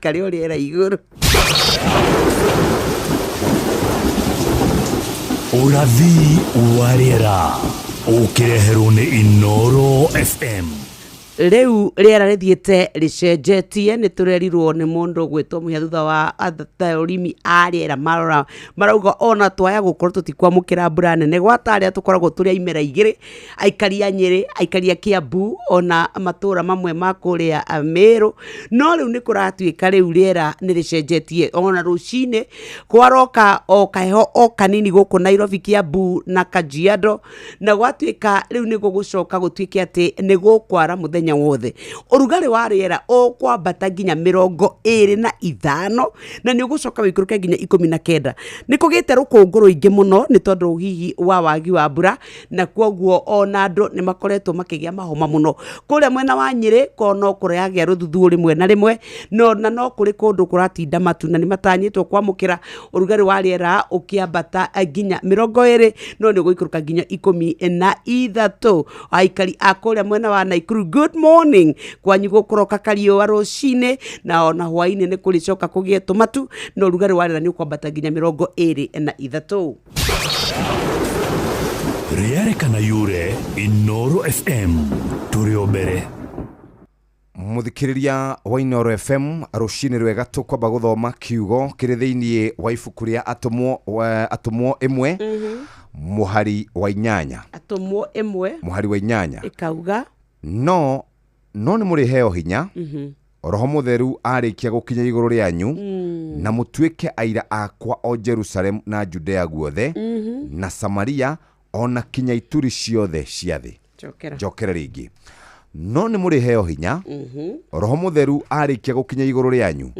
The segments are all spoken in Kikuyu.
Tũikare o rĩera igũrũ. Ũrathi wa rĩera ũkĩreherwo nĩ Inoro FM. Rĩu rĩera rĩthiĩte rĩcenjetie, nĩ tũrerirwo nĩ mũndũ ũgwĩtwo Mũhia thutha wa atharũrimi a rĩera marora marauga ona twaya gũkorwo tũtikwamũkĩra mbura nene gwata arĩa tũkoragwo tũrĩ a imera igĩrĩ, aikari a Nyĩrĩ, aikari a Kiambu ona matũra mamwe ma kũrĩa Mĩrũ, no rĩu nĩ kũratuĩka rĩu rĩera nĩ rĩcenjetie ona rũcinĩ kwaroka o kaheho o kanini gũkũ Nairobi, Kiambu na Kajiado, na gwatuĩka rĩu nĩ gũgũcoka gũtuĩke atĩ nĩ gũkwara mũthenya wothe. Ũrugarĩ wa rĩera ũkwambata nginya 25 na nĩ ũgũcoka wĩikũrũke nginya 19. Nĩ kũgĩte rũkũngũ rũingĩ mũno nĩ tondũ hihi wa wagi wa mbura na kwoguo ona andũ nĩ makoretwo makĩgĩa mahoma mũno. Kũrĩa mwena wa Nyĩrĩ ko no kũragĩa rũthuthuũ rĩmwe na rĩmwe no na no kũrĩ kũndũ kũratinda matu na nĩ matanyĩtwo kwamũkĩra ũrugarĩ wa rĩera ũkĩambata nginya 20 no nĩ ũgũikũrũka nginya 13. Aikari a kũrĩa mwena wa Naikuru, good morning, kwanyu gũkũroka kariũa rũcinĩ na ona hwainĩ nĩ kũrĩcoka kũgĩe tũmatu no ũrugarĩ wa rĩera nĩ ũkwambata nginya 23. Rĩarĩ kana yure Inoro FM tũrĩ o mbere. Mũthikĩrĩria wa Inoro FM, rũcinĩ rwega. Tũkwamba gũthoma kiugo kĩrĩ thĩinĩ wa ibuku rĩa Atũmwo, Atũmwo 1 mũhari wa 8. Atũmwo 1 mũhari wa 8 ĩkauga No nĩ mũrĩheo hinya Roho Mũtheru arĩkia gũkinya igũrũ rĩanyu, na mũtuĩke aira akwa o Jerusalemu na Judea guothe na Samaria o na kinya ituri ciothe cia thĩ. Cokera. Njokere rĩngĩ. No nĩ mũrĩheo hinya Roho Mũtheru arĩkia gũkinya igũrũ rĩanyu,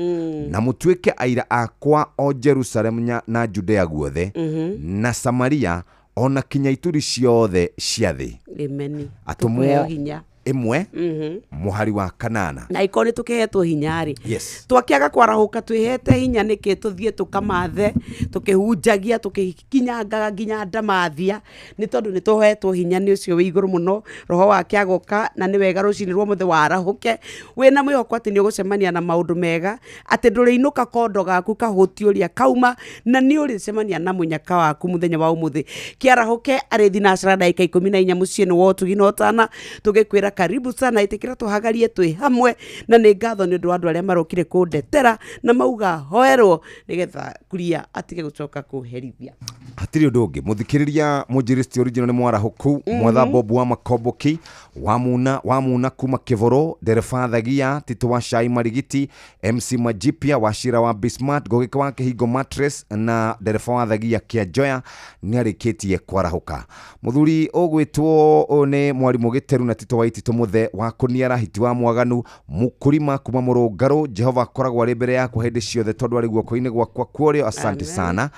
na mũtuĩke aira akwa o Jerusalemu na Judea guothe na Samaria o na kinya ituri ciothe cia thĩ. Ameni. Atũmwo Tũkũheo hinya. 1 mũhari wa 8. Na ikorwo nĩ tũkĩhetwo hinya rĩ, Yes. twakĩaga kwarahũka twĩhete hinya nĩkĩ? Tũthiĩ tũkamathe tũkĩhunjagia tũkĩkinyangaga nginya ndamathia nĩ tondũ nĩ tũhetwo hinya nĩ ũcio wĩ igũrũ mũno. Roho wake agoka na nĩ wega rũcinĩ rwa mũthĩ warahũke wĩna mwĩhoko atĩ nĩ ũgũcemania na maũndũ mega, atĩ ndũrĩinũka kondo gaku kahũti ũrĩa kauma na nĩ ũrĩcemania na mũnyaka waku mũthenya wa ũmũthĩ. Kĩarahũke arĩ thinacara ndagĩka 14 mũciĩ nĩ wa ũtugi na ũtana, tũgĩkwĩra karibu sana, ĩtĩkĩra tũhagarie twĩ hamwe, na nĩ ngatho nĩ ũndũ wa andũ arĩa marokire kũndetera na mauga hoerwo nĩgetha kuria atige gũcoka kũherithia. Hatirĩ ũndũ ũngĩ, mũthikĩrĩria. Mũnjĩrĩsti original nĩ mwarahũku mwatha Bob wa Makomboki wa Muna wa Muna kuma Kĩbũrũ, ndereba Thagia Tito wa Cai Marigiti, MC Majipia wa Cira wa Bismart, Ngũgĩka wa Kĩhingo Mattress na ndereba wa Thagia Kĩanjoya nĩ arĩkĩtie kwarahũka. Mũthuri ũgwĩtwo ũyũ nĩ mwarimũ Gĩteru na Tito wa Ititũ Mũthe wa Kũniara, Hiti wa Mwaganu Mũkũrima kuma Mũrũngarũ. Jehova akoragwo arĩ mbere yakwa hĩndĩ ciothe tondũ arĩ guoko-inĩ gwakwa kworĩo. Asante Amen. sana.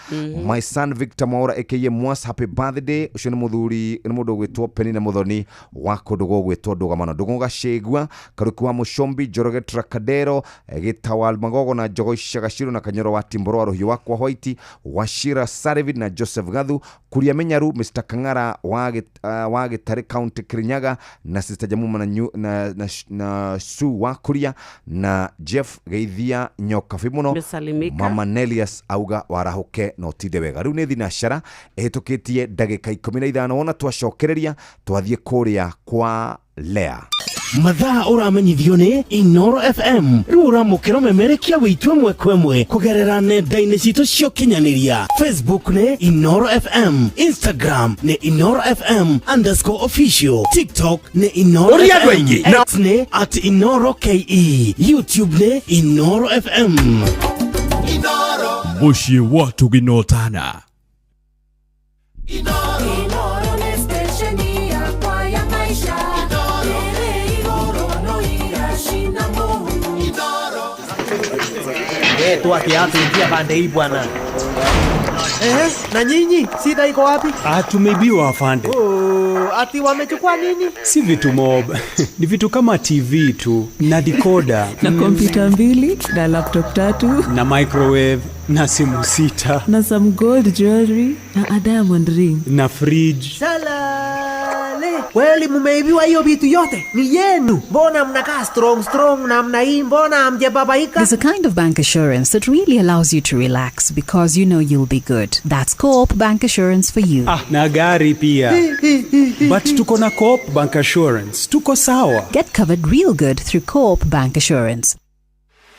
My son Victor Mwaura aka Mwas, happy birthday. Ũcio nĩ mũthuri, nĩ mũndũ ũgwĩtwo Penina Mũthoni wa kũndũ gũgwĩtwo Ndũgamano, Ndũng'ũ Gacĩgua, Karuki wa Mũcombi, Njoroge Trakadero, Gĩtawal Magogo na Njogo Icagaciro na Kanyoro wa Timboro wa Rũhiũ wakwa White Wachira Sarevin na Joseph Gathu Kuria Menyaru, Mr Kang'ara wa Gĩtarĩ County Kirinyaga na Sister Jamuma na Sue wa Kuria na Jeff Geithia Nyokabi mũno. Mesalimika. Mama Nelius auga warahũke na ũtinde wega. Rĩu nĩ thinacara ĩhĩtũkĩtie ndagĩka 15. Wona twacokereria twathiĩ kũrĩa kwa Lea. Mathaa ũramenyithio nĩ Inoro FM. Rĩu ũramũkĩra ũmemerekia wĩitũ ĩmwe kwa ĩmwe kũgerera nenda-inĩ citũ cia ũkinyanĩria. Facebook nĩ Inoro FM, Instagram nĩ InoroFM_official, TikTok nĩ Inoro Ũria andũ FM, aingĩ. X nĩ @InoroKE, YouTube nĩ Inoro FM. Mũciĩ wa ũtugi na ũtana. Inoro nĩ stesheni yakwa ya maisha ĩrĩ igũrũ no iracina mũhu. We toa kiatu, ingia pande hii bwana. Ehe, na nyinyi shida iko wapi? Ah, tumeibiwa, afande. Oh, ati wamechukua nini? Si vitu mob, ni vitu kama TV tu na decoder na kompyuta mbili na laptop tatu na microwave na simu sita na some gold jewelry na a diamond ring na fridge. Salale. Kweli mumeibiwa hiyo vitu yote? Ni yenu. Mbona mnakaa strong strong namna hii? Mbona hamjababaika? There's a kind of bank assurance that really allows you to relax because you know you'll be good. That's Co-op Bank Assurance for you. Ah, na gari pia, but tuko na Co-op Bank Assurance, tuko sawa. Get covered real good through Co-op Bank Assurance.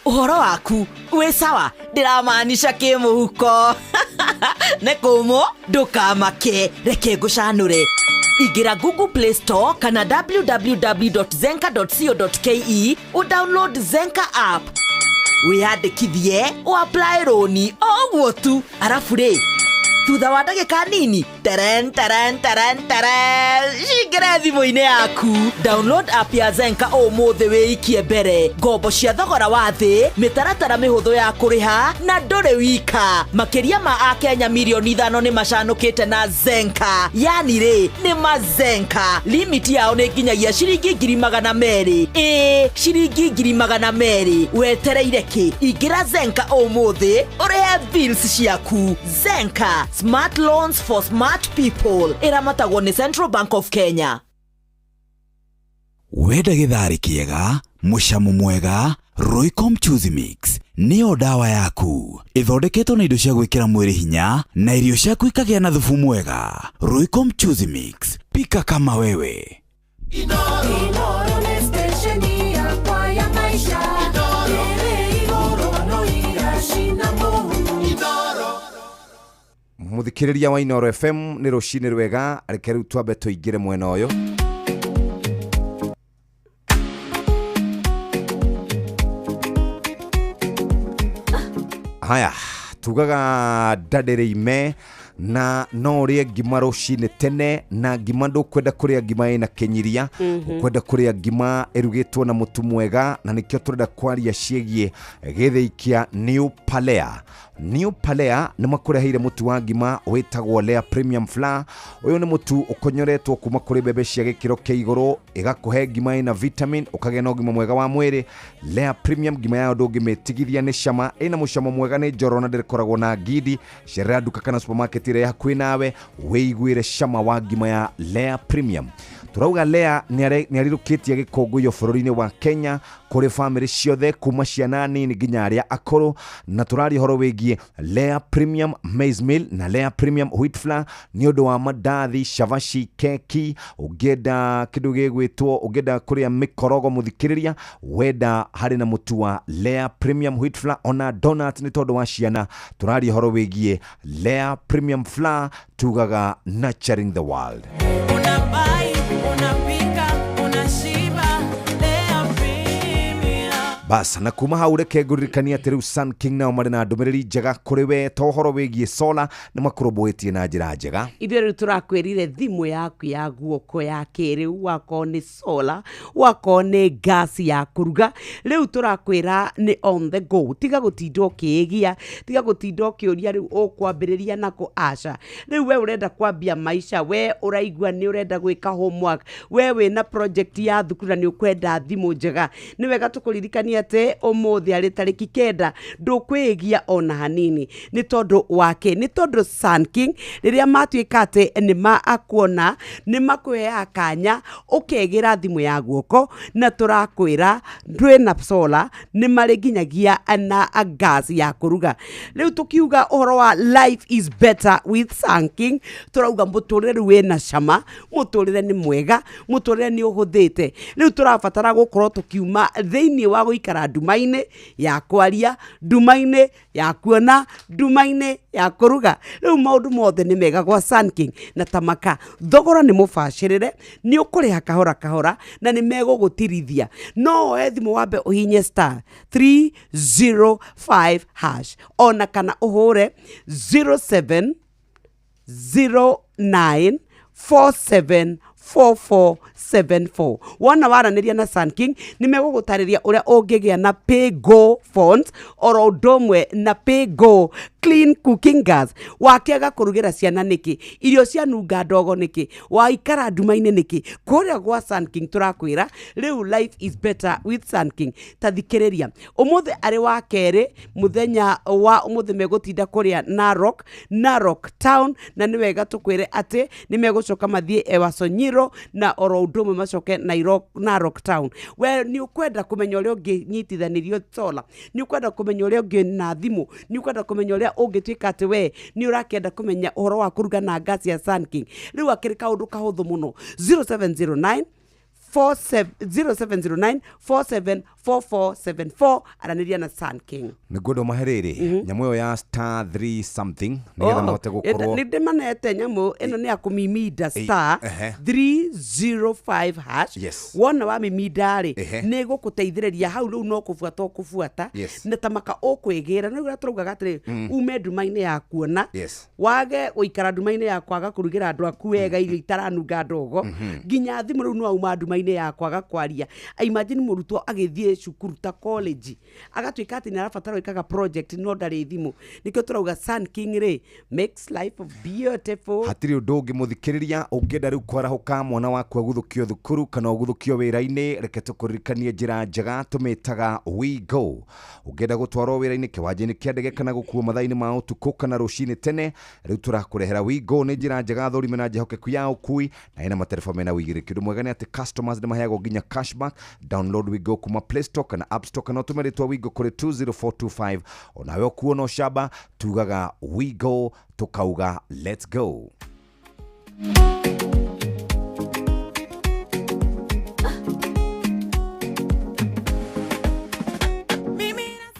Ũhoro waku wĩ sawa, ndĩramaanisha kĩmũhuko nĩ kũmũ, ndũkamake, reke ngũcanũre. Ingĩra Google Play Store kana www.zenka.co.ke, ũdownload Zenka app, wĩyandĩkithie, ũapply rũni o ũguo tu, arabu rĩ, thutha wa ndagĩka nini, teren teren teren teren, cingĩre thimũ-inĩ yaku. Download app ya Zenka ũmũthĩ, wĩikie mbere ngombo cia thogora wa thĩ, mĩtaratara mĩhũthũ ya kũrĩha, na ndũrĩ wika. Makĩria ma akenya mirioni 5 nĩ macanũkĩte na Zenka. Yani rĩ, nĩ mazenka. Limit yao nĩ nginyagia ciringi 200,000. Ĩĩ, ciringi 200,000. Wetereire kĩ? Ingĩra Zenka ũmũthĩ ũrĩhe bills ciaku. Zenka, smart loans for smart people. Ĩramatagwo nĩ Central Bank of Kenya. Wenda gĩtharĩ kĩega, mũcamo mwega, Royco Mchuzi Mix nĩyo ndawa yaku. Ĩthondeketwo na indo cia gwĩkĩra mwĩrĩ hinya na irio ciaku ikagĩa na thubu mwega. Royco Mchuzi Mix, pika kama wewe. Inoro nĩ station yakwa ya maisha ĩrĩ igũrũ no iracina mũhu. Muthikiriria wa Inoro FM, nĩ rũcinĩ rwega. Reke rĩu twambe tũingĩre mwena ũyũ. Haya, tugaga ndandĩrĩ ime na no ũrĩe ngima rũcinĩ tene, na ngima ndũkwenda kũrĩa ngima ĩna kĩnyiria, ũkwenda kũrĩa ngima ĩrugĩtwo na mũtu mwega, na nĩkĩo tũrenda kwaria ciĩgiĩ gĩthĩi kĩa New Palea. New Palea nĩ makũreheire mũtu wa ngima wĩtagwo Lea Premium Flour. Ũyũ nĩ mũtu ũkonyoretwo kuma kũrĩ mbembe cia gĩkĩro kĩa igũrũ, ĩgakũhe ngima ĩna vitamin, ũkagĩa na ũgima mwega wa mwĩrĩ. Lea Premium ngima yayo ndũngĩmĩtigithia nĩ cama, ĩna mũcamo mwega, nĩ njororo na ndĩkoragwo na ngindi. Cerera nduka kana supermarket ĩrĩa ĩ hakuhĩ nawe wĩiguĩre cama wa ngima ya Lea Premium. Turauga Lea nĩ arirũkĩtie gĩkũngũiyo bũrũri-inĩ wa Kenya kũrĩ bamĩrĩ ciothe, kuma ciana nini nginya arĩa akũrũ, na tũraria ũhoro wĩgiĩ Lea Premium Maize Meal na Lea Premium Wheat Flour nĩ ũndũ wa mandathi, cabaci, keki, ũngĩenda kĩndũ gĩgwĩtwo, ũngĩenda kũrĩa mĩkorogo, mũthikĩrĩria, wenda harĩ na mũtu wa Lea Premium Wheat Flour, ona donut nĩ tondũ wa ciana. Tũraria ũhoro wĩgiĩ Lea Premium Flour, tugaga nurturing the world. Unabai, unapika, unashiba, Lea Premium. Bas, na kuma hau reke ngũririkania atĩ rĩu Sun King nao marĩ na ndũmĩrĩri njega kũrĩ we to ũhoro wĩgiĩ solar, nĩ makũrũmbũĩtie na njĩra njega. Ithuĩ rĩu tũrakwĩrire thimũ yaku ya guoko ya kĩrĩu, wakorwo nĩ solar, wakorwo nĩ gas ya kũruga, rĩu tũrakwĩra nĩ on the go. Tiga gũtinda ũkĩĩgia, tiga gũtinda ũkĩũria rĩu ũkwambĩrĩria nako. Aca, rĩu we ũrenda kwambia maica, we ũraigua nĩ ũrenda gwĩka homework, we wĩna project ya thukuru na nĩ ũkwenda thimũ njega, nĩ wega tũkũririkania atĩ ũmũthĩ arĩ tarĩki 9, ndũkwĩgia ona hanini. Nĩ tondũ wake, nĩ tondũ Sun King rĩrĩa matuĩka atĩ nĩ makuona, nĩ makũheaga kanya ũkegĩra thimũ ya guoko, na tũrakwĩra ndwĩna solar, nĩ marĩ nginyagia na gas ya kũruga. Rĩu tũkiuga ũhoro wa life is better with Sun King, tũrauga mũtũrĩre rĩu wĩna cama, mũtũrĩre nĩ mwega, mũtũrĩre nĩ ũhũthĩte. Rĩu tũrabatara gũkorwo tũkiuma thĩinĩ wa gũikara nduma-inĩ ya kwaria, nduma-inĩ ya kuona, nduma-inĩ ya kũruga. Rĩu maũndũ mothe nĩ mega gwa Sun King, na tamaka thogora nĩ mũbacĩrĩre, nĩ ũkũrĩha kahora kahora na nĩ megũgũtirithia. No woe thimũ wambe ũhinye *305# ona kana ũhũre 07 09 47 4474. Wona waranĩria na Sun King, nĩ megũgũtarĩria ũrĩa ũngĩgĩa na pay go phones oro ũndũ ũmwe na pay go. Clean cooking gas. Wakĩaga kũrugĩra ciana nĩkĩ? Irio cianunga ndogo nĩkĩ? Waikara nduma-inĩ nĩkĩ? Kũrĩa gwa Sun King tũrakwĩra rĩu life is better with Sun King. Ta thikĩrĩria, ũmũthĩ arĩ wa kerĩ, mũthenya wa ũmũthĩ megũtinda kũrĩa Narok, Narok town, na nĩ wega tũkwĩre atĩ nĩ megũcoka mathiĩ Ewasonyiro na oro ũndũ ũmwe macoke Narok town. We nĩ ũkwenda kũmenya ũrĩa ũngĩnyitithanĩrio solar, nĩ ũkwenda kũmenya ũrĩa ũngĩ na thimũ, nĩ ũkwenda kũmenya ũrĩa ũngĩtuĩka atĩ we nĩ ũrakĩenda kũmenya ũhoro wa kũruga na gas ya Sun King. Rĩu akĩrĩ kaũndũ kahũthũ mũno. 0709 0709 474474, aranĩria na Sun King. Nä ngwenda mahe rä nyamå ä yo ya star 3 something nä getha mahote gå korwo. Nä ndä manete nyamå ä no nä ya kå miminda star 305 hash. Wona wa miminda rä, nä gå kå teithä rä ria hau rä u no kå buata å kå buata na tamaka å kwä gä ra no å tåraugaga atä rä ume nduma-inä ya kuona, wage gå ikara nduma-inä ya kwaga kå rugä ra andå aku wega irio itaranunga ndogo, nginya thimå rä u no auma nduma-inä ya kwaga kwaria. Imagine mũrutwo agĩthiĩ cukuru ta college agatuĩka atĩ nĩ arabatara gwĩkaga project no ndarĩ thimũ. Nĩkĩo tũrauga Sun King rĩ makes life beautiful. Hatirĩ ũndũ ũngĩ, mũthikĩrĩria, ũngĩenda rĩu kwarahũka mwana waku aguthũkio thukuru kana ũguthũkio wĩra-inĩ, reke tũkũririkanie njĩra njega tũmĩtaga We Go. Ũngĩenda gũtwarwo wĩra-inĩ, kĩwanja-inĩ kĩa ndege, kana gũkuo mathaa-inĩ ma ũtukũ kana rũcinĩ tene, rĩu tũrakũrehera We Go. Nĩ njĩra njega thũrime na njĩhokeku ya ũkui na ĩna matereba mena ũigĩrĩki. Ũndũ mwega nĩ atĩ customers nĩ maheagwo nginya cashback. Download We Go kuma Play Store kana App Store, kana ũtũme rĩtwa We Go kũrĩ 20425. Onawe ũkuo na ũcamba, tugaga We Go, tukauga let's go.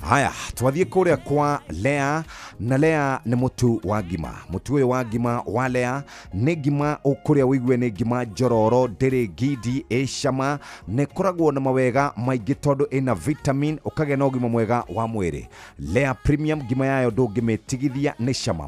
Haya, twathiĩ kũrĩa kwa Lea, na Lea nĩ mũtu wa ngima. Mũtu ũyũ wa ngima wa Lea nĩ ngima ũkũrĩa ũigue nĩ ngima njororo, ndĩrĩ ngindi, ĩ cama, na ĩkoragwo na mawega maingĩ tondũ ĩna vitamin, ũkagĩa na ũgima mwega wa mwĩrĩ. Lea Premium ngima yayo ndũngĩmĩtigithia nĩ cama.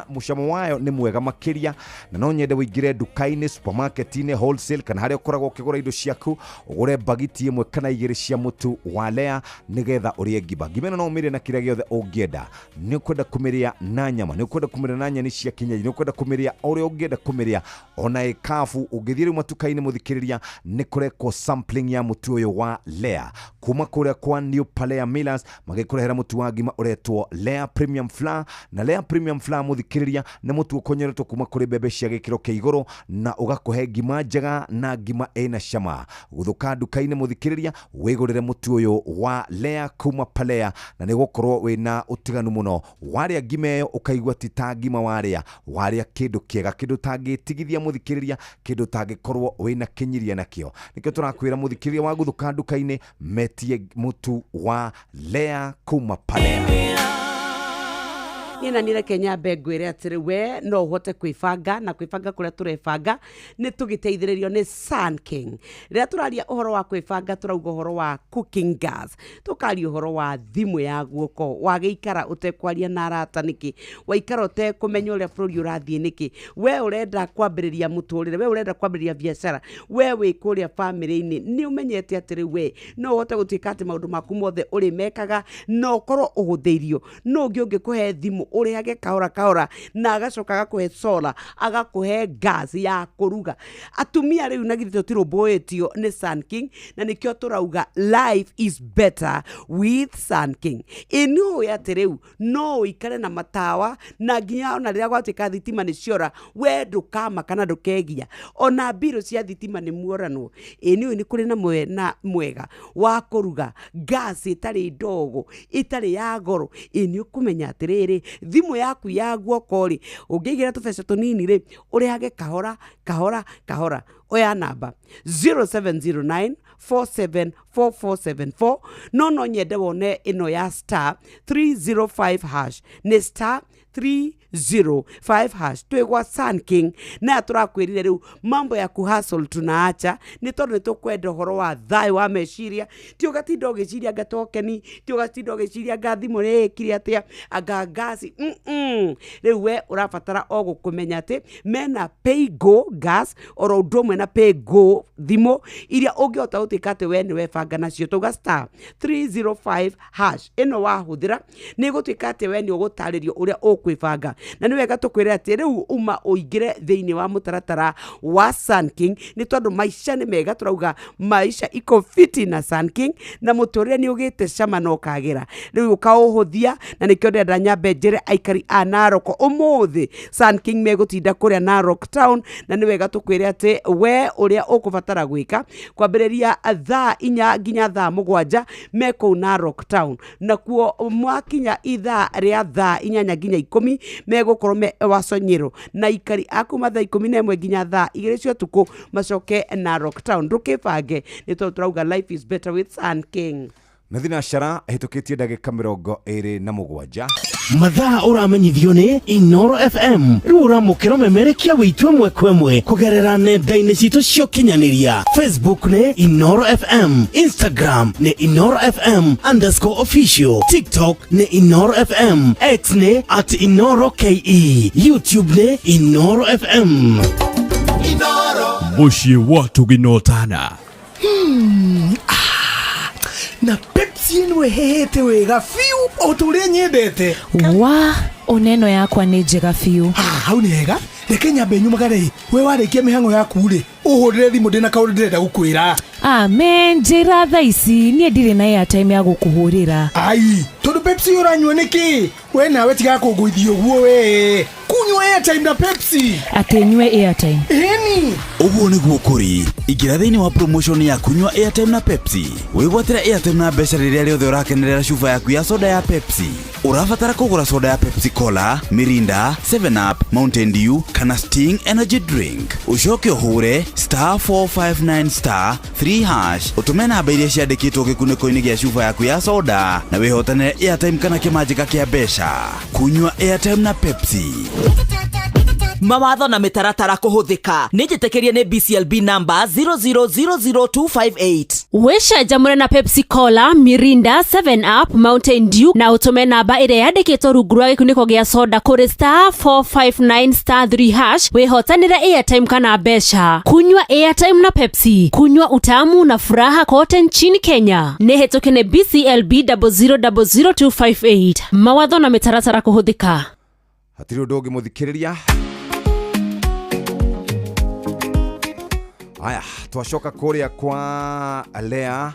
Mũcamo wayo nĩ mwega makĩria, na no nyende ũingĩre nduka-inĩ, supermarket-inĩ, wholesale, kana harĩa ũkoragwo ũkĩgũra indo ciaku, ũgũre bagiti ĩmwe kana igĩrĩ cia mũtu wa Lea nĩgetha ũrĩe ngima. Ngima ĩno no ũmĩrĩe na kĩrĩa gĩothe ũngĩenda. Nĩ ũkwenda kũmĩrĩa na nyama, nĩ ũkwenda kũmĩrĩa na nyeni cia kienyeji, nĩ ũkwenda kũmĩrĩa ũrĩa ũngĩenda kũmĩrĩa, ona ĩkabu. Ũngĩthiĩ rĩu matuka-inĩ, mũthikĩrĩria, nĩ kũrekwo sampling ya mũtu ũyũ wa Lea kuma kũrĩa kwa New Palea Millers, magĩkũrehera mũtu wa ngima ũretwo Lea Premium Flour. Na Lea Premium Flour, mũthikĩrĩria, nĩ mũtu ũkonyeretwo kuma kũrĩ mbembe cia gĩkĩro kĩa igũrũ na ũgakũhe ngima njega na ngima ĩna cama. Gũthũka nduka-inĩ, mũthikĩrĩria, wĩgũrĩre mũtu ũyũ wa Lea kuma Palea, na nĩ gũkorwo wĩna ũtiganu mũno. Warĩa ngima ĩyo ũkaigua ti ta ngima warĩa, warĩa kĩndũ kĩega, kĩndũ ũtangĩtigithia, mũthikĩrĩria, kĩndũ ũtangĩkorwo wĩna kĩnyiria nakĩo. Nĩkĩo tũrakwĩra, mũthikĩrĩria, wa gũthũka nduka-inĩ metie mũtu wa Lea kuma Palea. Niĩ na niĩ reke nyambe ngwĩre atĩrĩ, we no ũhote kwĩbanga, na kwĩbanga kũrĩa tũrebanga nĩ tũgĩteithĩrĩrio nĩ Sun King. Rĩrĩa tũraria ũhoro wa kwĩbanga, tũrauga ũhoro wa cooking gas, tũkaria ũhoro wa thimũ ya guoko. Wagĩikara ũtekwaria na arata nĩkĩ? Waikara ũtekũmenya ũrĩa bũrũri ũrathiĩ nĩkĩ? We ũrenda kwambĩrĩria mũtũrĩre, we ũrenda kwambĩrĩria biacara, we wĩ kũrĩa bamĩrĩ-inĩ, nĩ ũmenyete atĩrĩ, we no ũhote gũtuĩka atĩ maũndũ maku mothe ũrĩmekaga na ũkorwo ũhũthĩirio. No ũngĩ ũngĩkũhe thimũ ũrĩhage kahora kahora, na agacoka agakũhe solar, agakũhe gas ya kũruga. Atumia rĩu na githĩ tũtirũmbũĩtio nĩ Sun King? Na nĩkĩo tũrauga life is better with Sun King. Ĩ nĩ ũĩ atĩ rĩu no ũikare na matawa, na nginya ona rĩrĩa gwatuĩka thitima nĩ ciora, we ndũkama kana ndũkegia, ona mbirũ cia thitima nĩ muoranwo. Ĩ nĩ ũĩ nĩ kũrĩ na mwena mwega wa kũruga gas ĩtarĩ ndogo, ĩtarĩ ya goro? Ĩ nĩ ũkũmenya atĩrĩrĩ, thimũ yaku ya guoko rĩ, ũngĩigĩra tũbeca tũnini rĩ, ũrĩhage kahora kahora kahora. Oya namba 0709 474474. No nyende wone ĩno ya star 305 hash, nĩ star 305 hash. Twĩ gwa Sun King na tũrakwĩrire rĩu mambo ya kuhustle tunaacha, nĩ tondũ nĩ tũkwenda ũhoro wa thayũ wa meciria. Ti ũgatinda ũgĩciria anga tokeni, ti ũgatinda ũgĩciria anga thimũ rĩĩkire atĩa, anga ngasi. Rĩu we ũrabatara o gũkũmenya atĩ mena pay go gas oro ũndũ ũmwe. ũmwe na pay go thimũ iria ũngĩhota gũtuĩka atĩ we nĩwe banga nacio. Tauga star 305 hash ĩno wahũthĩra nĩ gũtuĩka atĩ we nĩ ũgũtarĩrio ũrĩa ũkwĩbanga, na nĩ wega tũkwĩre atĩ rĩu uma ũingĩre thĩinĩ wa mũtaratara wa Sun King, nĩ tondũ maica nĩ mega. Tũrauga maisha iko fiti na Sun King, na mũtũrĩre nĩ ũgĩte cama na ũkagĩra rĩu ũkaũhũthia. Na nĩkĩo ndĩrenda nyambe njĩre aikari a Narok, ũmũthĩ Sun King megũtinda kũrĩa Narok town, na nĩ wega tũkwĩre atĩ we ũrĩa ũkũbatara gwĩka kwambĩrĩria thaa 4 nginya thaa 7 me kũu Narok town, nakuo mwakinya ithaa rĩa thaa 8 nginya 10 megũkorwo me Wasonyero, na aikari a kuma thaa 11 nginya thaa 2 cia ũtukũ macoke Narok town. Ndũkĩbange, nĩ tondũ tũrauga life is better with Sun King. Nĩ thinacara hĩtũkĩtie ndagĩka 27. Mathaa ũramenyithio nĩ Inoro FM. Rĩu ũramũkĩra ũmemerekia wĩitũ ĩmwe kwa ĩmwe kũgerera nenda-inĩ citũ cia ũkinyanĩria. Facebook nĩ Inoro FM, Instagram nĩ Inoro FM_official, TikTok nĩ Inoro FM, X nĩ @InoroKE, YouTube nĩ Inoro FM. Mũciĩ wa tũginotana. Na Pepsi ĩno ĩhĩhĩte wega biũ o ta ũrĩa nyendete. Wa ona ĩno yakwa nĩ njega biũ. Ah, hau nĩ hega. Reke nyambe nyumagare. We warĩkia mĩhang'o yaku rĩ, ũhũrĩre thimũ, ndĩna kaũndũ ndĩrenda gũkwĩra. Amen, njĩra thaa ici, niĩ ndirĩ na airtime ya gũkũhũrĩra. Ai, tondũ Pepsi ũranyua nĩkĩ? We nawe tiga kũngũithia ũguo, we kunyua airtime na Pepsi. Atĩ nyue airtime? Ĩni. Ũguo nĩguo kũrĩ. Ingĩra thĩinĩ wa promotion ya kunyua airtime na Pepsi, wĩgwatĩre airtime na mbeca rĩrĩa rĩothe ũrakenerera cuba yaku ya soda ya Pepsi. Ũrabatara kũgũra soda ya Pepsi Cola, Mirinda, 7 Up, Mountain Dew kana Sting Energy Drink, ũcoke ũhũre star 459 star 3 hash, ũtũme namba iria ciandĩkĩtwo gĩkunĩko-inĩ gĩa cuba yaku ya soda na wĩhotanĩre airtime kana kĩmanjĩka kĩa mbeca. Kunyua airtime na Pepsi. Mawatho na mĩtaratara kũhũthĩka. Nĩ njĩtĩkĩrie nĩ BCLB number 0000258. Wĩcanjamũre na Pepsi Cola, Mirinda, 7 Up, Mountain Dew na ũtũme namba ĩrĩa yandĩkĩtwo rungu rwa gĩkunĩko gĩa soda kũrĩ star 459 star 3 hash, wĩhotanĩre airtime kana mbeca. Kunywa airtime na Pepsi, kunywa utamu na furaha kote nchini Kenya. Nĩ hĩtũke nĩ BCLB 0000258. Mawatho na mĩtaratara kũhũthĩka. Hatirĩ ũndũ ũngĩ, mũthikĩrĩria. Aya, twacoka kũrĩa kwa Lea,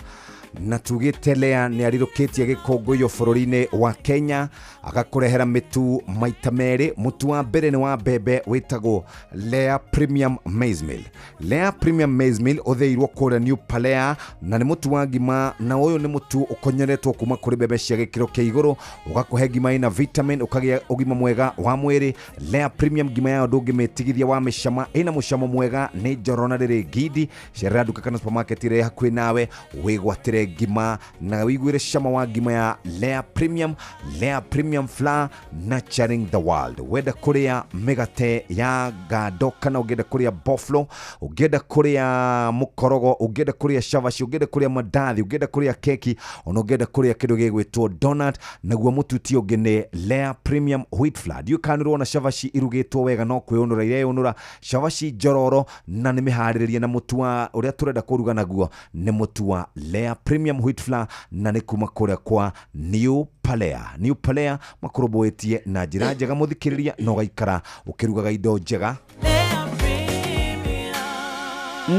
na tugĩte Lea nĩ arirũkĩtie gĩkũngũiyo bũrũri-inĩ wa Kenya, agakũrehera mĩtu maita merĩ. Mũtu wa mbere nĩ wa mbembe wĩtagwo Lea Premium Maize Meal. Lea Premium Maize Meal ũthĩirwo kũrĩa New Palea, na nĩ mũtu wa ngima, na ũyũ nĩ mũtu ũkonyoretwo kuma kũrĩ mbembe cia gĩkĩro kĩa igũrũ, ũgakũhe ngima ĩna vitamin, ũkagĩa ũgima mwega wa mwĩrĩ. Lea Premium ngima yayo ndũngĩmĩtigithia wa mĩcama, ĩna mũcamo mwega, nĩ njororo na rĩrĩ ngindi. Cerera nduka kana supermarket ĩrĩa hakuhĩ nawe, wĩgwatĩre ngima na wĩiguĩre cama wa ngima ya Lea Premium. Lea Premium Flour, nurturing the world. Wenda kũrĩa mĩgate ya ngando, kana ũngĩenda kũrĩa boflo, ũngĩenda kũrĩa mũkorogo, ũngĩenda kũrĩa cabaci, ũngĩenda kũrĩa mandathi, ũngĩenda kũrĩa keki, ona ũngĩenda kũrĩa kĩndũ gĩgwĩtwo donut, naguo mũtu ti ũngĩ nĩ Lea Premium Wheat Flour. Ndiũĩ kana nĩũrona cabaci irugĩtwo wega, no kwĩũnũra ireyũnũra, cabaci njororo, na nĩ mĩharĩrĩrie na mũtu wa ũrĩa tũrenda kũruga naguo nĩ mũtu wa Lea Premium Wheat Flour, na nĩ kuma kũrĩa kwa New Palea. New Palea makũrũmbũĩtie na njĩra njega, mũthikĩrĩria, na ũgaikara ũkĩrugaga indo njega.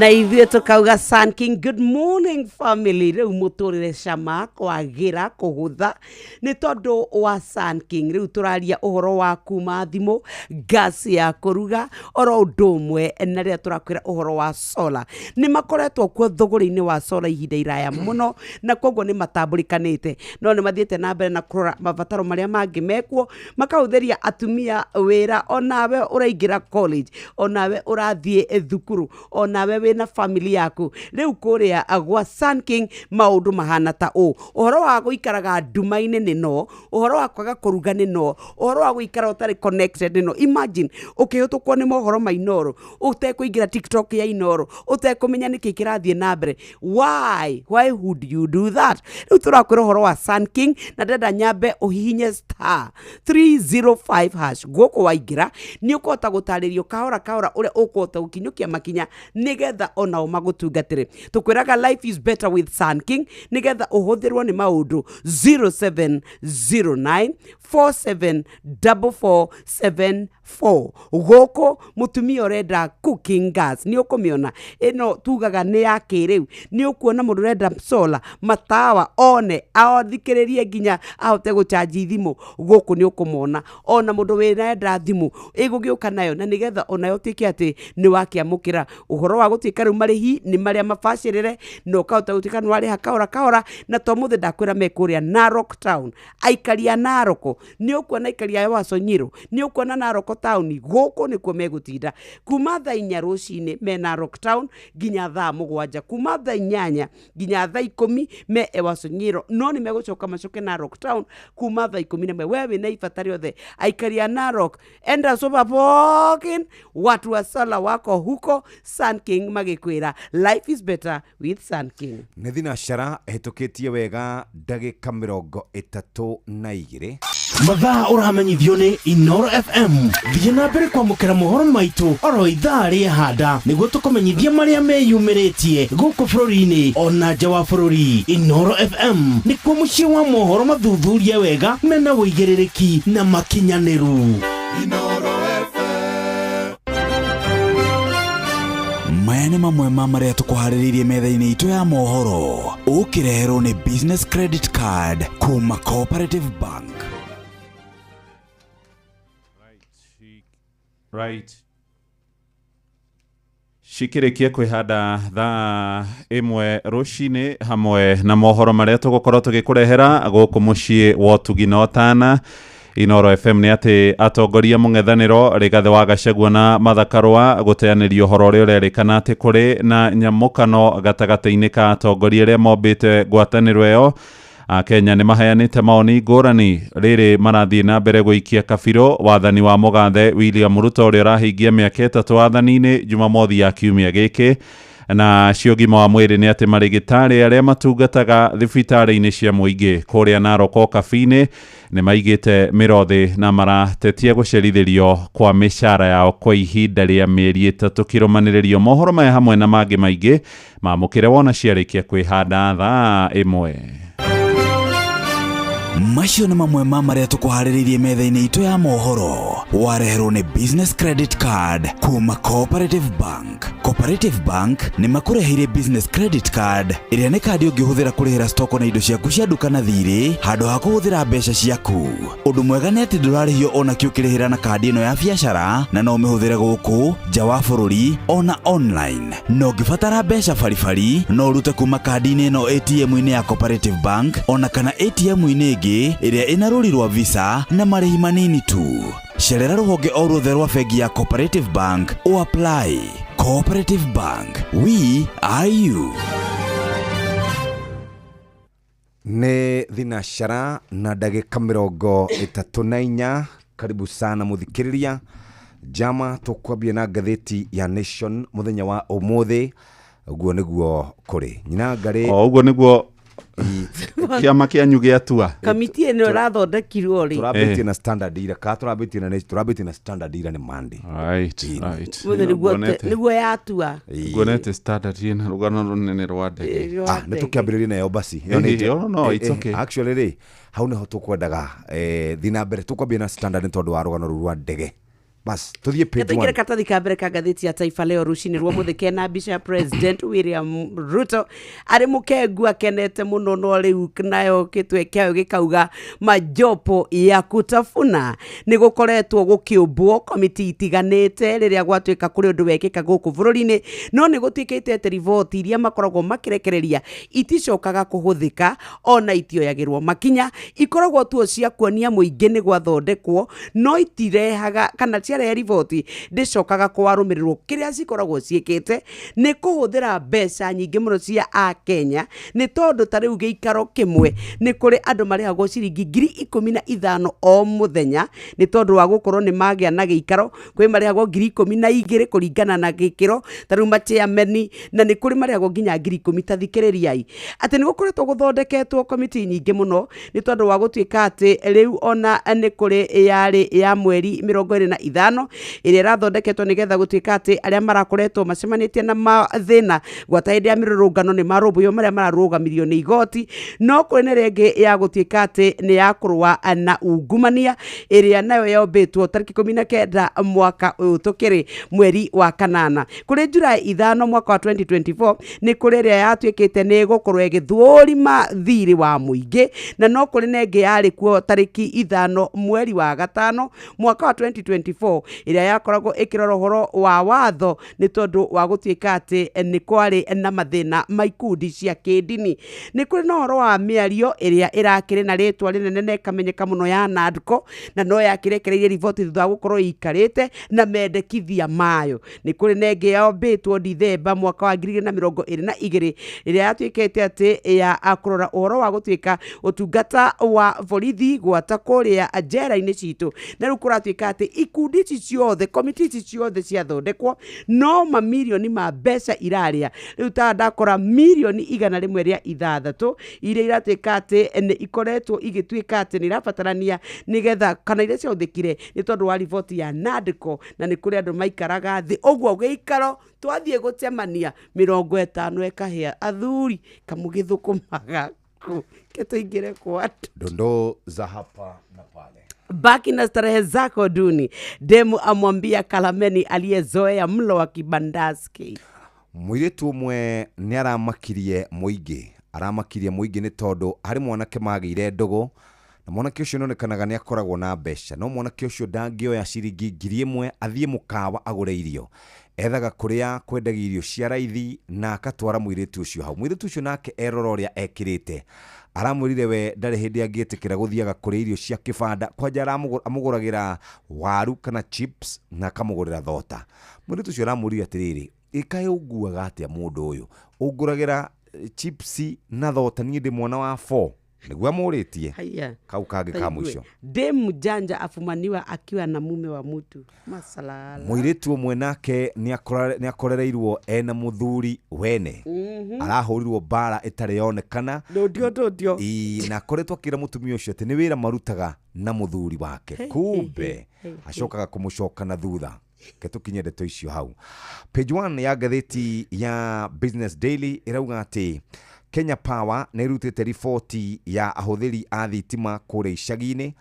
Na ithuĩ tũkauga Sun King, good morning family. Rĩu mũtũrĩre cama kwagĩra kũhũtha nĩ tondũ wa Sun King. Rĩu tũraria ũhoro wa kuma thimũ, gas ya kũruga, oro ũndũ ũmwe na rĩrĩa tũrakwĩra ũhoro wa solar, nĩ makoretwo kuo thũgũrĩ-inĩ wa solar ihinda iraya mũno, na koguo nĩ matambũrĩkanĩte, no nĩ mathiĩte na mbere na kũrora mabataro marĩa mangĩ mekuo, makahũthĩria atumia wĩra. Onawe ũraingĩra college, onawe ũrathiĩ thukuru, onawe wĩna family yaku, rĩu kũrĩa gwa Sun King maũndũ mahana ta ũũ: ũhoro wa gũikaraga nduma-inĩ nĩ no, ũhoro wa kwaga kũruga nĩ no, ũhoro wa gũikara ũtarĩ connected nĩ no. Imagine ũkĩhĩtũkwo nĩ mohoro ma Inoro, ũtekũingĩra TikTok ya Inoro, ũtekũmenya nĩkĩ kĩrathiĩ na mbere. Why would you do that? Rĩu tũrakwĩra ũhoro wa Sun King, na ndĩrenda nyambe ũhihinye star 305 hash. Gũkũ waingĩra nĩ ũkũhota gũtarĩrio kahora kahora ũrĩa ũkũhota gũkinyũkia makinya nĩgetha nĩgetha onao magũtungatĩre. Tũkwĩraga life is better with Sun King, nĩgetha ũhũthĩrwo nĩ maũndũ. 0709 474474. Gũkũ mũtumia ũrenda cooking gas nĩ ũkũmĩona ĩno tugaga nĩ ya kĩrĩu. Nĩ ũkuona mũndũ ũrenda solar matawa, one athikĩrĩrie nginya ahote gũchanji thimũ, gũkũ nĩ ũkũmona. Ona mũndũ wĩrenda thimũ ĩgũgĩũka nayo, na nĩgetha onayo ũtuĩke atĩ nĩ wakĩamũkĩra ũhoro wa gũtuĩka rĩu marĩhi nĩ marĩa mabacĩrĩre, na ũkahota gũtuĩka nĩ warĩha kahora kahora. Na to mũthĩ ndakwĩra me kũrĩa Narok town, aikari a Narok nĩ ũkuona, aikari a Waso Nyiro nĩ ũkuona Narok town, gũkũ nĩkuo megũtinda kuma thaa 4 rũcinĩ me Narok town nginya thaa 7, kuma thaa 8 nginya thaa 10 me Ewaso Nyiro, no nĩ megũcoka macoke Narok town kuma thaa 11. We wĩna ibata rĩothe, aikari a Narok, enda superpokin, watu wa sola wako huko Sun King magĩkwĩra life is better with Sun King. Nĩ thinacara ĩhĩtũkĩtie wega ndagĩka 32. Mathaa ũramenyithio nĩ Inoro FM. Thiĩ na mbere kwamũkĩra mohoro maitũ oro ithaa rĩehanda nĩguo tũkũmenyithia marĩa meyumĩrĩtie gũkũ bũrũri-inĩ ona nja wa bũrũri. Inoro FM nĩkuo mũciĩ wa mohoro mathuthurie wega mena ũigĩrĩrĩki na makinyanĩru. Maya nĩ mamwe ma marĩa tũkũharĩrĩirie metha-inĩ itũ ya mohoro, ũkĩreherwo nĩ business credit card kuma Cooperative Bank. Right, cikĩrĩkie kwĩhanda thaa 1 rũcinĩ, hamwe na mohoro marĩa tũgũkorwo tũgĩkũrehera gũkũ mũciĩ wa ũtugi na ũtana Inoro FM, nĩ atĩ atongoria mũng'ethanĩro Rigathĩ wa Gachagua na Martha Karũa gũteanĩria ũhoro ũrĩa ũrerĩkana atĩ kũrĩ na nyamũkano gatagatĩ-inĩ ka atongoria arĩa mombĩte ngwatanĩro ĩyo. Akenya nĩ maheanĩte maoni ngũrani rĩrĩ marathiĩ na mbere gũikia kabirũ wathani wa mũgathe William Ruto ũrĩa ũrahingia mĩaka 3 wathani-inĩ Jumamothi ya kiumia gĩkĩ. Na cio ũgima wa mwĩrĩ nĩ atĩ marĩgĩtarĩ arĩa matungataga thibitarĩ-inĩ cia mũingĩ kũrĩa Narok Kabi-inĩ nĩ maigĩte mĩro thĩ na maratetia gũcerithĩrio kwa mĩcara yao kwa ihinda rĩa mĩeri 3 kĩrũmanĩrĩrio. Mohoro maya hamwe na mangĩ maingĩ mamũkĩre wona ciarĩkia kwĩhanda thaa 1. Macio nĩ mamwe ma marĩa tũkũharĩrĩirie metha-inĩ itũ ya mohoro, wareherwo nĩ business credit card kuma Cooperative Bank. Cooperative Bank nĩ makũreheire business credit card ĩrĩa nĩ kandi ũngĩhũthĩra kũrĩhĩra stoko na indo ciaku cia nduka na thirĩ handũ ha kũhũthĩra mbeca ciaku. Ũndũ mwega nĩ atĩ ndũrarĩhio ona kĩ ũkĩrĩhĩra na kandi ĩno ya biacara, na no ũmĩhũthĩre gũkũ nja wa bũrũri ona online. Na ũngĩbatara mbeca baribari, no ũrute kuma kandi-inĩ ĩno ATM-inĩ ya Cooperative Bank ona kana ATM-inĩ ĩngĩ ĩrĩa ĩna rũri rwa Visa na marĩhi manini tu. Cerera rũhonge o ruothe rwa bengi ya Cooperative Bank o apply. Cooperative Bank, we are you. Nĩ thinacara na ndagĩka 34. Karibu sana mũthikĩrĩria jama, tũkwambia na ngathĩti ya Nation mũthenya wa ũmũthĩ. Ũguo nĩguo kũrĩ nyina ngarĩ. O ũguo nĩguo kĩama kĩanyu gĩatua. Kamiti ĩno ĩrathondekirwo rĩ? Tũrambĩtie na Standard ira ka tũrambĩtie na Nation? Tũrambĩtie na Standard ira nĩ Monday. Right. Mũthĩ nĩguo yatua. Nguonete Standard ĩna rũgano rũnene rwa ndege. Ah, nĩ tũkĩambĩrĩrie nayo basi. Ĩyo no, it's okay. Actually rĩ, hau nĩho tũkwendaga thiĩ na mbere. Tũkwambia na Standard nĩ tondũ wa rũgano rũu rwa ndege. Bas tũthiĩ page Tũingĩre one. Karatathi ka mbere ka ngathĩti ya Taifa Leo rũcinĩ rwa mũthĩ kena mbica ya President William Ruto arĩ mũkengu akenete mũno, no rĩu nayo gĩtwe kĩayo gĩkauga majopo ya kutafuna. Nĩ gũkoretwo gũkĩũmbwo komiti itiganĩte rĩrĩa gwatuĩka kũrĩ ũndũ wekĩka gũkũ bũrũri-inĩ, no nĩ gũtuĩkĩte atĩ riboti iria makoragwo makĩrekereria iticokaga kũhũthĩka ona itioyagĩrwo makinya. Ikoragwo tuo cia kuonia mũingĩ nĩ gwathondekwo, no itirehaga kana ciarehe riboti ndĩcokaga kwarũmĩrĩrwo. Kĩrĩa cikoragwo ciĩkĩte nĩ kũhũthĩra mbeca nyingĩ mũno cia akenya, nĩ tondũ ta rĩu gĩikaro kĩmwe nĩ kũrĩ andũ marĩhagwo ciringi 15,000 o mũthenya nĩ tondũ wa gũkorwo nĩ magĩa na gĩikaro. Kwĩ marĩhagwo 12,000 kũringana na gĩkĩro, ta rĩu machairmeni, na nĩ kũrĩ marĩhagwo nginya 10,000. Ta thikĩrĩriai atĩ nĩ gũkoretwo gũthondeketwo komiti nyingĩ mũno nĩ tondũ wa gũtuĩka atĩ rĩu ona nĩ kũrĩ yarĩ ya mweri 25. 5 ĩrĩa ĩrathondeketwo nĩgetha gũtuĩka atĩ arĩa marakoretwo macemanĩtie na mathĩna gwata hĩndĩ ya mĩrũrũngano nĩ marũmbũiyo marĩa mararũgamirio nĩ igoti. No kũrĩ na ĩrĩa ĩngĩ ya gũtuĩka atĩ nĩ ya kũrũa na ungumania ĩrĩa nayo yombĩtwo tarĩki 19 mwaka ũyũ tũkĩrĩ mweri wa kanana. Kũrĩ Julai 5 mwaka wa 2024 nĩ kũrĩ ĩrĩa yatuĩkĩte nĩ ĩgũkorwo ĩgĩthũrima thirĩ wa mũingĩ, na no kũrĩ na ĩngĩ yarĩ kuo tarĩki 5 mweri wa gatano mwaka wa 2024 ĩrĩa yakoragwo ĩkĩrora ũhoro wa watho nĩ tondũ wa gũtuĩka atĩ nĩ kwarĩ na mathĩna ma ikundi cia kĩndini. Nĩ kũrĩ na ũhoro wa mĩario ĩrĩa ĩrakĩrĩ na rĩtwa rĩnene na ĩkamenyeka mũno ya NADCO, na no yakĩrekereirie riboti thutha wa gũkorwo ĩikarĩte na mendekithia mayo. Nĩ kũrĩ na ĩngĩ yombĩtwo Dithemba mwaka wa 2022 ĩrĩa yatuĩkĩte atĩ ya kũrora ũhoro wa gũtuĩka ũtungata wa borithi gwata kũrĩa njera-inĩ citũ. Na rĩu kũratuĩka atĩ ikundi ici ciothe, komiti ici ciothe ciathondekwo no mamirioni ma mbeca irarĩa. Rĩu ta ndakora mirioni 106 iria iratuĩka atĩ nĩ ikoretwo igĩtuĩka atĩ nĩ irabatarania nĩgetha kana iria ciahũthĩkire nĩ tondũ wa riboti ya NADCO, na nĩ kũrĩ andũ maikaraga thĩ ũguo gĩikaro twathiĩ gũcemania 50 ĩkahĩa athuri kamũgĩthũkũmaga kũ ke tũingĩre kwa andũ. Dondoo za hapa na pale. Baki na starehe zako duni. Demu amwambia Kalameni aliyezoea mlo wa kibandaski. Mũirĩtu ũmwe nĩ aramakirie mũingĩ, aramakirie mũingĩ nĩ tondũ harĩ mwanake magĩire ndũgũ, na mwanake ũcio nĩonekanaga nĩ akoragwo na mbeca, no mwanake ũcio ndangĩoya ciringi 1000 athiĩ mũkawa agũre irio. Ethaga kũrĩa kwendagia irio cia raithi na akatwara mũirĩtu ũcio hau. Mũirĩtu ũcio nake erora ũrĩa ekĩrĩte, aramwĩrire we ndarĩ hĩndĩ angĩtĩkĩra gũthiaga kũrĩa irio cia kĩbanda, kwanja amũgũragĩra waru kana chips na akamũgũrĩra thota. Mũirĩtu ũcio aramwĩrire atĩrĩrĩ, ĩkaĩ ũnguaga atĩa mũndũ ũyũ, ũngũragĩra chips na thota, niĩ ndĩ mwana wa 4. Nĩguo amũrĩtie. Haya. Kau kangĩ ka Taigue. mũico. Demu janja afumaniwa akiwa na mume wa mutu. Masalala. Mũirĩtu ũmwe nake nĩ akorereirwo ena mũthuri wene. Arahũrirwo mbara ĩtarĩ yonekana. Ndũndio ndũndio. Ii, na akoretwo akĩra mũtumia ũcio atĩ nĩ wĩra marutaga na mũthuri wake. Hey, Kumbe hey, hey, hey. acokaga kũmũcoka na thutha. Reke tũkinye ndeto icio hau. Page 1 ya ngathĩti ya Business Daily ĩrauga atĩ Kenya Power nĩ ĩrutĩte riboti ya ahũthĩri a thitima kũrĩa icagi-inĩ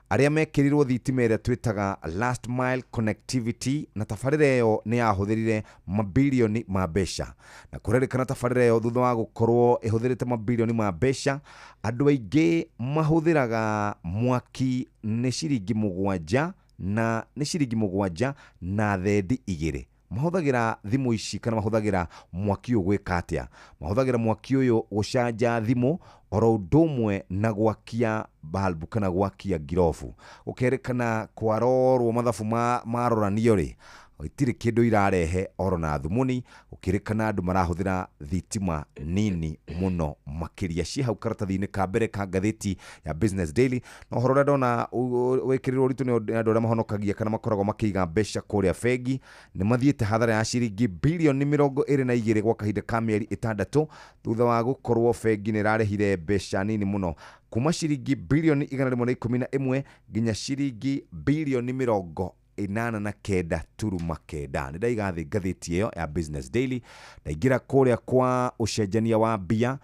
arĩa mekĩrirwo thitima ĩrĩa twĩtaga last mile connectivity, na tabarĩra ĩyo nĩ yahũthĩrire mabirioni ma mbeca. Na kũrerĩkana tabarĩra ĩyo thutha wa gũkorwo ĩhũthĩrĩte mabirioni ma mbeca, andũ aingĩ mahũthĩraga mwaki nĩ ciringi 7 na nĩ ciringi 7 na thendi 2. Mahũthagĩra thimũ ici kana mahũthagĩra mwaki ũyũ gwĩka atĩa? Mahũthagĩra mwaki ũyũ gũcanja thimũ oro ũndũ ũmwe na gwakia balbu kana gwakia ngirobu. Gũkerĩkana kwarorwo mathabu maroranio rĩ, itirĩ kĩndũ irarehe oro na thumuni, gũkĩrĩkana andũ marahũthĩra thitima nini mũno makĩria. Ciĩ hau karatathi-inĩ ka mbere ka ngathĩti ya Business Daily. Na ũhoro ũrĩa ndona wĩkĩrĩrwo ũritũ nĩ andũ arĩa mahonokagia kana makoragwo makĩiga mbeca kũrĩa bengi, nĩ mathiĩte hathara ya ciringi bilioni 22 gwa kahinda ka mĩeri 6 thutha wa gũkorwo bengi nĩ ĩrarĩhire mbeca nini mũno, kuma ciringi bilioni 111 nginya ciringi bilioni 89.9. Nĩ ndaiga thĩ ngathĩti ĩyo ya Business Daily, ndaingĩra kũrĩa kwa ũcenjania wa mbia,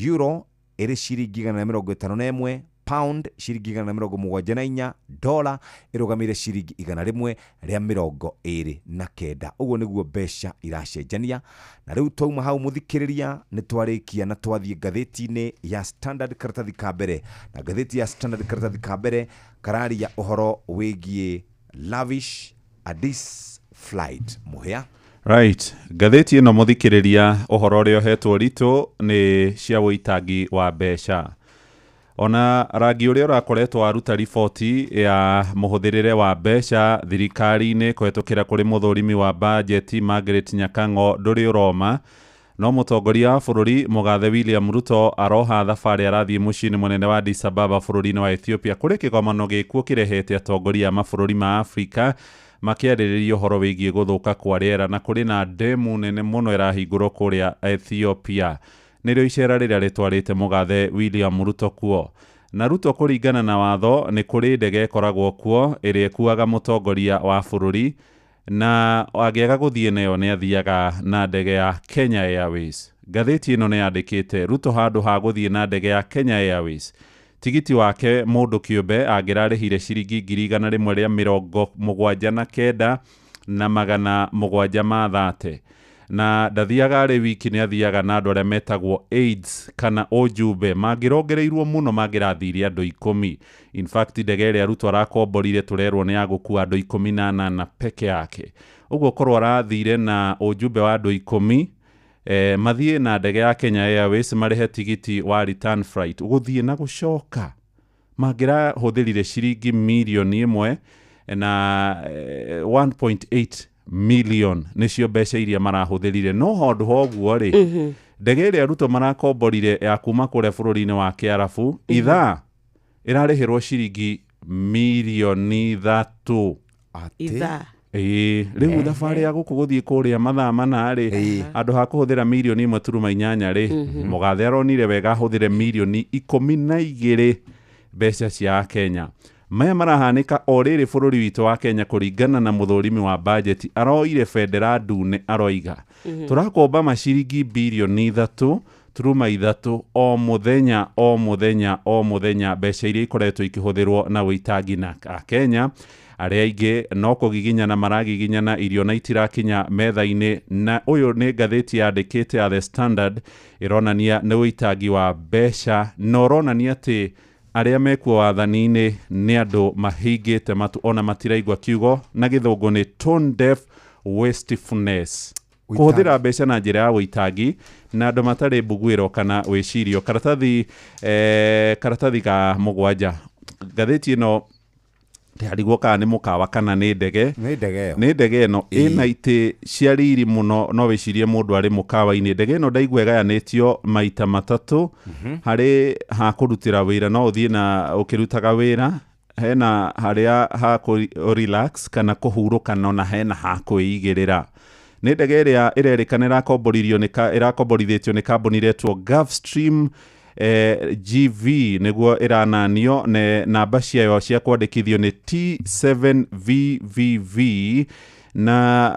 euro ĩrĩ ciringi 151, pound ciringi 174, dollar ĩrũgamĩire ciringi 129. Ũguo nĩguo mbeca iracenjania. Na rĩu twauma hau mũthikĩrĩria, nĩ twarĩkia na twathiĩ ngathĩti-inĩ ya Standard karatathi ka mbere. Na ngathĩti ya Standard karatathi ka mbere kararia ũhoro wĩgiĩ lavish Addis flight. Mũhĩa. Right, ngathĩti ĩno mũthikĩrĩria ũhoro ũrĩa ũhetwo ritũ nĩ cia ũitangi wa mbeca. Ona rangi ũrĩa ũrakoretwo waruta riboti ya mũhũthĩrĩre wa mbeca thirikari-inĩ kũhetũkĩra kũrĩ mũthũrimi wa bajeti Margaret Nyakang'o ndũrĩ ũroma. No mũtongoria wa bũrũri mũgathe William Ruto aroha thabarĩ arathiĩ mũciĩ-inĩ mũnene wa Addis Ababa bũrũri-inĩ wa Ethiopia kũrĩ kĩgomano gĩkuo kĩrehete atongoria a mabũrũri ma Afrika makĩarĩrĩria ũhoro wĩgiĩ gũthũka kwa rĩera, na kũrĩ na ndemu nene mũno ĩrahingũrwo kũrĩa Ethiopia. Nĩrĩo icera rĩrĩa rĩtwarĩte mũgathe William Ruto kuo. Na Ruto kũringana na watho nĩ kũrĩ ndege ĩkoragwo kuo ĩrĩa ĩkuaga mũtongoria wa bũrũri, na angĩaga gũthiĩ nayo nĩ athiaga na ndege ya Kenya Airways. Ngathĩti ĩno nĩ yandĩkĩte Ruto handũ ha gũthiĩ na ndege ya Kenya Airways, tigiti wake mũndũ kĩũmbe angĩrarĩhire ciringi 179,730, na ndathiaga arĩ wiki, nĩ athiaga na andũ arĩa metagwo aides kana ujumbe. Mangĩrongereirwo mũno mangĩrathire andũ 10. In fact, ndege ĩrĩa Ruto arakomborire tũrerwo nĩ ya gũkua andũ 18 peke yake. Ũguo korwo arathire na ujumbe wa andũ 10, mathiĩ na ndege ya Kenya Airways marĩhe tigiti wa return flight gũthiĩ na gũcoka, mangĩrahũthĩrire ciringi mirioni 1 na 1.8 million nĩcio mbeca iria marahũthĩrire. No handũ ha ũguo rĩ, ndege ĩrĩa Ruto marakomborire ya kuma kũrĩa bũrũri-inĩ wa Kĩarabu, ithaa ĩrarĩhĩrwo ciringi mirioni 3. Ithaa. Ĩĩ, rĩu thabarĩ ya gũkũ gũthiĩ kũrĩa mathaa 4 rĩ, handũ ha kũhũthĩra mirioni 1.8 rĩ, mũgathe aronire wega ahũthĩre mirioni 12 mbeca cia Kenya. Maya marahanĩka o rĩrĩ bũrũri witũ wa Kenya kũringana na mũthũrimi wa bajeti aroire bendera ndune, aroiga tũrakomba maciringi birioni 3.3 o mũthenya o mũthenya o mũthenya, mbeca iria ikoretwo ikĩhũthĩrwo na wĩitangi na Akenya arĩa aingĩ no kũgiginyana maragiginyana, irio na itirakinya metha-inĩ. Na ũyũ nĩ ngathĩti yandĩkĩte ya The Standard, ĩronania nĩ wĩitangi wa mbeca na ũronania atĩ arĩa mekuo wathani-inĩ nĩ andũ mahingĩte matu ona matiraigua kiugo na gĩthũngũ nĩ tone deaf wastefulness, kũhũthĩra mbeca na njĩra ya wĩitangi na andũ matarĩ mbuguĩro kana wĩcirio. Karatathi ga 7, ngathĩti ĩno ndĩrarigwo kana nĩ mũkawa kana nĩ ndege. Nĩ ndege ĩyo. Nĩ ndege ĩno ĩna itĩ cia riri mũno, no wĩcirie mũndũ arĩ mũkawa-inĩ. Ndege ĩno ndaigua ĩgayanĩtio maita 3, harĩ ha kũrutĩra wĩra, no ũthiĩ na ũkĩrutaga wĩra, hena harĩa ha kũ relax kana kũhurũka, na hena ha kwĩigĩrĩra. Nĩ ndege ĩrĩa ĩrerĩkana ĩrakomborithĩtio nĩ kambuni ĩretwo Gulfstream GV nĩguo ĩrananio, ne namba ciayo cia kwandĩkithio nĩ T7VVV. Na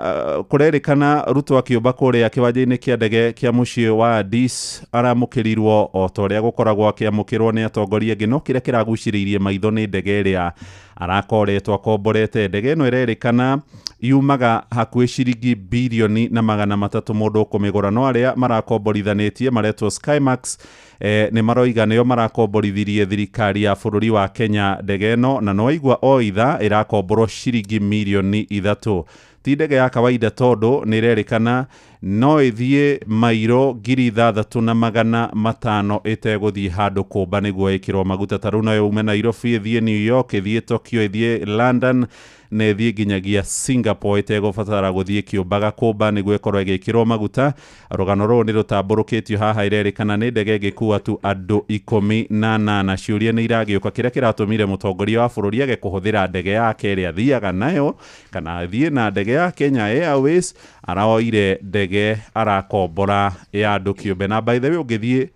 kũrerĩkana Ruto akĩũmba kũrĩa kĩwanja-inĩ kĩa ndege kĩa mũciĩ wa Addis aramũkĩrirwo o ta ũrĩa gũkoragwo akĩamũkĩrwo nĩ atongoria angĩ, no kĩrĩa kĩragucĩrĩirie maitho nĩ ndege ĩrĩa arakoretwo akomborete. Ndege ĩno ĩrerĩkana yumaga hakuhĩ ciringi birioni na 300 mũndũ ũkũmĩgũra, no arĩa marakomborithanĩtie maretwo Skymax nĩ maroiga nĩo marakomborithirie thirikari ya bũrũri wa Kenya ndege ĩno, na no aigua o ithaa ĩrakomborwo ciringi mirioni 3. Ti ndege ya kawaida tondũ nĩ ĩrerĩkana no ĩthiĩ mairo 6,500 ĩtegũthiĩ handũ kũmba nĩguo ĩkĩrwo maguta. Ta rĩu no yume Nairobi ĩthiĩ New York, ĩthiĩ Tokyo, ĩthiĩ London na ĩthiĩ nginyagia Singapore ĩtegũbatara gũthiĩ kĩũmbaga kũmba nĩguo ĩkorwo ĩgĩkĩrwo maguta. Rũgano rũrũ nĩ rũtambũrũkĩtio haha, ĩrerĩkana nĩ ndege ĩngĩkua tu andũ 18. Ciũria nĩ iragĩũka kĩrĩa kĩratũmire mũtongoria wa bũrũri age kũhũthĩra ndege yake ĩrĩa athiaga nayo kana athiĩ na ndege ya Kenya Airways, araoire ndege arakombora ya andũ kĩũmbe. Na by the way, ũngĩthiĩ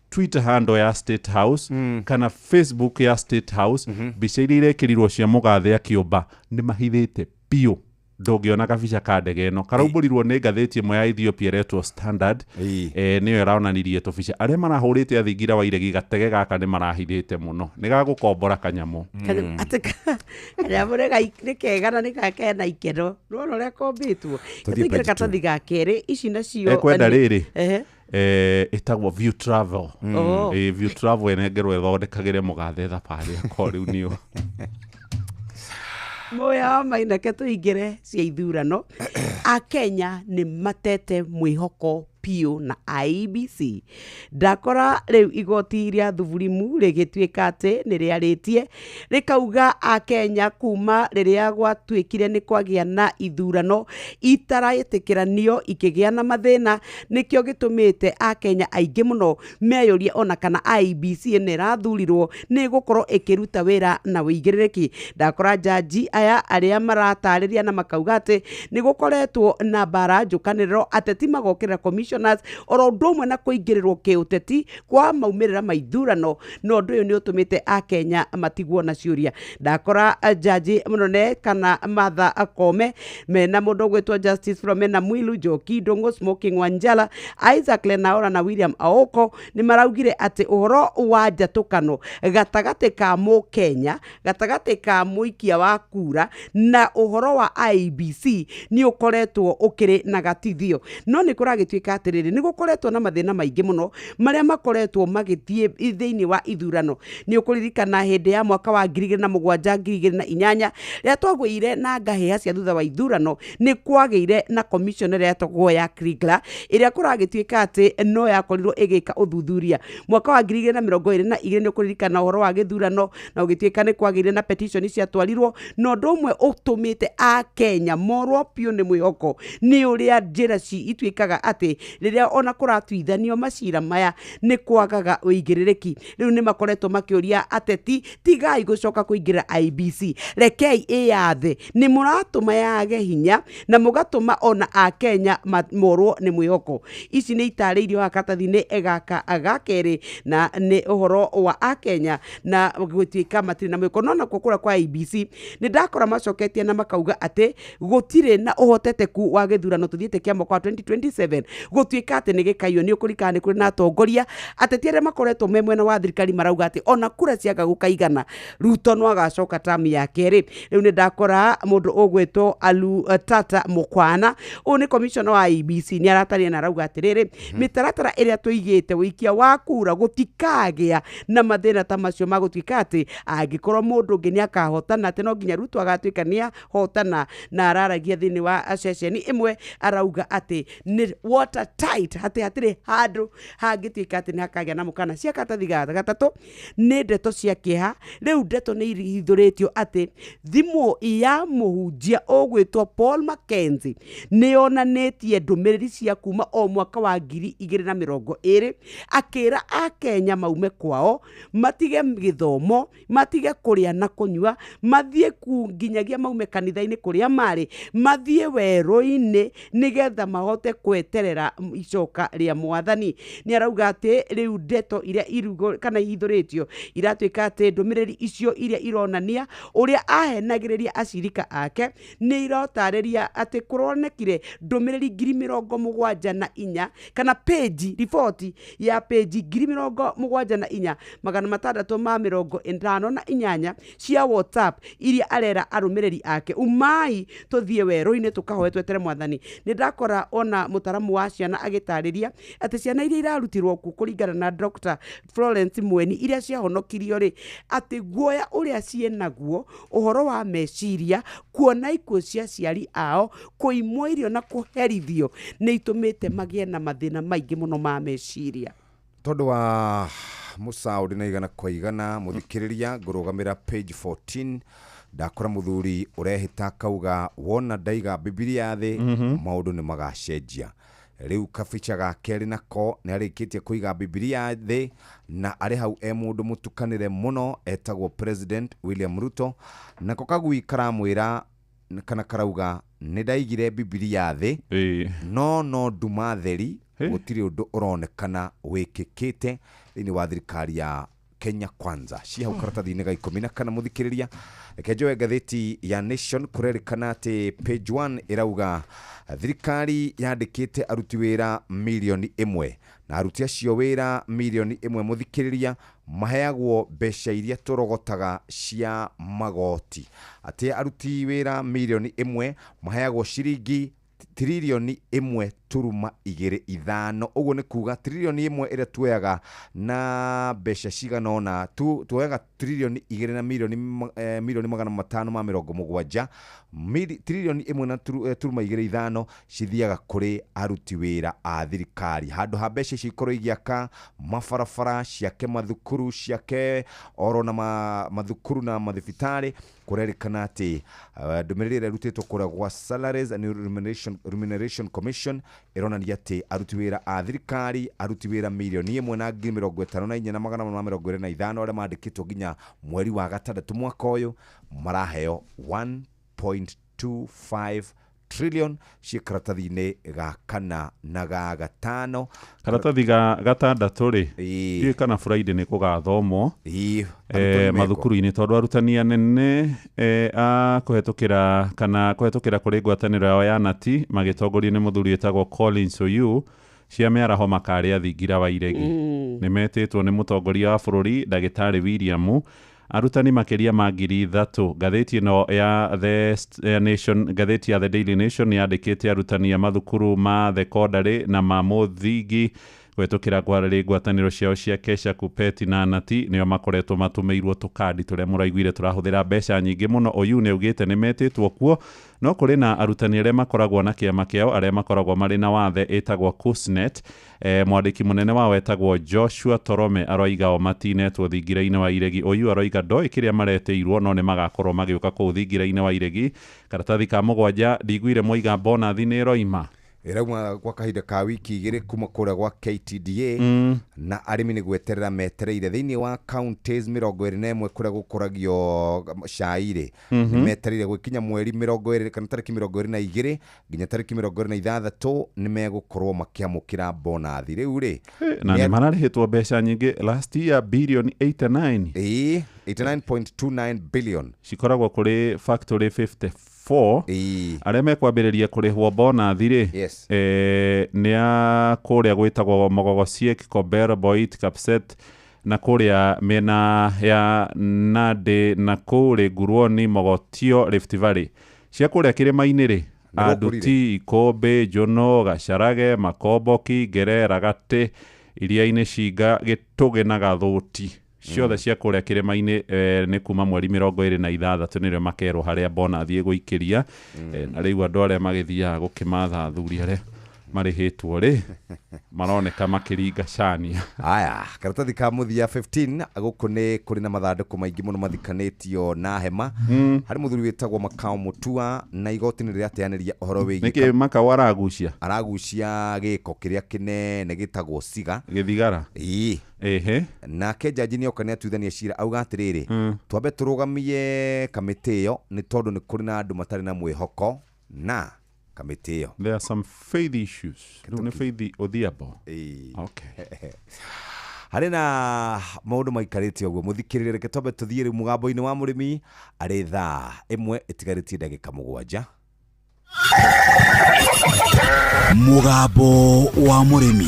Twitter handle ya State House kana Facebook ya State House, mbica iria irekĩrirwo cia mũgathe akĩũmba nĩ mahithĩte biũ, ndũngĩona kabica ka ndege ĩno. Karaumbũrirwo nĩ ngathĩti ĩmwe ya Ethiopia ĩretwo Standard, nĩyo ĩronanirie tũbica. Arĩa marahũrĩte athingira wa iregi gatege gaka nĩ marahithĩte mũno, nĩ gagũkombora kanyamũ. Kanyamũ nĩ kega na nĩ kena ikeno, nĩwona ũrĩa kombĩtwo. Tũingĩre karatathi ga 2, ici nacio ekwenda rĩrĩ ĩtagwo View Travel. View Travel ĩnengerwo ĩthondekagĩre mũgathe thabarĩ akorwo rĩu nĩyo Moya wa mainake. Tũingĩre cia ithurano. Akenya nĩ matete mwĩhoko piũ na IEBC. Ndakora rĩu igoti rĩa thuburimu rĩgĩtuĩka atĩ nĩ rĩarĩtie rĩkauga Akenya kuma rĩrĩa gwatuĩkire nĩ kwagĩa na ithurano itaraĩtĩkĩranio ikĩgĩa na mathĩna, nĩkĩo gĩtũmĩte Akenya aingĩ mũno meyũrie ona kana IEBC ĩno ĩrathurirwo nĩ ĩgũkorwo ĩkĩruta wĩra na wĩigĩrĩrĩki. Ndakora jaji aya arĩa maratarĩria na makauga atĩ nĩ gũkoretwo na mbara njũkanĩrĩro, ateti magokĩrĩra commission commissioners oro ũndũ ũmwe na kũingĩrĩrwo kĩũteti kwa maumĩrĩra ma ithurano. Na ũndũ ũyũ nĩ ũtũmĩte akenya matigwo na ciũria. Ndakora jaji mũnene kana Martha Koome mena mũndũ ũgwĩtwo Justice Philomena Mwilu, Njoki Ndung'u, Smoking Wanjala, Isaac Lenaora na William Aoko nĩ maraugire atĩ ũhoro wa njatũkano gatagatĩ ka mũkenya, gatagatĩ ka mũikia wa kura na ũhoro wa IEBC nĩ ũkoretwo ũkĩrĩ na gatithio. No nĩ kũragĩtuĩka atĩrĩrĩ, nĩ gũkoretwo na mathĩna maingĩ mũno marĩa makoretwo magĩthiĩ thĩinĩ wa ithurano. Nĩ ũkũririkana hĩndĩ ya mwaka wa 2007 2008 rĩrĩa twagũire na ngahĩha cia thutha wa ithurano, nĩ kwagĩire na commission ĩrĩa yetagwo ya Kriegler ĩrĩa kũragĩtuĩka atĩ no yakorirwo ĩgĩka ũthuthuria. Mwaka wa 2022 nĩ ũkũririkana ũhoro wa gĩthurano na ũgĩtuĩka nĩ kwagĩire na petition ciatwarirwo, na ũndũ ũmwe ũtũmĩte akenya morwo biũ nĩ mwĩhoko nĩ ũrĩa njĩra ituĩkaga atĩ rĩrĩa ona kũratuithanio macira maya nĩ kwagaga ũigĩrĩrĩki. Rĩu nĩ makoretwo makĩũria ateti, tigai gũcoka kũingĩra IEBC, rekei ĩyathe, nĩ mũratũma yage hinya na mũgatũma ona akenya morwo nĩ mwĩhoko. Ici nĩ itarĩirio haha karatathi-inĩ gaka ga kerĩ, na nĩ ũhoro wa akenya na gũtuĩka matirĩ na mwĩhoko. No nakuo kũrĩa kwa IEBC nĩ ndakora macoketie na makauga atĩ gũtirĩ na ũhoteteku wa gĩthurano tũthiĩte kĩa mwaka wa 2027 gũtuĩka atĩ nĩ gĩkaiywo. Nĩ ũkũririkana nĩ kũrĩ na atongoria ateti arĩa makoretwo me mwena wa thirikari marauga atĩ ona kura ciaga gũkaigana Ruto no agacoka tamu ya kerĩ. Rĩu nĩ ndakora mũndũ ũgwĩtwo Alu Tata Mukwana, ũyũ nĩ commissioner wa IEBC, nĩ arataria na arauga atĩrĩrĩ, mĩtaratara ĩrĩa tũigĩte ũikia wa kura gũtikagĩa na mathĩna ta macio ma gũtuĩka atĩ angĩkorwo mũndũ ũngĩ nĩ akahotana atĩ no nginya Ruto agatuĩka nĩ ahotana. Na araragia thĩinĩ wa ceceni ĩmwe arauga atĩ nĩ watertight, atĩ hatirĩ handũ hangĩtuĩka atĩ nĩ hakagĩa na mũkana. Cia karatathi ga gatatũ nĩ ndeto cia kĩeha. Rĩu ndeto nĩ ihithũrĩtio atĩ thimũ ya mũhunjia ũgwĩtwo Paul Mackenzie nĩ yonanĩtie ndũmĩrĩri cia kuma o mwaka wa 2020 akĩra akenya maume kwao, matige gĩthomo, matige kũrĩa na kũnyua, mathiĩ ku nginyagia maume kanitha-inĩ kũrĩa marĩ, mathiĩ werũ-inĩ nĩgetha mahote kweterera icoka rĩa mwathani. Nĩ arauga atĩ rĩu ndeto iria irugo kana ihithũrĩtio iratuĩka atĩ ndũmĩrĩri icio iria ironania ũrĩa ahenagĩrĩria acirika ake nĩ irotarĩria atĩ kũronekire ndũmĩrĩri 74,000 kana peji riboti ya peji 74,658 cia WhatsApp iria arera arũmĩrĩri ake umai tũthiĩ werũ-inĩ tũkahoe twetere mwathani. Nĩ ndakora ona mũtaramu wa ciana agĩtarĩria atĩ ciana iria irarutirwo kuo kũringana na Dr. Florence Mweni iria ciahonokirio rĩ, atĩ guoya ũrĩa ciĩnaguo ũhoro wa meciria, kuona ikuũ cia aciari ao, kũimwo irio na kũherithio nĩ itũmĩte magĩe na mathĩna maingĩ mũno ma meciria. Tondũ wa mũcaũri na igana kwa igana mũthikĩrĩria ngũrũgamĩra page 14 ndakora mũthuri ũrehĩta akauga wona ndaiga Bibilia thĩ maũndũ nĩ magacenjia. Rĩu kabicha ga kerĩ nako nĩ arĩkĩtie kũiga Bibilia thĩ na arĩ hau e mũndũ mũtukanĩre mũno etagwo President William Ruto, nako kagui karamwĩra kana karauga nĩ ndaigire Bibilia thĩ no nduma theri gũtirĩ ũndũ ũronekana wĩkĩkĩte thĩinĩ wa thirikari ya Kenya Kwanza. Ci hau karatathi-inĩ ga 14 mũthikĩrĩria. Reke njoe ngathĩti ya Nation kũrerĩkana atĩ page 1 ĩrauga thirikari yandĩkĩte aruti wĩra 1 million na aruti acio wĩra 1 million mũthikĩrĩria maheagwo mbeca iria tũrogotaga cia magoti, atĩ aruti wĩra 1 million maheagwo ciringi 1.25 trillion. Ũguo nĩ kuga 1 trillion ĩrĩa tuoyaga na mbeca cigana ũna tuoyaga 2 trillion na 570 million, 1.25 trillion cithiaga kũrĩ aruti wĩra a thirikari handũ ha mbeca icio ikorwo igĩaka mabarabara, ciake mathukuru, ciake oro na mathukuru na mathibitarĩ. Kũrerĩkana atĩ ndũmĩrĩri ĩrĩa ĩrutĩtwo kũrĩa gwa Salaries and Remuneration Commission ĩronania atĩ aruti wĩra a thirikari, aruti wĩra 1,054,425 arĩa mandĩkĩtwo nginya mweri wa gatandatũ mwaka ũyũ maraheo 1.25 trillion ciĩ karatathi-inĩ ga kana na ga gatano. Karatathi ga gatandatũ rĩ, ndiũĩ kana Friday nĩ kũgathomwo mathukuru-inĩ, tondũ arutani anene a kũhetũkĩra kana kũhetũkĩra kũrĩ ngwatanĩro yao ya nati magĩtongorio nĩ mũthuri wĩtagwo Collins Oyu cia mĩaraho makarĩa thingira wa iregi. Nĩ metĩtwo nĩ mũtongoria wa bũrũri ndagĩtarĩ William arutani makĩria ma 3,000. Ngathĩti ĩno ya The Nation, ngathĩti ya The Daily Nation yandĩkĩte arutani a mathukuru ma thekondarĩ na ma mũthingi kũhetũkĩra kwarĩrĩ ngwatanĩro ciao cia Kesha, Kupeti na Nati nĩo makoretwo matũmĩirwo tũkandi tũrĩa mũraiguire tũrahũthĩra mbeca nyingĩ mũno. Oyu nĩ augĩte nĩ metĩtwo kuo, no kũrĩ na arutani arĩa makoragwo na kĩama kĩao arĩa makoragwo marĩ na wathe ĩtagwo KUSNET. Mwandĩki mũnene wao etagwo Joshua Torome aroiga o matinetwo thingira-inĩ wa iregi. Oyu aroiga ndoĩ kĩrĩa maretĩirwo no nĩ magakorwo magĩũka kũu thingira-inĩ wa iregi. Karatathi ka mũgwanja ndiguire moiga bonathi nĩ ĩroima ĩrauma kwa kahinda ka wiki igĩrĩ kuma kũrĩa gwa KTDA. Na arĩmi nĩ gweterera metereire thĩinĩ wa counties 21 kũrĩa gũkũragio cai rĩ, nĩ metereire gwĩkinya mweri 20 kana tarĩki 22 nginya tarĩki 26 nĩ megũkorwo makĩamũkĩra bonathi rĩu rĩ. Na nĩ mararĩhĩtwo mbeca nyingĩ last year billion 89. Ĩĩ, 89.29 billion cikoragwo kũrĩ factory 54 arĩa mekwambĩrĩria kũrĩhwo bonathi rĩ. Nĩ a kũrĩa gwĩtagwo Mogogosiek, Kobero, Boit, Kapset na kũrĩa mĩena ya Nandi na kũrĩ Nguruoni, Mogotio, Rift Valley. Cia kũrĩa kĩrĩma-inĩ rĩ, Anduti, Ikũmbĩ, Njono, Gacarage, Makomboki, Ngere, Ragatĩ, Iria-inĩ Cinga, Gĩtũgĩ na Gathũti. Ciothe cia kũrĩa kĩrĩma-inĩ nĩ kuma mweri 26 nĩrĩo makerwo harĩa bonathi ĩgũikĩria. Na rĩu andũ arĩa magĩthiaga gũkĩmatha athuri arĩa marĩhĩtwo rĩ maroneka makĩringa cania. Aya, karatathi ka mũthia 15 gũkũ nĩ kũrĩ na mathandũkũ maingĩ mũno mathikanĩtio na hema. Harĩ mũthuri wĩtagwo Makao Mutua na igoti nĩ rĩrateanĩria ũhoro wĩgiĩ nĩkĩ Makao aragucia aragucia gĩko kĩrĩa kĩnene gĩtagwo ciga gĩthigara. Ĩĩ. Ehe. Nake jaji nĩ oka nĩ atuithania cira auga atĩrĩrĩ, twambe tũrũgamie kamĩtĩ ĩyo nĩ tondũ nĩ kũrĩ na andũ matarĩ na mwĩhoko na kamĩtĩ ĩyo. There are some faith issues. Rĩu nĩ Faith Odhiambo. Okay. Harĩ na maũndũ maikarĩte ũguo mũthikĩrĩrie, reke twambe tũthiĩ rĩu mũgambo-inĩ wa mũrĩmi arĩ thaa 1 ĩtigarĩtie ndagĩka 7. Mũgambo wa mũrĩmi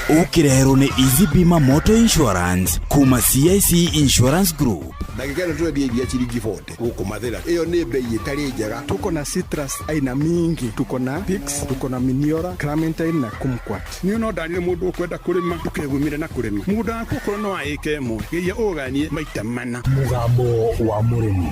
ũkĩreherwo nĩ Easy Bima Motor Insurance kuma CIC Insurance Group. Ndagĩka ĩno tũrendia iria ciringi 40 gũkũ Mathĩra, ĩyo nĩ bei ĩtarĩ njega. Tuko na citrus aina mingi, tuko na Pix, tuko na Miniora, Clementine na Kumquat. Niĩ no ndanire mũndũ ũkwenda kũrĩma ndũkegumire na kũrĩma mũgũnda waku okorwo no wa ĩka ĩmwe geria ũganie maita mana. Mũgambo wa mũrĩmi.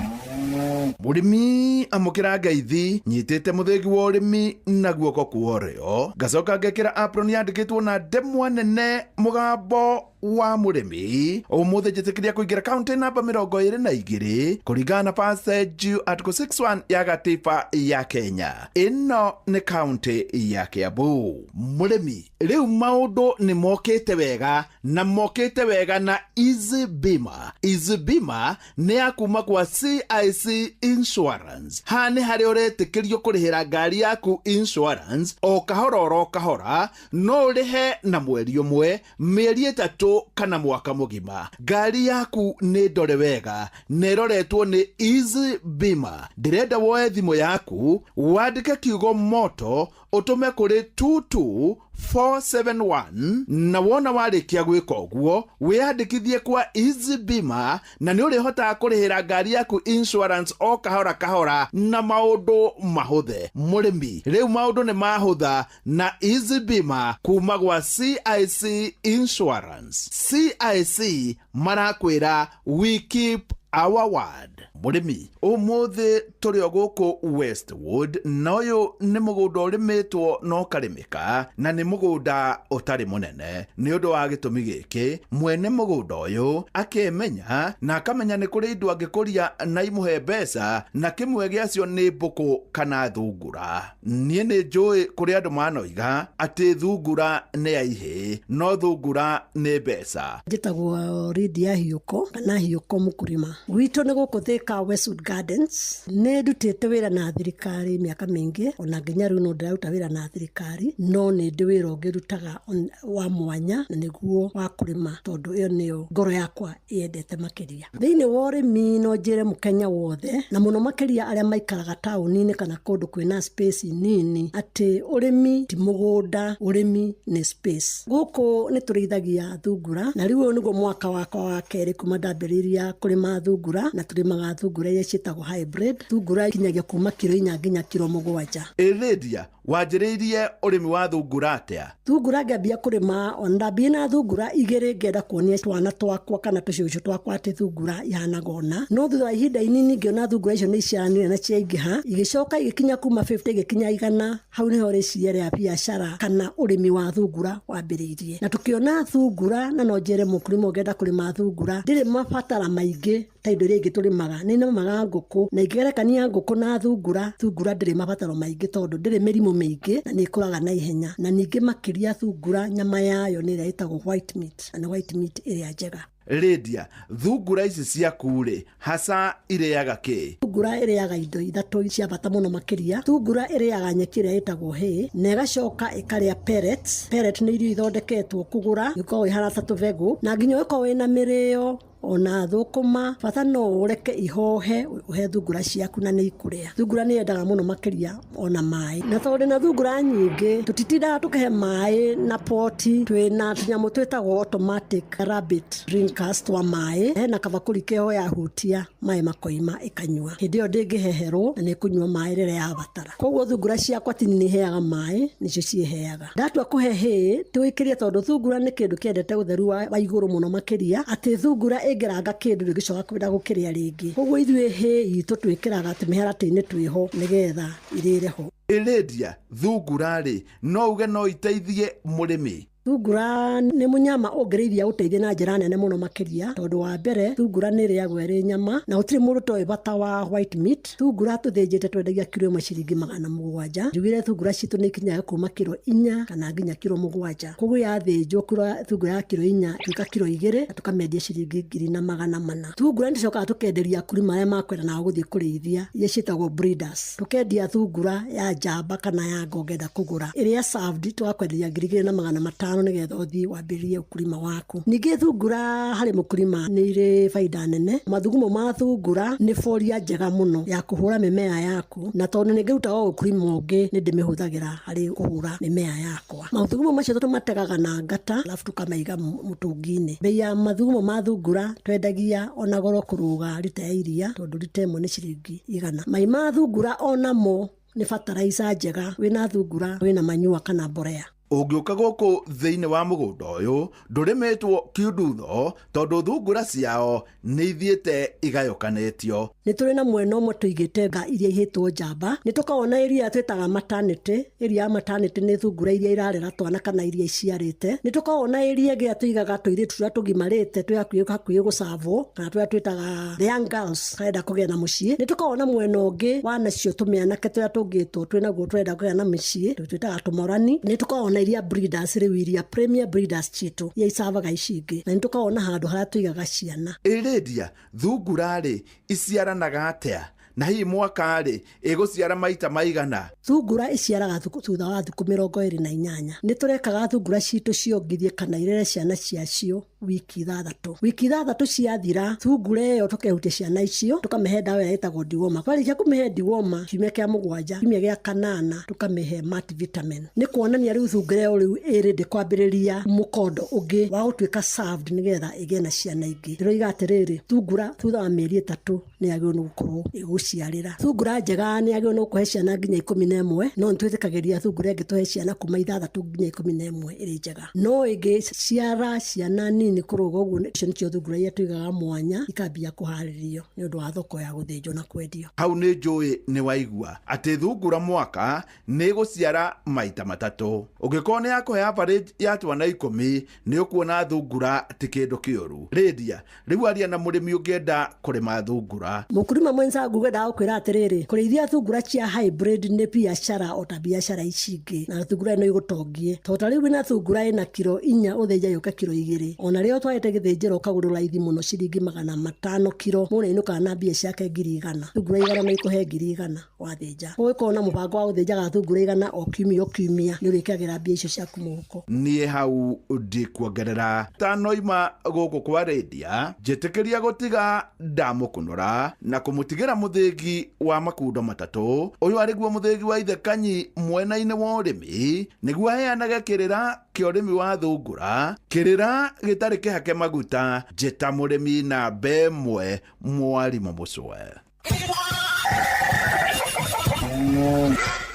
Mũrĩmi amũkĩra ngeithi nyitĩte mũthĩgi wa ũrĩmi na guoko kwa ũrĩo ngacoka ngekĩra apron yandĩkĩtwo na ndemwa nene mũgambo wa mũrĩmi. Ũmũthĩ njĩtĩkĩria kũingĩra kaunti namba 22 kũringana na passage article 61 ya gatiba ya Kenya. Ĩno nĩ kaunti ya Kiambu. Mũrĩmi, rĩu maũndũ nĩ mokĩte wega na mokĩte wega na Easy Bima. Easy Bima nĩ ya kuma kwa CIC Insurance. Haha nĩ harĩa ũretĩkĩrio kũrĩhĩra ngari yaku insurance o kahora oro kahora, no ũrĩhe na mweri ũmwe, mĩeri 3 kana mwaka mũgima. Ngari yaku nĩ ndore wega na ĩroretwo nĩ Easy Bima. Ndĩrenda woe thimũ yaku wandĩke kiugo moto ũtũme kũrĩ 22471 na wona warĩkia gwĩka ũguo wĩyandĩkithie kwa Easy Bima na nĩ ũrĩhotaga kũrĩhĩra ngari yaku insurance o kahora kahora na maũndũ mahũthe. Mũrĩmi, rĩu maũndũ nĩ mahũtha na Easy Bima kuma gwa CIC Insurance. CIC marakwĩra we keep our word. Mũrĩmi, ũmũthĩ tũrĩ o gũkũ Westwood na ũyũ nĩ mũgũnda ũrĩmĩtwo na ũkarĩmĩka na nĩ mũgũnda ũtarĩ mũnene. Nĩ ũndũ wa gĩtũmi gĩkĩ mwene mũgũnda ũyũ akemenya na akamenya nĩ kũrĩ indo angĩkũria na imũhe mbeca na kĩmwe gĩacio nĩ mbũkũ kana thungura. Niĩ nĩ njũĩ kũrĩ andũ manoiga atĩ thungura nĩ ya ihĩĩ no thungura nĩ mbeca. Njĩtagwo Lydia Hiũko kana Hiũko Mũkũrĩma. Gwitũ nĩ gũkũ Thika Westwood Gardens. Nĩ ndutĩte wĩra na thirikari mĩaka mĩingĩ, ona nginya rĩu no ndĩraruta wĩra na thirikari, no nĩ ndĩ wĩra ũngĩ ndutaga wa mwanya, na nĩguo wa kũrĩma, tondũ ĩyo nĩyo ngoro yakwa yendete makĩria. Thĩinĩ wa ũrĩmi no njĩre mũkenya wothe, na mũno makĩria arĩa maikaraga taũni-inĩ kana kũndũ kwĩna space nini, atĩ ũrĩmi ti mũgũnda, ũrĩmi nĩ space. Gũkũ nĩ tũrĩithagia thungura, na rĩu ũyũ nĩguo mwaka wakwa wa kerĩ kuma ndambĩrĩria kũrĩma thungura, na tũrĩmaga thungura iria ciĩtagwo hybrid. Thungura ikinyagia kuma kiro 4 nginya kiro 7. Ĩ Lydia, wanjĩrĩirie ũrĩmi wa thungura atĩa? Thungura ngĩambia kũrĩma, ona ndambia na thungura 2, ngĩenda kuonia twana twakwa kana tũcũcũ twakwa atĩ thungura ihanaga ũna, no thutha wa ihinda inini ngĩona thungura icio nĩ iciaranire na ciaingĩha, igĩcoka igĩkinya kuma 50 igĩkinya 100. Hau nĩho rĩciria rĩa biacara kana ũrĩmi wa thungura wambĩrĩirie, na tũkĩona thungura, na no njĩre mũkulima ũngĩenda kũrĩma thungura, ndĩrĩ mabatara maingĩ ta indo iria ingĩ tũrĩmaga. Nĩ nĩmaga ngũkũ, na ingĩgerekania ngũkũ na thungura, thungura ndĩrĩ mabataro maingĩ tondũ ndĩrĩ mĩrimũ mĩingĩ na nĩ ĩkũraga na ihenya, na ningĩ makĩria thungura nyama yayo nĩ ĩrĩa ĩtagwo white meat, na nĩ white meat ĩrĩa njega. Lydia, thungura ici ciaku rĩ, hasa irĩaga kĩ? Thungura ĩrĩaga indo ithatũ cia bata mũno makĩria. Thungura ĩrĩaga nyeki ĩrĩa ĩtagwo hay, na ĩgacoka ĩkarĩa pellets. Pellet nĩ irio ithondeketwo kũgũra, ĩkoragwo ihana ta tũbegũ, na nginya ũgĩkorwo wĩna mĩrĩo ona thũkũma, bata no ũreke ihohe ũhe thungura ciaku na nĩ ikũrĩa. Thungura nĩ yendaga mũno makĩria ona maĩ, na tondũ na thungura nyingĩ tũtitindaga tũkĩhe maĩ na poti, twĩna tũnyamũ twĩtagwo automatic rabbit drinkers twa maĩ. Hena kabakũri keho, yahutia maĩ makoima ĩkanyua, hĩndĩ ĩyo ndĩngĩheherwo na nĩ ĩkũnyua maĩ rĩrĩa yabatara. Koguo thungura ciakwa ti niĩ heaga maĩ, nĩcio ciĩheaga. Ndatua kũhe hay tũĩkĩrie, tondũ thungura nĩ kĩndũ kĩendete ũtheru wa igũrũ mũno makĩria, atĩ thungura ĩngĩranga kĩndũ ndĩngĩcoka kwenda gũkĩrĩa rĩngĩ. Koguo ithuĩ hay itũ twĩkĩraga tũmĩharatĩ-inĩ twĩho nĩgetha irĩre ho. Lydia, thungura rĩ, no uge no iteithie mũrĩmi? Thungura nĩ mũnyama ũngĩrĩithia ũteithie na njĩra nene mũno makĩria, tondũ wa mbere thungura nĩ ĩrĩagwo ĩrĩ nyama, na gũtirĩ mũndũ toĩ bata wa white meat. Thungura tũthĩnjĩte twendagia kiro 1 ciringi 700. Njugire thungura citũ nĩ ikinyaga kuma kiro 4 kana nginya kiro 7. Koguo yathĩnjwo thungura ya kiro 4 tuĩka kiro 2, na tũkamĩendia ciringi 1400. Thungura nĩ tũcokaga tũkenderia akulima arĩa makwenda nao gũthiĩ kũrĩithia, iria ciĩtagwo breeders. Tũkendia thungura ya njamba kana ya ngo ũngĩenda kũgũra ĩrĩa served, tũgakwenderia 2500 nĩgetha ũthiĩ wambĩrĩrie ũkulima waku. Ningĩ thungura harĩ mũkulima nĩ irĩ baida nene. Mathugumo ma thungura nĩ boria njega mũno ya kũhũra mĩmea yaku, na tondũ nĩ ngĩrutaga ũkulima ũngĩ, nĩ ndĩmĩhũthagĩra harĩ kũhũra mĩmea yakwa. Mathugumo macio tũmategaga na ngata, alafu tũkamaiga mũtũngi-inĩ. Bei ya mathugumo ma thungura twendagia ona goro kũrũga rita ya iria, tondũ rita 1 nĩ ciringi 100. Mai ma thungura onamo nĩ fertilizer njega, wĩna thungura wĩna manyua kana mborea. Ũngĩũka gũkũ thĩinĩ wa mũgũnda ũyũ ndũrĩmĩtwo kiundutho, tondũ thungura ciao nĩ ithiĩte igayũkanĩtio. Nĩ tũrĩ na mwena ũmwe tũigĩte nga iria ihĩtwo njamba, nĩ tũkoragwo na iria twĩtaga maternity. Iria ya maternity nĩ thungura iria irarera twana kana iria iciarĩte. Nĩ tũkoragwo na iria ĩngĩ tũigaga tũirĩtu tũrĩa tũgimarĩte, twĩ hakuhĩ gũcavwo, kana tũrĩa twĩtaga the young girls karenda kũgĩa na mũciĩ. Nĩ tũkoragwo na mwena ũngĩ wa nacio tũmĩanake tũrĩa tũngĩtwo twĩnaguo tũrenda kũgĩa na mĩciĩ, twĩtaga tũmorani. Nĩ tũkoragwo na iria breeders rĩu, iria premier breeders citũ, iria icavaga ici ingĩ, na nĩ tũkoragwo na handũ harĩa tũigaga ciana. Lydia, thungura rĩ, iciaranaga atĩa, na hihi mwaka rĩ ĩgũciara maita maigana? Thungura ĩciaraga thutha wa thikũ 28. Nĩ tũrekaga thungura citũ ciongithie kana irere ciana ciacio wiki 6. Wiki 6 ciathira, thungura ĩyo tũkehutia ciana icio, tũkamĩhe ndawa ĩrĩa ĩtagwo dewormer. Twarĩkia kũmĩhe dewormer kiumia kĩa 7, kiumia gĩa 8 tũkamĩhe multivitamin. Nĩ kuonania rĩu thungura ĩyo rĩu ĩ ready kwambĩrĩria mũkondo ũngĩ wa gũtuĩka served, nĩgetha ĩgĩe na ciana ingĩ. Ndĩroiga atĩrĩrĩ, thungura thutha wa mĩeri 3 nĩ yagĩrĩirwo nĩ gũkorwo ĩgũciarĩra. Thungura njega nĩ yagĩrĩirwo nĩ gũkũhe ciana nginya 11, no nĩ twĩtĩkagĩria thungura ĩngĩ tũhe ciana kuma 6 nginya 11 ĩrĩ njega, no ĩngĩ ciara ciana nini kũrũga ũguo, icio nĩcio thungura iria tũigaga mwanya ikambia kũharĩrio nĩ ũndũ wa thoko ya gũthĩnjwo na kwendio. Hau nĩ njũĩ nĩ waigua atĩ thungura mwaka nĩ ĩgũciara maita 3. Ũngĩkorwo nĩ yakũhe average ya twana 10, nĩ ũkuona thungura ti kĩndũ kĩũru. Lydia, rĩu aria na mũrĩmi ũngĩenda kũrĩma thungura. Mũkulima mwenzangu, ngwendaga gũkwĩra atĩrĩrĩ, kũrĩithia thungura cia hybrid nĩ biacara o ta biacara ici ingĩ, na thungura ĩno ĩgũtongie, tondũ ta rĩu wĩna thungura ĩna kiro 4 ũthĩnja yũke kiro 2, ona Harĩa ũtwarĩte gĩthĩnjĩro ũkagũrwo raithi mũno ciringi 500 kiro, mũndũ ainũkaga na mbia ciake 100,000. Thungura 100 no ikũhe 100,000 wathĩnja. Ũgĩkorwo na mũbango wa gũthĩnjaga thungura 100 o kiumia o kiumia, nĩ ũrĩkagĩra mbia icio ciaku mũhuko. Niĩ hau ndikuongerera tanoima gũkũ kwa rĩndia njĩtĩkĩria gũtiga ndamũkunũra na kũmũtigĩra mũthĩgi wa makundo matatũ. Ũyũ arĩguo mũthĩgi wa ithe Kanyi mwena-inĩ wa ũrĩmi, nĩguo aheanage kĩrĩra kĩa ũrĩmi wa thungura, kĩrĩra gĩtarĩ kĩhake maguta. Njĩta mũrĩmi namba ĩmwe mwarimũ mũcwe.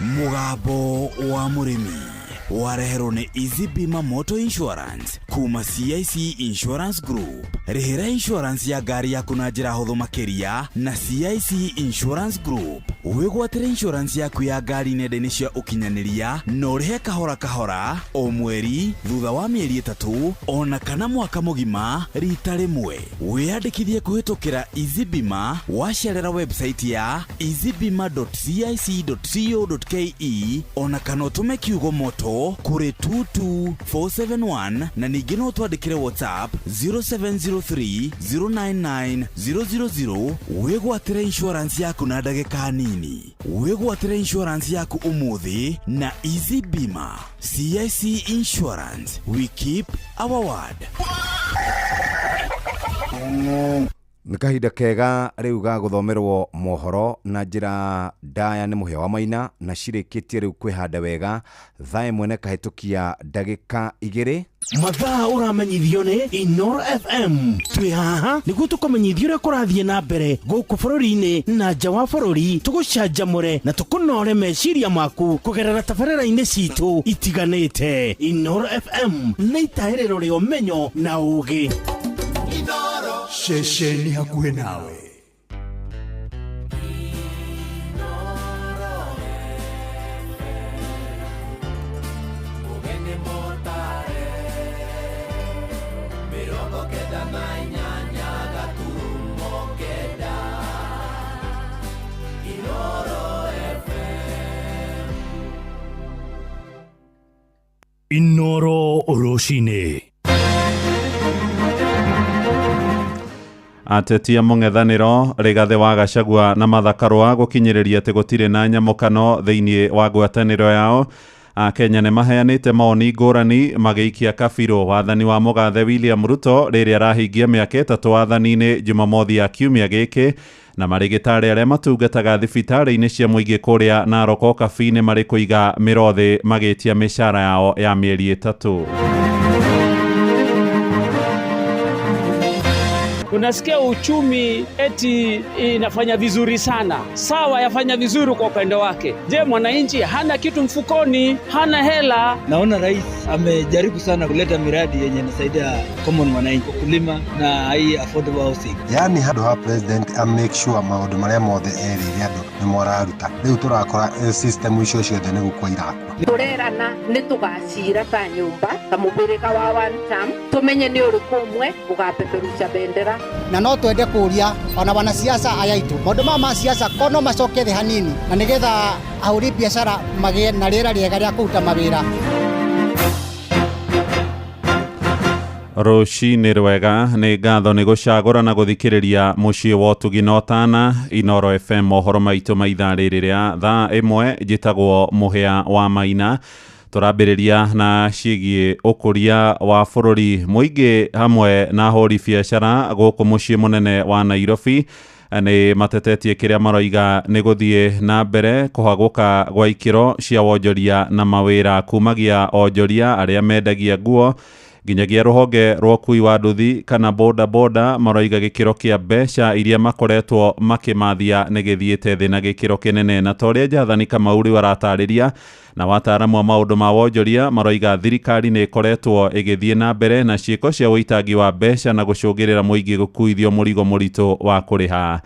Mũgambo wa mũrĩmi wareherwo nĩ Easy Bima Motor Insurance kuma CIC Insurance Group. Rĩhĩra insurance ya ngari yaku na njĩra hũthũ makĩria na CIC Insurance Group. Wĩgwatĩre insurance yaku ya ngari nenda-inĩ cia ũkinyanĩria na ũrĩhe kahora kahora o mweri thutha wa mĩeri 3 ona kana mwaka mũgima rita rĩmwe. Wĩyandĩkithie kũhĩtũkĩra Easy Bima wacerera website ya easybima.cic.co.ke ona kana ũtũme kiugo moto kũrĩ 22471 na ningĩ no twandĩkĩre WhatsApp 0703 099 000. Wĩgwatĩre insurance yaku na ndagĩka nini. Wĩgwatĩre insurance yaku ũmũthĩ na Easy Bima. CIC Insurance, we keep our word. Nĩ kahinda kega rĩu ga gũthomerwo mohoro na njĩra ndaya nĩ Mũhĩa wa Maina, na cirĩkĩtie rĩu kwĩhanda wega thaa ĩmwe na ĩkahĩtũkia ndagĩka 2. Mathaa ũramenyithio nĩ Inoro FM. Twĩ haha nĩguo tũkũmenyithie ũrĩa kũrathiĩ na mbere gũkũ bũrũri-inĩ na nja wa bũrũri, tũgũcanjamũre na tũkũnore meciria maku kũgerera tabarĩra-inĩ citũ itiganĩte. Inoro FM nĩ itahĩrĩro rĩa ũmenyo na ũũgĩ. Ceceni hakuhĩ nawe. Inoro rũcinĩ. Ateti a mũng'ethanĩro Rigathĩ wa Gachagua na Martha Karua gũkinyĩrĩria atĩ gũtirĩ na nyamũkano thĩinĩ wa ngwatanĩro yao. Akenya nĩ maheanĩte mawoni ngũrani magĩikia kabirũ wathani wa mũgathe William Ruto rĩrĩa arahingia mĩaka 3 wathani-inĩ Jumamothi ya kiumia gĩkĩ, na marĩgĩtarĩ arĩa matungataga thibitarĩ-inĩ cia mũingĩ kũrĩa Narok Okabi-inĩ marĩ kũiga mĩro thĩ magĩtia mĩcara yao ya mĩeri 3. Unasikia uchumi eti inafanya vizuri sana. Sawa, yafanya vizuri kwa upande wake. Je, mwananchi hana kitu mfukoni, hana hela? Naona rais amejaribu sana kuleta miradi yenye inasaidia common mwananchi, kulima na hii affordable housing. Yani handũ ha president a make sure maũndũ marĩa mothe erĩire andũ nĩ moraruta. Rĩu tũrakora system icio ciothe nĩ gũkua irakua. Tũrerana nĩ tũgacira ta nyũmba ta mũbĩrĩga wa one term, tũmenye nĩ ũrĩkũ ũmwe ũgapeperusha bendera. Na no twende kũria ona wanasiasa aya aitũ maũndũ maya ma siasa ko no macoke thĩ hanini, na nĩgetha ahũri biacara magĩe na rĩera rĩega rĩa kũruta mawĩra. Rũcinĩ rwega, nĩ ngatho nĩ gũcagũra na gũthikĩrĩria mũciĩ wa ũtugi na ũtana. Inoro FM mohoro maitũ ma ithaa rĩrĩ rĩa thaa 1. Njĩtagwo Mũhĩa wa Maina. Tũrambĩrĩria na ciĩgiĩ ũkũria wa bũrũri. Mũingĩ hamwe na ahũri biacara gũkũ mũciĩ mũnene wa Nairobi nĩ matetetie kĩrĩa maroiga nĩ gũthiĩ na mbere kũhagũka gwa ikĩro cia wonjoria na mawĩra, kumagia onjoria arĩa mendagia nguo nginyagia rũhonge rwa ũkui wa nduthi kana boda boda. Maroiga gĩkĩro kĩa mbeca iria makoretwo makĩmathia nĩ gĩthiĩte thĩ na gĩkĩro kĩnene, na ta ũrĩa Jathani Kamau rĩu aratarĩria. Na wataaramu a maũndũ ma wonjoria maroiga thirikari nĩ ĩkoretwo ĩgĩthiĩ na mbere na ciĩko cia ũitangi wa mbeca na gũcũngĩrĩra mũingĩ gũkuithio mũrigo mũritũ wa kũrĩha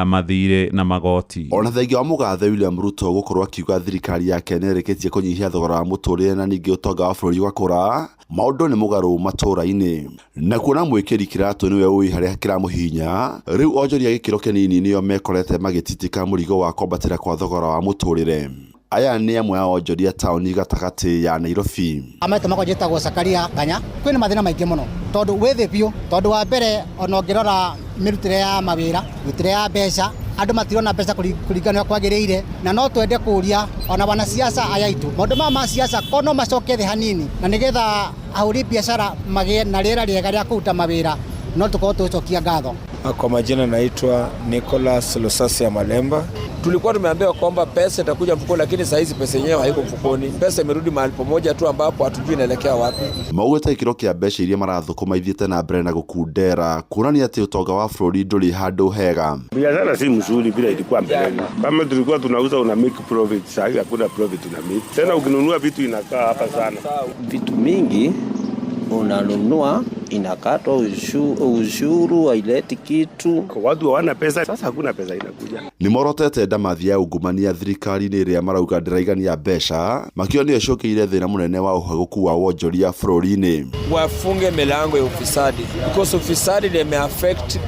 mathirĩ na magoti. Ona thengia wa mũgathe William Ruto gũkorwo akiuga thirikari yake nĩ ĩrĩkĩtie kũnyihia thogora wa mũtũrĩre na ningĩ ũtonga wa bũrũri ũgakũra, maũndũ nĩ mũgarũ matũra-inĩ. Na kuona mwĩkĩri kĩratũ nĩwe ũĩ harĩa kĩramũhihinya, rĩu onjoria gĩkĩro kĩnini nĩo mekorete magĩtitika mũrigo wa kwambatĩra kwa thogora wa mũtũrĩre. Aya nĩ amwe a onjoria taũni gatagatĩ ya Nairobi. Amaitũ makwa njĩtagwo Sakaria Nganya. Kwĩna mathĩna maingĩ mũno tondũ wĩ thĩ biũ, tondũ wa mbere ona ũngĩrora mĩrutĩre ya mawĩra, mĩrutĩre ya mbeca, andũ matirona mbeca kũringana na ũrĩa kwagĩrĩire, na no twende kũria ona wanasiasa aya aitũ maũndũ maya ma siasa ko no macoke thĩ hanini, na nĩgetha ahũri biacara magĩe na rĩera rĩega rĩa kũruta mawĩra, no tũkorwo tũgĩcokia ngatho. Kwa majina naitwa Nicholas Lusasia Malemba. Tulikuwa tumeambiwa kwamba pesa itakuja mfukoni, lakini saa hizi pesa yenyewe haiko mfukoni. Pesa imerudi mahali pamoja tu ambapo hatujui inaelekea wapi. Maugĩte gĩkĩro kĩa mbeca iria marathũkũma ithiĩte na mbere na gũkundera kuonania atĩ ũtonga wa bũrũri ndũrĩ handũ hega. Biashara si mzuri vile ilikuwa mbeleni. Kama tulikuwa tunauza una make profit, sasa hivi hakuna profit una make. Tena ukinunua vitu inakaa hapa sana. Vitu mingi unanunua inakatwa ushuru, haileti kitu. Kwa watu hawana pesa, sasa hakuna pesa inakuja. Nĩ morotete ndamathi ya ungumania thirikari-inĩ ĩrĩa marauga ndĩraigania mbeca makĩo nĩyo ĩcũkĩire thĩna mũnene wa ũhagũku wa wonjoria bũrũri-inĩ. Wafunge milango ya ufisadi because ufisadi ndio imeaffect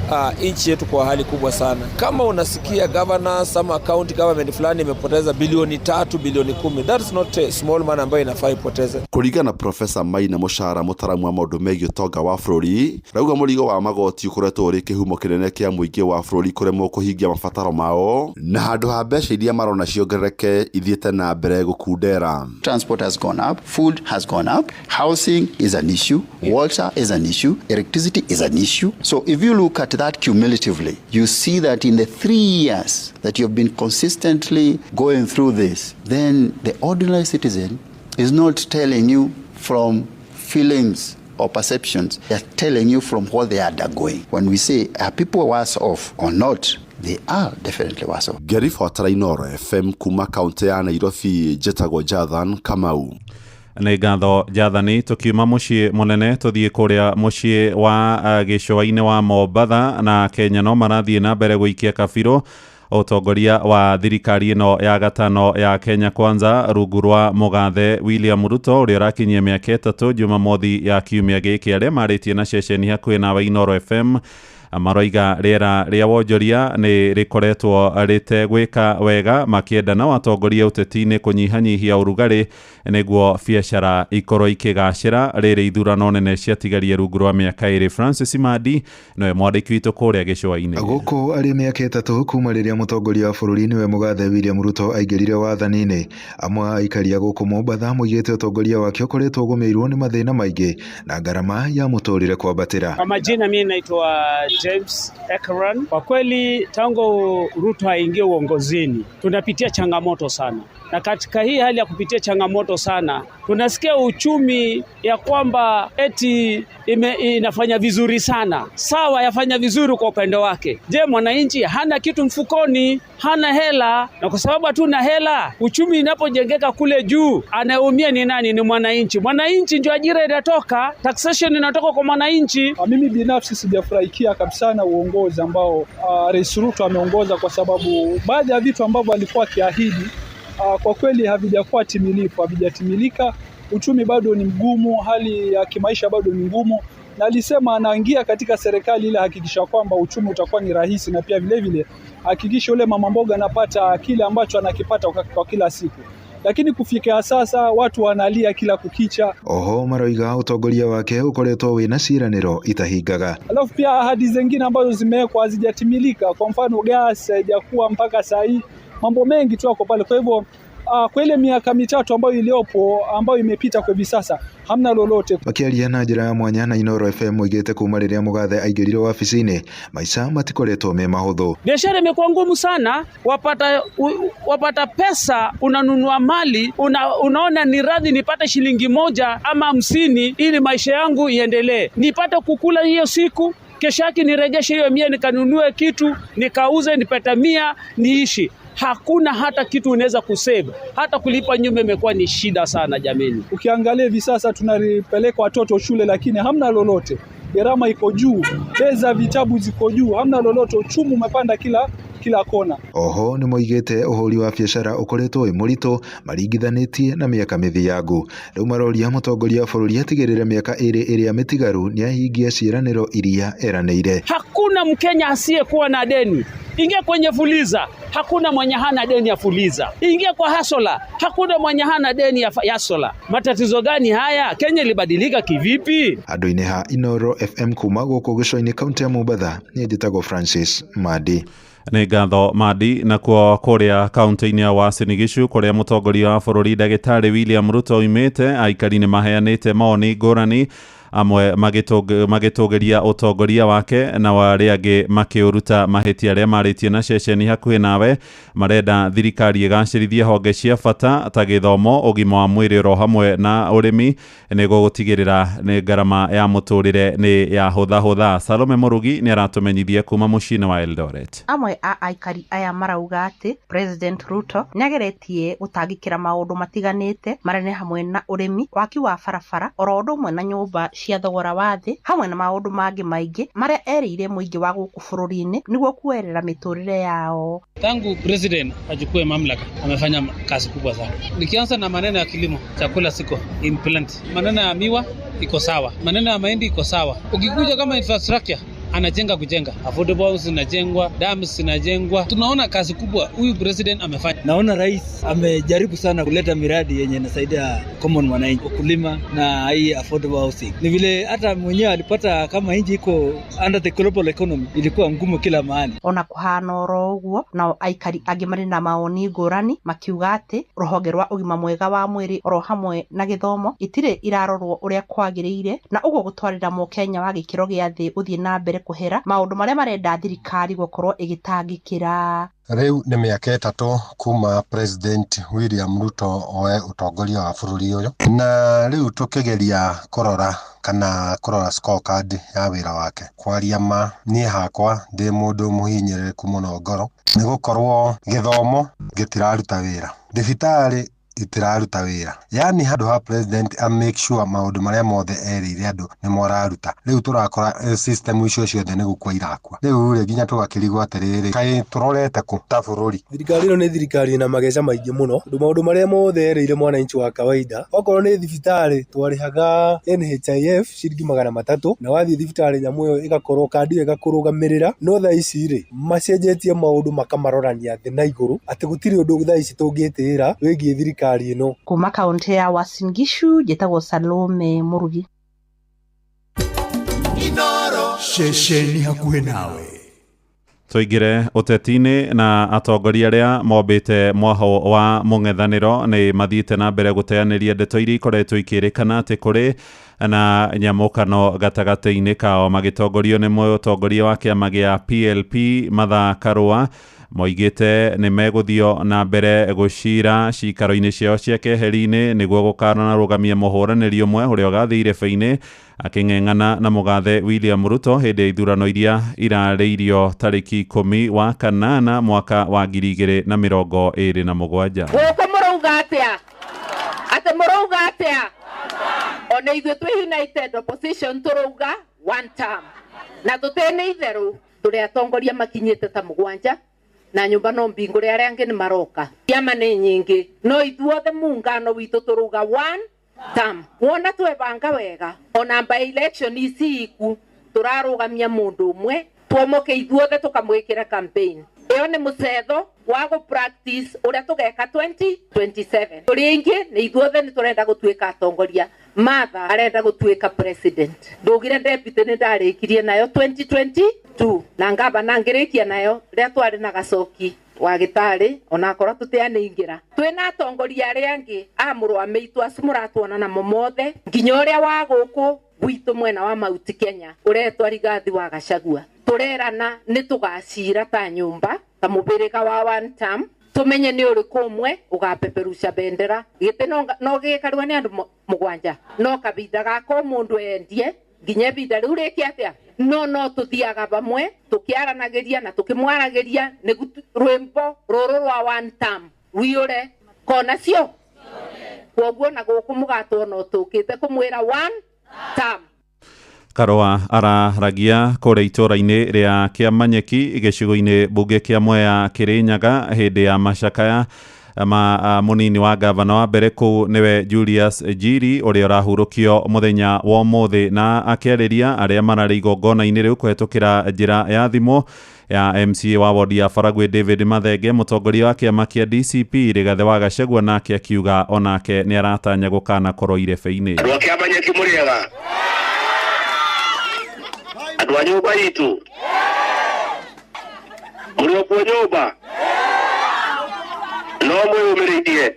nchi yetu kwa hali kubwa sana. Kama unasikia governors ama county government fulani imepoteza bilioni 3, bilioni 10, that's not a small money ambayo inafaa ipoteze. Kũringana na Profesa Maina Mũcara, mũtaramu wa maũndũ megiĩ ũtonga wa bũrũri, rauga mũrigo wa magoti ũkoretwo ũrĩ kĩhumo kĩnene kĩa mũingĩ wa bũrũri kũremwo kũhingia mabataro mao, na handũ ha mbeca iria marona ciongerereke ithiĩte na mbere gũkundera. Transport has gone up, food has gone up, housing is an issue, water is an issue, electricity is an issue. So if you look at that cumulatively, you see that in the 3 years that you've been consistently going through this, then the ordinary citizen is not telling you from feelings or perceptions, they are telling you from what they are undergoing. When we say, are people worse off or not, they are definitely worse off. Ngĩribotera Inooro FM kuma kaunti ya Nairobi, njĩtagwo Jathan Kamau. Nĩ ngatho Jathani. Tũkiuma mũciĩ mũnene tũthiĩ kũrĩa mũciĩ wa gĩcũa-inĩ wa Mombatha, na Kenya no marathiĩ na mbere gũikia kabirũ ũtongoria wa thirikari ĩno ya gatano ya Kenya Kwanza rungu rwa mũgathe William Ruto ũrĩa ũrakinyia mĩaka 3 Jumamothi ya kiumia gĩkĩ. Arĩa marĩtie na ceceni hakuhĩ nawe Inooro FM maroiga rĩera rĩa wonjoria nĩ rĩkoretwo rĩtegwĩka wega, makĩenda na watongoria ũteti-inĩ kũnyihanyihia ũrugarĩ nĩguo biacara ikorwo ikĩgacĩra rĩrĩ ithurano nene ciatigarie rungu rwa mĩaka 2. Francis Madi nowe mwandĩki witũ kũrĩa gĩcũa-inĩ. Gũkũ arĩ mĩaka 3 kuma rĩrĩa mũtongoria wa bũrũri nĩwe mũgathe William Ruto aingĩrire wathani-inĩ, amwe a aikari a gũkũ Mombatha moigĩte ũtongoria wake ũkoretwo ũgũmĩirwo nĩ mathĩna maingĩ na ngarama ya mũtũrĩre kwambatĩra. Kwa majina mimi naitwa James Ekran. Kwa kweli tangu Ruto aingie uongozini tunapitia changamoto sana, na katika hii hali ya kupitia changamoto sana tunasikia uchumi ya kwamba eti inafanya vizuri sana. Sawa, yafanya vizuri kwa upande wake. Je, mwananchi hana kitu mfukoni, hana hela, na kwa sababu hatuna hela, uchumi inapojengeka kule juu, anayeumia ni nani? Ni mwananchi. Mwananchi ndio ajira inatoka, taxation inatoka kwa mwananchi. Mimi binafsi sijafurahikia kabisa na uongozi ambao Rais Ruto ameongoza, kwa sababu baadhi ya vitu ambavyo alikuwa akiahidi kwa kweli havijakuwa timilifu, havijatimilika. Uchumi bado ni mgumu, hali ya kimaisha bado ni ngumu, na alisema anaingia katika serikali ili hakikisha kwamba uchumi utakuwa ni rahisi, na pia vile vile hakikisha yule mama mboga anapata kile ambacho anakipata kwa kila siku. Lakini kufikia sasa watu wanalia kila kukicha. Oho maroiga utongoria wake ukoretwo wina ciĩranĩro itahingaga. Alafu pia ahadi zingine ambazo zimewekwa hazijatimilika, kwa mfano gas haijakuwa mpaka saa hii, mambo mengi tu yako pale. Kwa hivyo kwa ile miaka 3 ambayo iliyopo, ambayo imepita kwa hivi sasa, hamna lolote. Makiaria na njĩra ya mwanya na Inooro FM oigĩte kuma rĩrĩa mũgathe aingĩrire wabici-inĩ maica matikoretwo me mahũthũ. Biashara imekuwa ngumu sana, wapata pesa, unanunua mali, unaona ni radhi nipate shilingi 1 ama 50 ili maisha yangu iendelee, nipate kukula hiyo siku, kesho yake nirejeshe hiyo 100 nikanunue kitu, nikauze nipate 100 niishi. Hakuna hata kitu unaweza kusave, hata kulipa nyumba imekuwa ni shida sana jameni. Ukiangalia hivi sasa tunalipeleka watoto shule lakini hamna lolote. Gharama iko juu, pesa vitabu ziko juu, hamna lolote, uchumi umepanda kila kona. Oho nĩ moigĩte ũhũri wa biacara ũkoretwo wĩ mũritũ maringithanĩtie na mĩaka mĩthiangu. Rĩu maroria mũtongoria wa bũrũri atigĩrĩre mĩaka 2 ĩrĩa mĩtigaru nĩahingia ciĩranĩro iria eranĩire. Hakuna Mkenya asiyekuwa na deni. Ingia kwenye Fuliza, hakuna mwenye hana deni ya Fuliza. Ingia kwa Hasola, hakuna mwenye hana deni ya Hasola. Matatizo gani haya? Kenya ilibadilika kivipi? Andũ-inĩ ha Inoro FM kuma gũkũ gĩcũa-inĩ kaunti ya Mombatha, niĩ njĩtagwo Francis Madi. Nĩ ngatho Madi. Nakuo kũrĩa kaunti-inĩ ya Uasin Gishu kũrĩa mũtongoria wa bũrũri ndagĩtarĩ William Ruto oimĩte, aikari nĩ maheanĩte mawoni ngũrani, amwe magĩtũgĩria ũtongoria wake na arĩa angĩ makĩũruta mahĩtia arĩa marĩtie na ceceni hakuhĩ nawe. Marenda thirikari ĩgacĩrithie honge cia bata ta gĩthomo, ũgima wa mwĩrĩ oro hamwe na ũrĩmi nĩguo gũtigĩrĩra nĩ ngarama ya mũtũrĩre nĩ yahũthahũtha. Salome Mũrugi nĩ aratũmenyithia kuma mũciĩ-inĩ wa Eldoret. Amwe a aikari aya marauga atĩ President Ruto nĩageretie gũtangĩkĩra maũndũ matiganĩte marĩa nĩ hamwe na ũrĩmi, waki wa barabara oro ũndũ ũmwe na nyũmba cia thogora wa thĩ hamwe na maũndũ mangĩ maingĩ marĩa erĩire mũingĩ wa gũkũ bũrũri-inĩ nĩguo kuoerera mĩtũrĩre yao. Tangu president achukue mamlaka amefanya kazi kubwa sana. Nikianza na maneno ya kilimo, chakula siko in plant, maneno ya miwa iko sawa, maneno ya mahindi iko sawa. Ukikuja kama infrastructure anajenga kujenga, affordable house zinajengwa, dams zinajengwa. Tunaona kazi kubwa huyu president amefanya. Naona rais amejaribu sana kuleta miradi yenye inasaidia common mwananchi, ukulima na hii affordable housing. Ni vile hata mwenyewe alipata kama nchi iko under the global economy, ilikuwa ngumu kila mahali. Ona kuhana oro ũguo, nao aikari angĩ marĩ na mawoni ngũrani makiuga atĩ rũhonge rwa ũgima mwega wa mwĩrĩ oro hamwe na gĩthomo itirĩ irarorwo ũrĩa kwagĩrĩire, na ũguo gũtwarĩra mũkenya wa gĩkĩro gĩa thĩ gũthiĩ na mbere kũhera maũndũ marĩa marenda thirikari gũkorwo ĩgĩtangĩkĩra. Rĩu nĩ mĩaka 3 kuma President William Ruto oe ũtongoria wa bũrũri ũyũ, na rĩu tũkĩgeria kũrora kana kũrora scorecard ya wĩra wake. Kwaria ma, niĩ hakwa ndĩ mũndũ mũhinyĩrĩrĩku mũno ngoro, nĩ gũkorwo gĩthomo gĩtiraruta wĩra, thibitarĩ itiraruta wĩra. Yani handũ ha president a make sure maũndũ marĩa mothe erĩire andũ nĩmo araruta. Rĩu tũrakora system icio ciothe nĩ gũkua irakua. Rĩu rĩ nginya tũgakĩrigwo atĩrĩrĩ, kaĩ tũrorete kũ ta bũrũri? Thirikari ĩno nĩ thirikari ĩna mageca maingĩ mũno, tondũ maũndũ marĩa mothe erĩire mwananchi wa kawaida, okorwo nĩ thibitarĩ twarĩhaga NHIF ciringi 300, na wathiĩ thibitarĩ nyamũ ĩyo ĩgakorwo kandi ĩyo ĩgakũrũgamĩrĩra. No thaa ici rĩ, macenjetie maũndũ makamarorania thĩ na igũrũ, atĩ gũtirĩ ũndũ thaa ici tũngĩtĩĩra wĩgiĩ thirikari. Kuma kaunti ya Uasin Gishu njĩtagwo Salome Murugi. Inoro ceceni hakuhĩ nawe. Tũingĩre ũteti-inĩ na atongoria arĩa mombĩte mwaho wa mũng'ethanĩro nĩ mathiĩte na mbere gũteanĩria ndeto iria ikoretwo ikĩrĩkana atĩ kũrĩ na nyamũkano gatagatĩ-inĩ kao, magĩtongorio nĩ mũtongoria wa kĩama gĩa PLP Martha Karua. Moigĩte nĩ megũthio na mbere gũcira cikaro-inĩ ciao cia keheri-inĩ nĩguo gũkanarũgamia mũhũranĩri ũmwe ũrĩa ũgathiĩ irebe-inĩ akĩng'eng'ana na mũgathe William Ruto hĩndĩ ya ithurano iria irarĩirio tarĩki 10 wa kanana mwaka wa 2027. Gũkũ mũrauga atĩa? Atĩ mũrauga atĩa? Ona ithuĩ twĩ United Opposition tũrauga one term. Na tũtĩ nĩ itherũ tũrĩ atongoria makinyĩte ta 7 na nyũmba no mbingũre arĩa angĩ nĩ maroka. Ciama nĩ nyingĩ no ithuothe muungano witũ tũrauga one term. Wona twebanga wega ona by election ici iku tũrarũgamia mũndũ ũmwe twomoke ithuothe tũkamwĩkĩra campaign. Ĩyo nĩ mũcetho wa gũ practice ũrĩa tũgeka 2027. Tũrĩ aingĩ nĩ ithuothe nĩ tũrenda gũtuĩka atongoria. Martha arenda gũtuĩka president. Ndugire deputy nĩ ndarĩkirie nayo 2022 na ngavana ngĩrĩkia nayo rĩrĩa twarĩ na Gacoki wa gĩtarĩ onakorwo tũtianĩingĩra. Twĩna atongoria arĩa angĩ a mũrũ wa mĩitũ acu mũratuona namo mothe nginya ũrĩa wa gũkũ gwitũ mwena wa Mount Kenya ũretwa Rigathi wa Gachagua. Tũrerana nĩ tũgacira ta nyũmba ta mũbĩrĩga wa one term, tũmenye nĩ ũrĩkũ ũmwe ũgapeperusha bendera. Gĩtĩ no gĩkarwo nĩ andũ 7 no kabinda gaka o mũndũ endie nginya ibinda rĩu rĩke atĩa. No tũthiaga vamwe tũkĩaranagĩria na tũkĩmwaragĩria nĩguo rwĩmbo rũrũ rwa one term rũiyũre kona cio. Kwoguo na gũkũ mũgatwo no tũkĩte kũmwĩra one term. Karua araragia kũrĩa itũũra-inĩ rĩa Kĩamanyeki gĩcigo-inĩ mbunge kĩa Mwea Kĩrĩnyaga hĩndĩ ya macakaya ma mũnini wa gavana wa mbere kũu nĩwe Julius Njiri ũrĩa ũrahurũkio mũthenya wa ũmũthĩ, na akĩarĩria arĩa mararĩ igongona-inĩ rĩu kũhetũkĩra njĩra ya thimũ. Ya MCA wa wodi ya Faragwe David Mathenge, mũtongoria wa kĩama kĩa DCP Rigathĩ wa Gachagua nake akiuga onake nĩ aratanya gũkanakorwo irebe-inĩ. Andũ a kĩama nyeki mũrĩega, andũ a nyũmba itũ mũrĩ o kuo nyũmba, no mwĩyũmĩrĩirie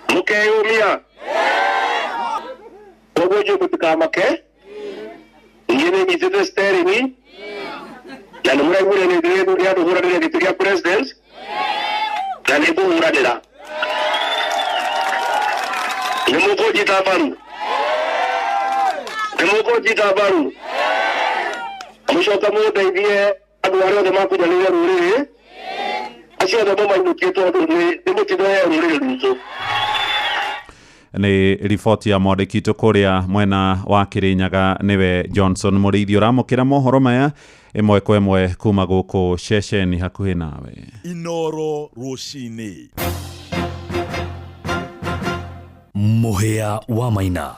mũkeyũmia, koguo inyuĩ mũtikamake. Niĩ nĩ nyitĩte steering na nĩ mũraiguire nĩ ndĩrethurire andũ hũranĩre gĩtĩ gĩa president na nĩ ngũhũranĩra. Nĩ mũkũnjita mbaru? Nĩ mũkũnjita mbaru? Mũcoke mũndeithie andũ arĩa othe makunyanĩire rũrĩrĩ acio othe mũmainũkie tondũ nĩ mũtino ya rũrĩrĩ rwitũ. Nĩ riboti ya mwandĩki witũ kũrĩa mwena wa Kĩrĩnyaga nĩwe Johnson Mũrĩithi ũramũkĩra mohoro maya ĩmwe kwa ĩmwe kuma gũkũ ceceni hakuhĩ nawe. Inoro rũcinĩ. Mũhĩa wa Maina.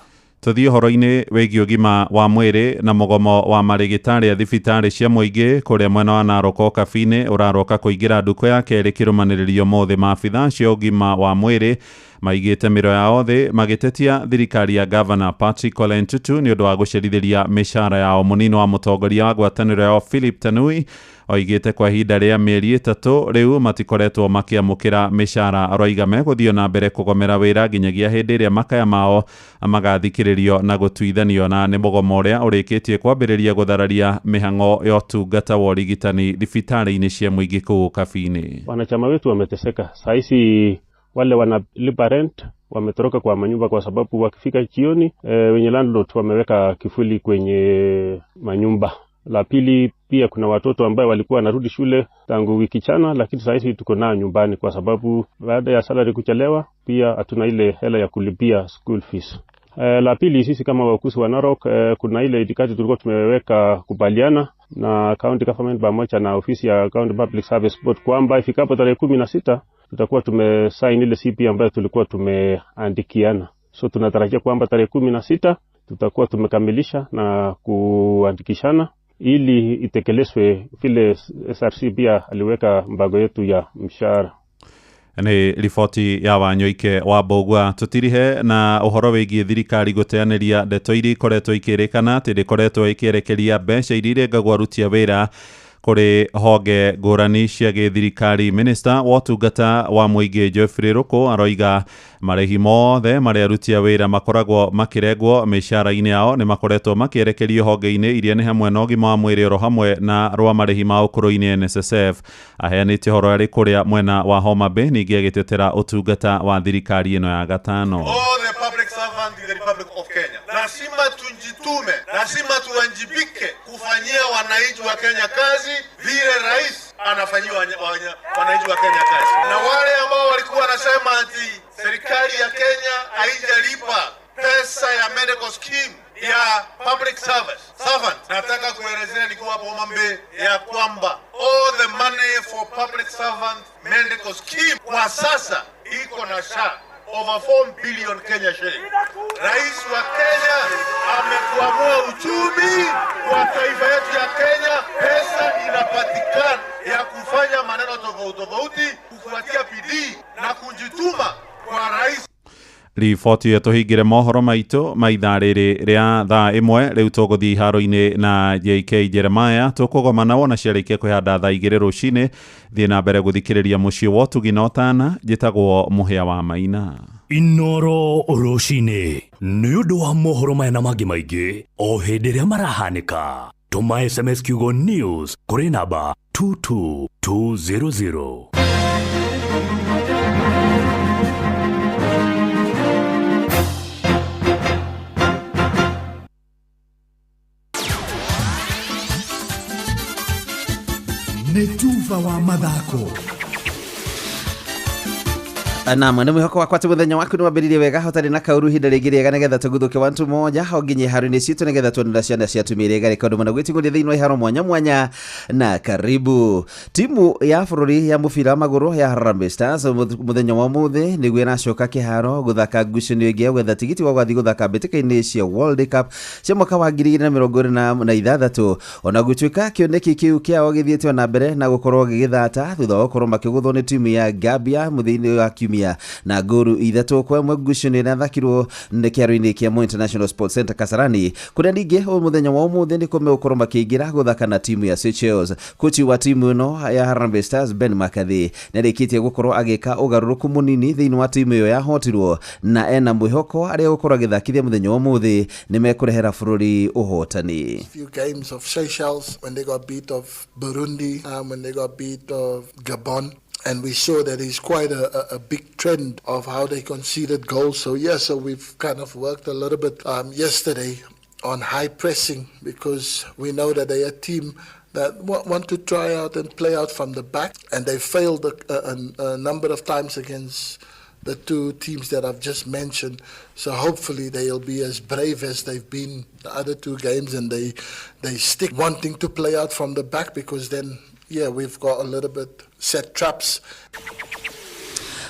Tũthiĩ ũhoro-inĩ wĩgiĩ ũgima wa mwĩrĩ na mũgomo wa marĩgĩtarĩ a thibitarĩ cia mũingĩ kũrĩa mwena wa Narok Okabi-inĩ ũraroka kũingĩra ndukũ ya kerĩ kĩrũmanĩrĩrio ũmũthĩ. Maabitha cia ũgima wa mwĩrĩ maigĩte mĩro yao thĩ magĩtetia thirikari ya Gavana Patrick Ole Ntutu nĩ ũndũ wa gũcerithĩria mĩcara yao. Mũnini wa mũtongoria wa ngwatanĩro yao Philip Tanui oigĩte kwa ihinda rĩa mĩeri 3 rĩu matikoretwo makĩamũkĩra mĩcara. Aroiga megũthiĩ na mbere kũgomera wĩra nginyagia hĩndĩ ĩrĩa makaya mao magathikĩrĩrio na gũtuithanio, na nĩ mũgomo ũrĩa ũrĩkĩtie kwambĩrĩria gũthararia mĩhang'o ya ũtungata wa ũrigitani thibitarĩ-inĩ cia mũingĩ kũu Okabi-inĩ. Wanachama wetu wameteseka saa hizi, wale wanalipa rent wametoroka kwa manyumba kwa sababu wakifika jioni wenye landlord wameweka kifuli kwenye manyumba. La pili, pia kuna watoto ambao walikuwa wanarudi shule tangu wiki jana, lakini saa hizi tuko nao nyumbani kwa sababu baada ya salary kuchelewa pia hatuna ile hela ya kulipia school fees. La pili, sisi kama wakusi wa Narok, kuna ile itikadi tulikuwa tumeweka kubaliana na county government pamoja na ofisi ya County Public Service Board kwamba ifikapo tarehe 16 tutakuwa tumesign ile CP ambayo tulikuwa tumeandikiana. So tunatarajia kwamba tarehe 16 tutakuwa tumekamilisha na kuandikishana ili itekelezwe vile SRC pia aliweka mpango yetu ya mshahara. Nĩ riboti ya Wanyoike wa Mbũgua. Tũtirihe na ũhoro wĩgiĩ thirikari gũteanĩria ndeto iria ikoretwo ikĩrĩkana atĩ ndĩkoretwo ĩkĩerekeria mbeca iria irengagwo aruti a wĩra kũrĩ honge ngũrani cia gĩthirikari. Minista wa ũtungata wa mũingĩ Geoffrey Ruku aroiga marĩhi mothe marĩa aruti a wĩra makoragwo makĩrengwo mĩcara-inĩ yao nĩ makoretwo makĩerekerio honge-inĩ iria nĩ hamwe na ũgima wa mwĩrĩ oro hamwe na rwa marĩhi ma ũkũrũ-inĩ NSSF. Aheanĩte ũhoro arĩ kũrĩa mwena wa Homa Bay, ningĩ agĩtetera ũtungata wa thirikari ĩno ya gatano. All the public servants in the Republic of Kenya, lazima tujitume, lazima tuwajibike kufanyia wananchi wa Kenya kazi vile rais anafanyia wananchi wa Kenya kazi. Na wale ambao walikuwa wanasema ati serikali ya Kenya haijalipa pesa ya medical scheme ya public service servant, nataka kuelezea nikiwa hapo Homa Bay ya kwamba all the money for public servant medical scheme kwa sasa iko na SHA over 4 billion Kenya shilling. Rais wa Kenya amekuamua uchumi wa taifa yetu ya Kenya. Pesa inapatikana ya kufanya maneno tofauti tofauti kufuatia bidii na kujituma kwa rais. Riboti ĩyo tũhingĩre mohoro maitũ ma ithaa rĩrĩ rĩa thaa 1. Rĩu tũgũthiĩ iharo-inĩ na JK Jeremiah tũkũgoma wona ciarĩkia kwĩhanda thaa 2 rũcinĩ. Thiĩ na mbere gũthikĩrĩria mũciĩ wa ũtugi na ũtana. Njĩtagwo Mũhĩa wa Maina. Inoro rũcinĩ nĩ ũndũ wa mohoro maya na mangĩ maingĩ o hĩndĩ ĩrĩa marahanĩka. Tũma SMS kiugo news kũrĩ namba 22200. Nĩ tuba wa mathako. Naam, nĩ mwĩhoko wakwa atĩ mũthenya waku nĩ wambĩrĩirie wega hotarĩ na kaũru ihinda rĩngĩ rĩega nĩgetha tũguthũke wantu moja ho nginye iharo-inĩ citũ nĩgetha tuonera ciana cia atumia iria igarĩka ũndũ mũna gwĩting'ũria thĩinĩ wa iharo mwanya mwanya na karibu. Timu ya bũrũri ya mũbira wa magũrũ ya Harambee Stars mũthenya wa ũmũthĩ nĩguo ĩracoka kĩharo gũthaka ngucanio ĩngĩ ya gwetha tigiti wa gũgathiĩ gũthaka mbĩtĩka-inĩ cia World Cup cia mwaka wa 2026 ona gũtuĩka kĩoneki kĩu kĩao gĩthiĩte na mbere na gũkorwo gĩgĩthata thutha wa gũkorwo makĩgũthwo nĩ timu ya Gambia mũthia-inĩ wa kiumia na ngũru 3-1 ngucanio ĩrĩa ĩrathakirwo nĩ kĩharo-inĩ kĩa Moi International Sports Center Kasarani kũrĩa ningĩ mũthenya wa ũmũthĩ nĩkuo megũkorwo makĩingĩra gũthaka na timu ya Seychelles. Kochi wa timu ĩno ya Harambee Stars Ben McCarthy nĩarĩkĩtie gũkorwo agĩka ũgarũrũku mũnini thĩinĩ wa timu ĩyo yahotirwo na ena mwĩhoko arĩa gũkorwo agĩthakithia mũthenya wa ũmũthĩ nĩ mekũrehera bũrũri ũhotani. Few games of Seychelles when they got beat of Burundi, when they got beat of Gabon. And we saw that is quite a big trend of how they conceded goals. So, yeah, so we've kind of worked a little bit yesterday on high pressing because we know that they are a team that want to try out and play out from the back. And they failed a number of times against the two teams that I've just mentioned. So hopefully they'll be as brave as they've been the other two games and they stick wanting to play out from the back because then, yeah, we've got a little bit set traps.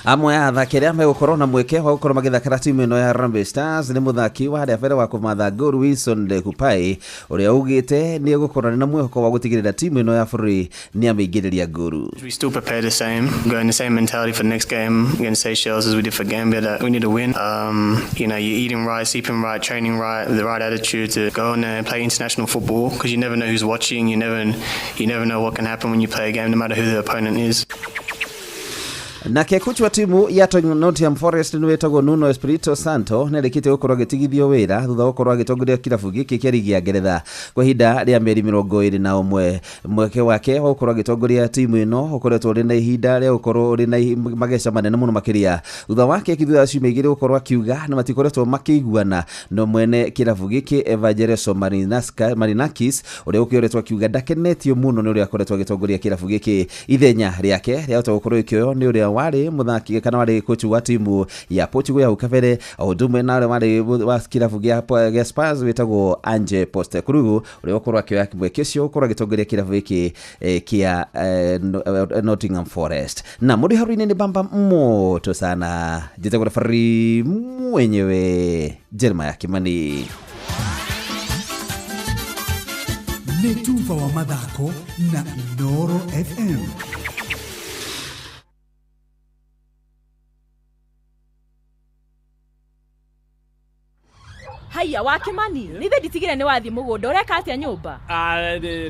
Amwe a athaki arĩa megũkorwo na mweke wa gũkorwo magĩthakĩra timu ĩno ya Harambee Stars nĩ mũthaki wa harĩa mbere wa kũmatha goal Wilson Lekupai ũrĩa ugĩte nĩ egũkorwo arĩ na mwĩhoko wa gũtigĩrĩra timu ĩno ya bũrũri nĩ amĩingĩrĩria ngũru. We still prepare the same, go in the same mentality for the next game against Seychelles as we did for Gambia, that we need to win. You know, you're eating right, sleeping right, training right, the right attitude to go in there and play international football because you never know who's watching, you never know what can happen when you play a game, no matter who the opponent is. Nake kochi wa timu ya Nottingham Forest nĩ wĩtagwo Nuno Espirito Santo nĩarĩkĩtie gũkorwo agĩtigithio wĩra thutha wa gũkorwo agĩtongoria kĩrabu gĩkĩ kĩa rigi ya Ngeretha kwa ihinda rĩa mĩeri 21. Mweke wake wa gũkorwo agĩtongoria timu ĩno ũkoretwo ũrĩ na ihinda rĩa gũkorwo ũrĩ na mageca manene mũno makĩria thutha wake thutha wa ciumia igĩrĩ gũkorwo akiuga na matikoretwo makĩiguana no mwene kĩrabu gĩkĩ Evangelos Marinakis ũrĩa ũkĩoretwo akiuga ndakenetio mũno nĩ ũrĩa akoretwo agĩtongoria kĩrabu gĩkĩ. Ithenya rĩake rĩahota gũkorwo ĩkĩoywo nĩ ũrĩa warĩ mũthaki kana warĩ coach wa timu ya Portugal ya hau kabere o ũndũ ũmwe na ũrĩa warĩ wa kĩrabu gĩa Spurs wĩtagwo Ange Postecoglou ũrĩa ũkorwo akĩoya mweke ũcio ũkorwo agĩtongoria kĩrabu gĩkĩ kĩa Nottingham Forest. Na mũndũ iharo-inĩ nĩ bamba moto sana njĩtagwo referee mwenyewe Jeremiah Kimani. Nĩ tuba wa mathako na Inooro FM. Haiya wa Kimani, nithe nditigire nĩ wathiĩ mũgũnda ũreka atĩa nyũmba?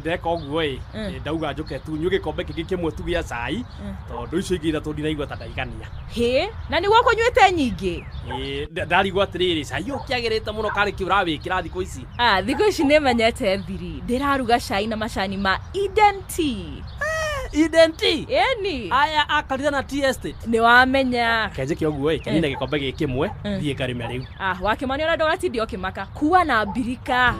Ndeka ũguo ĩ, ndauga njũke tu nyue gĩkombe kĩngĩ kĩmwe tu gĩa cai tondũ icio ingĩ ithatũ ndiraigua ta ndaigania. Hĩ, na nĩguo ũkũnyuĩte nyingĩ? Ndarigwo atĩrĩrĩ, cai ũkĩagĩrĩte mũno karĩ kĩ ũrawĩkĩra thikũ ici? Thikũ ici nĩmenyete thiri, ndĩraruga cai na macani ma Eden Tea. Eden Tea? Ĩni. Aya akarire na tea estate. Nĩ wamenya. Kenjĩke ũguo ĩ, kenyine gĩkombe gĩkĩ kĩmwe, thiĩ ngarĩme rĩu. Wa Kimani ona ndũgatinde ũkĩmaka, kua na mbirika.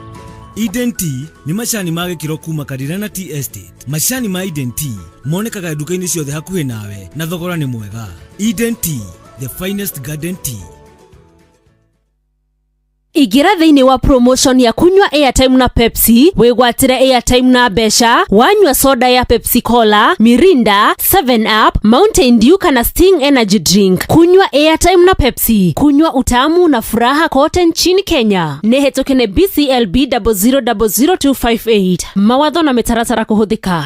Eden Tea nĩ macani ma gĩkĩro kuma Karirana Tea Estate. Macani ma Eden Tea monekaga nduka-inĩ ciothe hakuhĩ nawe na thogora nĩ mwega. Eden Tea, the finest garden tea. Ingĩra thĩinĩ wa promotion ya kunywa airtime na Pepsi wĩgwatĩre airtime na mbeca wanyua soda ya Pepsi Cola, Mirinda, 7 Up, Mountain Dew kana Sting Energy Drink. Kunywa airtime na Pepsi, kunywa utamu na furaha kote nchini Kenya. Nĩ hetũke nĩ BCLB 0000258. Mawatho na mĩtaratara kũhũthĩka.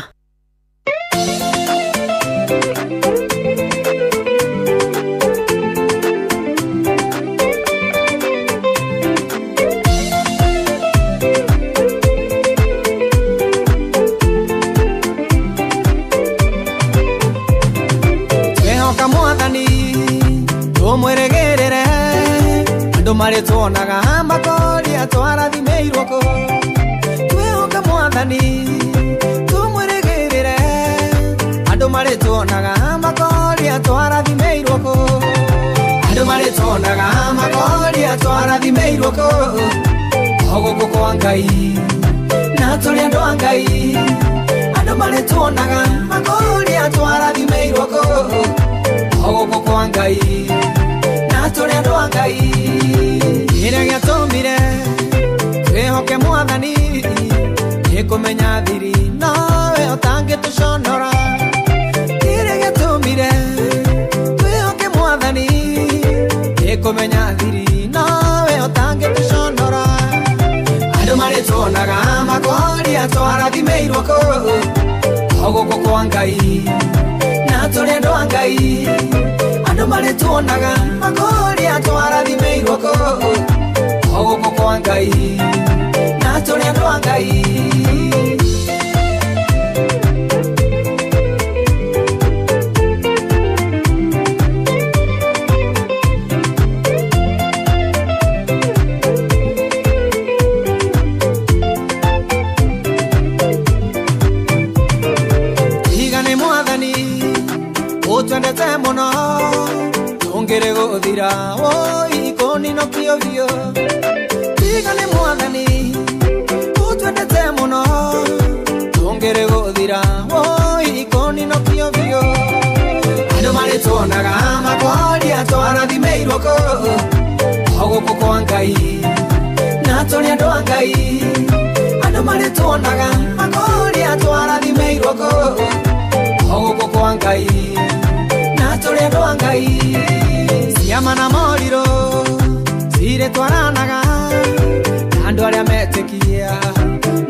Tumweregerere andu marituonaga makoria twarathimeirwo ku twihoka mwathani tumweregerere andu marituonaga makoria twarathimeirwo ku andu marituonaga makoria twarathimeirwo ku oguku kwa Ngai na turi andu a Ngai andu marituonaga makoria twarathimeirwo ku oguku kwa Ngai. Ngai kĩrĩa gĩatũmire twĩhoke mwathani nĩ kũmenya thiri nowe ũtangĩtũconora kĩrĩa gĩatũmire twĩhoke mwathani nĩ kũmenya thiri nowe ũtangĩtũconora andũ marĩtuonaga makoria twarathimĩirwo kũ o gũkũ kwa Ngai na tũrĩ andũ a Ngai andũ marĩtuonaga makoria twarathimĩirwo kũ o gũkũ kwa Ngai na tũrĩ andũ a Ngai. Tiga nĩ mwathani ũtwendete mũno tũngĩrĩ gũthira woi kũninũkio biũ. Tiga nĩ mwathani ũtwendete mũno tũngĩrĩ gũthira woi kũninũkio biũ. Andũ marĩtuonaga makoria twarathimĩirwo kũ o gũkũ kwa Ngai na tũrĩ andũ a Ngai. Andũ marĩtuonaga makoria twarathimĩirwo kũ o gũkũ kwa Ngai na tũrĩ andũ a Ngai. Ciama na morirũ cirĩtwaranaga na andũ arĩa metĩkia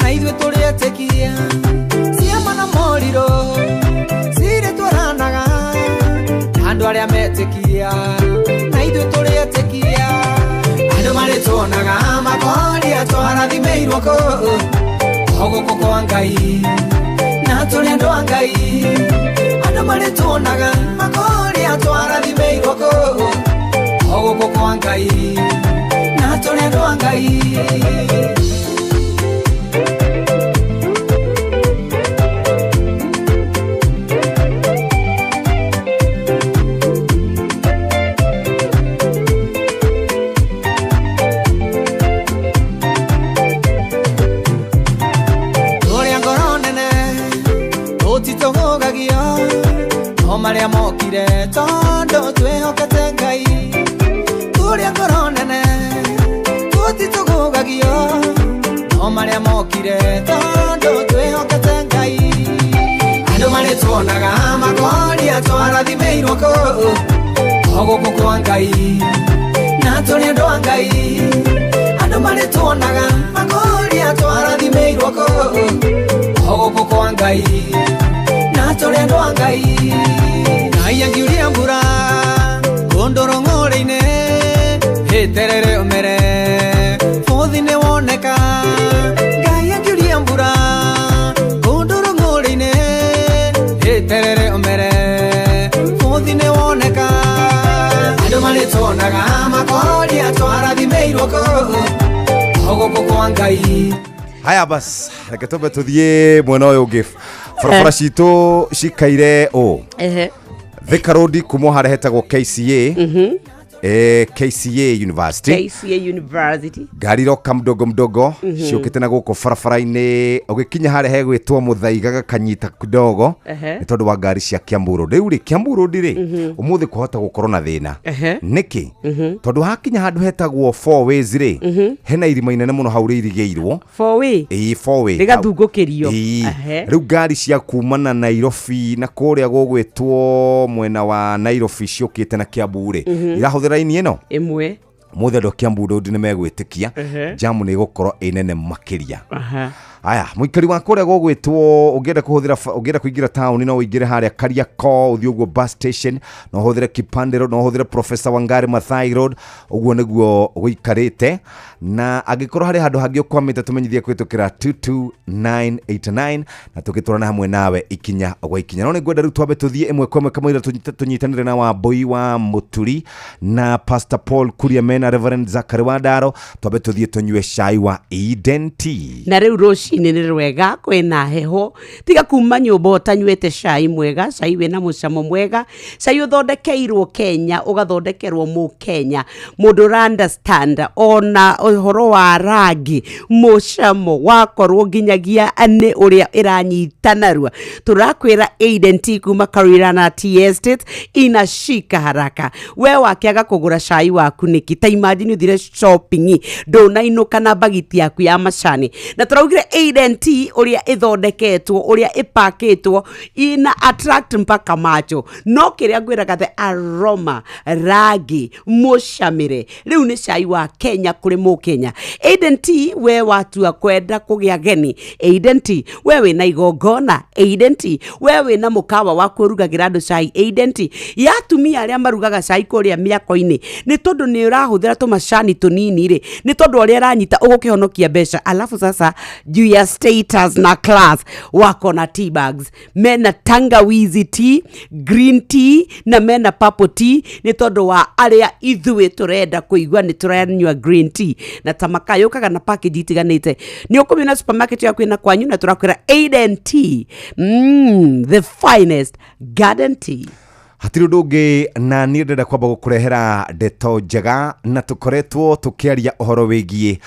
na ithuĩ tũrĩ etĩkia. Ciama na morirũ cirĩtwaranaga na andũ arĩa metĩkia na ithuĩ tũrĩ etĩkia. Andũ marĩtuonaga makoria twarathimĩirwo kũ o gũkũ kwa Ngai na tũrĩ andũ a Ngai. Andũ marĩtuonaga makoria twarathimĩirwo kũ o gũkũ kwa Ngai na tũrĩ andũ a Ngai. Tũrĩ a ngoro nene tũtitũgũgagio no marĩa mokire tondũ twĩhokete Ngai. Tũrĩ a ngoro nene tũtitũgũgagio no marĩa mokire tondũ twĩhokete Ngai. Andũ marĩtuonaga makoria twarathimĩirwo kũ o gũkũ kwa Ngai na tũrĩ andũ a Ngai. Andũ marĩtuonaga makoria twarathimĩirwo kũ o gũkũ kwa Ngai na tũrĩ andũ a Ngai. Ngai angiuria mbura kũndũ rũng'ũrĩ-inĩ ĩterere ũmere bũthi nĩ woneka. Ngai angiuria mbura kũndũ rũng'ũrĩ-inĩ ĩterere ũmere bũthi nĩ woneka. Andũ marĩtuonaga makoria twarathimĩirwo kũ o gũkũ kwa Ngai. Haya bas, reke twambe tuthiĩ mwena ũyũ ũngĩ. Barabara citũ cikaire ũ Thika Road kuma harĩa hetagwo KCA, KCA University. KCA University. Ngari iroka mdogo mdogo ciũkĩte na gũkũ barabara-inĩ ũgĩkinya harĩa hegwĩtwo Mũthaiga gakanyita kidogo nĩ tondũ wa ngari cia Kiambu Road. Rĩu rĩ Kiambu Road rĩ ũmũthĩ kwahota gũkorwo na thĩna. Nĩkĩ? Tondũ hakinya handũ hetagwo Four Ways rĩ hena irima inene mũno hau rĩirigĩirwo. Four way. Ĩĩ, four way. Rĩgathungũkĩrio. Ĩĩ. Rĩu ngari cia kuma na Nairobi na kũrĩa gũgwĩtwo mwena wa Nairobi ciũkĩte na Kiambu rĩ irahũthĩra raini ĩno ĩmwe. Mũthĩ andũ a Kiambu Road nĩ megwĩtĩkia jamu nĩ ĩgũkorwo ĩ nene makĩria. Aya, mũikari wa kũrĩa gũgwĩtwo ũngĩenda kũhũthĩra ũngĩenda kũingĩra taũni no ũingĩre harĩa Kariakoo ũthiĩ ũguo bus station no ũhũthĩre Kipande Road no ũhũthĩre Professor Wangari Maathai Road ũguo nĩguo gũikarĩte. Na angĩkorwo harĩ handũ hangĩ ũkwamĩte tũmenyithie kũhĩtũkĩra 22989 na tũgĩtwarana hamwe nawe ikinya gwa ikinya. No nĩngwenda rĩu twambe tũthiĩ ĩmwe kwa ĩmwe kamũira tũnyitanĩre na Wambui wa Mũturi na Pastor Paul Kuria mena Reverend Zachary Wandaro twambe tũthiĩ tũnyue cai wa Eden Tea. Na rĩu rũciũ Rũcinĩ nĩ rwega, kwĩna heho. Tiga kuma nyũmba ũtanyuĩte cai mwega, cai wĩna mũcamo mwega, cai ũthondekeirwo Kenya, ũgathondekerwo mũkenya, mũndũ ũra understand ona ũhoro wa rangi, mũcamo wakorwo nginyagia nĩ ũrĩa ĩranyita narua. Tũrakwĩra Aiden Tea kuma Karirana Tea Estate inashika haraka. We wakĩaga kũgũra cai waku nĩkĩ? Ta imagine ũthire shopping ndũnainũka na bagiti yaku ya macani. Na tũraugire Aiden Tea ũrĩa ĩthondeketwo, ũrĩa ĩpakĩtwo, ina attract mpaka macho. No kĩrĩa ngwĩraga the aroma, rangi, mũcamĩre, rĩu nĩ cai wa Kenya kũrĩ mũkenya. Aiden Tea, we watua kwenda kũgĩa ageni, Aiden Tea. We wĩna igongona, Aiden Tea. We wĩna mũkawa waku ũrugagĩra andũ cai, Aiden Tea. Ya atumia arĩa marugaga cai kũrĩa mĩako-inĩ, nĩ tondũ nĩ ũrahũthĩra tũmacani tũnini rĩ, nĩ tondũ ũrĩa ĩranyita ũgũkĩhonokia mbeca. Alafu sasa juu ya status na class wako na tea bags, mena tangawizi tea, green tea na mena purple tea, nĩ tondũ wa arĩa ithuĩ tũrenda kũigua nĩ tũranyua green tea. Na tamaka yũkaga na package itiganĩte, nĩ ũkũmĩona supermarket yaku ĩna kwanyu. Na tũrakwĩra Aiden Tea, the finest garden tea. Hatirĩ ũndũ ũngĩ, na niĩ ndĩrenda kwamba gũkũrehera ndeto njega, na tũkoretwo tũkĩaria ũhoro wĩgiĩ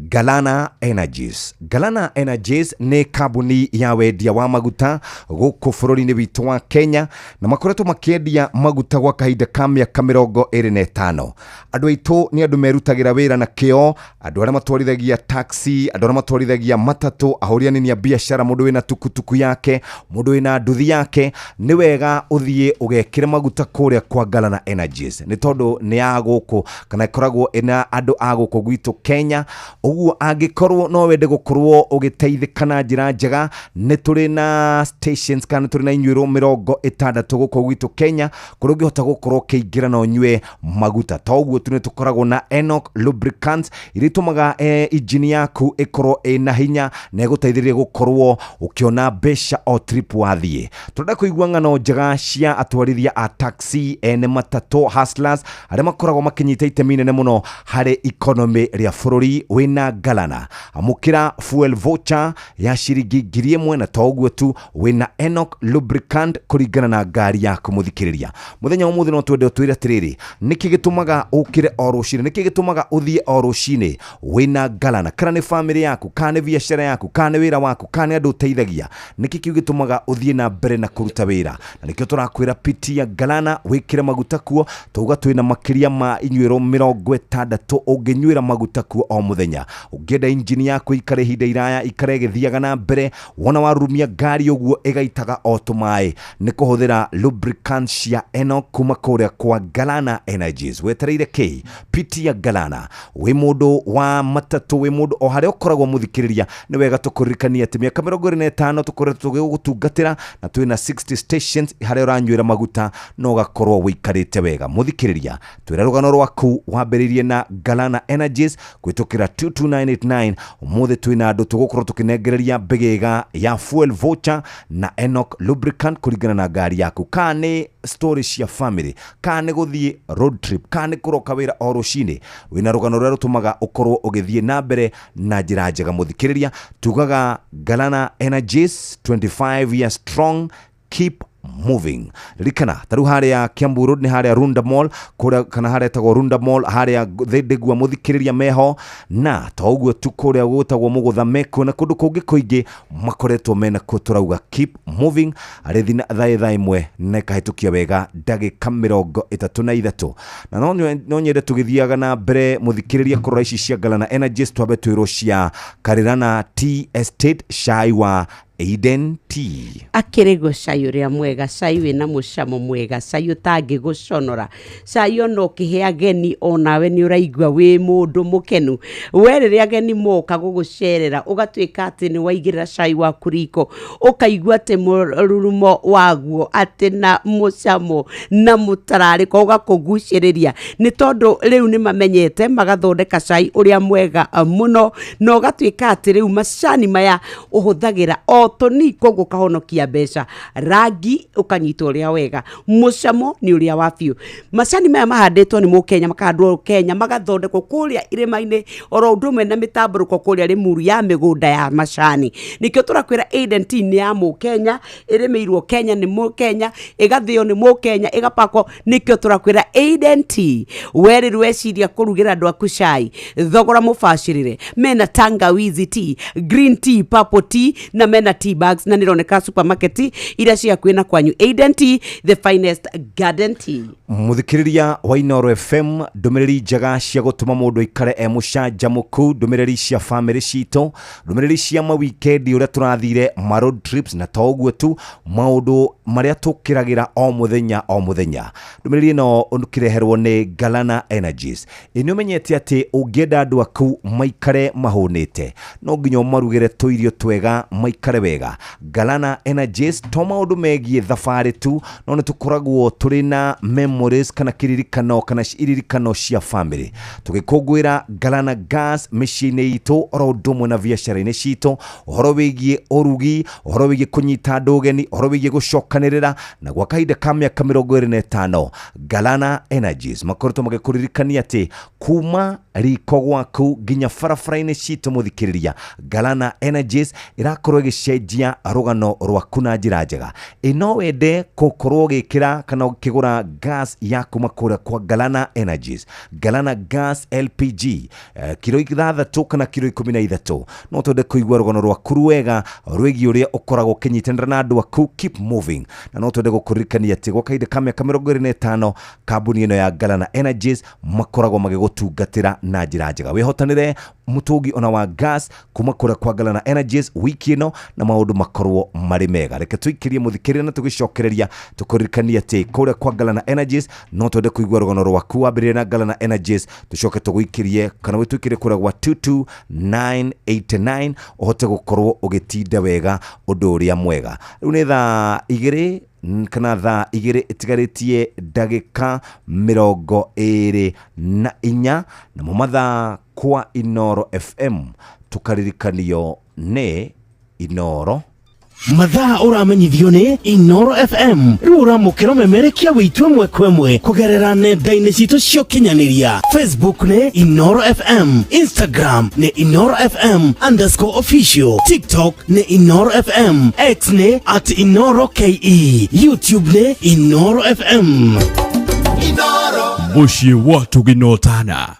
Galana Energies. Galana Energies nĩ kambuni ya wendia wa maguta gũkũ bũrũri-inĩ witũ wa Kenya, na makoretwo makĩendia maguta gwa kahinda ka mĩaka 25. Andũ aitũ nĩ andũ merutagĩra wĩra na kĩo, andũ arĩa matwarithagia taxi, andũ arĩa matwarithagia matatũ, ahũri anini a biacara, mũndũ wĩna tukutuku yake, mũndũ wĩna nduthi yake, nĩ wega ũthiĩ ũgekĩre maguta kũrĩa kwa Galana Energies, nĩ tondũ nĩ ya gũkũ kana ĩkoragwo ĩna andũ a gũkũ gwitũ Kenya. Ũguo angĩkorwo no wende gũkorwo ũgĩteithĩka na njĩra njega, nĩ tũrĩ na stations kana nĩ tũrĩ na inyuĩro 60 gũkũ gwitũ Kenya, kũrĩa ũngĩhota gũkorwo ũkĩingĩra na ũnyue maguta. To ũguo tu, nĩ tũkoragwo na Enoch Lubricants iria itũmaga injini yaku ĩkorwo ĩna hinya na ĩgũteithĩrĩria gũkorwo ũkĩona mbeca o trip wathiĩ. Tũrenda kũigua ng'ano njega cia atwarithia a taxi, ene matatũ, hustlers arĩa makoragwo makĩnyita itemi inene mũno harĩ economy rĩa bũrũri. Wĩna Galana, amũkĩra fuel voucher ya ciringi 1000, na to ũguo tu, wĩna Enoch Lubricant kũringana na ngari yaku. Mũthikĩrĩria, mũthenya wa ũmũthĩ no twende ũtwĩre atĩrĩrĩ, nĩkĩ gĩtũmaga ũkĩre o rũcinĩ, nĩkĩ gĩtũmaga ũthiĩ o rũcinĩ wĩna Galana? Kana nĩ famĩlĩ yaku, kana nĩ biacara yaku, kana nĩ wĩra waku, kana nĩ andũ ũteithagia, nĩkĩ kĩu gĩtũmaga ũthiĩ na mbere na kũruta wĩra? Na nĩkĩo tũrakwĩra pitia Galana wĩkĩre maguta kuo. Tauga twĩna makĩria ma inyuĩro 60 ũngĩnyuĩra maguta kuo o mũthenya. Ũngĩenda injini yaku ikare ihinda iraya, ikare ĩgĩthiaga na mbere, wona warurumia ngari ũguo ĩgaitaga o tũmaĩ, nĩ kũhũthĩra lubricant cia Enoch kuma kũrĩa kwa Galana Energies. Wetereire kĩ? Pitia Galana. Wĩ mũndũ wa matatũ, wĩ mũndũ o harĩa ũkoragwo, mũthikĩrĩria, nĩ wega tũkũririkania atĩ mĩaka 25 tũkoretwo tũgĩgũtungatĩra, na twĩna 60 stations harĩa ũranyuĩra maguta na ũgakorwo wĩikarĩte wega. Mũthikĩrĩria, twĩra rũgano rwaku wambĩrĩirie na Galana Energies kũhĩtũkĩra 22989. Ũmũthĩ twĩna andũ tũgũkorwo tũkĩnengereria mbĩgĩga ya fuel voucher na Enoch Lubricant kũringana na ngari yaku. Kana nĩ story cia family, kana nĩ gũthiĩ road trip, kana nĩ kũroka wĩra o rũcinĩ, wĩna rũgano rũrĩa rũtũmaga ũkorwo ũgĩthiĩ na mbere na njĩra njega. Mũthikĩrĩria, tugaga Galana Energies, 25 years strong, keep moving. Ririkana ta rĩu harĩa Kiambu Road nĩ harĩa Runda Mall kũrĩa, kana harĩa ĩtagwo Runda Mall harĩa Thĩndĩgua, mũthikĩrĩria, meho. Na to ũguo tu, kũrĩa gwĩtagwo Mũgũtha mekuo, na kũndũ kũngĩ kũingĩ makoretwo mena kuo. Tũrauga keep moving. Arĩ thina thaa 1 na ĩkahĩtũkia wega ndagĩka 33, na no nyende tũgĩthiaga na mbere, mũthikĩrĩria, kũrora ici cia Galana Energies, twambe twĩrwo cia Karirana Tea Estate, cai wa Eden Tea. Akĩrĩguo cai ũrĩa mwega, cai wĩna mũcamo mwega, cai ũtangĩgũconora, cai ona ũkĩhe ageni onawe nĩ ũraigua wĩ mũndũ mũkenu. We rĩrĩa ageni moka gũgũcerera, ũgatuĩka atĩ nĩ waigĩrĩra cai waku riko, ũkaigua atĩ mũrurumo waguo atĩ na mũcamo na mũtararĩko ũgakũgucĩrĩria, nĩ tondũ rĩu nĩ mamenyete magathondeka cai ũrĩa mwega mũno, na ũgatuĩka atĩ rĩu macani maya ũhũthagĩra o tũni koguo ũkahonokia mbeca, rangi ũkanyita ũrĩa wega, mũcamo nĩ ũrĩa wa biũ. Macani maya mahandĩtwo nĩ mũkenya, makahandwo Kenya, magathondekwo kũrĩa irĩma-inĩ oro ũndũ ũmwe na mĩtambũrũko kũrĩa Limuru ya mĩgũnda ya macani. Nĩkĩo tũrakwĩra Eden Tea nĩ ya mũkenya, ĩrĩmĩirwo Kenya nĩ mũkenya, ĩgathĩo nĩ mũkenya, ĩgapakwo. Nĩkĩo tũrakwĩra Eden Tea, we rĩrĩ weciria kũrugĩra andũ aku cai, thogora mũbacĩrĩre. Mena tangawizi tea, green tea, purple tea na mena tea bags, na nĩroneka supermarket iria ci hakuhĩ na kwanyu. Eden Tea, the finest garden tea. Muthikiriria wa Inooro FM, ndũmĩrĩri njega cia gũtũma mũndũ aikare e mũcanjamũku, ndũmĩrĩri cia famĩlĩ citũ, ndũmĩrĩri cia mawikendi ũrĩa tũrathire ma road trips, na to ũguo tu, maũndũ marĩa tũkĩragĩra o mũthenya o mũthenya. Ndũmĩrĩri ĩno ũkĩreherwo nĩ Galana Energies. Ĩ nĩ ũmenyete atĩ ũngĩenda andũ aku maikare mahũnĩte, no nginya ũmarugĩre tũirio twega maikare wega. Galana Energies to maũndũ megiĩ thabarĩ tu, no nĩ tũkoragwo tũrĩ na memories kana kĩririkano kana iririkano cia famĩlĩ. Tũgĩkũngũĩra Galana Gas mĩciĩ-inĩ itũ oro ũndũ ũmwe na biacara-inĩ citũ, ũhoro wĩgiĩ ũrugi, ũhoro wĩgiĩ kũnyita andũ ũgeni, ũhoro wĩgiĩ gũcokanĩrĩra, na gwa kahinda ka mĩaka 25 Galana Energies makoretwo magĩkũririkania atĩ kuma riko gwaku nginya barabara-inĩ citũ mũthikĩrĩria, Galana Energies ĩrakorwo ĩgĩcenjia rũgano rwaku na njĩra njega. Ĩ no wende gũkorwo ũgĩkĩra kana ũkĩgũra gas ya kuma kũrĩa kwa Galana Energies, Galana Gas LPG, kiro 6 kana kiro 13. No twende kũigua rũgano rwaku rwega rwĩgiĩ ũrĩa ũkoragwo ũkĩnyitanĩra na andũ aku, keep moving. Na no twende gũkũririkania atĩ gwa kahinda ka mĩaka 25 kambuni ĩno ya Galana Energies makoragwo magĩgũtungatĩra na njĩra njega. Wĩhotanĩre mũtũngi ona wa gas kuma kũrĩa kwa Galana Energies wiki ĩno, na maũndũ makorwo marĩ mega. Reke tũikĩrie mũthikĩrĩria na tũgĩcokereria tũkũririkanie atĩ kũrĩa kwa Galana Energies no twende kũigua rũgano rwaku. Wambĩrĩrie na Galana Energies, tũcoke tũgũikĩrie kana wĩtũikĩrie kũrĩa gwa 22989 ũhote gũkorwo ũgĩtinda wega ũndũ ũrĩa mwega. Rĩu nĩ thaa 2 kana thaa 2 ĩtigarĩtie ndagĩka 24, namo mathaa kwa Inooro FM tũkaririkanio nĩ Inooro. Mathaa ũramenyithio nĩ Inooro FM. Rĩu ũramũkĩra ũmemerekia witũ ĩmwe kwa ĩmwe kũgerera nenda-inĩ citũ cia ũkinyanĩria. Facebook nĩ Inooro FM, Instagram nĩ Inooro FM underscore official, TikTok nĩ Inooro FM, X nĩ at Inooro KE, YouTube nĩ Inooro FM. Mũciĩ wa Tũginotana.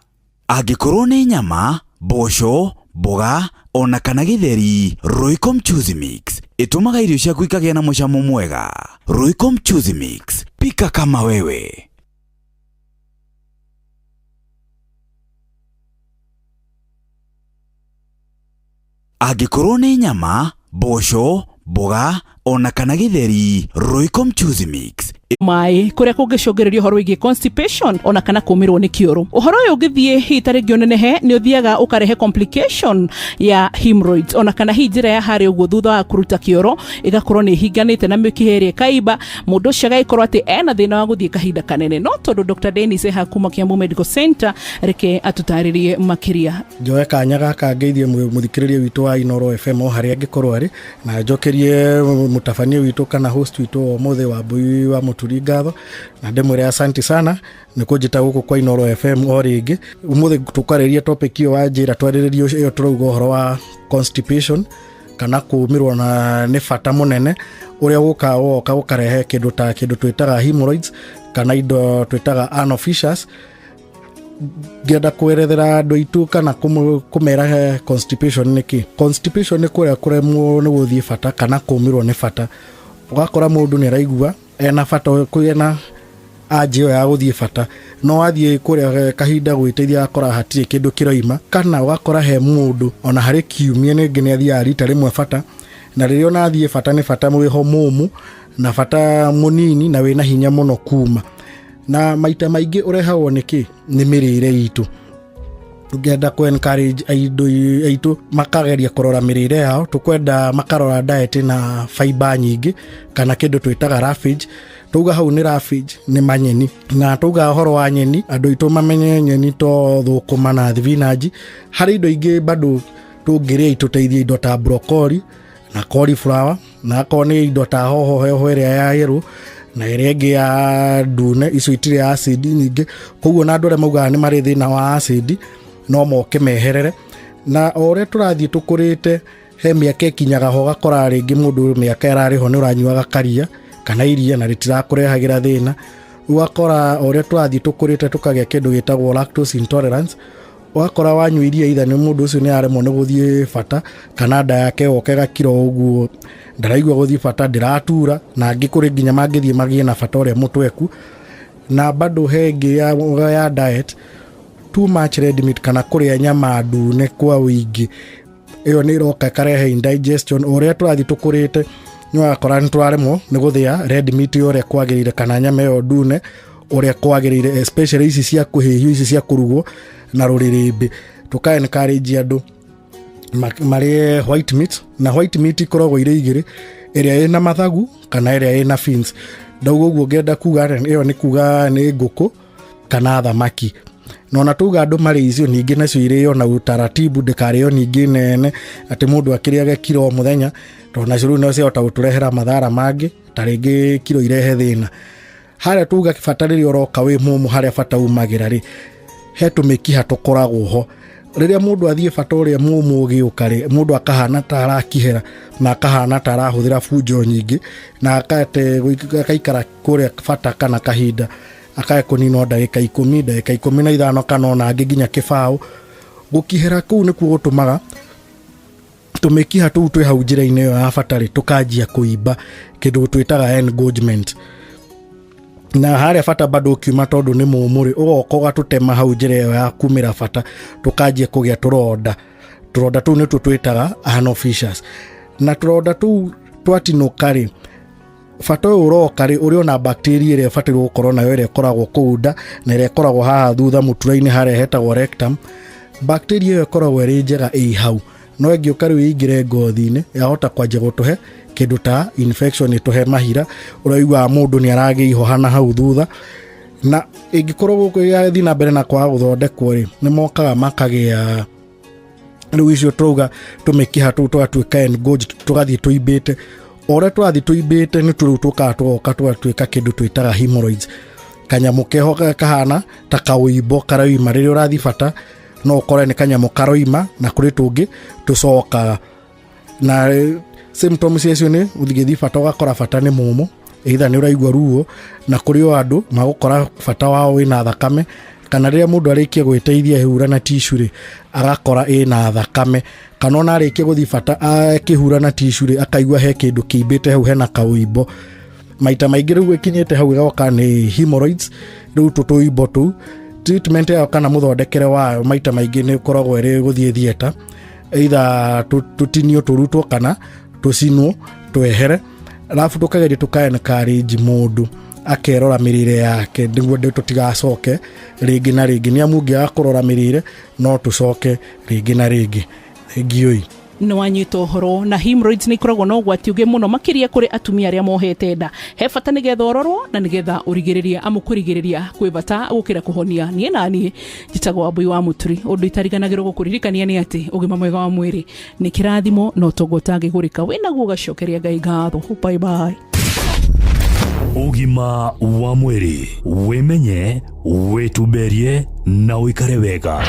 Angĩkorwo nĩ nyama, mboco, mboga ona kana gĩtheri, Royco Mchuzi Mix ĩtũmaga irio ciaku ikagĩa na mũcamo mwega. Royco Mchuzi Mix, pika kama wewe. Angĩkorwo nĩ nyama, mboco, mboga ona kana gĩtheri, Royco Mchuzi Mix Maĩ kũrĩa kũngĩcũngĩrĩria ũhoro wĩgiĩ constipation ona kana kũmĩrwo nĩ kĩoro. Ũhoro ũyũ ũngĩthiĩ hihi ta rĩngĩ ũnenehe, nĩ ũthiaga ũkarehe complication ya hemorrhoids ona kana hihi njĩra ya harĩa ũguo thutha wa kũruta kĩoro ĩgakorwo nĩ ĩhinganĩte na mĩkiha ĩrĩa ĩkaimba, mũndũ ũcio agagĩkorwo atĩ ena thĩna wa gũthiĩ kahinda kanene. No tondũ Dr. Dennis eha kuma Kiambu Medical Center, reke atũtarĩrie makĩria. Njoe kanya gaka ngeithie mũthikĩrĩria witũ wa Inooro FM o harĩa angĩkorwo arĩ, na njokerie mũtabania witũ kana host witũ wa ũmũthĩ wa Mbui wa Mũturi ngatho, na ndĩmwĩre asanti sana nĩ kũnjĩta gũkũ kwa Inooro FM o rĩngĩ. Ũmũthĩ tũkwarĩrĩria topic ĩyo wa njĩra twarĩrĩrie ĩyo tũrauga ũhoro wa constipation kana kũmĩrwo na nĩ bata mũnene ũrĩa gũkaga woka gũkarehe kĩndũ ta kĩndũ twĩtaga hemorrhoids kana indo twĩtaga anal fissures. Ngĩenda kwerethera andũ aitũ kana kũmera constipation nĩ kĩ. Constipation nĩ kũrĩa kũremwo nĩ gũthiĩ bata kana kũmĩrwo nĩ bata. Ũgakora mũndũ nĩ araigua ena bata, ena anja ĩyo ya gũthiĩ bata, no athiĩ kũrĩa kahinda gwĩteithia agakora hatirĩ kĩndũ kĩroima, kana ũgakora he mũndũ ona harĩ kiumia rĩngĩ nĩ athiaga rita rĩmwe bata, na rĩrĩa ona athiĩ bata nĩ bata mwĩho mũmũ na bata mũnini na wĩna hinya mũno kuma. Na maita maingĩ ũrehagwo nĩ kĩ? Nĩ mĩrĩre itũ. Tũngĩenda kũ encourage andũ aitũ makageria kũrora mĩrĩre yao, tũkwenda makarora diet na fiber nyingĩ kana kĩndũ twĩtaga roughage. Tauga hau nĩ roughage nĩ manyeni, na tauga ũhoro wa nyeni andũ aitũ mamenye nyeni to thũkũma na thibinanji. Harĩ indo ingĩ bado tũngĩrĩa itũteithie, indo ta broccoli Na cauliflower, na akorwo nĩ indo ta hoho heho ĩrĩa ya yellow na ĩrĩa ĩngĩ ya ndune, icio itirĩ acid nyingĩ. Koguo na andũ arĩa maugaga nĩ marĩ thĩna wa acid no moke meherere. Na o ũrĩa tũrathiĩ tũkũrĩte, he mĩaka ĩkinyaga ho ũgakora rĩngĩ mũndũ mĩaka ĩrarĩ ho nĩ ũranyuaga karia kana iria na rĩtirakũrehagĩra thĩna. Ũgakora o ũrĩa tũrathiĩ tũkũrĩte tũkagĩa kĩndũ gĩtagwo lactose intolerance. Ũgakora wanyua iria either nĩ mũndũ ũcio nĩ aremwo nĩ gũthiĩ bata, kana nda yake yoka ĩgakira ũguo, ndaraigua gũthiĩ bata, ndĩratura, na angĩ kũrĩ nginya mangĩthiĩ magĩe na bata ũrĩa mũtweku. Na bado he ĩngĩ ya diet, too much red meat kana kũrĩa nyama ndune kwa ũingĩ, ĩyo nĩ ĩroka ĩkarehe indigestion. O ũrĩa tũrathiĩ tũkũrĩte nĩ ũrakora nĩ tũraremwo nĩ gũthĩa red meat ũrĩa kwagĩrĩire, kana nyama ĩyo ndune ũrĩa kwagĩrĩire, especially ici cia kũhĩhio, ici cia kũrugwo na rũrĩrĩmbĩ. Tũka encourage andũ marĩe white meat, na white meat ikoragwo irĩ igĩrĩ, ĩrĩa ĩna mathagu kana ĩrĩa ĩna fins. Ndauga ũguo ngĩenda kuga ĩyo nĩ kuga nĩ ngũkũ kana thamaki. Na ona tuga andũ marĩ icio ningĩ nacio irĩo na utaratibu, ndĩkarĩo ningĩ nene atĩ mũndũ akĩrĩage kiro o mũthenya, tondũ nacio rĩu no ciahota gũtũrehera mathara mangĩ, ta rĩngĩ kiro irehe thĩna. Harĩa tuga bata rĩrĩa ũroka wĩ mũmũ, harĩa bata umagĩra rĩ, he tũmĩkiha tũkoragwo ho. Rĩrĩa mũndũ athiĩ bata ũrĩa mũmũ ũgĩũka rĩ, mũndũ akahana ta arakihera na akahana ta arahũthĩra bunjo nyingĩ, na akaikara kũrĩa bata kana kahinda akae kũninwo ndagĩka 10, ndagĩka 15, kana ona angĩ nginya kĩbaũ. Gũkihera kũu nĩkuo gũtũmaga tũmĩkiha tũu twĩ hau njĩra-inĩ ĩyo ya bata rĩ, tũkanjia kũimba, kĩndũ twĩtaga engorgement. Na harĩa bata bado ũkiuma tondũ nĩ mũmũ rĩ, ũgoka ũgatũtema hau njĩra ĩyo ya kumĩra bata, tũkanjia kũgĩa tũronda. Tũronda tũu nĩtuo twĩtaga anal fissures. Na tũronda tũu twatinũka rĩ, bata ũyũ ũroka rĩ, ũrĩ ona bacteria ĩrĩa ĩbatairwo gũkorwo nayo, ĩrĩa ĩkoragwo kũu nda na ĩrĩa ĩkoragwo haha thutha mũtura-inĩ harĩa hetagwo rectum. Bacteria ĩyo ĩkoragwo ĩrĩ njega ĩ hau, no ĩngĩũka rĩu ĩingĩre ngothi-inĩ, yahota kwanjia gũtũhe kĩndũ ta infection, ĩtũhe mahira, ũraiguaga mũndũ nĩ aragĩa ihũha na hau thutha. Na ĩngĩkorwo gũkũ yathiĩ na mbere na kwaga gũthondekwo rĩ, nĩ mokaga makagĩa rĩu icio tũrauga tũmĩkiha tũu tũgatuĩka engorged, tũgathiĩ tũimbĩte. O ũrĩa tũrathiĩ tũimbĩte nĩ tũrĩu tũkaga tũgoka tũgatuĩka kĩndũ twĩtaga hemorrhoids. Kanyamũ keho kahana ta kaũimbo karoima. Rĩrĩa ũrathiĩ bata no ũkore nĩ kanyamũ karoima, na kũrĩ tũngĩ tũcokaga. Na symptoms ciacio nĩ ũngĩthiĩ bata ũgakora bata nĩ mũmũ, either nĩ ũraigua ruo, na kũrĩ o andũ magũkora bata wao wĩna thakame, kana rĩrĩa mũndũ arĩkia gwĩteithia ehura na tissue rĩ, agakora ĩna thakame, kana ona arĩkia gũthiĩ bata akĩhura na tissue rĩ, akaigua he kĩndũ kĩimbĩte hau, hena kaũimbo. Maita maingĩ rĩu ĩkinyĩte hau ĩgoka nĩ hemorrhoids, rĩu tũtũimbo tũu. Treatment yayo kana mũthondekere wayo maita maingĩ nĩ ũkoragwo ĩrĩ gũthiĩ theatre, either tũtinio tũrutwo kana tũcinwo twehere, alafu tũkageria tũka encourage mũndũ akerora mĩrĩre yake nĩguo tũtigacoke rĩngĩ na rĩngĩ, nĩ amu ũngĩaga kũrora mĩrĩre no tũcoke rĩngĩ na rĩngĩ. Thengiũi. Nĩ wanyita ũhoro. Na hemorrhoids nĩ ikoragwo na ũgwati ũngĩ mũno makĩria kũrĩ atumia arĩa mohete nda. He bata nĩgetha ũrorwo na nĩgetha ũrigĩrĩrie, amu kũrigĩrĩria kwĩ bata gũkĩra kũhonia. Niĩ na niĩ njĩtagwo Wambui wa Mũturi. Ũndũ itariganagĩrwo gũkũririkania nĩ atĩ ũgima mwega wa mwĩrĩ nĩ kĩrathimo na ũtonga ũtangĩgũrĩka. Wĩnaguo ũgacokeria Ngai ngatho. Bye bye. Ũgima wa mwĩrĩ, wĩmenye, wĩtumberie na ũikare wega.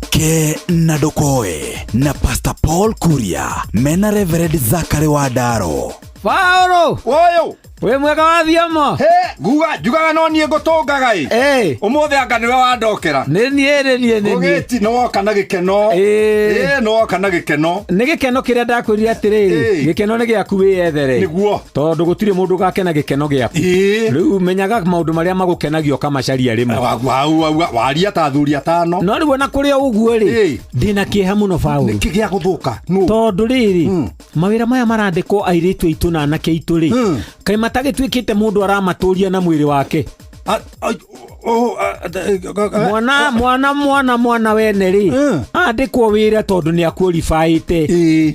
Ke na ndũkoe na Pastor Paul Kuria mena Reverend Zachary Wandaro. Paũlũ! Ũyũ! Wĩ mwega wa thiamo? He, nguga njugaga no niĩ ngũtũngaga ĩ. Ũmũthĩ anga nĩwe wandokera. Nĩ niĩ, nĩ niĩ, nĩ niĩ. Ũgĩti nĩ woka na gĩkeno. Ĩĩ, nĩ woka na gĩkeno. Nĩ gĩkeno kĩrĩa ndakwĩrire atĩrĩrĩ, gĩkeno nĩ gĩaku wĩyethere. Nĩguo. Tondũ gũtirĩ mũndũ ũgakena gĩkeno gĩaku. Rĩu menyaga maũndũ marĩa magũkenagia ũkamacaria rĩmwe. Waria ta athuri atano. No rĩu ona kũrĩ o ũguo rĩ, ndĩna kĩeha mũno Paũlũ. Nĩkĩ gĩa gũthũka? Tondũ rĩrĩ, mawĩra maya marandĩkwo airĩtu aitũ na anake aitũ rĩ, kaĩ matagĩtuĩkĩte mũndũ aramatũria na mwĩrĩ wake. Mwana mwana mwana mwana wene rĩ, andĩkwo wĩra tondũ nĩ akuoribaĩte,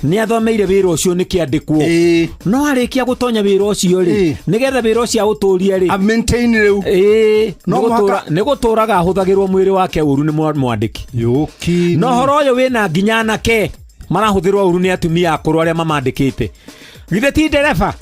nĩ athomeire wĩra ũcio, nĩ kĩandĩkwo, no arĩkia gũtonya wĩra ũcio rĩ, nĩgetha wĩra ũcio aũtũrie rĩ, maintain rĩu. No nĩ gũtũraga ahũthagĩrwo mwĩrĩ wake ũru nĩ mwandĩki. Yũki. Na ũhoro ũyũ wĩna nginya anake marahũthĩrwo ũru nĩ atumia akũrũ arĩa mamandĩkĩte. Githĩ ti ndereba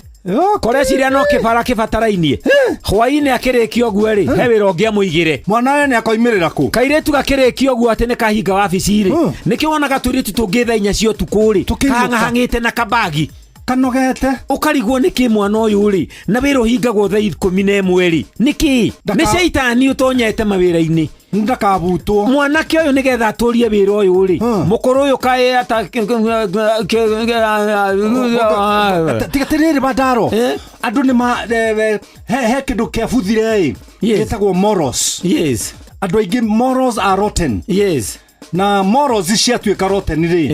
koreciria no kĩbara kĩbatarainie hwainĩ akĩrĩkia ũguo rĩ, he wĩra ũngĩ amũigĩre. Mwana we nĩ akoimĩrĩra kũ? Kairĩtu gakĩrĩkia ũguo atĩ nĩ kahinga wabici rĩ, nĩkĩo wonaga tũirĩtu tũngĩ thaa 4 cia ũtukũ rĩ, kahang'ahang'ĩte na kabagi kanogete, ũkarigwo nĩkĩ mwana ũyũ rĩ, na wĩra ũhingagwo thaa 11 rĩ, nĩkĩ nĩ caitani ũtonyete mawĩra-inĩ. Ndakabutwo. Mwanake ũyũ nĩgetha atũrie wĩra ũyũ rĩ, mũkũrũ ũyũ kaĩ ata. Tiga tirĩrĩ bandaro andũ nĩ ma he kĩndũ kĩabuthire ĩ gĩtagwo morals. Yes. Andũ aingĩ, morals are rotten. Yes. Na morals ciatuĩka rotten rĩ,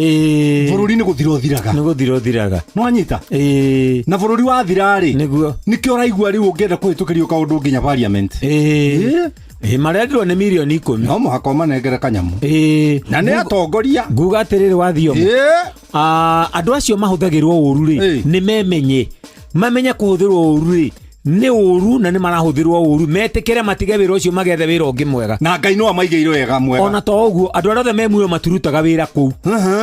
bũrũri nĩ gũthira ũthiraga. Nĩ gũthira ũthiraga. Nĩwanyita? Na bũrũri wathira rĩ, nĩguo nĩkĩo ũraigua rĩu ũngĩenda kũhĩtũkĩrio kaũndũ nginya parliament. Marendirwo nĩ mirioni 10. No mũhaka ũmanengere kanyamũ. Na nĩ atongoria. Nguga atĩrĩrĩ, wathio andũ acio mahũthagĩrwo ũru rĩ, nĩ memenye, mamenye kũhũthĩrwo ũru rĩ nĩ ũru, na nĩ marahũthĩrwo ũru, metĩkĩre matige wĩra ũcio, magethe wĩra ũngĩ mwega. Na Ngai no amaigĩire wega mwega. Ona to ũguo, andũ arĩa othe me muoyo matirutaga wĩra kũu,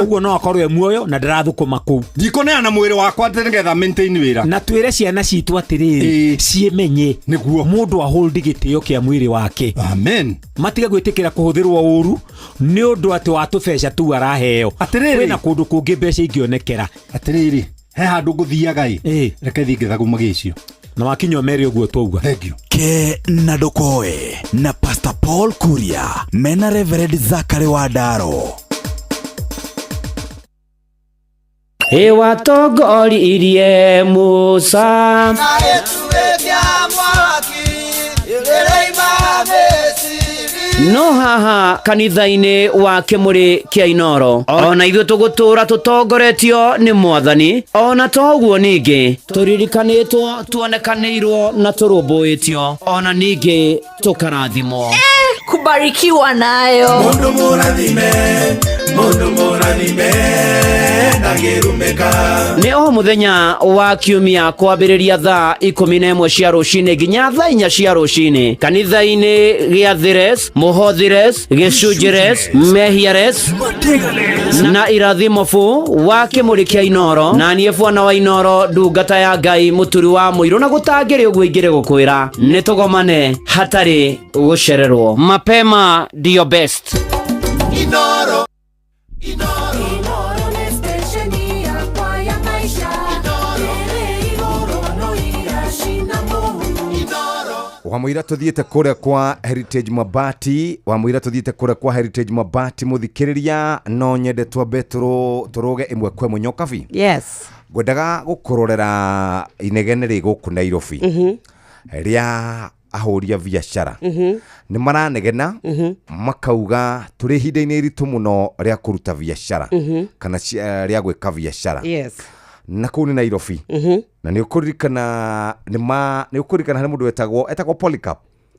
ũguo no akorwo e muoyo na ndarathũkũma kũu. Ndikũneana mwĩrĩ wakwa atĩ nĩgetha maintain wĩra. Na twĩre ciana citũ atĩrĩrĩ, ciĩmenye nĩguo mũndũ ahold gĩtĩo kĩa mwĩrĩ wake. Amen. Matige gwĩtĩkĩra kũhũthĩrwo ũru nĩ ũndũ atĩ wa tũbeca tu araheo. Atĩrĩrĩ. Kwĩna kũndũ kũngĩ mbeca ingĩonekera. Atĩrĩrĩ, he handũ ngũthiaga ĩ, reke thiĩ ngĩthaguma gĩcio. Na wakinywo mere ũguo twauga. Thank you. Ke na ndũkoe na Pastor Paul Kuria mena Reverend Zachary Wandaro. Ĩwatongoririe Musa. Na gĩtugĩ kĩa mwaki ĩrĩima Misiri. No haha kanitha-inĩ wa kĩmũrĩ kĩa Inoro, ona ithuĩ tũgũtũra tũtongoretio nĩ Mwathani. Ona to ũguo, ningĩ tũririkanĩtwo, tuonekanĩirwo na tũrũmbũĩtio, ona ningĩ tũkarathimwo. Kubarikiwa nayo. Mundu mũrathime, mundu mũrathime, ndangĩrumĩka. Nĩ o mũthenya wa kiumia kwambĩrĩria thaa 11 cia rũcinĩ nginya thaa 4 cia rũcinĩ, kanitha-inĩ gĩa Thires, Mũhothires, Gĩcunjĩres, Mehiares na Irathimo bu wa kĩmũrĩ kĩa Inoro. Na niĩ bwana wa Inoro, ndungata ya Ngai, mũturi wa mũirũ, na gũtangĩrĩ ũguo ingĩrĩ gũkwĩra nĩ tũgomane hatarĩ gũcererwo. Mapema ndio best. Inoro. Inoro nĩ stesheni yakwa ya maisha ĩrĩ igũrũ no iracina mũhu. Wamũira tũthiĩte kũrĩa kwa Heritage Mabati, wamũira tũthiĩte kũrĩa kwa Heritage Mabati, mũthikĩrĩria, no nyende twambe tũrũge ĩmwe kwa ĩmwe nyokabi. Yes. Ngwendaga gũkũrorera inegene rĩ gũkũ Nairobi rĩa ahũri a biacara. Nĩ maranegena makauga tũrĩ ihinda-inĩ iritũ mũno rĩa kũruta biacara kana rĩa gwĩka biacara. Na kũu nĩ Nairobi. Na nĩ ũkũririkana nĩ ũkũririkana harĩ mũndũ etagwo Polycarp.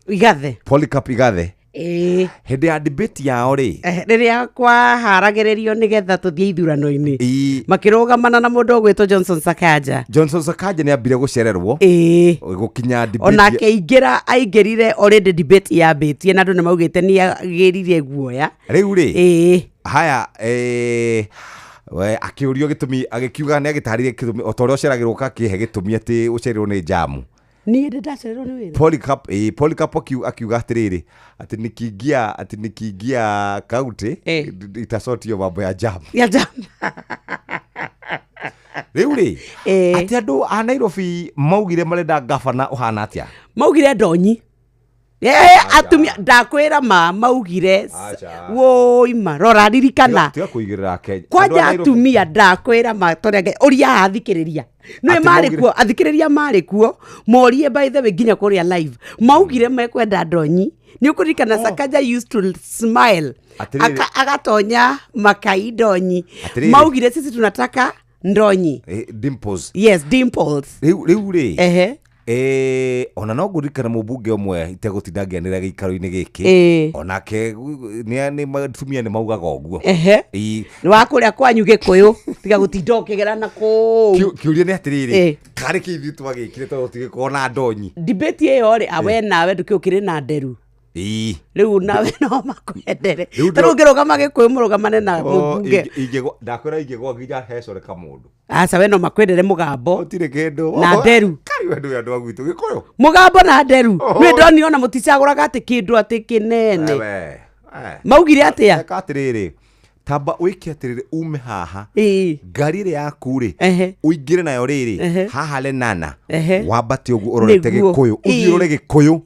Igathe. Polycarp Igathe. Ĩĩ. Hĩndĩ ya debate yao rĩ, Rĩrĩa kwaharagĩrĩrio nĩgetha tũthiĩ ithurano-inĩ, makĩrũgamana na mũndũ ũgwĩtwo Johnson Sakaja. Johnson Sakaja nĩ ambire gũcererwo gũkinya debate. Ona akĩingĩra, aingĩrire already debate yambĩtie, na andũ nĩ maugĩte nĩ agĩrire guoya. Rĩu rĩ, haya, we akĩũrio gĩtũmi, agĩkiuga nĩ agĩtarĩria gĩtũmi o ta ũrĩa ũceragĩrwo, ũgakĩhe gĩtũmi atĩ ũcereirwo nĩ jamu. Niĩ ndĩ ndacererwo nĩ wĩra. Polycarp akiuga atĩrĩrĩ, atĩ nikiingia county itasotio mambo ya jam. Ya jam. Rĩu rĩ, atĩ andũ a Nairobi maugire marenda gavana ũhana atĩa? Maugire ndonyi. Atumia ndakwĩra ma maugire woi ma rora ririkana. Tiga kũigĩrĩra Kenya. Andũ a Kwanja Nairobi- atumia ndakwĩra ma tondũ ũria athikĩrĩria nĩ Atĩ marĩ maugire- kuo, athikĩrĩria marĩ kuo, morie by the way nginya kũrĩa live maugire mekwenda ndonyi. Nĩ ũkũririkana Sakaja used to smile. Atĩrĩrĩ. Agatonya makai ndonyi. Atĩrĩrĩ. Maugire sisi tunataka ndonyi. Dimples. Yes, dimples. Rĩu rĩ, Ona no ngũririkana mũmbunge ũmwe itegũtinda ngĩanĩrĩra gĩikaro-inĩ gĩkĩ. Onake nĩ atumia nĩ maugaga ũguo. Nĩ wa kũrĩa kwanyu Gĩkũyũ, tiga gũtinda ũkĩgera na kũu. Kĩũria nĩ atĩrĩrĩ, karĩ kĩ ithuĩ twagĩkire tondũ tũtigĩkorwo na ndonyi? Debate ĩyo rĩ, awe nawe ndũkĩ ũkĩrĩ na nderu. Rĩu nawe no makwendere. Rĩu Ta rĩu ũngĩrũgama Gĩkũyũ mũrũgamane na Oh, mũmbunge. Ndakwĩra ingĩgwa nginya hecore kamũndũ. Aca we no makwendere mũgambo. Gũtirĩ kĩndũ. Na nderu. Karĩ we ndũĩ andũ a gwitũ Gĩkũyũ. Mũgambo na nderu. Oh. Nĩ ndonire ona mũticagũraga atĩ kĩndũ atĩ kĩnene. Ewe, eh. Maugire atĩa? Eka atĩrĩrĩ, tamba wĩke atĩrĩrĩ, ume haha ngari ĩrĩa yaku rĩ, ũingĩre nayo rĩrĩ haha Lenana, wambate ũguo ũrorete Nĩguo. Gĩkũyũ, ũthiĩ ũrore Gĩkũyũ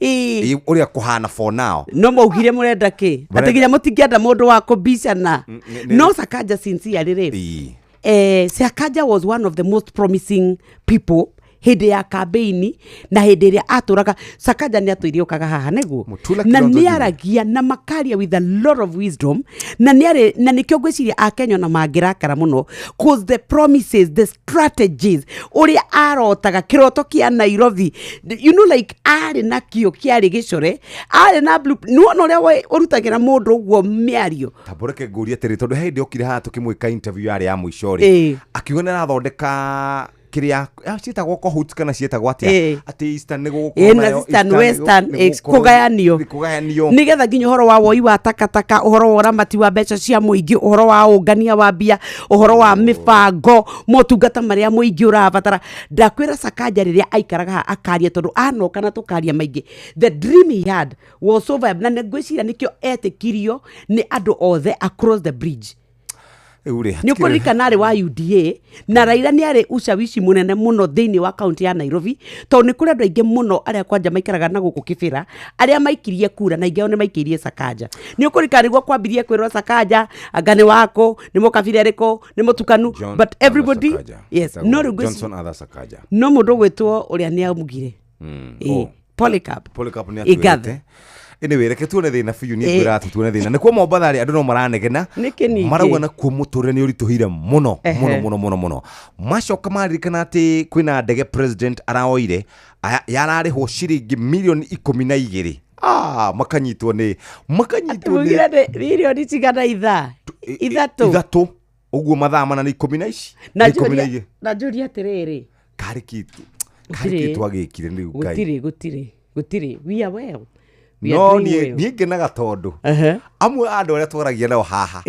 ũrĩa kũhana for now. No maugire mũrenda kĩ? Atĩ nginya mũtingĩenda mũndũ wa kũbicana. No Sakaja sincerely rĩ, Sakaja was one of the most promising people hĩndĩ ya kambeini na hĩndĩ ĩrĩa atũraga. Sakaja nĩ atũire okaga haha nĩguo, Mutula na Kilonzo nĩ Jr. aragia na makaria with a lot of wisdom, na nĩ arĩ na nĩkĩo ngwĩciria akenya ona mangĩrakara mũno, cause the promises, the strategies, ũrĩa arotaga kĩroto kĩa Nairobi, you know, like arĩ nakĩo kĩarĩ gĩcore, arĩ na blue, nĩwona ũrĩa ũrutagĩra mũndũ ũguo mĩario. Tamba ũreke ngũrie atĩrĩ, tondũ he hĩndĩ okire haha tũkĩmwĩka interview yarĩ ya mũico rĩ, akiuga nĩ arathondeka kĩrĩa ciĩtagwo cohorts kana ciĩtagwo atĩa, atĩ Eastern nĩ gũgũkorwo na nayo, Eastern, Eastern Western, nĩ gũgũkorwo- kũgayanio. nĩ kũgayanio. Nĩgetha nginya ũhoro wa woi wa takataka, ũhoro wa ũramati wa mbeca cia mũingĩ, ũhoro wa ũngania wa mbia, ũhoro wa mĩbango, motungata marĩa mũingĩ ũrabatara. Ndakwĩra Sakaja rĩrĩa aikaraga haha akaria, tondũ anoka na tũkaria maingĩ, the dream he had was so viable, na ngwĩciria nĩkĩo etĩkirio nĩ andũ othe across the bridge. Rĩu rĩ, Nĩ ũkũririkana arĩ wa UDA na Raila nĩ arĩ ushawishi mũnene mũno thĩinĩ wa kaunti ya Nairobi, tondũ nĩ kũrĩ andũ aingĩ mũno arĩa kwanja maikaraga na gũkũ Kĩbĩra arĩa maikirie kura, na aingĩ ao nĩ maikĩirie Sakaja. Nĩ ũkũririkana nĩguo kwambirie kwĩrwo Sakaja anga nĩ wako, nĩ mũkabira ĩrĩkũ, nĩ mũtukanu, John but everybody, Arthur Sakaja. yes, Etagwo no rĩu ngwĩci- Johnson Arthur Sakaja. no mũndũ ũgwĩtwo ũrĩa nĩ aumugire. Oh. Polycarp. Polycarp nĩ Igathe. atwĩrĩte. Anyway, reke tuone thĩna biũ, niĩ Ĩ. ngwĩra atĩ tuone thĩna nĩkuo Mombatha rĩ, andũ no maranegena. Nĩkĩ ningĩ? Marauga nakuo mũtũrĩre nĩ ũritũhire mũno mũno mũno mũno mũno. Macoka maririkana atĩ kwĩna ndege president araoire yararĩhwo ciringi milioni 12. Makanyitwo nĩ Maugire nĩ mirioni cigana ithaa ithatũ? Ithatũ ũguo mathaa mana nĩ ikũmi na ici Na nĩ ikũmi na njũria- igĩrĩ. na njũria atĩrĩrĩ, Karĩ kĩtu karĩ kĩtu agĩkire rĩu Ngai. Gũtirĩ, gũtirĩ, gũtirĩ, we are well. We are No doing niĩ well. niĩ ngenaga tondũ amwe a andũ arĩa twaragia nao haha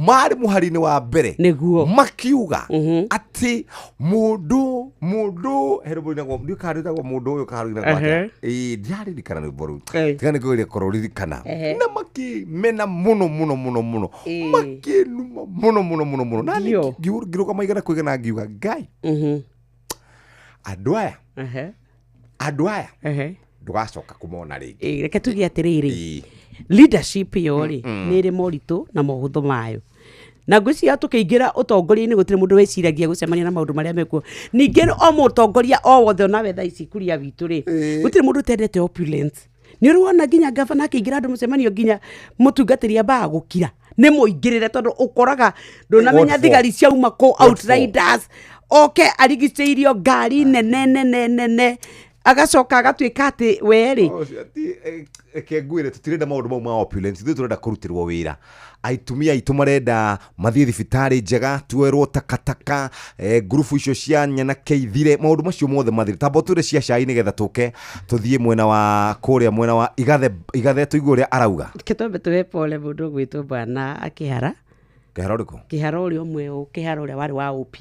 marĩ mũhari-inĩ wa mbere nĩguo makiuga atĩ mũndũ he rwĩmbo rũinagwo, ndiũĩ kana rwĩtagwo mũndũ ũyũ kana rũinagwo atĩa. Ĩĩ, ndiraririkana rwĩmbo rũu, tiga nĩ kũgeria kũrũririkana. Na makĩmena mũno mũno mũno mũno, makĩnuma mũno mũno mũno mũno, na niĩ ngĩrũgama igana kũigana ngiuga Ngai, andũ aya, andũ aya ndũgacoka kũmona rĩngĩ. Reke tuge atĩrĩrĩ, leadership ĩyo rĩ, nĩ ĩrĩ moritũ na mohũthũ mayo, na ngwĩciria tũkĩingĩra ũtongoria-inĩ gũtirĩ mũndũ wĩciragia gũcemania na maũndũ marĩa mekuo. Ningĩ o mũtongoria o wothe, onawe thaa ici kuria witũ rĩ, gũtirĩ mũndũ ũtendete opulence. Nĩ ũrĩ wona nginya gavana akĩingĩra andũ mũcemanio, nginya mũtungatĩri ambaga gũkira nĩ mũingĩrĩre, tondũ ũkoraga ndũnamenya What for? thigari ciauma kũ, What for? outriders oke arigicĩirio ngari nene nene nene, agacoka agatuĩka atĩ we rĩ. Reke ngwĩre, tũtirenda maũndũ mau ma opulence, ithuĩ tũrenda kũrutĩrwo wĩra. Aitumia aitũ marenda mathiĩ thibitarĩ njega, tuoerwo takataka, ngurubu icio cia nyanake ithire, maũndũ macio mothe mathire. Tamba ũtwĩre cia cai nĩgetha tũke tũthiĩ mwena wa kũrĩa mwena wa Igathe, Igathe tũigue ũrĩa arauga. Reke twambe tũhe pole mũndũ ũgwĩtwo bwana Akĩhara. Kĩhara ũrĩkũ? Kĩhara ũrĩa ũmwe, Kĩhara ũrĩa warĩ wa OP.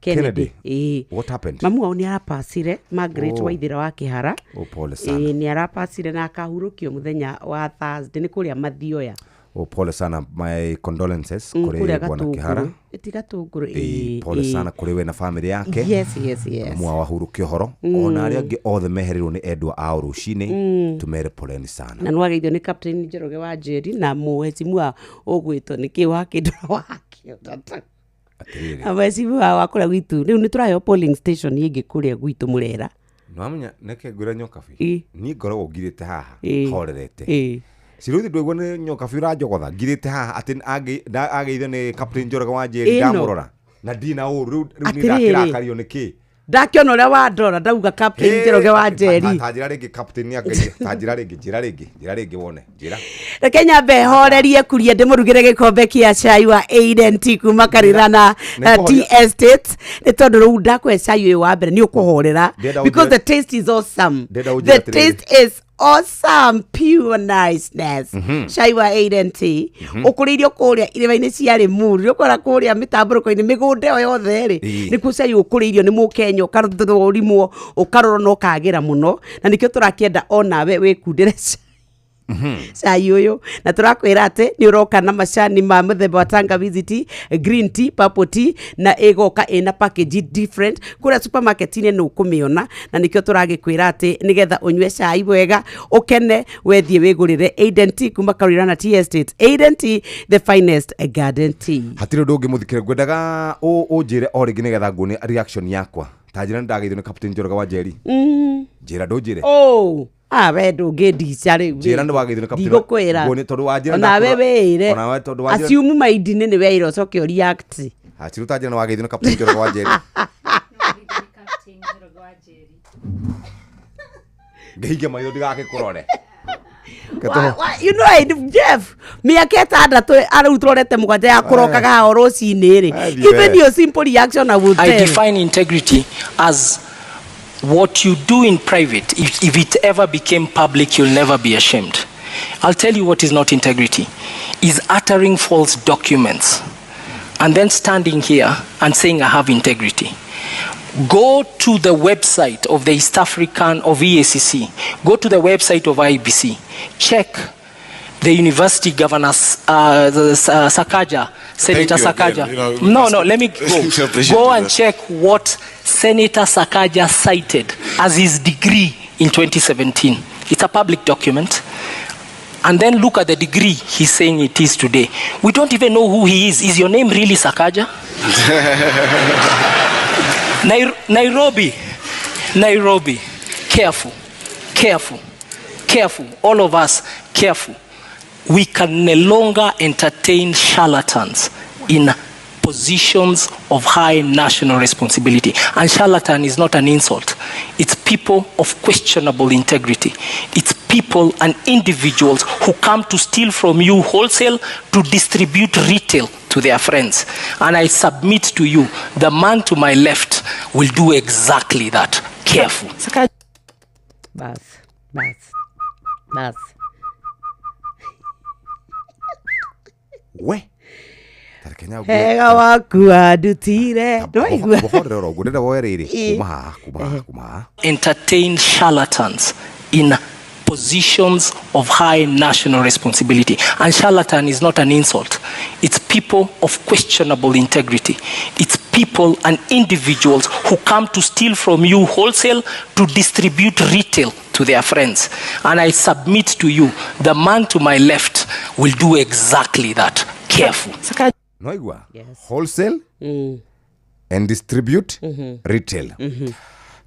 Kennedy. Kennedy. Ĩĩ. What happened? Mamu wao nĩ arapacire, Margaret Oh. Waithera wa Kĩhara. Oh, pole sana. Ĩĩ, nĩ arapacire na akahurũkio mũthenya wa Thursday nĩ kũrĩa Mathioya. Oh, pole sana, my condolences kũrĩa kũrĩ bwana Kĩhara. Gatũngũrũ. Ti Gatũngũrũ, Ĩĩ, ĩĩ, pole ĩĩ. sana kũrĩ we na famĩlĩ yake. Yes, yes, yes. Mamu wao ahurũke ũhoro. Ona arĩa angĩ othe mehereirwo nĩ endwa ao rũcinĩ, tũmere poleni sana. Na nĩwageithio nĩ Captain Njoroge wa Njeri na mũhecimua ũgwĩtwo nĩ kĩ wa kĩndũra wa kĩndũ. Atĩrĩrĩ. Na mũhecimua wa kũrĩa gwitũ rĩu nĩ tũraheo polling station ĩngĩ kũrĩa gwitũ Mũrera. Nĩwamenya nĩke ngwĩra Nyokabi, Ĩ. niĩ ngoragwo ngirĩte haha Ĩ. horerete. Ĩ. Ciruthi ndwaigua nĩ Nyokabi ũranjogotha ngirĩte haha atĩ ageithio nĩ Captain Njoroge wa Njeri Ĩno. ndamũrora na ndina ũru rĩu rĩu niĩ Atĩrĩrĩ. ndakĩrakario nĩ kĩ? Ndakiona ũrĩa wandora ndauga Captain Njoroge wa Njeri. Ta njĩra rĩngĩ Captain nĩ angeria. Ta njĩra rĩngĩ, njĩra rĩngĩ, njĩra rĩngĩ wone. Njĩra. Reke nyambe horerie kuria ndĩmũrugĩre gĩkombe kĩa cai wa Aiden Tea kuma Karirana Tea Estate, nĩ tondũ rĩu ndakũhe cai ũyũ wa mbere nĩ ũkũhorera Ndĩrenda because ũnjĩre- the taste is awesome. Ndĩrenda ũnjĩre The atĩrĩrĩ. taste is awesome, pure niceness. Cai wa Aiden Tea ũkũrĩirio kũrĩa irĩma-inĩ cia Limuru, nĩ ũkora kũrĩa mĩtambũrũko-inĩ mĩgũnda ĩyo yothe rĩ, nĩkuo cai ũkũrĩirio nĩ mũkenya, ũkathũrimwo, ũkarorwo na ũkagĩra mũno, na nĩkĩo tũrakĩenda onawe wĩkundĩre cai ũyũ, na tũrakwĩra atĩ nĩ ũroka na macani ma mũthemba wa tangawizi tea, green tea, purple tea, na ĩgoka ĩna package different kũrĩa supermarket-inĩ nĩ ũkũmĩona, na nĩkĩo tũragĩkwĩra atĩ nĩgetha ũnyue cai wega ũkene, wethiĩ wĩgũrĩre Aiden Tea kuma Karirana Tea Estate. Aiden Tea, the finest garden tea. Hatirĩ ũndũ ũngĩ mũthikĩre ngwendaga ũnjĩre o rĩngĩ nĩgetha nguone reaction yakwa. Ta njĩra nĩ ndageithio nĩ Captain Njoroge wa Njeri. Njĩra ndũnjĩre. Oh, ah, we ndũngĩndica rĩu. Njĩra nĩ wageithio nĩ Captain. Ndigũkwĩra. Nguone tondũ wanjĩra Onawe wĩĩre. Onawe tondũ wanjĩra. Assume maindi-inĩ nĩ weĩra ũcoke ũreact. Hachiru ta njĩra nĩ wageithio nĩ Captain Njoroge wa Njeri. Ngĩhingia maitho ndigagĩkũrore. You know, Jeff, mĩaka 6 arĩu tũrorete 7 ya kũrokaga haha o rũcinĩ rĩ, even your simple reaction I would I tell. define integrity as what you do in private. If it ever became public, you'll never be ashamed. I'll tell you what is not integrity, is uttering false documents and then standing here and saying I have integrity. Go to the website of the East African of EACC. Go to the website of IBC. Check the university governors, Sakaja, Senator Thank you Sakaja. again. You know, No, let me go. Appreciate Go and that. check what Senator Sakaja cited as his degree in 2017. It's a public document. And then look at the degree he's saying it is today. We don't even know who he is. Is your name really Sakaja? Nairobi, Nairobi, careful, careful, careful. All of us, careful. We can no longer entertain charlatans in positions of high national responsibility. And charlatan is not an insult. It's people of questionable integrity. It's people and individuals who come to steal from you wholesale to distribute retail to their friends. And I submit to you, the man to my left will do exactly that. Careful. Bas, bas, bas. We. Tareke Hega waku andutire. Ndwaigua? Ngũhorera oro ũguo, ndĩrenda woe rĩrĩ. Ĩ. Kuma haha, kuma haha, kuma haha. Entertain charlatans in positions of high national responsibility. And charlatan is not an insult. It's people of questionable integrity. It's people and individuals who come to steal from you wholesale to distribute retail to their friends. And I submit to you, the man to my left will do exactly that. Careful. Nwaigua? Wholesale and distribute retail.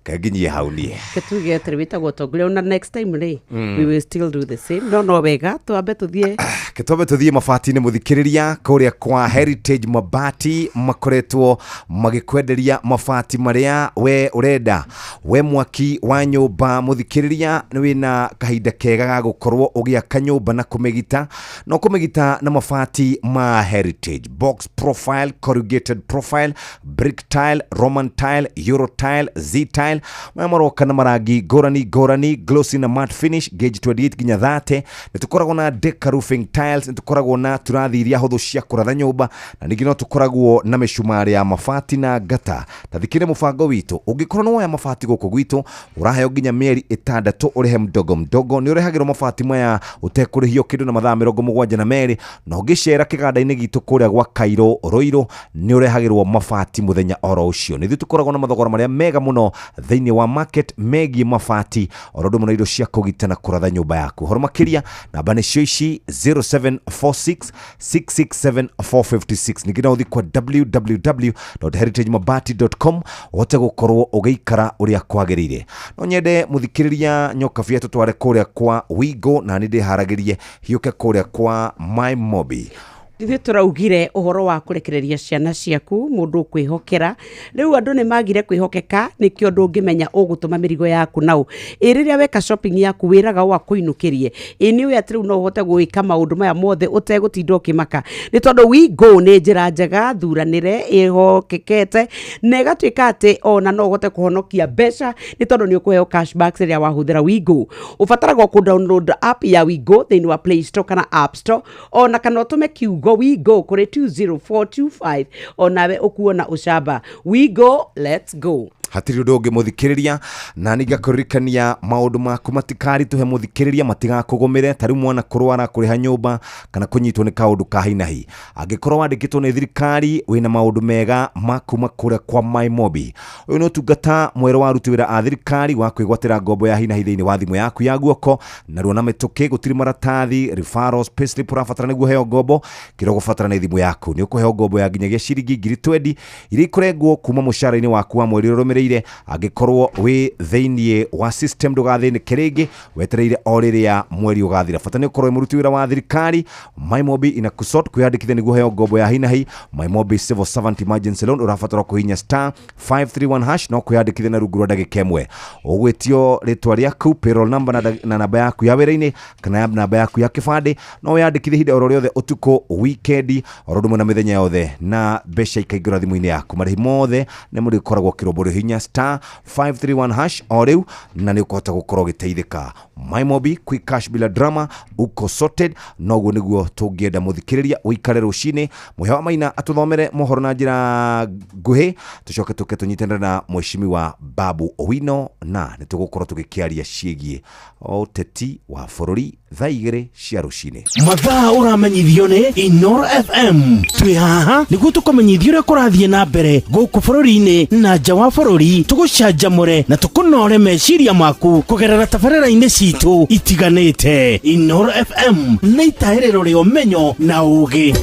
Kenginyie hau niĩ. Tuge atĩrĩ, wĩtagwo tongoria, ona next time rĩ, we will still do the same, no wega twambe tũthiĩ. Ketwambe tũthiĩ mabati-inĩ mũthikĩrĩria, kũrĩa kwa Heritage Mabati makoretwo magĩkwenderia mabati marĩa we ũrenda. We mwaki wa nyũmba mũthikĩrĩria, nĩ wĩna kahinda kega ga gũkorwo ũgĩaka nyũmba na kũmĩgita, no kũmĩgita na mabati ma Heritage. Box profile, corrugated profile, brick tile, Roman tile, Euro tile, Z tile, maya maroka na marangi ngũrani ngũrani, glossy na matte finish, gauge 28 nginya 30. Nĩ tũkoragwo na deca roofing tiles, nĩ tũkoragwo na turathi iria hũthũ cia kũratha nyũmba, na ningĩ no tũkoragwo na mĩcumarĩ ya mabati na ngata. Ta thikĩrĩria mũbango witũ, ũngĩkorwo nĩ woya mabati gũkũ gwitũ, ũraheo nginya mĩeri 6 ũrĩhe mdogo mdogo. Nĩ ũrehagĩrwo mabati maya ũtekũrĩhio kĩndũ na mathaa 72, na ũngĩcera kĩganda-inĩ gitũ kũrĩa gwa Cairo Ruiru, nĩ ũrehagĩrwo mabati mũthenya oro ũcio. Nĩ ithuĩ tũkoragwo na mathogora marĩa mega mũno thĩinĩ wa market megiĩ mabati, oro ũndũ ũmwe na indo cia kũgita na kũratha nyũmba yaku. Ũhoro makĩria namba nĩcio ici 0746 667 456. Ningĩ no ũthiĩ kwa www.heritagemabati.com ũhote gũkorwo ũgĩikara ũrĩa kwagĩrĩire. No nyende mũthikĩrĩria Nyokabi atũtware kũrĩa kwa Wigo, na nĩ ndĩharagĩrie hiũke kũrĩa kwa My Mobi. Ithuĩ tũraugire ũhoro wa kũrekereria ciana ciaku mũndũ ũkwĩhokera. Rĩu andũ nĩ magire kwĩhokeka, nĩkĩo ndũngĩmenya ũgũtũma mĩrigo yaku nau. Ĩ rĩrĩa weka shopping yaku wĩraga ũũ akũinũkĩrie. Ĩ nĩ ũĩ atĩ rĩu no ũhote gwĩka maũndũ maya mothe ũtegũtinda ũkĩmaka. Nĩ tondũ WeGo nĩ njĩra njega thuranĩre ĩhokekete na ĩgatuĩka atĩ ona no ũhote kũhonokia mbeca nĩ tondũ nĩ ũkũheo cashbacks rĩrĩa wahũthĩra WeGo. Ũbataraga o kũ-download app ya WeGo thĩinĩ wa Play Store kana App Store, ona kana ũtũme kiugo WeGo kũrĩ 20425 onawe ũkuona ũcamba. WeGo, let's go. Hatirĩ ũndũ ũngĩ mũthikĩrĩria, na nĩ ngakũririkania maũndũ maku matikaritũhe mũthikĩrĩria, matigakũgũmĩre ta rĩu mwana kũrwara, kũrĩha nyũmba kana kũnyitwo nĩ kaũndũ ka hinahi. Angĩkorwo wandĩkĩtwo nĩ thirikari, wĩna maũndũ mega ma kuma kũrĩa kwa MyMobi. Ũyũ nĩ ũtungata mwerũ wa aruti wĩra a thirikari wa kwĩgwatĩra ngombo ya hinahi thĩinĩ wa thimũ yaku ya guoko narua na mĩtũkĩ. Gũtirĩ maratathi, referrals, payslip ũrabatara nĩguo ũheo ngombo. Kĩrĩa ũgũbatara nĩ thimũ yaku. Nĩ ũkũheo ngombo ya nginyagia ciringi 20,000 iria ikũrengwo kuma mũcara-inĩ waku wa mweri ũrũmĩrĩire. Angĩkorwo wĩ thĩinĩ wa system ndũgathĩnĩke rĩngĩ, wetereire o rĩrĩa mweri ũgathira. Bata nĩ ũkorwo wĩ mũruti wĩra wa thirikari. MyMobi ina kusort kwĩyandĩkithia nĩguo ũheo ngombo ya hinahi. MyMobi Civil Servant Emergency Loan ũrabatara kũhihinya star 531 hash no kwĩyandĩkithia na rungu rwa ndagĩka ĩmwe. Ũgwĩtio rĩtwa rĩaku, payroll number na namba yaku ya wĩra-inĩ kana namba yaku ya kĩbandĩ. No wĩyandĩkithie ihinda oro rĩothe, ũtukũ, wikendi, oro ũndũ ũmwe na mĩthenya yothe, na mbeca ikaingĩra thimũ-inĩ yaku. Marĩhi mothe nĩ mũrĩkoragwo kĩrũmbũrio. Hinya star 531 hash o rĩu na nĩ ũkũhota gũkorwo ũgĩteithĩka. MyMobi, quick cash bila drama, uko sorted. Noguo nĩguo tũngĩenda mũthikĩrĩria ũikare rũcinĩ. Mũhĩa wa Maina atũthomere mohoro na njĩra nguhĩ, tũcoke tũke tũnyitanĩre na mheshimiwa Babu Owino, na nĩ tũgũkorwo tũgĩkĩaria ciĩgiĩ ũteti wa bũrũri thaa 2 cia rũcinĩ. Mathaa ũramenyithio nĩ Inoro FM. Twĩ haha nĩguo tũkũmenyithie ũrĩa kũrathiĩ na mbere gũkũ bũrũri-inĩ na nja wa bũrũri, tũgũcanjamũre na tũkũnore meciria maku kũgerera tabarĩra-inĩ citũ itiganĩte. Inoro FM nĩ itahĩrĩro rĩa ũmenyo na ũũgĩ.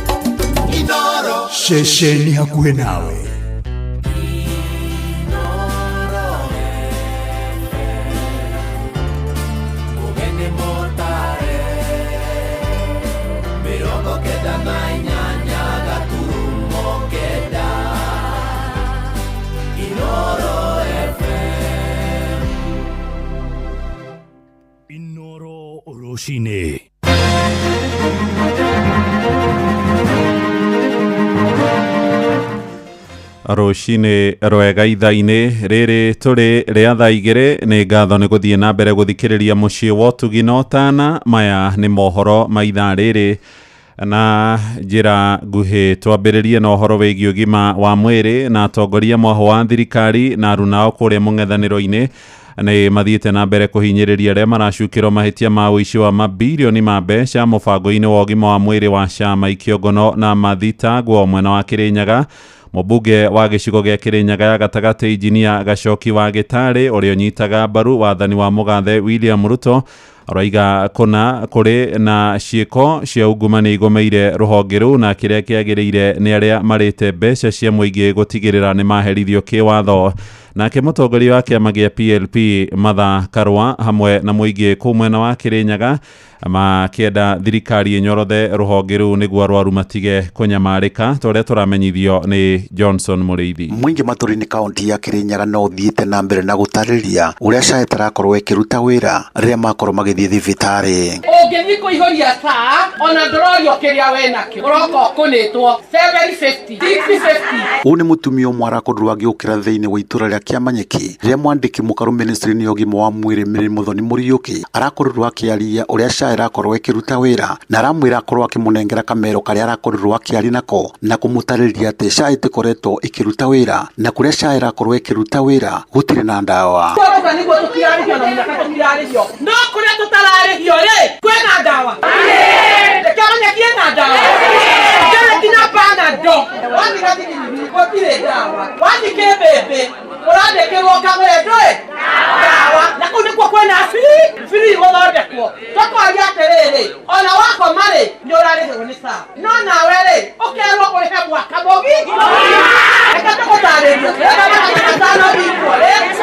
Ceceni hakuhĩ nawe. Rũcinĩ. Rũcinĩ rwega ithaa-inĩ rĩrĩ tũrĩ rĩa thaa 2. Nĩ ngatho nĩ gũthiĩ na mbere gũthikĩrĩria mũciĩ wa ũtugi na ũtana. Maya nĩ mohoro ma ithaa rĩrĩ na njĩra nguhĩ. Twambĩrĩrie na ũhoro wĩgiĩ ũgima wa mwĩrĩ na atongoria mwaho wa thirikari na arunao kũrĩa mũng'ethanĩro-inĩ nĩ mathiĩte na mbere kũhinyĩrĩria arĩa maracukĩrwo mahĩtia ma ũici wa mabirioni ma mbeca mũbango-inĩ wa ũgima wa mwĩrĩ wa SHA. Maikio na mathitangwo mwena wa Kĩrĩnyaga. Mũmbunge wa gĩcigo gĩa Kĩrĩnyaga ya gatagatĩ Injinia Gacoki wa Gĩtarĩ ũrĩa ũnyitaga mbaru wathani wa mũgathe William Ruto araiga kũna kũrĩ na ciĩko cia ungumania igomeire rũhonge rũu, na kĩrĩa kĩagĩrĩire nĩ arĩa marĩte mbeca cia mũingĩ gũtigĩrĩra nĩ maherithio kĩwatho. Nake mũtongoria wa kĩama gĩa PLP Martha Karua hamwe na mũingĩ kũu mwena wa Kĩrĩnyaga makĩenda thirikari ĩnyorothe rũhonge rũu nĩguo arwaru matige kũnyamarĩka, ta ũrĩa tũramenyithio nĩ Johnson Mũrĩithi. Mũingĩ matũra-inĩ kaunti ya Kĩrĩnyaga no ũthiĩte na mbere na gũtarĩria ũrĩa SHA ĩtarakorwo ĩkĩruta wĩra rĩrĩa makorwo magĩthiĩ thibitarĩ. Ũngĩthiĩ kũihũria SHA ona ndũrorio kĩrĩa wenakĩo, ũroka ũkũnĩtwo 750, 650. Ũũ nĩ mũtumia ũmwe arakorirwo agĩũkĩra thĩinĩ wa itũra rĩa Kĩamanyeki rĩrĩa mwandĩki mũkaru ministry-inĩ ya ũgima wa mwĩrĩ Mary Muthoni Mũriũki arakorirwo akĩaria ũrĩa SHA ĩrakorwo ĩkĩruta wĩra, na aramwĩra akorwo akĩmũnengera kamero karĩa arakorirwo akĩaria nako na kũmũtarĩria atĩ SHA ĩtikoretwo ĩkĩruta wĩra, na kũrĩa SHA ĩrakorwo ĩkĩruta wĩra gũtirĩ na ndawa. Nĩguo tũtirarĩhio na mũnyaka tũtirarĩhio, no kũrĩa tũtararĩhio rĩ kwĩna ndawa. Kĩamanyeki ĩna ndawa, kĩrĩ nginya Panadol. Wathiĩ Gathigiriri gũtirĩ ndawa, wathiĩ Kĩmbĩmbĩ ũrandĩkĩrwo kagũre ndũĩ ndawa, na kũu nĩkuo kwĩna free gũthondekwo. Tũkoria atĩrĩrĩ, ona wakoma rĩ nĩ ũrarĩhĩrwo nĩ SHA, no nawe rĩ ũkerwo ũrĩhe mwaka mũgima. Reke tũgũtarĩrie.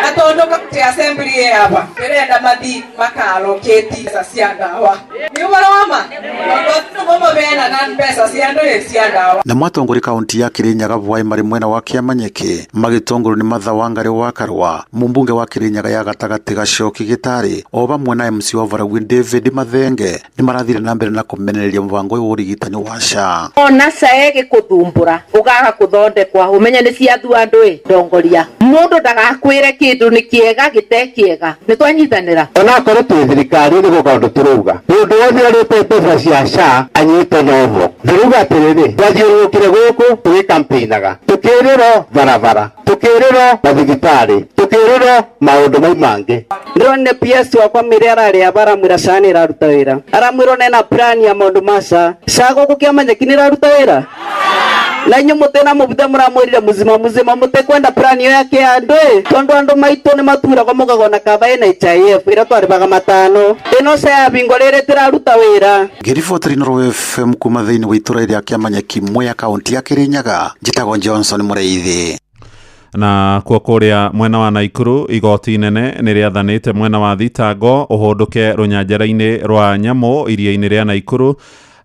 Na tondũ Assembly ĩ aba ndĩrenda mathi makaloketi mbeca cia ndawa nĩ ũhoro wa ma tondũ andũ nĩmo mabeanaga mbeca cia ndũ cia ndawa. Na mwatongoria kaunti ya Kirinyaga Bwai marĩ mwena wa Kĩamanyeki magĩtongorio nĩ Martha Wangari wa Karua, mũmbunge wa Kirinyaga ya gatagatĩ Gacoki Gĩtarĩ o vamwe na MC wa Varagwi David Mathenge nĩ marathire na mbere na kũmenereria mũbango ũyũ wa ũrigitani wa SHA. Ona SHA ĩgĩkũthumbũra ũkaga kũthondekwa ũmenye nĩ ciathua andũ ĩ ndongoria mũndũ ndagakwĩre kĩndũ nĩ kĩega gĩte kĩega nĩ twanyitanĩra. Onakorwo twĩ thirikari-inĩ gũka ũndũ tũrauga mũndũ wothe ũrĩte mbeca cia SHA anyitwo noho. Ndĩrauga atĩrĩrĩ, twathiũrũrũkire gũkũ tũgĩkampĩinaga tũkĩrĩrwo barabara, tũkĩrĩrwo mathibitarĩ, tũkĩrĩrwo maũndũ mau mangĩ. Ndĩronire PS wakwa mĩrĩa ararĩa baramwĩra SHA nĩ ĩraruta wĩra, aramwĩra ona ena plan ya maũndũ ma SHA. SHA gũkũ Kĩamanyeki nĩ ĩraruta wĩra na inyuĩ mũtĩna mũbuthe mũramwĩrire muzima muzima mũtĩkwenda plan ĩyo yake ya andũ ĩ tondũ andũ maitũ nĩ maturagwo mũkagona kaba ĩna HIF ĩrĩa twarĩbaga matano ĩno SHA yabingwo rĩrĩ tĩraruta wĩra. Ngĩribotera Inooro FM kuma thĩinĩ wa itũra rĩa Kĩamanyeki Mwea kaunti ya Kirinyaga, njĩtagwo Johnson Mũrĩithi. Na kuo kũrĩa mwena wa Naikuru igoti inene nĩ rĩathanĩte mwena wa thitango ũhũndũke rũnyanjara-inĩ rwa nyamũ iria-inĩ rĩa Naikuru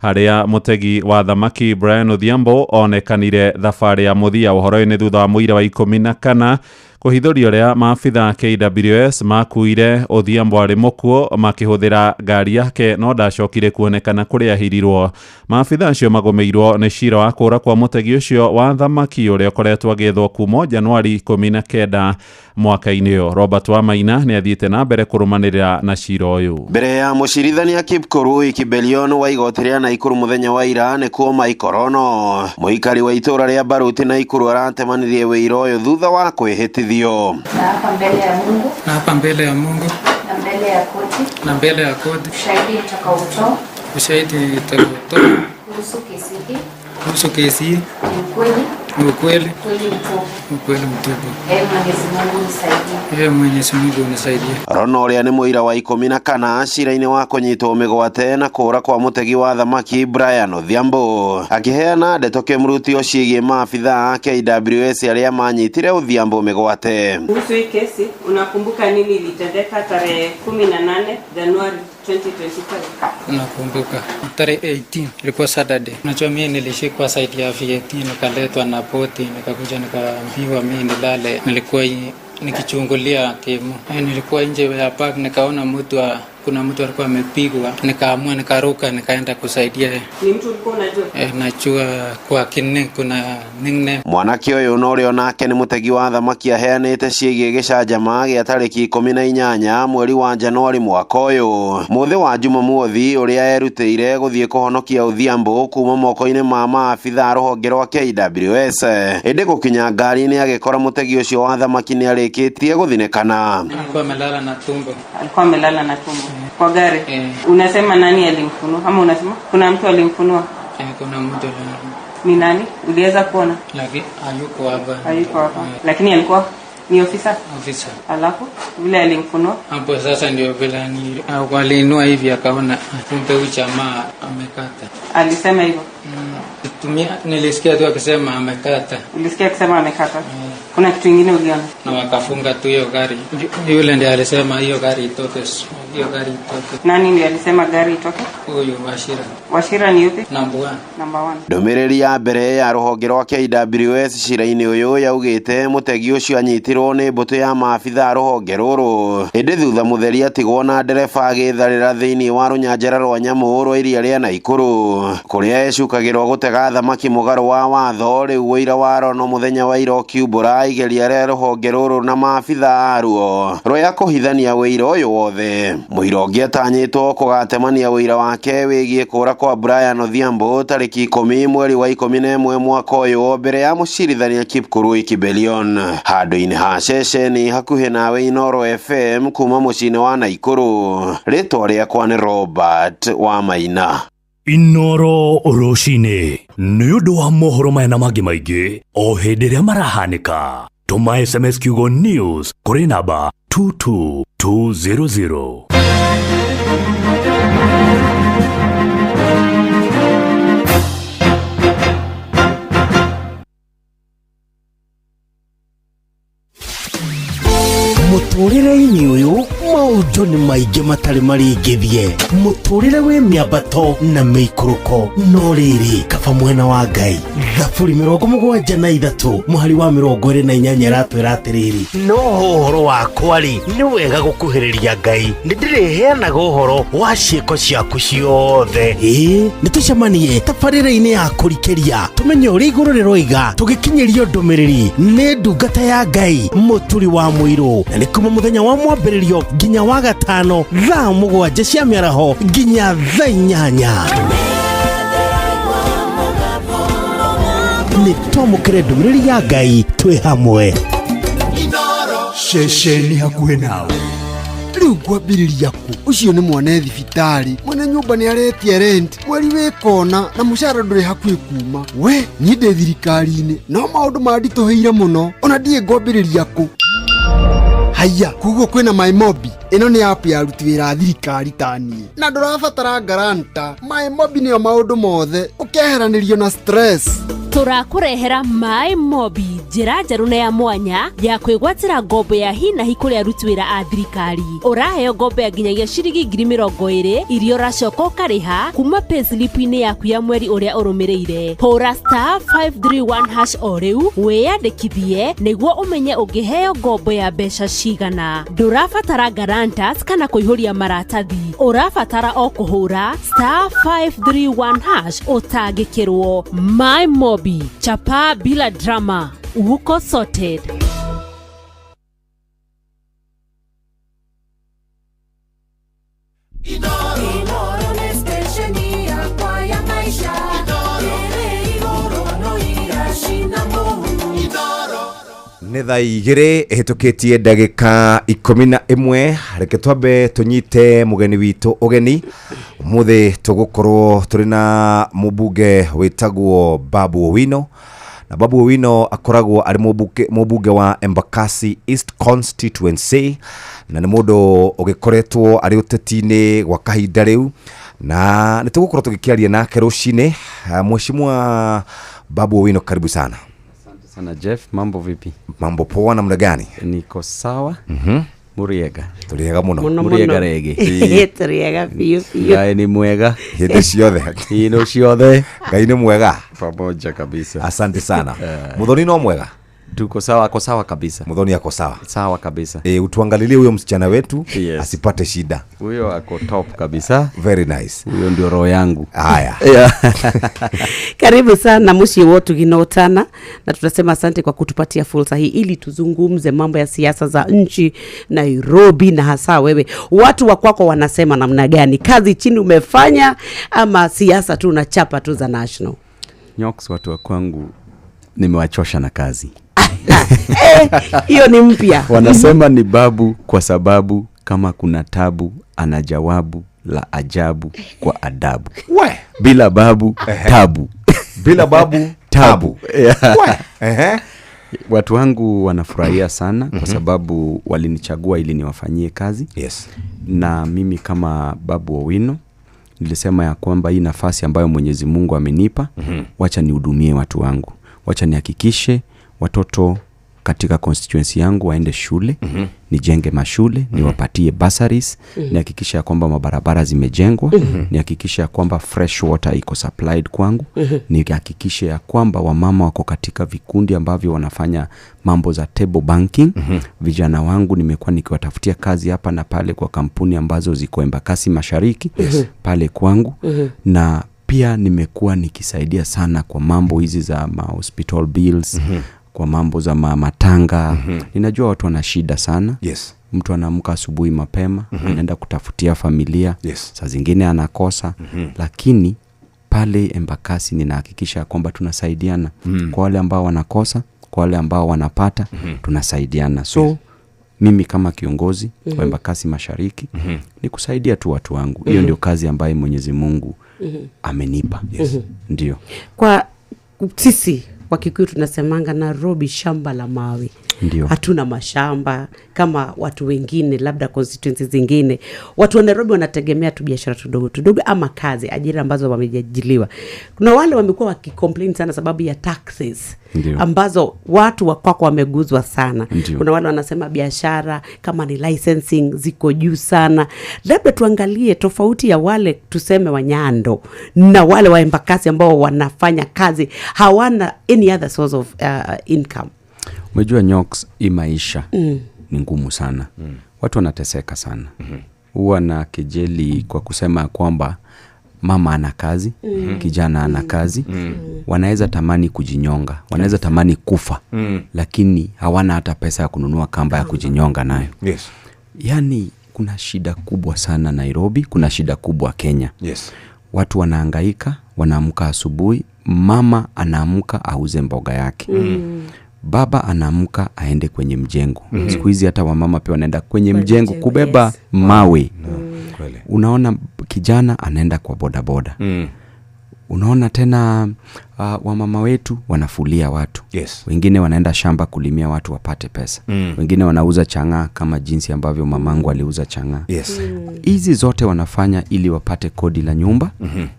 harĩa mũtegi wa thamaki Brian Odhiambo onekanire thabarĩ ya mũthia. Ũhoro ũyũ nĩ thutha wa mũira wa 14 kũhithũria ũrĩa maabitha KWS makuire Odhiambo arĩ mũkuũ makĩhũthĩra ngari yake no ndacokire kuonekana kũrĩa ahirirwo. Maabitha acio magũmĩirwo nĩ cira wa kũũra kwa mũtegi ũcio wa thamaki ũrĩa ũkoretwo agĩethwo kuma Januari 19 mwaka-inĩ ũyũ. Robert Wamaina nĩ athiĩte na mbere kũrũmanĩrĩra na cira ũyũ. Mbere ya mũcirithania Kipkurui Kibelion wa igoti rĩa Naikuru mũthenya wa ira nĩ kuo Maikorono mũikari wa itũra rĩa Baruti Naikuru aratemanirie wĩira ũyũ thutha wa kwĩhĩtithio. Na hapa mbele ya Mungu, na hapa mbele ya Mungu, na mbele ya koti, na mbele ya koti, ushahidi nitakaotoa, ushahidi nitakaotoa kuhusu kesi hii, kuhusu kesi hii ni ukweli, ni ukweli, ukweli mtupu, ukweli mtupu. Ee Mwenyezi Mungu nisaidie. Ee Mwenyezi Mungu unisaidie. Rono ũrĩa nĩ mũira wa 14 cira-inĩ wa kũnyitwo mĩgwate na kũũra kwa mũtegi wa thamaki Brian Odhiambo akĩheana ndeto kĩmrutio ciĩgiĩ maabitha a KWS arĩa manyitire Odhiambo mĩgwate. Kuhusu hii kesi, unakumbuka nini ilitendeka tarehe 18 Januari 2025? Nakumbuka tarehe 18 ilikuwa Saturday. Unajua mimi nilishikwa side ya VAT nikaletwa na boti nikakuja nikaambiwa mimi nilale. Nilikuwa nikichungulia timu. Nilikuwa nje ya park nikaona mtu kuna mtu alikuwa amepigwa, nikaamua nikaruka nikaenda kusaidia. Ni mtu ulikuwa unajua? Najua kwa kinne kuna nickname. Mwanake ũyũ na ũrĩa onake nĩ mũtegi wa thamaki aheanĩte ciĩgiĩ gĩcanjama gĩa tarĩki 18 mweri wa Januari mwaka ũyũ. Mũthĩ wa Jumamothi ũrĩa erutĩire gũthiĩ kũhonokia Odhiambo kuma moko-inĩ ma maabitha rũhonge rwa KWS. Ĩndĩ gũkinya ngari-inĩ agĩkora mũtegi ũcio wa thamaki nĩ arĩkĩtie gũthinĩkana. Alikuwa amelala na tumbo. Alikuwa amelala na tumbo kwa gari. Unasema nani alimfunua ama unasema kuna mtu alimfunua? Kuna mtu alimfunua. Ni nani? Uliweza kuona? Lakini hayuko hapa. Hayuko hapa. Lakini alikuwa ni ofisa? Ofisa. Alafu vile alimfunua? Hapo sasa ndio vile ni waliinua hivi akaona kumbe huyu jamaa amekata. Alisema hivyo? Nilisikia tu akisema amekata. Ulisikia akisema amekata? Kuna kitu kingine uliona? Na wakafunga tu hiyo gari. Yule ndiye alisema hiyo gari itoke. Hiyo gari itoke. Nani ndiye alisema gari itoke? Huyu Wachira. Wachira ni yupi? Number 1. Number 1. Ndũmĩrĩri ya mbere ya rũhonge rwa KWS cira-inĩ ũyũ yaugĩte mũtegi ũcio anyitirwo nĩ mbũtũ ya maabitha rũhonge rũrũ ĩndĩ thutha mũtheri atigwo na ndereba agĩtharĩra thĩinĩ wa rũnyanjara rwa nyamũ rwa iria rĩa Naikuru kũrĩa ecukagĩrwo gũtega thamaki mũgarũ wa watho. Rĩu ũira wa Rono mũthenya wa ira ũkiumbũra igeria rĩa rũhonge rũrũ na maabitha aruo rwea kũhithania ũira ũyũ wothe. Mũira ũngĩ atanyĩtwo kũgatemania ũira wake wĩgiĩ kũũra kwa Brian Odhiambo tarĩki 10 mweri wa 11 mwaka ũyũ mbere ya mũcirithania Kipkurui Kibelion handũ-inĩ ha ceceni hakuhĩ nawe Inooro FM kuma mũciĩ-inĩ wa Naikuru. Rĩtwa rĩakwa nĩ Robert Wamaina. Inooro rũcinĩ nĩ ũndũ wa mohoro maya na mangĩ maingĩ o hĩndĩ ĩrĩa marahanĩka. Tũma SMS kiugo news kũrĩ namba 22200. Mũtũrĩre-inĩ ũyũ maũndũ nĩ maingĩ matarĩ maringithie, mũtũrĩre wĩ mĩambato na mĩikũrũko, no rĩrĩ kaba mwena wa Ngai. Thaburi 73 mũhari wa 28 ĩratwĩra atĩrĩrĩ, no ũhoro wakwa rĩ, nĩ wega gũkuhĩrĩria Ngai, nĩ ndĩrĩheanaga ũhoro wa ciĩko ciaku ciothe. Ĩĩ, nĩ tũcemanie tabarĩra-inĩ ya kũrikĩria tũmenye ũrĩa igũrũ rĩroiga, tũgĩkinyĩrio ndũmĩrĩri nĩ ndungata ya Ngai Mũturi wa Mũirũ, na nĩ kuma mũthenya wa mwambĩrĩrio nginya wa gatano thaa 7 cia mĩaraho nginya thaa 8. Nĩ twamũkĩre ndũmĩrĩri ya Ngai twĩ hamwe. Ceceni hakuhĩ nawe. Rĩu ngwambĩrĩria kũ? Ũcio nĩ mwana e thibitarĩ, mwene nyũmba nĩ aretia rent mweri wĩ kona, na mũcara ndũrĩ hakuhĩ kuma. We niĩ ndĩ thirikari-inĩ, no maũndũ manditũhĩire mũno, ona ndiĩ ngwambĩrĩria kũ. Haiya, koguo kwĩna MyMobi. Ĩno nĩ app ya aruti wĩra a thirikari ta niĩ, na ndũrabatara guarantor. MyMobi nĩyo maũndũ mothe, ũkeheranĩrio na stress. Tũrakũrehera Maĩ Mobi, njĩra njerũ na ya mwanya ya kwĩgwatĩra ngombo ya hi na hi kũrĩ aruti wĩra a thirikari. Ũraheo ngombo ya nginyagia ciringi 20,000 iria ũracoka ũkarĩha kuma payslip-inĩ yaku ya mweri ũrĩa ũrũmĩrĩire. Hũra star 531 hash o rĩu wĩyandĩkithie nĩguo ũmenye ũngĩheo ngombo ya mbeca cigana. Ndũrabatara guarantors kana kũihũria maratathi, ũrabatara o kũhũra star 531 hash ũtangĩkĩrwo. My Mobi, chapa bila drama, uko sorted. Inoro nĩ stesheni yakwa ya maisha. Ĩrĩ igũrũ no iracina mũhu. Nĩ thaa 2 ĩhĩtũkĩtie ndagĩka 11. Reke twambe tũnyite mũgeni witũ ũgeni. Ũmũthĩ tũgũkorwo tũrĩ na mũmbunge wĩtagwo Babu Owino, na Babu Owino akoragwo arĩ mũmbunge wa Embakasi East Constituency, na nĩ mũndũ ũgĩkoretwo arĩ ũteti-inĩ gwa kahinda rĩu, na nĩ tũgũkorwo tũgĩkĩaria nake rũcinĩ. Mheshimiwa Babu Owino, karibu sana. Sana Jeff, mambo vipi? Mambo poa, namna gani? Niko sawa. Muriega. Turiega muno. Muno Muriega muno. rege. Turiega biũ biũ. Ngai ni mwega. Hĩndĩ ciothe. Hĩndĩ ciothe. Ngai ni mwega. Pamoja kabisa. Asante sana. Muthoni no mwega? Tuko sawa, ako sawa kabisa. Muthoni ako sawa. Sawa kabisa. Utuangalilie huyo msichana wetu, Yes. asipate shida. Huyo ako top kabisa. Very nice. Huyo ndio roho yangu. Haya. Yeah. Karibu sana muciĩ wa Ũtugi na Ũtana, na tunasema asante kwa kutupatia fursa hii ili tuzungumze mambo ya siasa za nchi Nairobi, na hasa wewe, watu wa kwako wanasema namna gani? Kazi chini umefanya ama siasa tu na chapa tu za national? Nyoks, watu wa kwangu nimewachosha na kazi. Hiyo ni mpya. Wanasema ni babu kwa sababu kama kuna tabu ana jawabu la ajabu kwa adabu. We. Bila babu, tabu. Bila babu, tabu. tabu. We. Watu wangu wanafurahia sana kwa sababu walinichagua ili niwafanyie kazi. Yes. Na mimi kama Babu Owino nilisema ya kwamba hii nafasi ambayo Mwenyezi Mungu amenipa, wacha nihudumie watu wangu. Wacha nihakikishe watoto katika constituency yangu waende shule, nijenge mashule, niwapatie bursaries, nihakikishe ya kwamba mabarabara zimejengwa, nihakikishe ya kwamba fresh water iko supplied kwangu, nihakikishe ya kwamba wamama wako katika vikundi ambavyo wanafanya mambo za table banking. Vijana wangu nimekuwa nikiwatafutia kazi hapa na pale kwa kampuni ambazo ziko Embakasi Mashariki, pale kwangu. Na pia nimekuwa nikisaidia sana kwa mambo hizi za ma hospital bills, kwa mambo za matanga. Ninajua watu wana shida sana. Mtu anaamka asubuhi mapema, anaenda kutafutia familia. Saa zingine anakosa. Lakini pale Embakasi ninahakikisha kwamba tunasaidiana. Kwa wale ambao wanakosa, kwa wale ambao wanapata, tunasaidiana. Mimi kama kiongozi wa Embakasi Mashariki, ni kusaidia tu watu wangu. Hiyo ndio kazi ambayo Mwenyezi Mungu amenipa. Ndio. Kwa sisi Wakikuyu tunasemanga Nairobi shamba la mawe. Ndio. Hatuna mashamba kama watu wengine, labda constituencies zingine. Watu wa Nairobi wanategemea tu biashara tudogo tudogo ama kazi, ajira ambazo wameajiriwa. Kuna wale wamekuwa wakicomplain sana sababu ya taxes. Ndio. Ambazo watu wa kwako wameguzwa sana. Ndio. Kuna wale wanasema biashara kama ni licensing ziko juu sana. Labda tuangalie tofauti ya wale tuseme wa Nyando na wale wa Embakasi ambao wanafanya kazi hawana any other source of income. Umejua Nyox, hii maisha ni ngumu sana. Watu wanateseka sana. Huwa na kejeli kwa kusema kwamba mama ana kazi, kijana ana kazi, wanaweza tamani kujinyonga, wanaweza tamani kufa, lakini hawana hata pesa ya kununua kamba ya kujinyonga nayo. Yes. Yaani kuna shida kubwa sana Nairobi, kuna shida kubwa Kenya. Yes. Watu wanahangaika, wanaamka asubuhi, mama anaamka auze mboga yake. Baba anaamka aende kwenye mjengo. Siku hizi hata wamama pia wanaenda kwenye mjengo kubeba mawe. Kweli. Unaona kijana anaenda kwa bodaboda. Unaona tena wamama wetu wanafulia watu. Yes. Wengine wanaenda shamba kulimia watu wapate pesa. Wengine wanauza chang'aa kama jinsi ambavyo mamangu aliuza chang'aa. Yes. Hizi zote wanafanya ili wapate kodi la nyumba,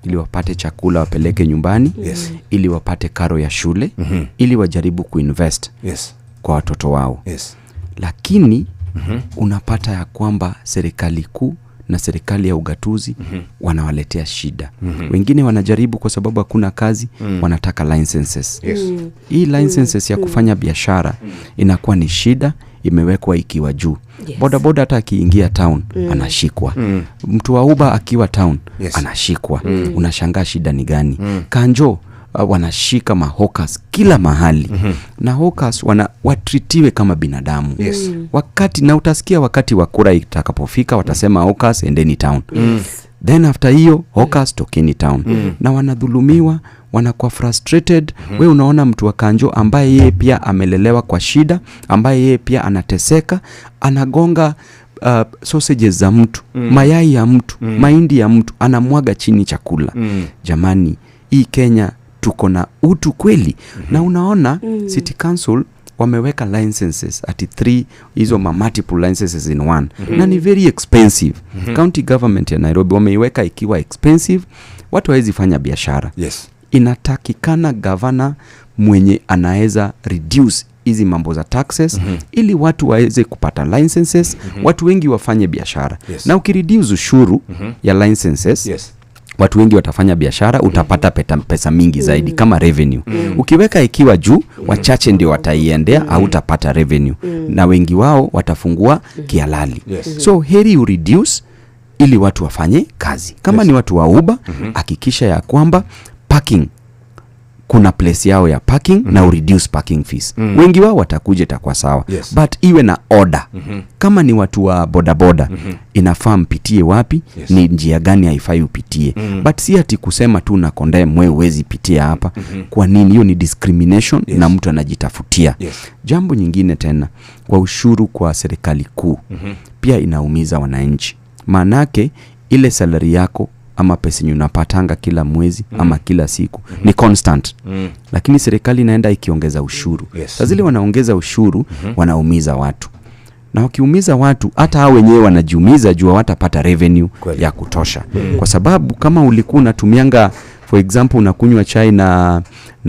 ili wapate chakula wapeleke nyumbani, Yes. ili wapate karo ya shule, ili wajaribu kuinvest Yes. kwa watoto wao. Yes. Lakini unapata ya kwamba serikali kuu na serikali ya ugatuzi wanawaletea shida. Wengine wanajaribu kwa sababu hakuna kazi, wanataka licenses. Yes. Hii licenses ya kufanya biashara inakuwa ni shida, imewekwa ikiwa juu. Yes. Bodaboda hata akiingia town anashikwa. Mtu wa Uber akiwa town Yes. anashikwa. Unashangaa shida ni gani? Kanjo wanashika mahokas kila mahali. Na hawkers watritiwe kama binadamu. Yes. Wakati na utasikia wakati wa kura itakapofika watasema hawkers endeni town. Yes. Then after hiyo hawkers tokeni town. Na wanadhulumiwa, wanakuwa frustrated. We unaona mtu wa kanjo ambaye yeye pia amelelewa kwa shida, ambaye yeye pia anateseka, anagonga sausages za mtu, mayai ya mtu, mahindi ya mtu, anamwaga chini chakula. Jamani, hii Kenya tuko na utu kweli? Na unaona City Council wameweka licenses at 3 hizo multiple licenses in one. Na ni very expensive. County government ya Nairobi wameiweka ikiwa expensive, watu hawezi fanya biashara. Yes. Inatakikana gavana mwenye anaweza reduce hizi mambo za taxes ili watu waweze kupata licenses, watu wengi wafanye biashara. Yes. Na ukireduce ushuru ya licenses, Yes. watu wengi watafanya biashara, utapata pesa mingi zaidi kama revenue. Ukiweka ikiwa juu, wachache ndio wataiendea, hautapata revenue. Na wengi wao watafungua kihalali. Yes. So heri ureduce ili watu wafanye kazi. Kama Yes. ni watu wa Uber, hakikisha ya kwamba parking, kuna place yao ya parking na ureduce parking fees. Wengi wao watakuja, itakuwa sawa. Yes. But iwe na order. Kama ni watu wa bodaboda, inafaa mpitie wapi? Yes. Ni njia gani haifai upitie? But si ati kusema tu na condemn wewe huwezi pitia hapa. Kwa nini? Hiyo ni discrimination. Yes. Na mtu anajitafutia. Yes. Jambo nyingine tena, kwa ushuru kwa serikali kuu pia inaumiza wananchi. Maanake ile salary yako ama pesa yenye unapatanga kila mwezi ama kila siku ni constant. Lakini serikali inaenda ikiongeza ushuru. Yes. Sasa zile wanaongeza ushuru, wanaumiza watu. Na wakiumiza watu, hata hao wenyewe wanajiumiza juu hawatapata revenue Kweli. ya kutosha. Kwa sababu kama ulikuwa unatumianga, for example, unakunywa chai na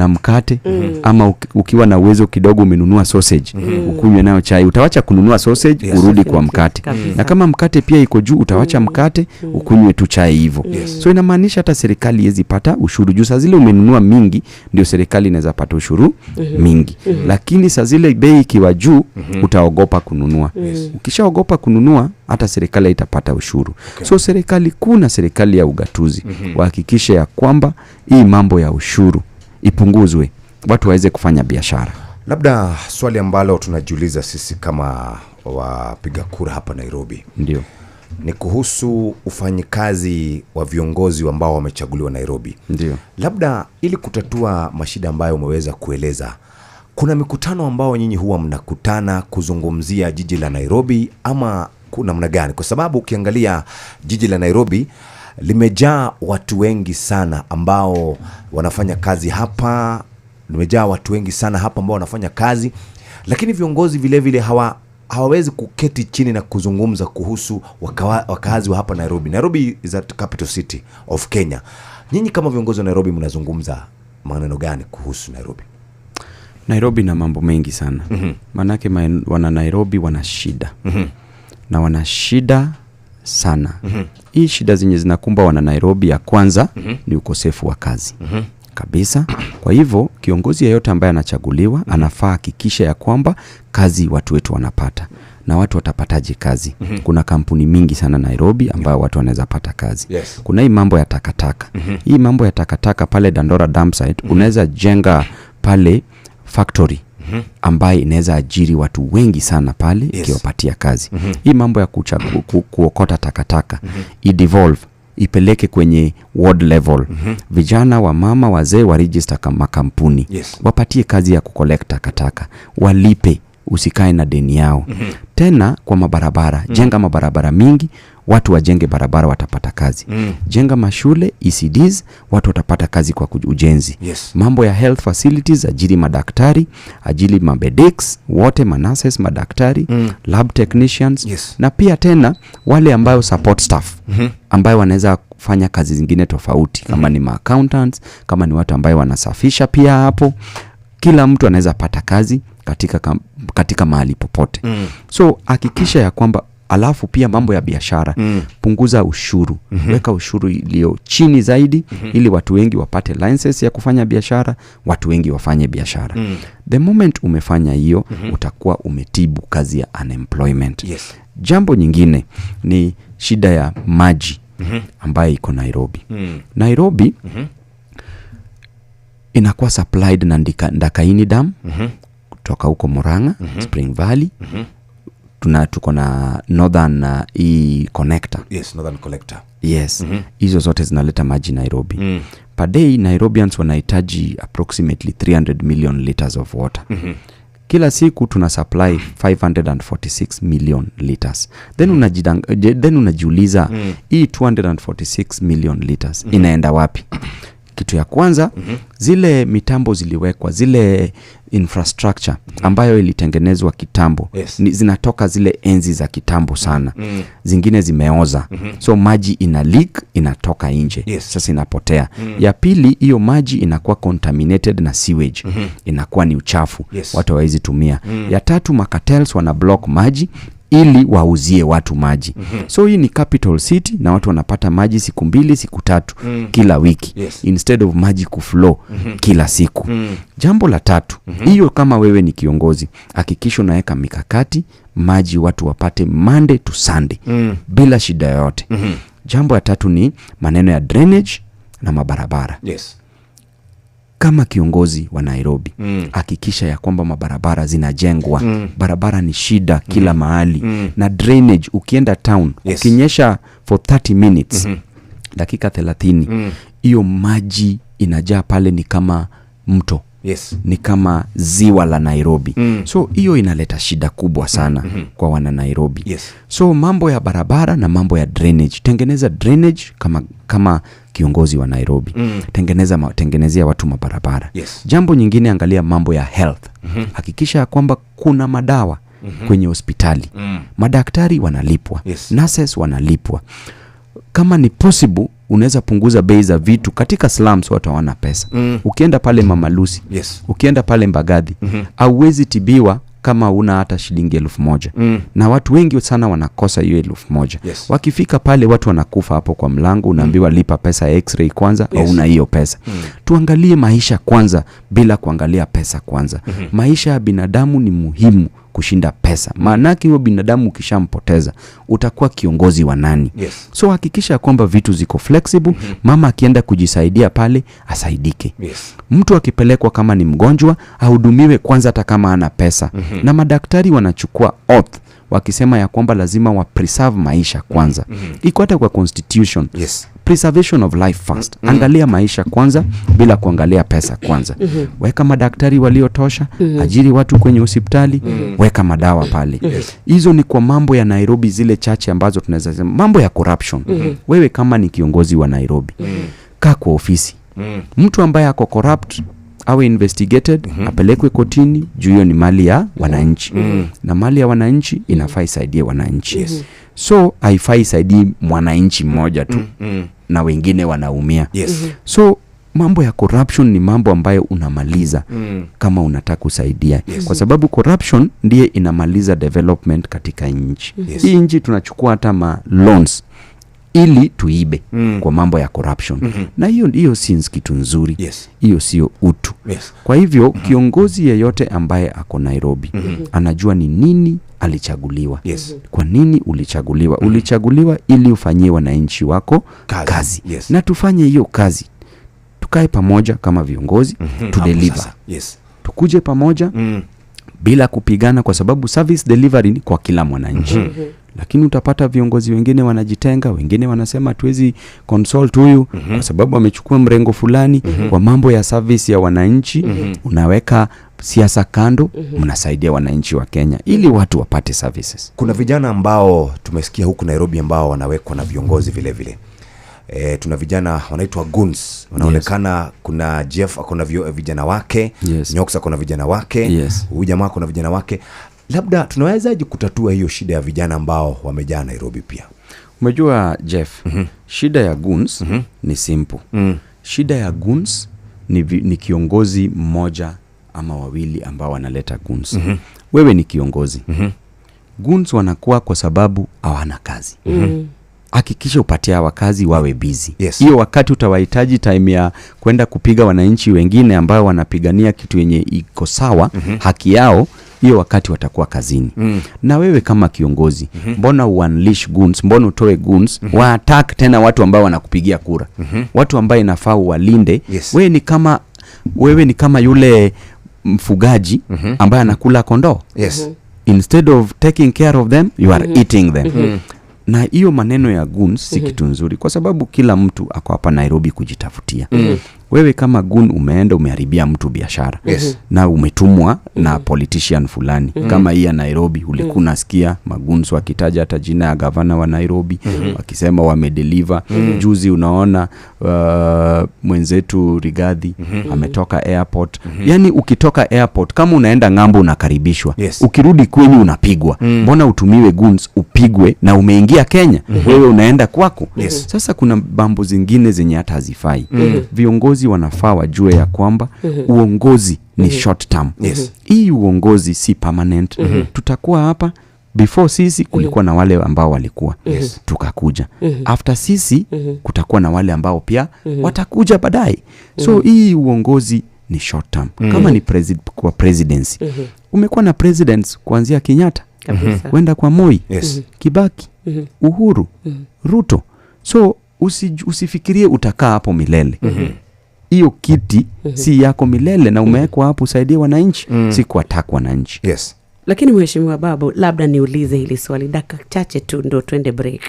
mkate, ama ukiwa na uwezo kidogo umenunua sausage, ukunywe nayo chai, utawacha kununua sausage, Yes. urudi kwa mkate. Kabisa. Na kama mkate pia iko juu, utawacha mkate, ukunywe tu chai hivyo. Yes. So inamaanisha hata serikali haiwezi pata ushuru juu saa zile umenunua mingi ndio serikali inaweza pata ushuru mingi. Lakini saa zile bei ikiwa juu, utaogopa kununua. Yes. Ukishaogopa kununua, hata serikali haitapata ushuru. Okay. So serikali kuu na serikali ya ugatuzi wahakikishe ya kwamba hii mambo ya ushuru ipunguzwe, watu waweze kufanya biashara. Labda swali ambalo tunajiuliza sisi kama wapiga kura hapa Nairobi Ndio. ni kuhusu ufanyikazi wa viongozi ambao wamechaguliwa Nairobi. Ndio. Labda ili kutatua mashida ambayo umeweza kueleza, kuna mikutano ambao nyinyi huwa mnakutana kuzungumzia jiji la Nairobi ama kuna namna gani? Kwa sababu ukiangalia jiji la Nairobi limejaa watu wengi sana ambao wanafanya kazi hapa Nimejaa watu wengi sana hapa ambao wanafanya kazi, lakini viongozi vile vile hawawezi kuketi chini na kuzungumza kuhusu wakazi wa hapa Nairobi. Nairobi is a capital city of Kenya. Nyinyi kama viongozi wa Nairobi mnazungumza maneno gani kuhusu Nairobi? Nairobi na mambo mengi sana. Manake wana Nairobi wana shida. Na wana shida sana. Hii shida zenye zinakumba wana Nairobi, ya kwanza ni ukosefu wa kazi. Kabisa. Kwa hivyo kiongozi yeyote ambaye anachaguliwa anafaa hakikisha ya kwamba kazi watu wetu wanapata. Na watu watapataje kazi? Kuna kampuni mingi sana Nairobi ambayo watu wanaweza pata kazi. Kuna hii mambo ya takataka. Hii mambo ya takataka pale Dandora dump site, unaweza jenga pale factory ambaye inaweza ajiri watu wengi sana pale, ikiwapatia kazi. Hii mambo ya kuokota takataka, i-devolve, ipeleke kwenye ward level. Vijana wa mama wazee wa register kama kampuni. Wapatie kazi ya kucollect takataka, walipe, usikae na deni yao. Tena kwa mabarabara, jenga mabarabara mingi, watu wajenge barabara watapata kazi. Jenga mashule, ECDs, watu watapata kazi kwa ujenzi. Mambo ya health facilities, ajiri madaktari, ajiri mabedics, wote manurses, madaktari, lab technicians, na pia tena wale ambayo support staff, ambayo wanaweza kufanya kazi zingine tofauti, kama ni ma-accountants, kama ni watu ambayo wanasafisha pia hapo. Kila mtu anaweza pata kazi katika mahali popote. So hakikisha ya kwamba, alafu pia mambo ya biashara, punguza ushuru, weka ushuru iliyo chini zaidi, ili watu wengi wapate license ya kufanya biashara, watu wengi wafanye biashara. The moment umefanya hiyo, utakuwa umetibu kazi ya unemployment. Jambo nyingine ni shida ya maji ambayo iko Nairobi. Nairobi inakuwa supplied na Ndakaini Dam kutoka huko Murang'a, Spring Valley. Tuko na Northern connector. Yes, Northern Collector. Yes. Hizo zote zinaleta maji Nairobi. Per day Nairobians wanahitaji approximately 300 million liters of water. Kila siku tuna supply 546 million liters. Then unajiuliza, hii 246 million liters inaenda wapi? Kitu ya kwanza, zile mitambo ziliwekwa, zile infrastructure ambayo ilitengenezwa kitambo, zinatoka zile enzi za kitambo sana. Zingine zimeoza. So maji ina leak, inatoka nje. Sasa inapotea. Ya pili, hiyo maji inakuwa contaminated na sewage. Inakuwa ni uchafu. Watu hawawezi tumia. Ya tatu, macartels wana block maji ili wauzie watu maji. So hii ni capital city na watu wanapata maji siku 2, siku 3 kila wiki. Instead of maji kuflow kila siku. Jambo la tatu, hiyo kama wewe ni kiongozi, hakikisha unaweka mikakati maji watu wapate Monday to Sunday bila shida yoyote. Jambo la tatu ni maneno ya drainage na mabarabara. Kama kiongozi wa Nairobi, hakikisha ya kwamba mabarabara zinajengwa. Barabara ni shida kila mahali. Na drainage, ukienda town, ukinyesha for 30 minutes, dakika 30, hiyo maji inajaa pale ni kama mto. Ni kama ziwa la Nairobi. So hiyo inaleta shida kubwa sana kwa wana Nairobi. So mambo ya barabara na mambo ya drainage, tengeneza drainage kama kiongozi wa Nairobi. Tengenezea watu mabarabara. Jambo nyingine, angalia mambo ya health. Hakikisha kwamba kuna madawa kwenye hospitali. Madaktari wanalipwa, nurses wanalipwa. Kama ni possible, unaweza punguza bei za vitu katika slums, watu hawana pesa. Ukienda pale Mama Lucy, ukienda pale Mbagathi, hauwezi tibiwa kama una hata shilingi 1,000. Na watu wengi sana wanakosa hiyo 1,000. Wakifika pale watu wanakufa hapo kwa mlango, unaambiwa lipa pesa ya x-ray kwanza, au una hiyo pesa. Tuangalie maisha kwanza bila kuangalia pesa kwanza. Maisha ya binadamu ni muhimu kushinda pesa. Maanake huyo binadamu ukishampoteza, utakuwa kiongozi wa nani? So hakikisha kwamba vitu ziko flexible. Mama akienda kujisaidia pale, asaidike. Mtu akipelekwa kama ni mgonjwa, ahudumiwe kwanza hata kama hana pesa. Na madaktari wanachukua oath wakisema ya kwamba lazima wa preserve maisha kwanza. Iko hata kwa constitution. Preservation of life first. Angalia maisha kwanza bila kuangalia pesa kwanza. Weka madaktari waliotosha, ajiri watu kwenye hospitali, weka madawa pale. Hizo ni kwa mambo ya Nairobi zile chache ambazo tunaweza sema. Mambo ya corruption. Wewe kama ni kiongozi wa Nairobi, kaa kwa ofisi. Mtu ambaye ako corrupt Awe investigated, apelekwe kotini juu hiyo ni mali ya wananchi. Na mali ya wananchi inafaa isaidie wananchi. So haifai isaidie mwananchi mmoja tu na wengine wanaumia. So mambo ya corruption ni mambo ambayo unamaliza kama unataka kusaidia. Kwa sababu corruption ndiye inamaliza development katika nchi. Hii nchi tunachukua hata ma loans ili tuibe kwa mambo ya corruption. Na hiyo si kitu nzuri. Hiyo sio utu. Kwa hivyo kiongozi yeyote ambaye ako Nairobi anajua ni nini alichaguliwa. Kwa nini ulichaguliwa? Ulichaguliwa ili ufanyie wananchi wako kazi. Na tufanye hiyo kazi. Tukae pamoja kama viongozi, tu deliver. Tukuje pamoja bila kupigana, kwa sababu service delivery ni kwa kila mwananchi. Lakini utapata viongozi wengine wanajitenga, wengine wanasema tuwezi consult huyu kwa sababu amechukua mrengo fulani. Kwa mambo ya service ya wananchi, unaweka siasa kando, mnasaidia wananchi wa Kenya ili watu wapate services. Kuna vijana ambao tumesikia huku Nairobi ambao wanawekwa na viongozi vile vile. Tuna vijana wanaitwa goons, wanaonekana. Kuna Jeff akona vijana wake, Nyox akona vijana wake, huyu jamaa akona vijana wake. Labda tunawezaje kutatua hiyo shida ya vijana ambao wamejaa Nairobi pia? Umejua Jeff, shida ya goons ni simple. Shida ya goons ni kiongozi mmoja ama wawili ambao wanaleta goons. Wewe ni kiongozi. Goons wanakuwa kwa sababu hawana kazi. Hakikisha upatie hawa kazi, wawe busy. Hiyo wakati utawahitaji time ya kwenda kupiga wananchi wengine ambao wanapigania kitu yenye iko sawa, haki yao, hiyo wakati watakuwa kazini. Na wewe kama kiongozi, mbona unleash goons, mbona utoe goons, wa attack tena watu ambao wanakupigia kura, watu ambao inafaa uwalinde? Wewe ni kama yule mfugaji ambaye anakula kondoo. Instead of taking care of them, you are eating them. Na hiyo maneno ya goons si kitu nzuri, kwa sababu kila mtu ako hapa Nairobi kujitafutia. Wewe kama goon umeenda umeharibia mtu biashara. Na umetumwa na politician fulani. Kama hii ya Nairobi ulikuwa unasikia magoons wakitaja hata jina ya gavana wa Nairobi, wakisema wamedeliver. Juzi unaona mwenzetu Rigathi ametoka airport. Yani ukitoka airport kama unaenda ng'ambo unakaribishwa. Ukirudi kwenyu unapigwa. Mbona utumiwe goons upigwe na umeingia Kenya? Wewe unaenda kwako. Sasa kuna mambo zingine zenye hata hazifai. Viongozi wanafaa wajue ya kwamba uongozi ni short term. Hii uongozi si permanent. Tutakuwa hapa before sisi kulikuwa na wale ambao walikuwa. Tukakuja. After sisi kutakuwa na wale ambao pia watakuja baadaye. So hii uongozi ni short term. Kama ni kwa presidency. Umekuwa na presidents kuanzia Kenyatta, kwenda kwa Moi, Kibaki, Uhuru, Ruto. So usifikirie utakaa hapo milele. Hiyo kiti si yako milele, na umewekwa hapo usaidie wananchi, si kuattack wananchi. Lakini Mheshimiwa Babu, labda niulize hili swali dakika chache tu ndio twende break.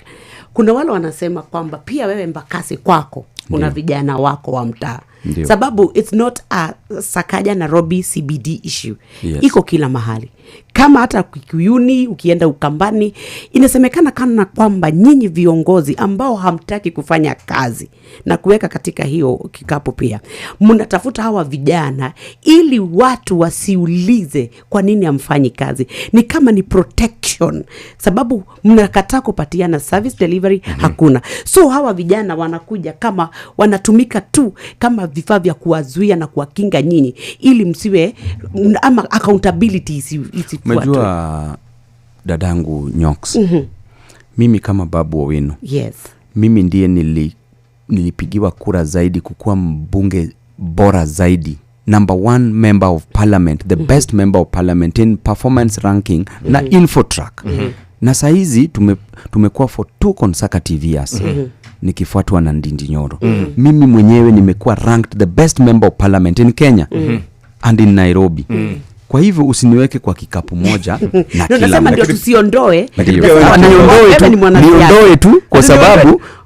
Kuna wale wanasema kwamba pia wewe Embakasi kwako una vijana wako wa mtaa. Sababu it's not a Sakaja Nairobi CBD issue. Iko kila mahali. Kama hata Kikuyuni, ukienda Ukambani, inasemekana kana kwamba nyinyi viongozi ambao hamtaki kufanya kazi na kuweka katika hiyo kikapu pia, mnatafuta hawa vijana ili watu wasiulize kwa nini hamfanyi kazi. Ni kama ni protection, sababu mnakataa kupatiana service delivery, hakuna. So hawa vijana wanakuja kama wanatumika tu kama vifaa vya kuwazuia na kuwakinga nyinyi ili msiwe ama accountability isifuatwe. Unajua dadangu Nyox, mimi kama Babu Owino, mimi ndiye nilipigiwa kura zaidi kukuwa mbunge bora zaidi, number 1 member of parliament, the best member of parliament in performance ranking na Infotrack. Na saizi tumekuwa for 2 consecutive years nikifuatwa na Ndindi Nyoro. Mimi mwenyewe nimekuwa ranked the best member of parliament in Kenya and in Nairobi. Kwa hivyo usiniweke kwa kikapu moja na kila nasema ndio tusiondoe. Niondoe tu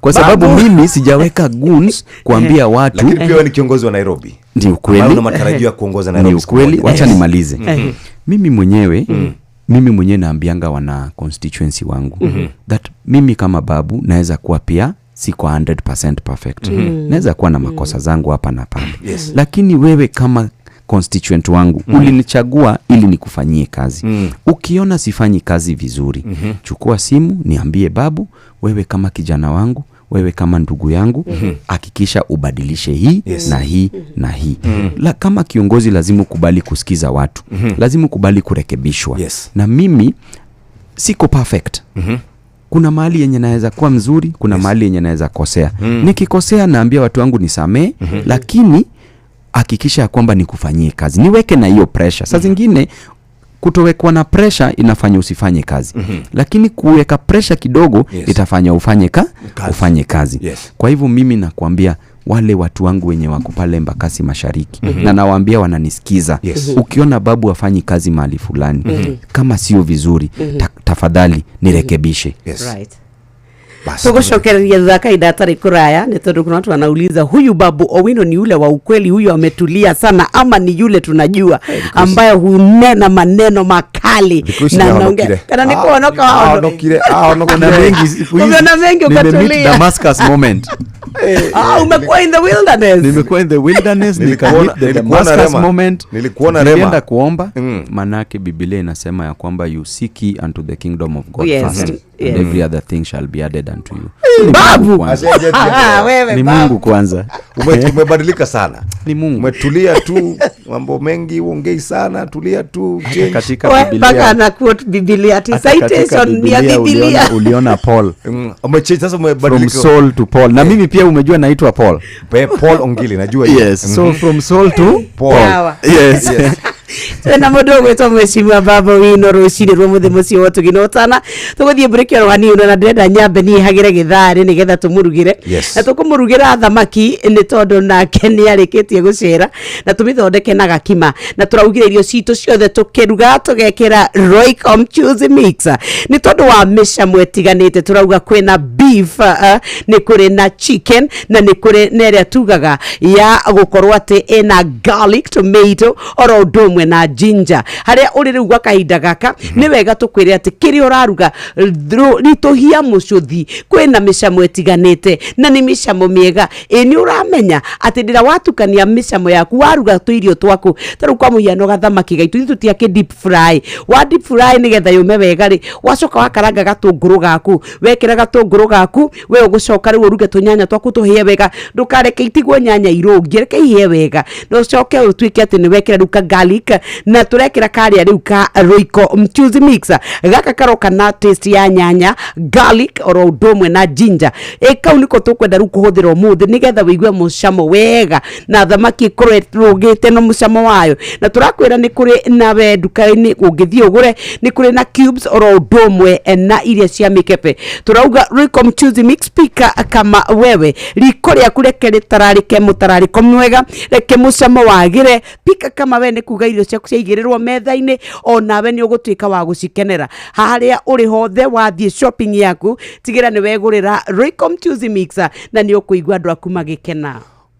kwa sababu mimi sijaweka goons kuambia watu. Lakini pia wewe ni kiongozi wa Nairobi. Ndio kweli. Una matarajio ya kuongoza Nairobi. Ni kweli, wacha nimalize. Mimi mwenyewe naambianga wana constituency wangu that mimi kama Babu naweza kuwa pia si kwa 100% perfect. Naweza kuwa na makosa zangu hapa na pale. Lakini wewe kama Constituent wangu, ulinichagua ili nikufanyie kazi. Ukiona sifanyi kazi vizuri, chukua simu niambie, Babu, wewe kama kijana wangu, wewe kama ndugu yangu, hakikisha ubadilishe hii na hii na hii. Kama kiongozi lazima ukubali kusikiza watu, lazima ukubali kurekebishwa. Na mimi siko perfect. Kuna mahali yenye naweza kuwa mzuri, kuna mahali yenye naweza kosea. Nikikosea naambia watu wangu nisamee, lakini hakikisha ya kwamba nikufanyie kazi, niweke na hiyo pressure. Saa zingine kutowekwa na pressure inafanya usifanye kazi, lakini kuweka pressure kidogo itafanya ufanye kazi. Kwa hivyo mimi nakwambia wale watu wangu wenye wako pale Embakasi Mashariki, na nawaambia wananisikiza, ukiona Babu afanyi kazi mahali fulani, kama sio vizuri, tafadhali nirekebishe. Right. Tugucokereria thutha kahinda atarĩ kũraya, nĩ tondũ kuna watu wanauliza, huyu Babu Owino ni yule wa ukweli, huyu ametulia sana, ama ni yule tunajua ambaye hunena maneno makali Thikũ ici na nĩahonokire. anaongea kana nĩ kũhonoka Ahonokire, ahonokire. Kuna mengi siku hizi. Umeona mengi Nimemeet ukatulia. Damascus moment. Ah, umekuwa in the wilderness. Nimekuwa in the wilderness, nikameet the Nilikuona Damascus Rema. moment. Nilikuona Rema. Nilienda kuomba, manake Biblia inasema ya kwamba you seek ye unto the kingdom of God first, and every other thing shall be added unto you. Ni Babu! Mungu kwanza. Ah, wewe Ni babu. Mungu kwanza. Umebadilika sana. Ni Mungu. Umetulia tu, mambo mengi uongei sana, tulia tu, Hata change. katika We, Biblia- mpaka ana quote Biblia ati hata katika citation ni ya Biblia Biblia. uliona Paul. Umechange sasa, From umebadilika. Saul to Paul. Na mimi pia umejua naitwa Paul. Paul Ongili najua hiyo. Yes. So from Saul to Paul. Sawa. Yes. Twena mũndũ ũgwĩtwo Mheshimiwa Babu Owino rũcinĩ rwa mũthĩ mũciĩ wa ũtugi na ũtana. Tũgũthiĩ break oro hanini na ndĩrenda nyambe niĩ hagĩre gĩtharĩ nĩgetha tũmũrugĩre. Na tũkũmũrugĩra thamaki nĩ tondũ nake nĩ arĩkĩtie gũcera, na tũmĩthondeke na gakima, na tũraugire irio citũ ciothe tũkĩruga tũgekĩra Royco mchuzi mix nĩ tondũ wa mĩcamo ĩtiganĩte. Tũrauga kwĩna beef, nĩ kũrĩ na chicken, na nĩ kũrĩ na ĩrĩa tugaga ya gũkorwo atĩ ĩna garlic, tomato oro ũndũ ũmwe na ginger. Harĩa ũrĩ rĩu gwa kahinda gaka, nĩ wega tũkwĩre atĩ kĩrĩa ũraruga ritũhia mũcũthi, kwĩna mĩcamo ĩtiganĩte na nĩ mĩcamo mĩega. Ĩ nĩ ũramenya atĩ ndĩra watukania mĩcamo yaku waruga tũirio twaku, ta rĩu kwa mũhiano gathamaki gaitũ ithuĩ tũtiakĩ deep fry, wa deep fry nĩgetha yũme wega rĩ, wacoka wakaranga gatũngũrũ gaku, wekĩra gatũngũrũ gaku we ũgũcoka rĩu ũruge tũnyanya twaku tũhĩe wega, ndũkareke itigwo nyanya irũngie, reke ihĩe wega, na ũcoke ũtuĩke atĩ nĩ wekĩra rĩu ka garlic, na tũrekĩra karĩa rĩu ka Royco mchuzi mix. Gaka karoka na taste ya nyanya, garlic oro ũndũ ũmwe na ginger. Ĩ kau nĩko tũkwenda rĩu kũhũthĩra ũmũthĩ nĩgetha wĩigue mũcamo wega na thamaki ĩkorwo ĩrũgĩte na mũcamo wayo. Na tũrakwĩra nĩ kũrĩ na we nduka-inĩ ũngĩthiĩ ũgũre, nĩ kũrĩ na cubes oro ũndũ ũmwe na iria cia mĩkebe. Tũrauga Royco mchuzi mix, pika kama wewe, riko rĩaku reke rĩtararĩke mũtararĩko mwega, reke mũcamo wagĩre. Pika kama we nĩ kuga irio ciaku ciaigĩrĩrwo metha-inĩ, onawe nĩ ũgũtuĩka wa gũcikenera. Harĩa ũrĩ hothe wathiĩ shopping yaku, tigĩra nĩ wegũrĩra Royco mchuzi mix na nĩ ũkũigua andũ aku magĩkena.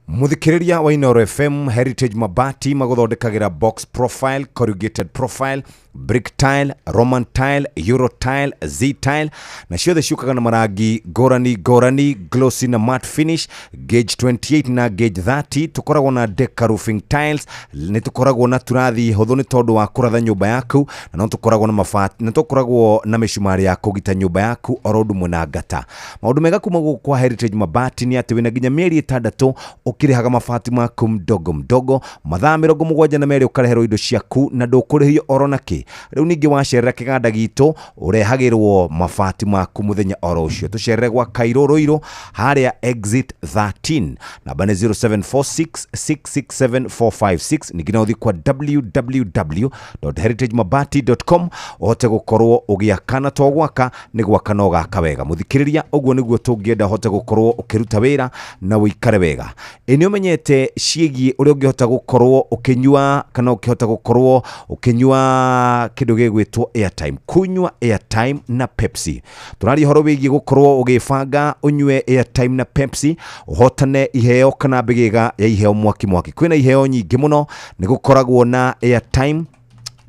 Muthikiriria wa Inooro FM, Heritage Mabati maguthondekagira box profile, corrugated profile, brick tile, Roman tile, Euro tile, Z tile, na ciothe ciũkaga na marangi ngũrani ngũrani, glossy na matte finish, gauge 28 na gauge 30. Tũkoragwo na deca roofing tiles, nĩ tũkoragwo na turathi hũthũ nĩ tondũ wa kũratha nyũmba yaku, na no tũkoragwo na mabati, na tũkoragwo na mĩcumarĩ ya kũgita nyũmba yaku oro ũndũ ũmwe na ngata. Maũndũ mega kuma gũkũ kwa Heritage Mabati nĩ atĩ wĩna nginya mĩeri 6 ũkĩrĩhaga mabati maku mdogo mdogo, mathaa 72 ũkareherwo indo ciaku na ndũkũrĩhio oro nakĩ. Rĩu ningĩ wacerera kĩganda gitũ ũrehagĩrwo mabati maku mũthenya oro ũcio. Tũcerere gwa Kairũ Rũirũ harĩa exit 13, namba nĩ 0746667456. Ningĩ no ũthiĩ kwa www.heritagemabati.com ũhote gũkorwo ũgĩaka, na to gwaka nĩ gwaka no gaka wega. Mũthikĩrĩria, ũguo nĩguo tũngĩenda ũhote gũkorwo ũkĩruta wĩra na ũikare wega. Ĩ nĩ ũmenyete ciĩgiĩ ũrĩa ũngĩhota gũkorwo ũkĩnyua kana ũkĩhota gũkorwo ũkĩnyua kĩndũ gĩgwĩtwo airtime, kunywa airtime na Pepsi. Tũraria ũhoro wĩgiĩ gũkorwo ũgĩbanga ũnyue airtime na Pepsi ũhotane iheo kana mbĩgĩga ya iheo mwaki mwaki. Kwĩna iheo nyingĩ mũno, nĩ gũkoragwo na airtime,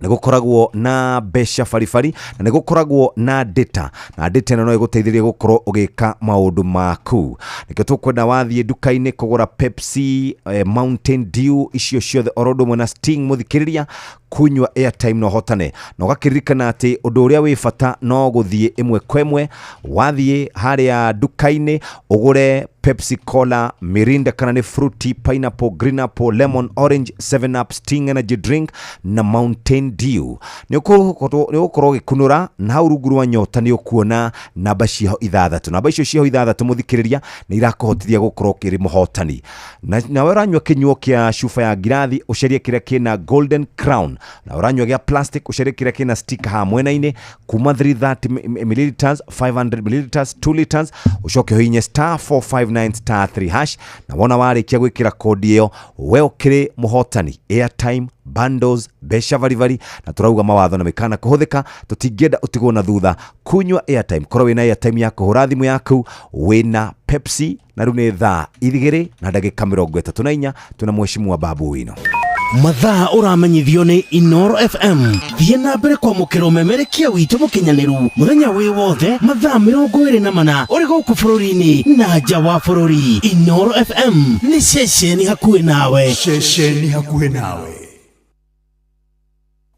Nĩ gũkoragwo na mbeca baribari na nĩ gũkoragwo na data, na data ĩno no ĩgũteithĩrie gũkorwo ũgĩka maũndũ maku. Nĩkĩo tũkwenda wathiĩ nduka-inĩ kũgũra Pepsi, Mountain Dew, icio ciothe oro ũndũ ũmwe na Sting, mũthikĩrĩria, kunyua airtime na ũhotane. Na ũgakĩririkana atĩ ũndũ ũrĩa wĩ bata no gũthiĩ ĩmwe kwa ĩmwe, wathiĩ harĩa nduka-inĩ ũgũre Pepsi Cola, Mirinda kana nĩ Fruity, Pineapple, Green Apple, Lemon, Orange, 7 Up, Sting Energy Drink na Mountain Dew. Nĩ ũgũkorwo ũgĩkunũra na hau rungu rwa nyota nĩ ũkuona namba ciaho ithathatũ. Namba icio ciaho ithathatũ, mũthikĩrĩria, nĩ irakũhotithia gũkorwo ũkĩrĩ mũhotani. Na nawe ũranyua kĩnyuo kĩa cuba ya ngirathi, ũcarie kĩrĩa kĩna Golden Crown, na ũranyua gĩa plastic, ũcarie kĩrĩa kĩna sticker haha mwena-inĩ kuma 330 milliliters, 500 milliliters, 2 liters, ũcoke ũhihinye star 459 star 3 hash, na wona warĩkia gwĩkĩra kodi ĩyo, we ũkĩrĩ mũhotani. Airtime, bundles, mbeca baribari, na tũrauga mawatho na mĩkana kũhũthĩka. Tũtingĩenda ũtigwo na thutha. Kunyua airtime, korwo wĩna airtime ya kũhũra thimũ yaku, wĩna Pepsi. Na rĩu nĩ thaa 2 na ndagĩka 34, twĩna mheshimiwa Babu Wino. Mathaa ũramenyithio nĩ Inoro FM. Thiĩ na mbere kwamũkĩra ũmemerekia witũ mũkinyanĩru mũthenya wĩ wothe, mathaa 24, ũrĩ gũkũ bũrũri-inĩ na nja wa bũrũri. Inoro FM nĩ ceceni hakuhĩ nawe. Ceceni hakuhĩ nawe.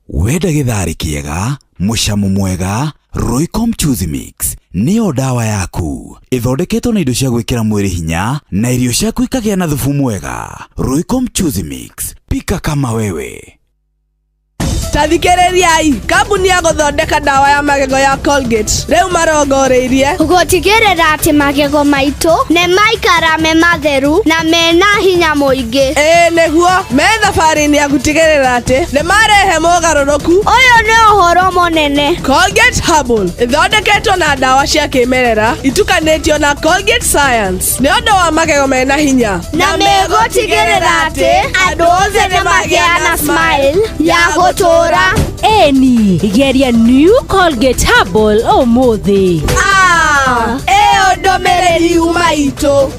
Wenda gĩtharĩ kĩega, mũcamo mwega, Royco Mchuzi Mix nĩyo ndawa yaku. Ĩthondeketwo na indo cia gwĩkĩra mwĩrĩ hinya na irio ciaku ikagĩa na thubu mwega. Royco Mchuzi Mix, pika kama wewe. Ta thikĩrĩriai, kambuni ya gũthondeka ndawa ya magego ya Colgate rĩu marongoreirie gũtigĩrĩra atĩ magego maitũ nĩ maikara me matheru na mena hinya mũingĩ. Ĩĩ nĩguo, me thabarĩ-inĩ ya gũtigĩrĩra atĩ nĩ marehe mogarũrũku. Ũyũ nĩ ũhoro mũnene. Colgate Herbal ĩthondeketwo na ndawa cia kĩmerera itukanĩtio na Colgate Science nĩ ũndũ wa magego mena hinya, na megũtigĩrĩra atĩ andũ othe nĩ magĩa na smile ya gũtũũra. Eni, geria New Colgate Herbal ũmũthĩ. Ah, ĩyo ndũmĩrĩri yuma itũ.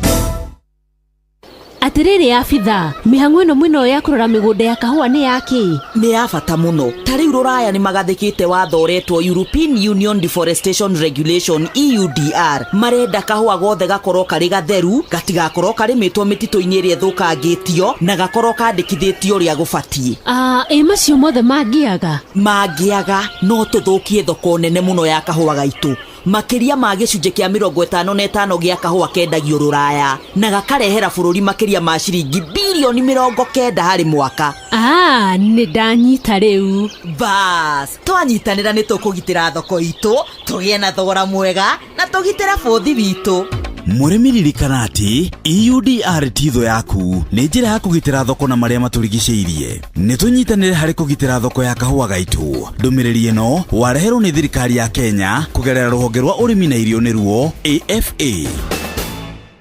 Atĩrĩrĩ abitha, mĩhang'o ĩno mwĩnayo ya kũrora mĩgũnda ya kahũa nĩ yakĩ? Nĩ ya bata mũno. Ta rĩu rũraya nĩ magathĩkĩte watho ũretwo European Union Deforestation Regulation, EUDR. Marenda kahũa gothe gakorwo karĩ gatheru, gatigakorwo karĩmĩtwo mĩtitũ-inĩ ĩrĩa ĩthũkangĩtio, na gakorwo kandĩkithĩtio ũrĩa gũbatiĩ. Ah, ĩ macio mothe mangĩaga? Mangĩaga no tũthũkie thoko nene mũno ya kahũa gaitũ. Makĩria ma gĩcunjĩ kĩa 55 gĩa kahũa kendagio rũraya, na gakarehera bũrũri makĩria ma ciringi birioni 90 harĩ mwaka. Ah, nĩ ndanyita rĩu. Bas, twanyitanĩra nĩ tũkũgitĩra thoko itũ, tũgĩe na thogora mwega na tũgitĩre bũthi witũ. Mũrĩmi, ririkana atĩ EUDR ti thũ yaku, nĩ njĩra ya kũgitĩra thoko na marĩa matũrigicĩirie. Nĩ tũnyitanĩre harĩ kũgitĩra thoko ya kahũa gaitũ. Ndũmĩrĩri ĩno wareherwo nĩ thirikari ya Kenya kũgerera rũhonge rwa ũrĩmi na irio, nĩruo AFA.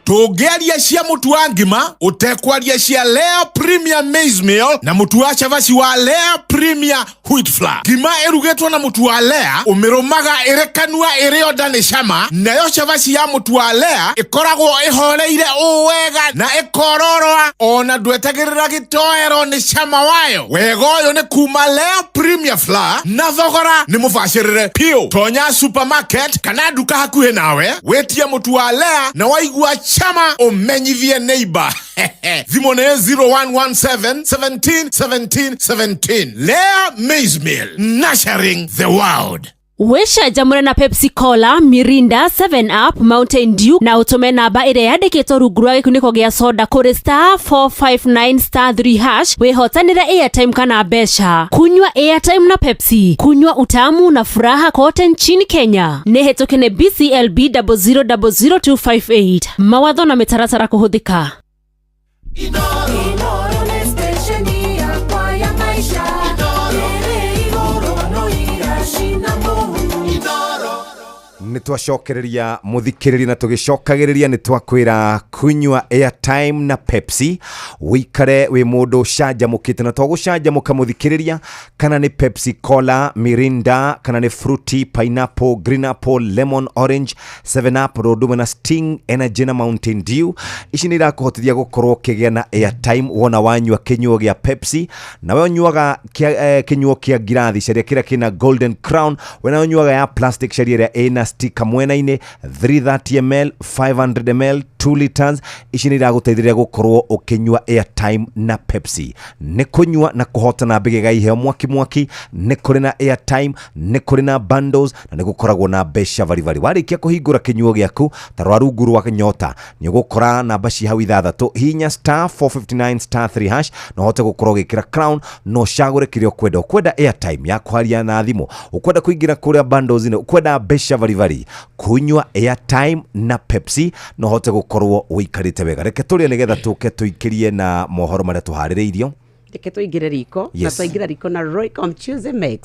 Tũngĩaria cia mũtu wa ngima ũtekwaria cia Lea Premier Maize Meal na mũtu wa cabaci wa Lea Premier Wheat Flour. Ngima ĩrugĩtwo na mũtu wa Lea ũmĩrũmaga ĩrĩ kanua, ĩrĩ onda nĩ cama. Nayo cabaci ya mũtu wa Lea ĩkoragwo ĩhoreire ũũ wega na ĩkororoa, ona ndwetagĩrĩra gĩtoero nĩ cama wayo. Wega ũyũ nĩ kuma Lea Premier Flour na thogora nĩ mũbacĩrĩre piũ. Tonya supermarket kana nduka hakuhĩ nawe wĩtie mũtu wa Lea, na waigua chama ũmenyithie neighbor. Thimũ nĩ 0117 17 17 17. Lea Maize Meal, nurturing the world. Wĩcanjamũre na Pepsi Cola, Mirinda, 7 Up, Mountain Dew na ũtũme namba ĩrĩa yandĩkĩtwo rungu rwa gĩkunĩko gĩa soda kũrĩ star 459 star 3 hash, wĩhotanĩre airtime kana mbeca. Kunywa airtime na Pepsi, kunywa utamu na furaha kote nchini Kenya. Nĩ hĩtũke nĩ BCLB 0000258. Mawatho na mĩtaratara kũhũthĩka. Inoro nĩ stesheni yakwa ya maisha. Ĩrĩ igũrũ no iracina mũhu. Nä twacokereria må na tå gä nä twakwä kunyua airtime na Pepsi wikare wä må ndå canjamå kä te na to gå canjamå ka må thikä kana nä Pepsi Cola, Mirinda, kana nä Fruity, Pineapple, Green Apple, Lemon, Orange, 7 Up, rå na Sting, Energy na Mountain Dew. Ici nä irakå hotithia gå korwo å kä gä a na airtime wona wanyua kä nyuo gä a Pepsi, na we ũnyuaga kä nyuo kä a ngirathi caria kä rä a kä na Golden Crown, we na ũnyuaga ya plastic caria ĩrĩa ĩna sticker mwena-inĩ 330 ml, 500 ml, 2 liters. Ici nä iragũteithĩrĩria gũkorwo ũkĩnyua airtime na Pepsi. Nĩ kũnyua na kũhotana mbĩgĩga iheo mwaki mwaki, nĩ kũrĩ na airtime, nĩ kũrĩ na bundles na nĩ gũkoragwo na mbeca baribari. Warĩkia kũhingũra kĩnyuo gĩaku ta rwa rungu rwa nyota, nĩ ũgũkora namba ci hau ithathatũ, hihinya star 459 star 3 hash na ũhote gũkorwo ũgĩkĩra crown na ũcagũre kĩrĩa ũkwenda. Ũkwenda airtime ya kwaria na thimũ, ũkwenda kũingĩra kũrĩa bundles-inĩ, ũkwenda mbeca baribari, kunyua airtime na Pepsi na ũhote gũkorwo ũikarĩte wega. Reke tũrĩe nĩgetha tũke tũikĩrie na mohoro marĩa tũharĩrĩirio. Reke tũingĩre riko. Na Yes. twaingĩra riko na Royco Mchuzi Mix,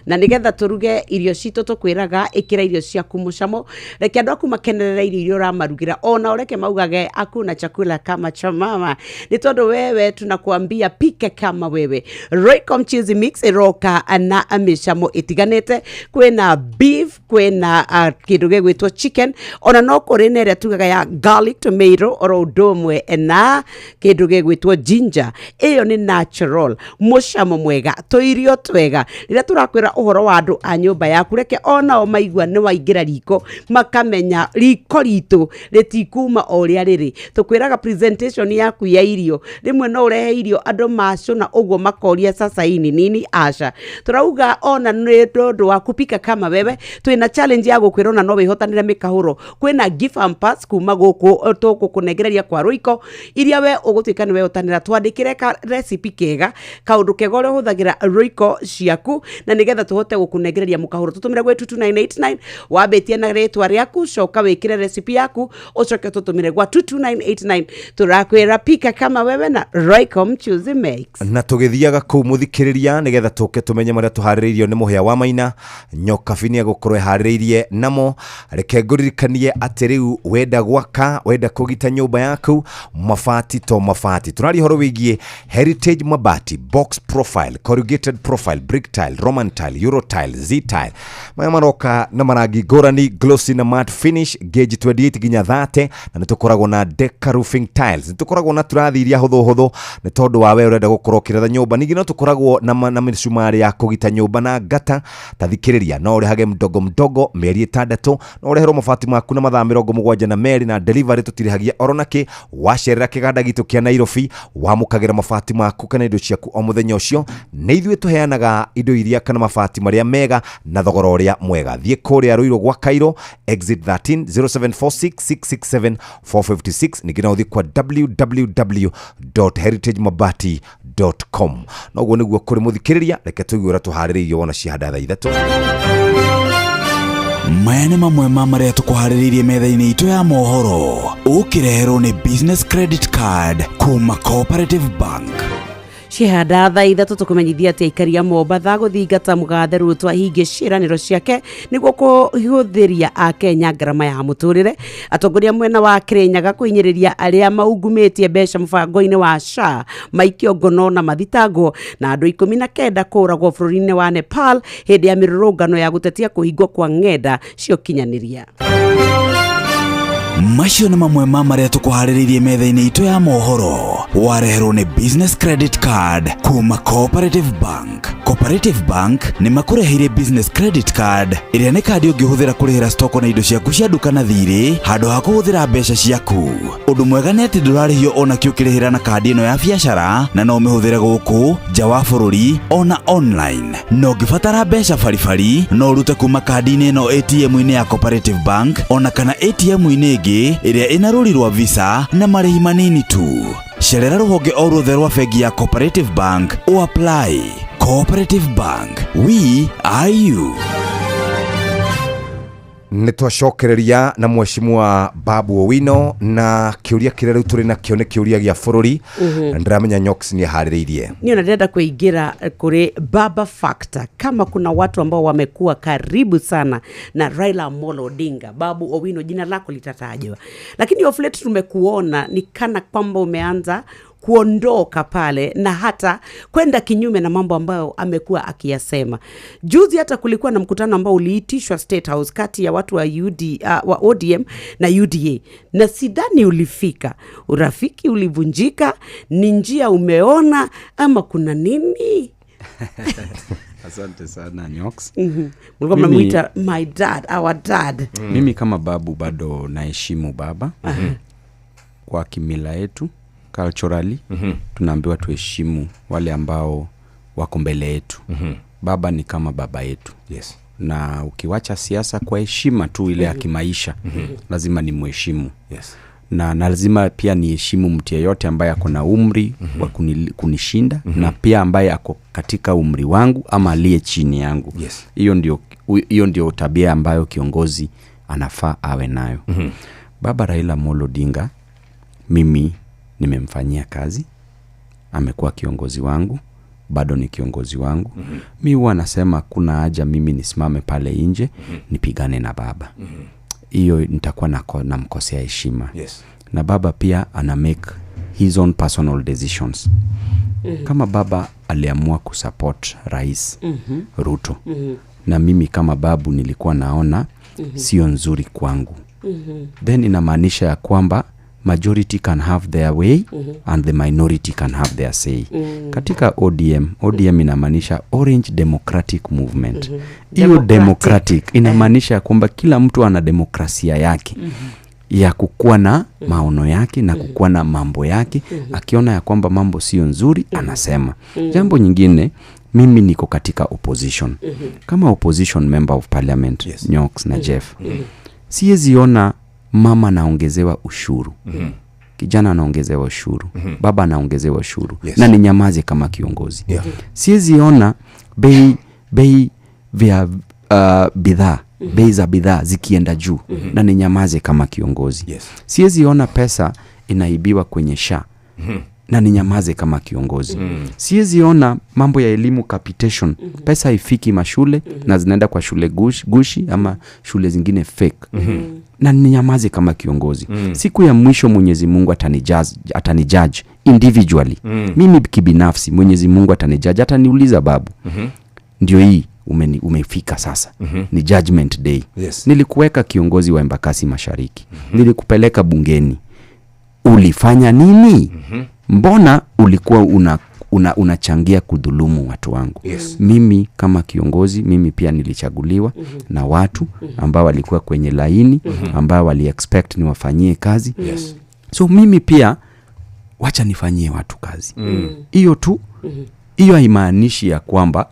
na nĩgetha tũruge irio citũ tũkwĩraga ĩkĩra irio ciaku mũcamo, reke andũ aku makenerere irio iria ũramarugĩra, ona ũreke maugage hakuna chakula kama cha mama, nĩ tondũ wewe tunakuambia pika kama wewe. Royco Mchuzi Mix ĩroka na mĩcamo ĩtiganĩte, kwĩna beef, kwĩna kĩndũ gĩgwĩtwo chicken, ona no kũrĩ na ĩrĩa tugaga ya garlic tomato, oro ũndũ ũmwe na kĩndũ gĩgwĩtwo ginger. Ĩyo nĩ natural mũcamo mwega, tũirio twega. Rĩrĩa tũrakwĩra ũhoro wa andũ a nyũmba yaku, reke onao maigua nĩ waingĩra riko, makamenya riko ritũ rĩtikuma o ũrĩa rĩrĩ. Tũkwĩraga presentation yaku ya irio, rĩmwe no ũrehe irio andũ macũna ũguo makoria sasa hii ni nini? Aca, tũrauga ona nĩ tondũ wa kupika kama wewe, twĩna challenge ya gũkwĩra ona no wĩhotanĩre mĩkahũro. Kwĩna gift hampers kuma gũkũ tũgũkũnengereria kwa Royco, iria we ũgũtuĩka nĩ wehotanĩra. Twandĩkĩre ka recipe kega, kaũndũ kega ũrĩa ũhũthagĩra Royco ciaku, na nĩgetha tũhote gũkũnengereria mũkahũro. Tũtũmĩre gwĩ 22989, wambĩtie na rĩtwa rĩaku, coka wĩkĩre recipe yaku, ũcoke tũtũmĩre gwa 22989. Tũrakwĩra pika kama wewe na Royco Mchuzi Mix. Na tũgĩthiaga kũu mũthikĩrĩria nĩgetha tũke tũmenye marĩa tũharĩrĩirio nĩ mũhĩa wa maina nyokabi nĩ egũkorwo ĩharĩrĩirie namo. Reke ngũririkanie atĩ rĩu wenda gwaka, wenda kũgita nyũmba yaku, mabati to mabati. Tũraria ũhoro wĩgiĩ Heritage Mabati, box profile, corrugated profile, brick tile, Roman tile, euro tile, Z tile, maya maroka na marangi ngũrani, glossy na matte finish, gauge 28 nginya 30, na nĩ tũkoragwo na deca roofing tiles, nĩ tũkoragwo na turathi iria hũthũ hũthũ nĩ tondũ wa we ũrenda gũkorwo ũkĩretha nyũmba. Ningĩ no tũkoragwo na mĩcumarĩ ya kũgita nyũmba na ngata. Ta thikĩrĩria, no ũrĩhage mdogo mdogo mĩeri 6, no ũreherwo mabati maku na mathaa 72, na delivery tũtirĩhagia oro nakĩ. Wacerera kĩganda gitũ kĩa Nairobi, wamũkagĩra mabati maku kana indo ciaku o mũthenya ũcio. Nĩ ithuĩ tũheanaga indo iria kana mabati marĩa mega na thogora ũrĩa mwega. Thiĩ kũrĩa Ruiru gwa Cairo, exit 13, 0746 667 456. Ningĩ no ũthiĩ kwa www.heritagemabati.com. Noguo nĩguo kũrĩ mũthikĩrĩria, reke tũigue ũrĩa tũharĩrĩirio wona cihanda thaa 3. Maya nĩ mamwe ma marĩa tũkũharĩrĩirie metha-inĩ itũ ya mohoro, ũkĩreherwo nĩ business credit card kuma Cooperative Bank. Cihanda thaa 3, tũkũmenyithia atĩ aikari a Mombatha gũthingata mũgathe Ruto ahingie ciĩranĩro ciake nĩguo kũhũthĩria akenya ngarama ya mũtũrĩre. Atongoria mwena wa Kĩrĩnyaga kũhinyĩrĩria arĩa maungumĩtie mbeca mũbango-inĩ wa SHA maikio ngono na mathitangwo, na andũ 19 kũragwo bũrũri-inĩ wa Nepal hĩndĩ ya mĩrũrũngano ya gũtetia kũhingwo kwa ng'enda cia ũkinyanĩria. Macio nĩ mamwe ma marĩa tũkũharĩrĩirie metha-inĩ itũ ya mohoro, wareherwo nĩ business credit card kuma Cooperative Bank. Cooperative Bank nĩ makũreheire business credit card, ĩrĩa nĩ kandi ũngĩhũthĩra kũrĩhĩra stoko na indo ciaku cia nduka na thirĩ handũ ha kũhũthĩra mbeca ciaku. Ũndũ mwega nĩ atĩ ndũrarĩhio ona kĩ ũkĩrĩhĩra na kandi ĩno ya biacara, na no ũmĩhũthĩre gũkũ nja wa bũrũri ona online. Na ũngĩbatara mbeca baribari, no ũrute kuma kandi-inĩ ĩno ATM-inĩ ya Cooperative Bank ona kana ATM-inĩ ĩngĩ ĩrĩa ĩna rũri rwa Visa na marĩhi manini tu. Cerera rũhonge o ruothe rwa bengi ya Cooperative Bank o apply. Cooperative Bank, we are you. Nä twacokereria na mheshimiwa Babu Owino na kä å ria kä rä a rä u tå rä nakĩo nä kä å ria gä a bå rå ri na ndä ramenya Nyox nä aharä rä irie. Niyo natenda kuingira kuri Baba Factor. Kama kuna watu ambao wamekuwa karibu sana na Raila Amolo Odinga, Babu Owino, jina lako litatajwa. Lakini of late tumekuona ni kana kwamba umeanza kuondoka pale na hata kwenda kinyume na mambo ambayo amekuwa akiyasema. Juzi hata kulikuwa na mkutano ambao uliitishwa State House kati ya watu wa wa ODM na UDA, na sidhani ulifika. Urafiki ulivunjika, ni njia umeona ama kuna nini? Asante sana Nyox. Mlikuwa mnamuita my dad, our dad. Mimi kama babu bado naheshimu baba. Kwa kimila yetu culturally, tunaambiwa tuheshimu wale ambao wako mbele yetu. Baba ni kama baba yetu. Yes. Na ukiwacha siasa kwa heshima tu ile ya kimaisha, lazima ni muheshimu. Yes. Na lazima pia niheshimu mtu yeyote ambaye ako na umri wa kunishinda, na pia ambaye ako katika umri wangu ama aliye chini yangu. Yes. Hiyo ndio tabia ambayo kiongozi anafaa awe nayo. Baba Raila Amolo Odinga mimi nimemfanyia kazi, amekuwa kiongozi wangu, bado ni kiongozi wangu. Mi huwa nasema kuna haja mimi nisimame pale nje, nipigane na baba. Hiyo nitakuwa namkosea heshima. Yes. Na baba pia ana make his own personal decisions. Kama baba aliamua kusupport Rais Ruto, na mimi kama babu nilikuwa naona sio nzuri kwangu, then inamaanisha ya kwamba majority can have their way and the minority can have their say. Katika ODM inamaanisha Orange Democratic Movement. Hiyo democratic inamaanisha kwamba kila mtu ana demokrasia yake ya kukuwa na maono yake na kukuwa na mambo yake. Akiona ya kwamba mambo sio nzuri anasema. Jambo nyingine, mimi niko katika opposition. Kama opposition member of parliament, Yes. Nyox na Jeff, siwezi ona mama anaongezewa ushuru, kijana anaongezewa ushuru, baba anaongezewa ushuru, Yes. na ninyamaze kama kiongozi. Yeah. Siwezi ona bei vya bidhaa, bei za bidhaa zikienda juu, na ninyamaze kama kiongozi. Yes. Siwezi ona pesa inaibiwa kwenye SHA, na ninyamaze kama kiongozi. Siwezi ona mambo ya elimu capitation, pesa haifiki mashule na zinaenda kwa shule gushi ama shule zingine fake, na ninyamaze kama kiongozi. Siku ya mwisho Mwenyezi Mungu atanijudge individually. Mimi kibinafsi Mwenyezi Mungu atanijudge, ataniuliza babu, ndio hii umefika sasa. Ni judgment day. Yes. Nilikuweka kiongozi wa Embakasi Mashariki. Nilikupeleka bungeni. Ulifanya nini? Mbona ulikuwa unachangia kudhulumu watu wangu? Yes. Mimi kama kiongozi, mimi pia nilichaguliwa na watu ambao walikuwa kwenye laini, ambao wali expect niwafanyie kazi. Yes. So mimi pia wacha nifanyie watu kazi. Hiyo tu, hiyo haimaanishi ya kwamba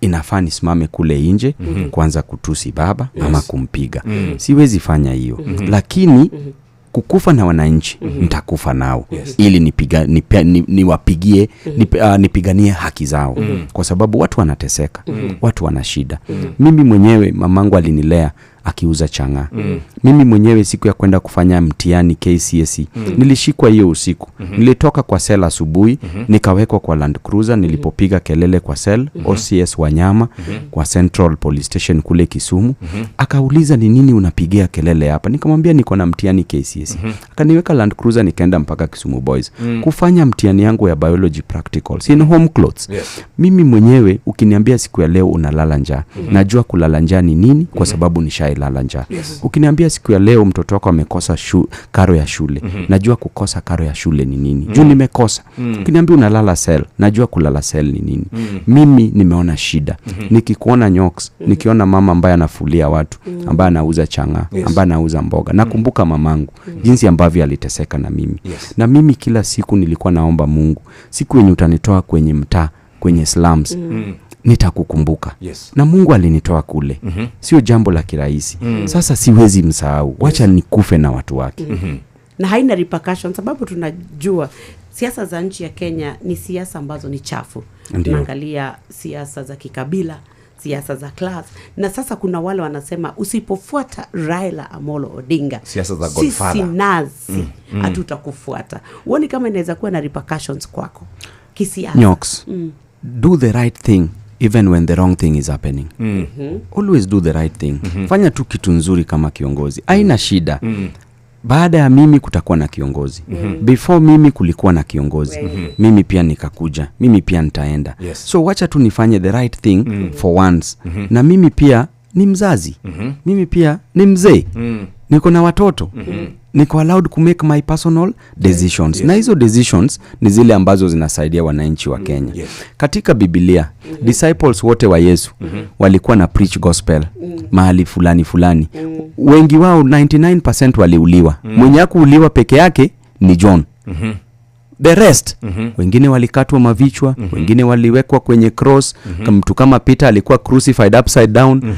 inafaa nisimame kule nje kuanza kutusi baba ama kumpiga. Siwezi fanya hiyo. Lakini kukufa na wananchi, nitakufa nao. Yes. Ili niwapigie, nipiganie haki zao. Kwa sababu watu wanateseka, watu wana shida. Mimi mwenyewe mamangu alinilea akiuza chang'aa. Mimi mwenyewe siku ya kwenda kufanya mtihani KCSE, nilishikwa hiyo usiku. Nilitoka kwa sel asubuhi, nikawekwa kwa Land Cruiser, nilipopiga kelele kwa sel, OCS Wanyama, kwa Central Police Station kule Kisumu. Akauliza ni nini unapigia kelele hapa? Nikamwambia niko na mtihani KCSE. Akaniweka Land Cruiser nikaenda mpaka Kisumu Boys kufanya mtihani yangu ya biology practicals in home clothes. Yes. Mimi mwenyewe ukiniambia siku ya leo unalala njaa, najua kulala njaa ni nini kwa sababu nishailala njaa. Yes. Ukiniambia siku ya leo mtoto wako amekosa karo ya shule, najua kukosa karo ya shule ni nini. Juu nimekosa. Ukiniambia unalala cell, najua kulala cell ni nini. Mimi nimeona shida. Nikikuona Nyox, nikiona mama ambaye anafulia watu, ambaye anauza chang'aa, Yes. ambaye anauza mboga, nakumbuka mamangu jinsi ambavyo aliteseka na mimi. Yes. Na mimi kila siku nilikuwa naomba Mungu, siku yenye utanitoa kwenye mtaa, kwenye slums, nitakukumbuka. Yes. Na Mungu alinitoa kule. Sio jambo la kirahisi. Sasa siwezi msahau. Wacha nikufe na watu wake. Na haina repercussion sababu tunajua siasa za nchi ya Kenya ni siasa ambazo ni chafu. Ndiyo. Tunaangalia siasa za kikabila, Siasa za class. Na sasa kuna wale wanasema usipofuata Raila Amolo Odinga, Siasa za sisi Godfather. nazi hatutakufuata. Huoni kama inaweza kuwa na repercussions kwako kisiasa? Nyox. Do the right thing even when the wrong thing is happening. Always do the right thing. Fanya tu kitu nzuri kama kiongozi, haina shida. Baada ya mimi kutakuwa na kiongozi. Before mimi kulikuwa na kiongozi. Mimi pia nikakuja, mimi pia nitaenda. So wacha tu nifanye the right thing for once. Na mimi pia ni mzazi. Mimi pia ni mzee. Niko na watoto. Niko allowed ku make my personal decisions. Na hizo decisions ni zile ambazo zinasaidia wananchi wa Kenya. Katika Biblia, disciples wote wa Yesu walikuwa na preach gospel mahali fulani fulani. Wengi wao 99% waliuliwa. Mwenye hakuuliwa peke yake ni John. The rest, wengine walikatwa mavichwa, wengine waliwekwa kwenye cross. Mtu kama Peter alikuwa crucified upside down.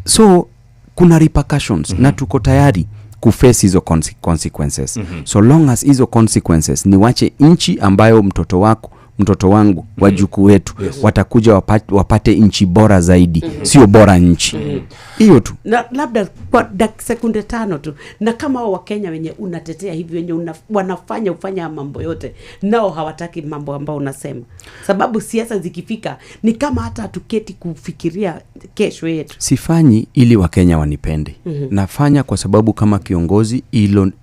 So kuna repercussions na tuko tayari kuface hizo consequences. So long as hizo consequences ni wache nchi ambayo mtoto wako, mtoto wangu, wajukuu wetu watakuja wapate nchi bora zaidi, sio bora nchi. Hiyo tu. Na labda kwa sekunde 5 tu, na kama hao Wakenya wenye unatetea hivi, wenye wanafanya ufanya mambo yote, nao hawataki mambo ambayo unasema, sababu siasa zikifika ni kama hata hatuketi kufikiria kesho yetu. Sifanyi ili Wakenya wanipende. Nafanya kwa sababu kama kiongozi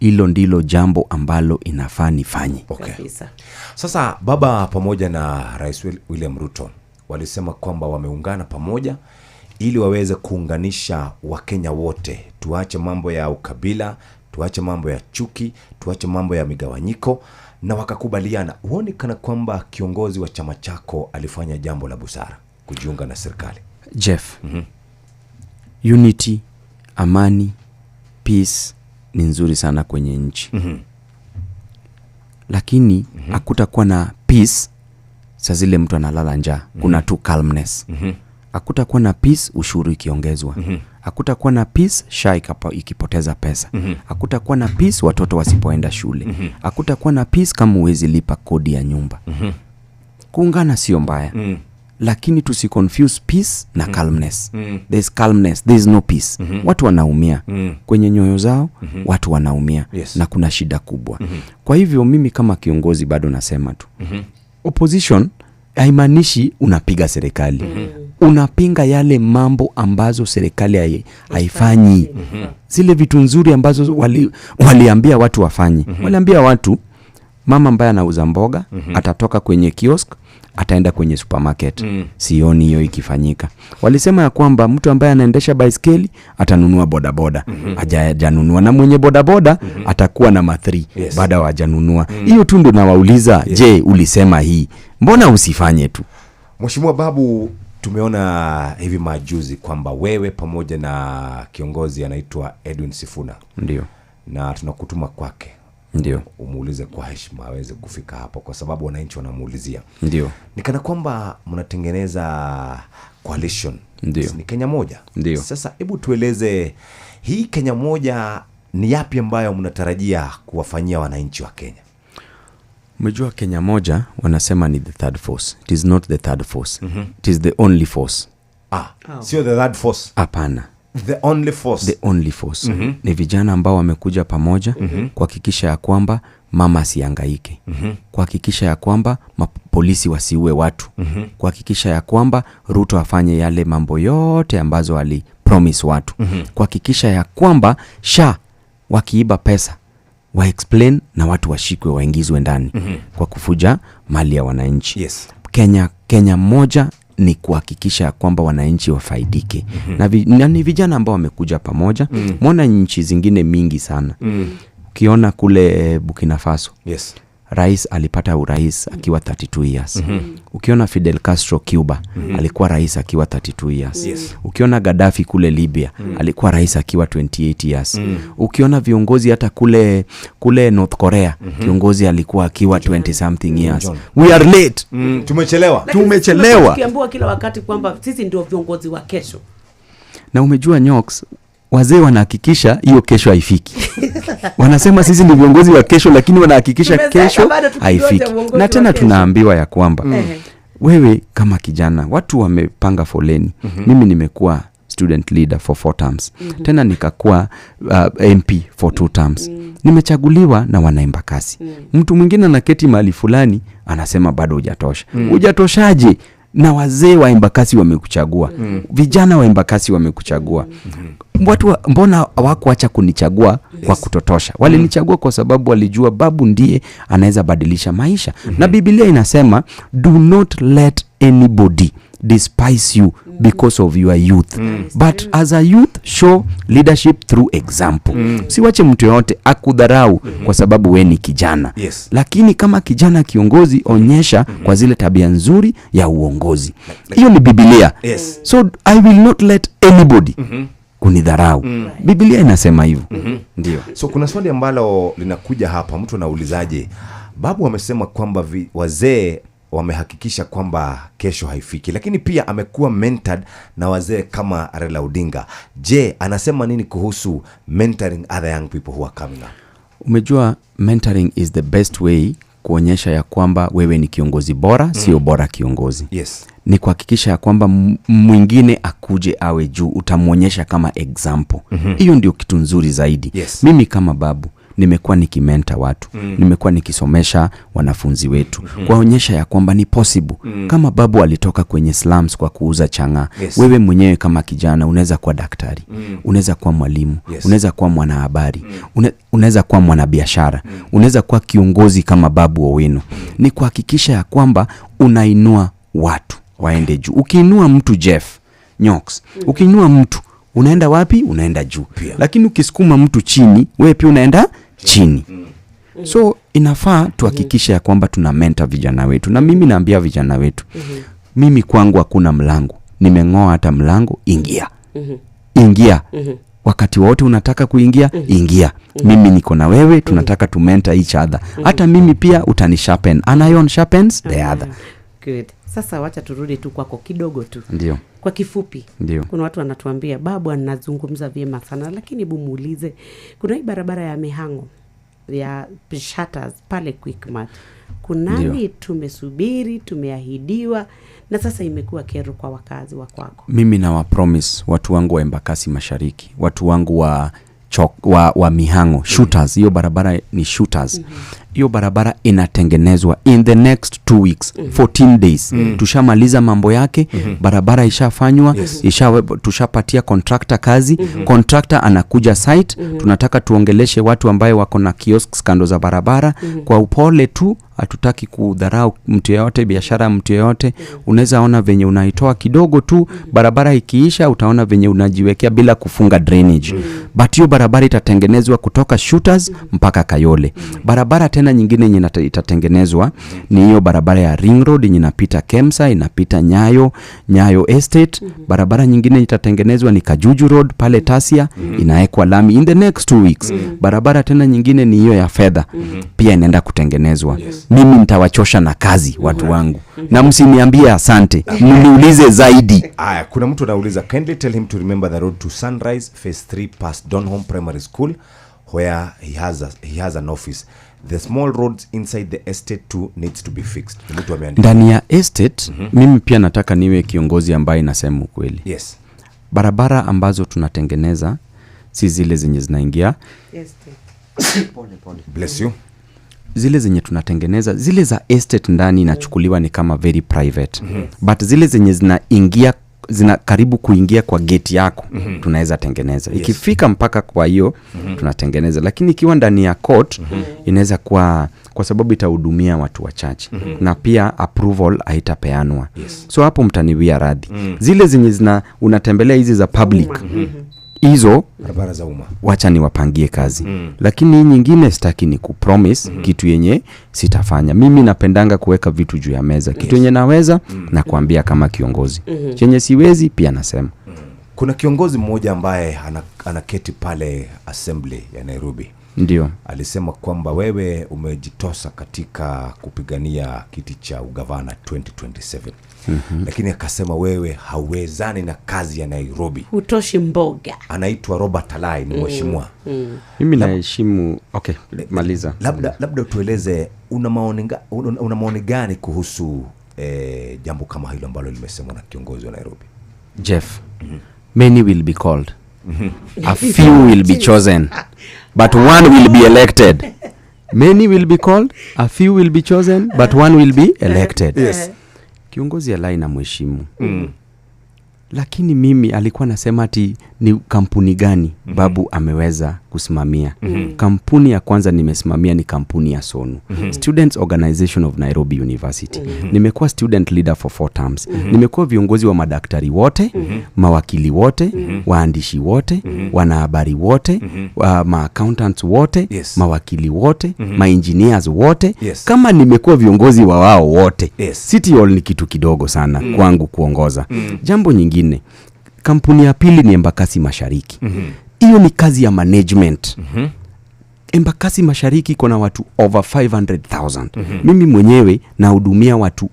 hilo ndilo jambo ambalo inafaa nifanye. Kabisa. Sasa baba pamoja na Rais William Ruto walisema kwamba wameungana pamoja ili waweze kuunganisha Wakenya wote. Tuache mambo ya ukabila, tuache mambo ya chuki, tuache mambo ya migawanyiko, na wakakubaliana. Huoni kana kwamba kiongozi wa chama chako alifanya jambo la busara kujiunga na serikali? Jeff, unity, amani, peace ni nzuri sana kwenye nchi. Lakini hakutakuwa na peace saa zile mtu analala njaa. Kuna tu calmness. Hakutakuwa na peace ushuru ikiongezwa. Hakutakuwa na peace SHA ikipoteza pesa. Hakutakuwa na peace watoto wasipoenda shule. Hakutakuwa na peace kama huwezi lipa kodi ya nyumba. Kuungana sio mbaya. Lakini tusiconfuse peace na calmness. There's calmness, there's no peace. Watu wanaumia. Kwenye nyoyo zao, watu wanaumia. Na kuna shida kubwa. Kwa hivyo mimi kama kiongozi bado nasema tu. Opposition haimaanishi unapiga serikali. Unapinga yale mambo ambazo serikali haifanyi. Zile vitu nzuri ambazo waliambia watu wafanye. Waliambia watu mama ambaye anauza mboga atatoka kwenye kiosk ataenda kwenye supermarket. Sioni hiyo ikifanyika. Walisema ya kwamba mtu ambaye anaendesha baiskeli atanunua bodaboda. Hajanunua, na mwenye bodaboda atakuwa na ma3 baada hajanunua. Hiyo tu ndo nawauliza, je, ulisema hii, mbona usifanye tu? Mheshimiwa Babu, tumeona hivi majuzi kwamba wewe pamoja na kiongozi anaitwa Edwin Sifuna. Ndio. Na tunakutuma kwake. Ndio. Umuulize kwa heshima aweze kufika hapo kwa sababu wananchi wanamuulizia. Ndio. Ni kana kwamba mnatengeneza coalition. Ndio. Ni Kenya moja. Ndio. Sasa hebu tueleze hii Kenya moja ni yapi ambayo mnatarajia kuwafanyia wananchi wa Kenya? Umejua Kenya moja wanasema ni the third force. It is not the third force. It is the only force. Sio the third force. Hapana. The only force. The only force. Ni vijana ambao wamekuja pamoja kuhakikisha ya kwamba mama asihangaike. Kuhakikisha ya kwamba polisi wasiue watu. Kuhakikisha ya kwamba Ruto afanye yale mambo yote ambazo ali promise watu. Kuhakikisha ya kwamba SHA wakiiba pesa wa explain na watu washikwe waingizwe ndani kwa kufuja mali ya wananchi. Yes. Kenya moja ni kuhakikisha kwamba wananchi wafaidike. Na ni vijana ambao wamekuja pamoja. Muona nchi zingine mingi sana. Ukiona kule Burkina Faso. Yes. Rais alipata urais akiwa 32 years. Ukiona Fidel Castro Cuba, alikuwa rais akiwa 32 years. Yes. Ukiona Gaddafi kule Libya, alikuwa rais akiwa 28 years. Ukiona viongozi hata kule North Korea, kiongozi alikuwa akiwa 20 something years. We are late. Tumechelewa. Tumechelewa. Tukiambiwa kila wakati kwamba sisi ndio viongozi wa kesho. Na umejua Nyox, wazee wanahakikisha hiyo kesho haifiki. Wanasema sisi ni viongozi wa kesho, lakini wanahakikisha kesho haifiki. Na tena tunaambiwa ya kwamba Wewe kama kijana, watu wamepanga foleni. Mimi nimekuwa student leader for 4 terms. Tena nikakuwa MP for 2 terms. Nimechaguliwa na wanaembakasi. Mtu mwingine anaketi mahali fulani anasema bado hujatosha. Hujatoshaje? Na wazee wa Embakasi wamekuchagua. Vijana wa Embakasi wamekuchagua. Watu mbona hawakuacha kunichagua kwa kutotosha? Walinichagua kwa sababu walijua Babu ndiye anaweza badilisha maisha. Na Biblia inasema do not let anybody despise you because of your youth. But as a youth, show leadership through example. Siwache mtu yote akudharau kwa sababu we ni kijana. Yes. Lakini kama kijana kiongozi, onyesha kwa zile tabia nzuri ya uongozi. Hiyo ni Biblia. Yes. So I will not let anybody kunidharau. Biblia inasema hivyo. Ndio. So kuna swali ambalo linakuja hapa, mtu anaulizaje? Babu amesema kwamba wazee wamehakikisha kwamba kesho haifiki, lakini pia amekuwa mentored na wazee kama Raila Odinga. Je, anasema nini kuhusu mentoring other young people who are coming up? Umejua, mentoring is the best way kuonyesha ya kwamba wewe ni kiongozi bora, sio bora kiongozi. Yes. Ni kuhakikisha ya kwamba mwingine akuje awe juu, utamuonyesha kama example. Hiyo ndio kitu nzuri zaidi. Yes. Mimi kama Babu nimekuwa nikimenta watu, nimekuwa nikisomesha wanafunzi wetu, kuwaonyesha ya kwamba ni possible. Kama Babu alitoka kwenye slums kwa kuuza chang'aa, Yes. wewe mwenyewe kama kijana unaweza kuwa daktari, unaweza kuwa mwalimu, Yes. unaweza kuwa mwanahabari, unaweza kuwa mwanabiashara, unaweza kuwa kiongozi kama Babu Owino. Ni kuhakikisha ya kwamba unainua watu waende juu. Ukiinua mtu Jeff Nyox, ukiinua mtu unaenda wapi? Unaenda juu. Lakini ukisukuma mtu chini, wewe pia unaenda chini. So inafaa tuhakikishe ya kwamba tuna mentor vijana wetu. Na mimi naambia vijana wetu, mimi kwangu hakuna mlango. Nimeng'oa hata mlango, ingia. Ingia. Wakati wote unataka kuingia, ingia. Mimi niko na wewe, tunataka tu mentor each other. Hata mimi pia utanisharpen. An iron sharpens the other. Good. Sasa wacha turudi tu kwako kidogo tu. Ndio. Kwa kifupi. Ndio. Kuna watu wanatuambia Babu anazungumza vyema sana, lakini hebu muulize, kuna hii barabara ya Mihango ya Shutters pale Quickmart, kunani tumesubiri, tumeahidiwa na sasa imekuwa kero kwa wakazi wa kwako. Mimi na promise watu wangu wa Embakasi Mashariki, watu wangu wa wa Mihango Shooters, hiyo barabara ni Shooters. Hiyo barabara inatengenezwa in the next 2 weeks, 14 days. Tushamaliza mambo yake, barabara ishafanywa, tushapatia contractor kazi. Contractor anakuja site. Tunataka tuongeleshe watu ambaye wako na kiosks kando za barabara kwa upole tu, hatutaki kudharau mtu yeyote, biashara mtu yeyote. Unaweza ona venye unaitoa kidogo tu, barabara ikiisha utaona venye unajiwekea bila kufunga drainage. But hiyo barabara itatengenezwa kutoka Shooters mpaka Kayole. Barabara tena nyingine yenye itatengenezwa ni hiyo barabara ya Ring Road yenye inapita Kemsa, inapita Nyayo Estate. Barabara nyingine itatengenezwa ni Kajuju Road pale Tasia, inawekwa lami in the next 2 weeks. Barabara tena nyingine ni hiyo ya fedha, pia inaenda kutengenezwa. Mimi nitawachosha na kazi watu wangu. Na msiniambie asante, mniulize zaidi. Aya, kuna mtu anauliza, kindly tell him to remember the road to Sunrise Phase 3 past Donholm Primary School where he has an office. The small roads inside the estate too needs to be fixed. Mtu ameandika. Ndani ya estate, mimi pia nataka niwe kiongozi ambaye nasema ukweli. Yes. Barabara ambazo tunatengeneza si zile zenye zinaingia estate. Pole pole. Bless you. Zile zenye tunatengeneza, zile za estate ndani inachukuliwa ni kama very private. But zile zenye zinaingia, zina karibu kuingia kwa gate yako, tunaweza tengeneza. Ikifika mpaka kwa hiyo, tunatengeneza. Lakini ikiwa ndani ya court, inaweza kuwa kwa sababu itahudumia watu wachache. Na pia approval haitapeanwa. So hapo mtaniwia radhi. Zile zenye zina unatembelea hizi za public, hizo barabara za umma, wacha niwapangie kazi. Lakini hii nyingine sitaki ni kupromise kitu yenye sitafanya. Mimi napendanga kuweka vitu juu ya meza. Kitu yenye naweza na kuambia kama kiongozi. Chenye siwezi pia nasema. Kuna kiongozi mmoja ambaye anaketi pale Assembly ya Nairobi. Ndio. Alisema kwamba wewe umejitosa katika kupigania kiti cha ugavana 2027. Lakini akasema wewe hauwezani na kazi ya Nairobi. Hutoshi mboga. Anaitwa Robert Alai, ni mheshimiwa. Mimi naheshimu. Okay, maliza. Labda utueleze una maoni gani kuhusu jambo kama hilo ambalo limesemwa na kiongozi wa Nairobi? Jeff, many will be called, a few will be chosen, but one will be elected. Many will be called, a few will be chosen, but one will be elected. Yes. Kiongozi Alai na mheshimu. Lakini mimi alikuwa nasema ati ni kampuni gani Babu ameweza kusimamia. Kampuni ya kwanza nimesimamia ni kampuni ya SONU, Students Organization of Nairobi University. Nimekuwa student leader for 4 terms. Nimekuwa viongozi wa madaktari wote, mawakili wote, waandishi wote, wanahabari wote, ma-accountants wote, mawakili wote, ma-engineers wote. Kama nimekuwa viongozi wa wao wote, City Hall ni kitu kidogo sana kwangu kuongoza. Jambo nyingine, kampuni ya pili ni Embakasi Mashariki. Hiyo ni kazi ya management. Embakasi Mashariki iko na watu over 500,000. Mimi mwenyewe nahudumia watu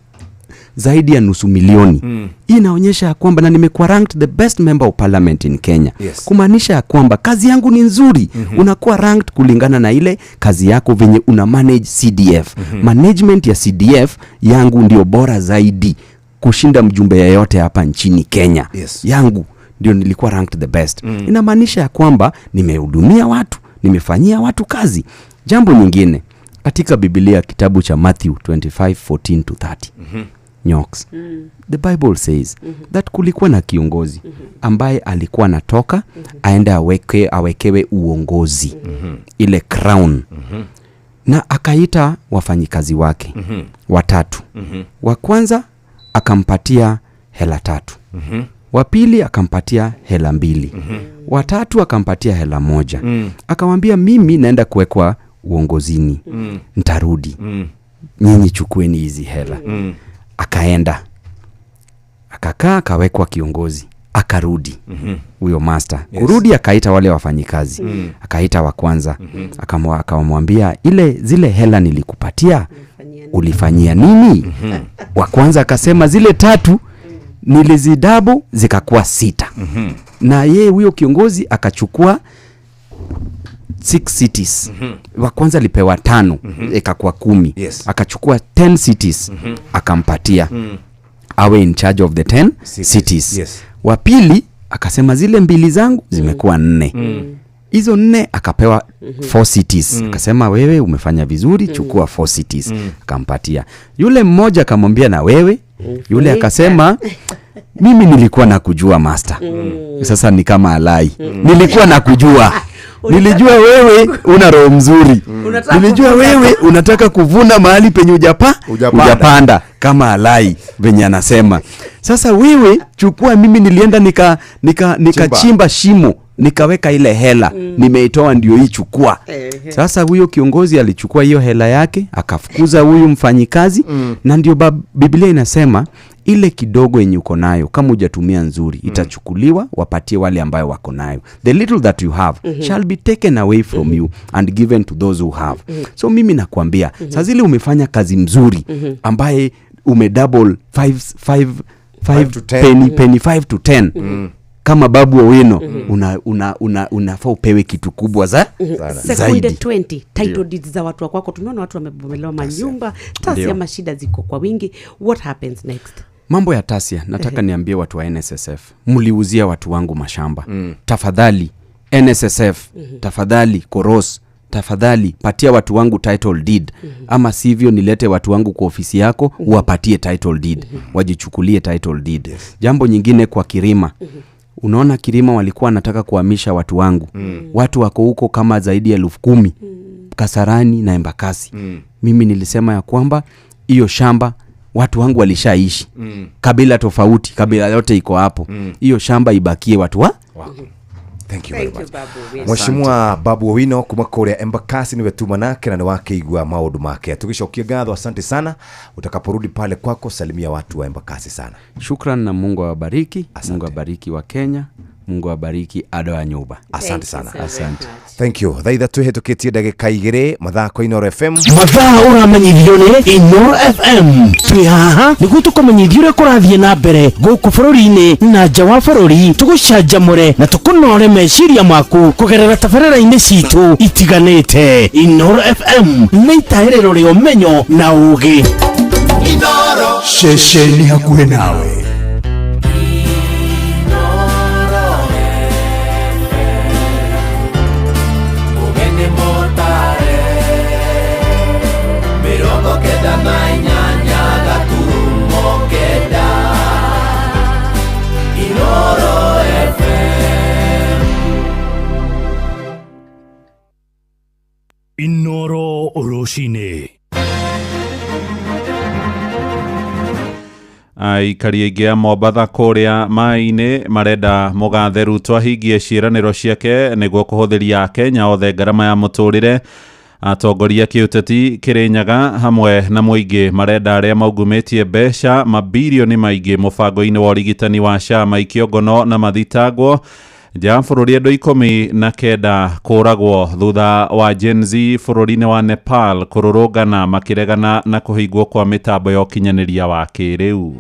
zaidi ya 500,000. Hii inaonyesha ya kwamba, na nimekuwa ranked the best member of parliament in Kenya. Kumaanisha ya kwamba kazi yangu ni nzuri. Unakuwa ranked kulingana na ile kazi yako venye una manage CDF. Management ya CDF yangu ndio bora zaidi kushinda mjumbe yeyote hapa nchini Kenya. Yangu ndio nilikuwa ranked the best. Inamaanisha ya kwamba nimehudumia watu, nimefanyia watu kazi. Jambo nyingine, katika Biblia kitabu cha Matthew 25:14-30. Nyoks. The Bible says that kulikuwa na kiongozi ambaye alikuwa anatoka aende awekewe uongozi, ile crown. Na akaita wafanyikazi wake watatu. Wa kwanza akampatia hela 3. Wa pili akampatia hela 2. Wa tatu akampatia hela 1. Akamwambia, mimi naenda kuwekwa uongozini. Nitarudi. Nyinyi chukueni hizi hela. Akaenda. Akakaa akawekwa kiongozi. Akarudi. Huyo master. Kurudi akaita wale wafanyikazi. Akaita wa kwanza. Akamwambia, ile zile hela nilikupatia ulifanyia nini? Wa kwanza akasema zile 3 nilizidabu zikakuwa 6. Na yeye huyo kiongozi akachukua 6 cities. Wa kwanza alipewa 5, ikakuwa 10. Akachukua 10 cities, akampatia awe in charge of the 10 cities. Wa pili akasema zile 2 zangu zimekuwa 4. Hizo 4 akapewa 4 cities. Akasema wewe umefanya vizuri, chukua 4 cities. Akampatia. Yule mmoja akamwambia na wewe. Yule akasema mimi nilikuwa nakujua master. Sasa ni kama Alai. Nilikuwa nakujua. Nilijua wewe una roho mzuri. Nilijua wewe unataka kuvuna mahali penye hujapanda kama Alai venye anasema. Sasa wewe chukua, mimi nilienda nikachimba shimo, nikaweka ile hela, nimeitoa ndio hii, chukua. Sasa huyo kiongozi alichukua hiyo hela yake, akafukuza huyu mfanyikazi. Na ndio Biblia inasema ile kidogo yenye uko nayo kama hujatumia nzuri itachukuliwa wapatie wale ambayo wako nayo. The little that you have shall be taken away from you and given to those who have. So mimi nakwambia, saa zile umefanya kazi mzuri ambaye umedouble 5 to 10 penny 5 to 10 kama Babu Owino, unafaa upewe kitu kubwa zaidi. Sekunde 20 title deeds za watu wako. Tumeona watu wamebomolewa manyumba, Tasia mashida ziko kwa wingi. What happens next? Mambo ya Tasia, nataka niambie watu wa NSSF, mliuzia watu wangu mashamba. Tafadhali NSSF, tafadhali Koros, tafadhali patia watu wangu title deed. Ama sivyo nilete watu wangu kwa ofisi yako, wapatie title deed, wajichukulie title deed. Jambo nyingine kwa Kirima. Unaona Kirima walikuwa wanataka kuhamisha watu wangu. Watu wako huko kama zaidi ya 10,000. Kasarani na Embakasi. Mimi nilisema ya kwamba hiyo shamba watu wangu walishaishi. Kabila tofauti, kabila yote iko hapo. Hiyo shamba ibakie watu wa Thank you very much. Mheshimiwa Babu Owino kuma kuria Embakasi niwe tuma nake na niwakeigua maundu make. Tugicokia ngatho, asante sana. Utakaporudi pale kwako salimia watu wa Embakasi sana. Shukran na Mungu awabariki. Mungu awabariki wa Kenya. Mungu awabariki ado ya nyumba. Asante sana. Asante. Thank you. Thaa ithatũ ihĩtũkĩtie ndagĩka 2 mathako Inooro FM. Mathaa ũramenyithio nĩ Inooro FM. Twĩ haha nĩguo tũkũmenyithie ũrĩa kũrathiĩ na mbere gũkũ bũrũri-inĩ na nja wa bũrũri, tũgũcanjamũre na tũkũnore meciria maku kũgerera tabarĩra-inĩ citũ itiganĩte. Inooro FM nĩ itaĩrĩro rĩa ũmenyo na ũũgĩ. Inoro ceceni hakuhĩ nawe. Ugeni motare 98 gaturumo 9 Inoro FM. Inoro rũcinĩ. Aikari aingĩ a Mombatha kũrĩa maĩ-inĩ marenda mũgathe Ruto ahingie ciĩranĩro ciake nĩguo kũhũthĩria Akenya othe ngarama ya mũtũrĩre. Atongoria kĩũteti Kĩrĩnyaga hamwe na mũingĩ marenda arĩa maungumĩtie mbeca mabirioni maingĩ mũbango-inĩ wa ũrigitani wa SHA maikio ngono na mathitangwo. Nja wa bũrũri andũ 19 kũragwo thutha wa Gen Z bũrũri-inĩ wa Nepal kũrũrũngana makĩregana na kũhingwo kwa mĩtambo ya ũkinyanĩria wa kĩrĩu.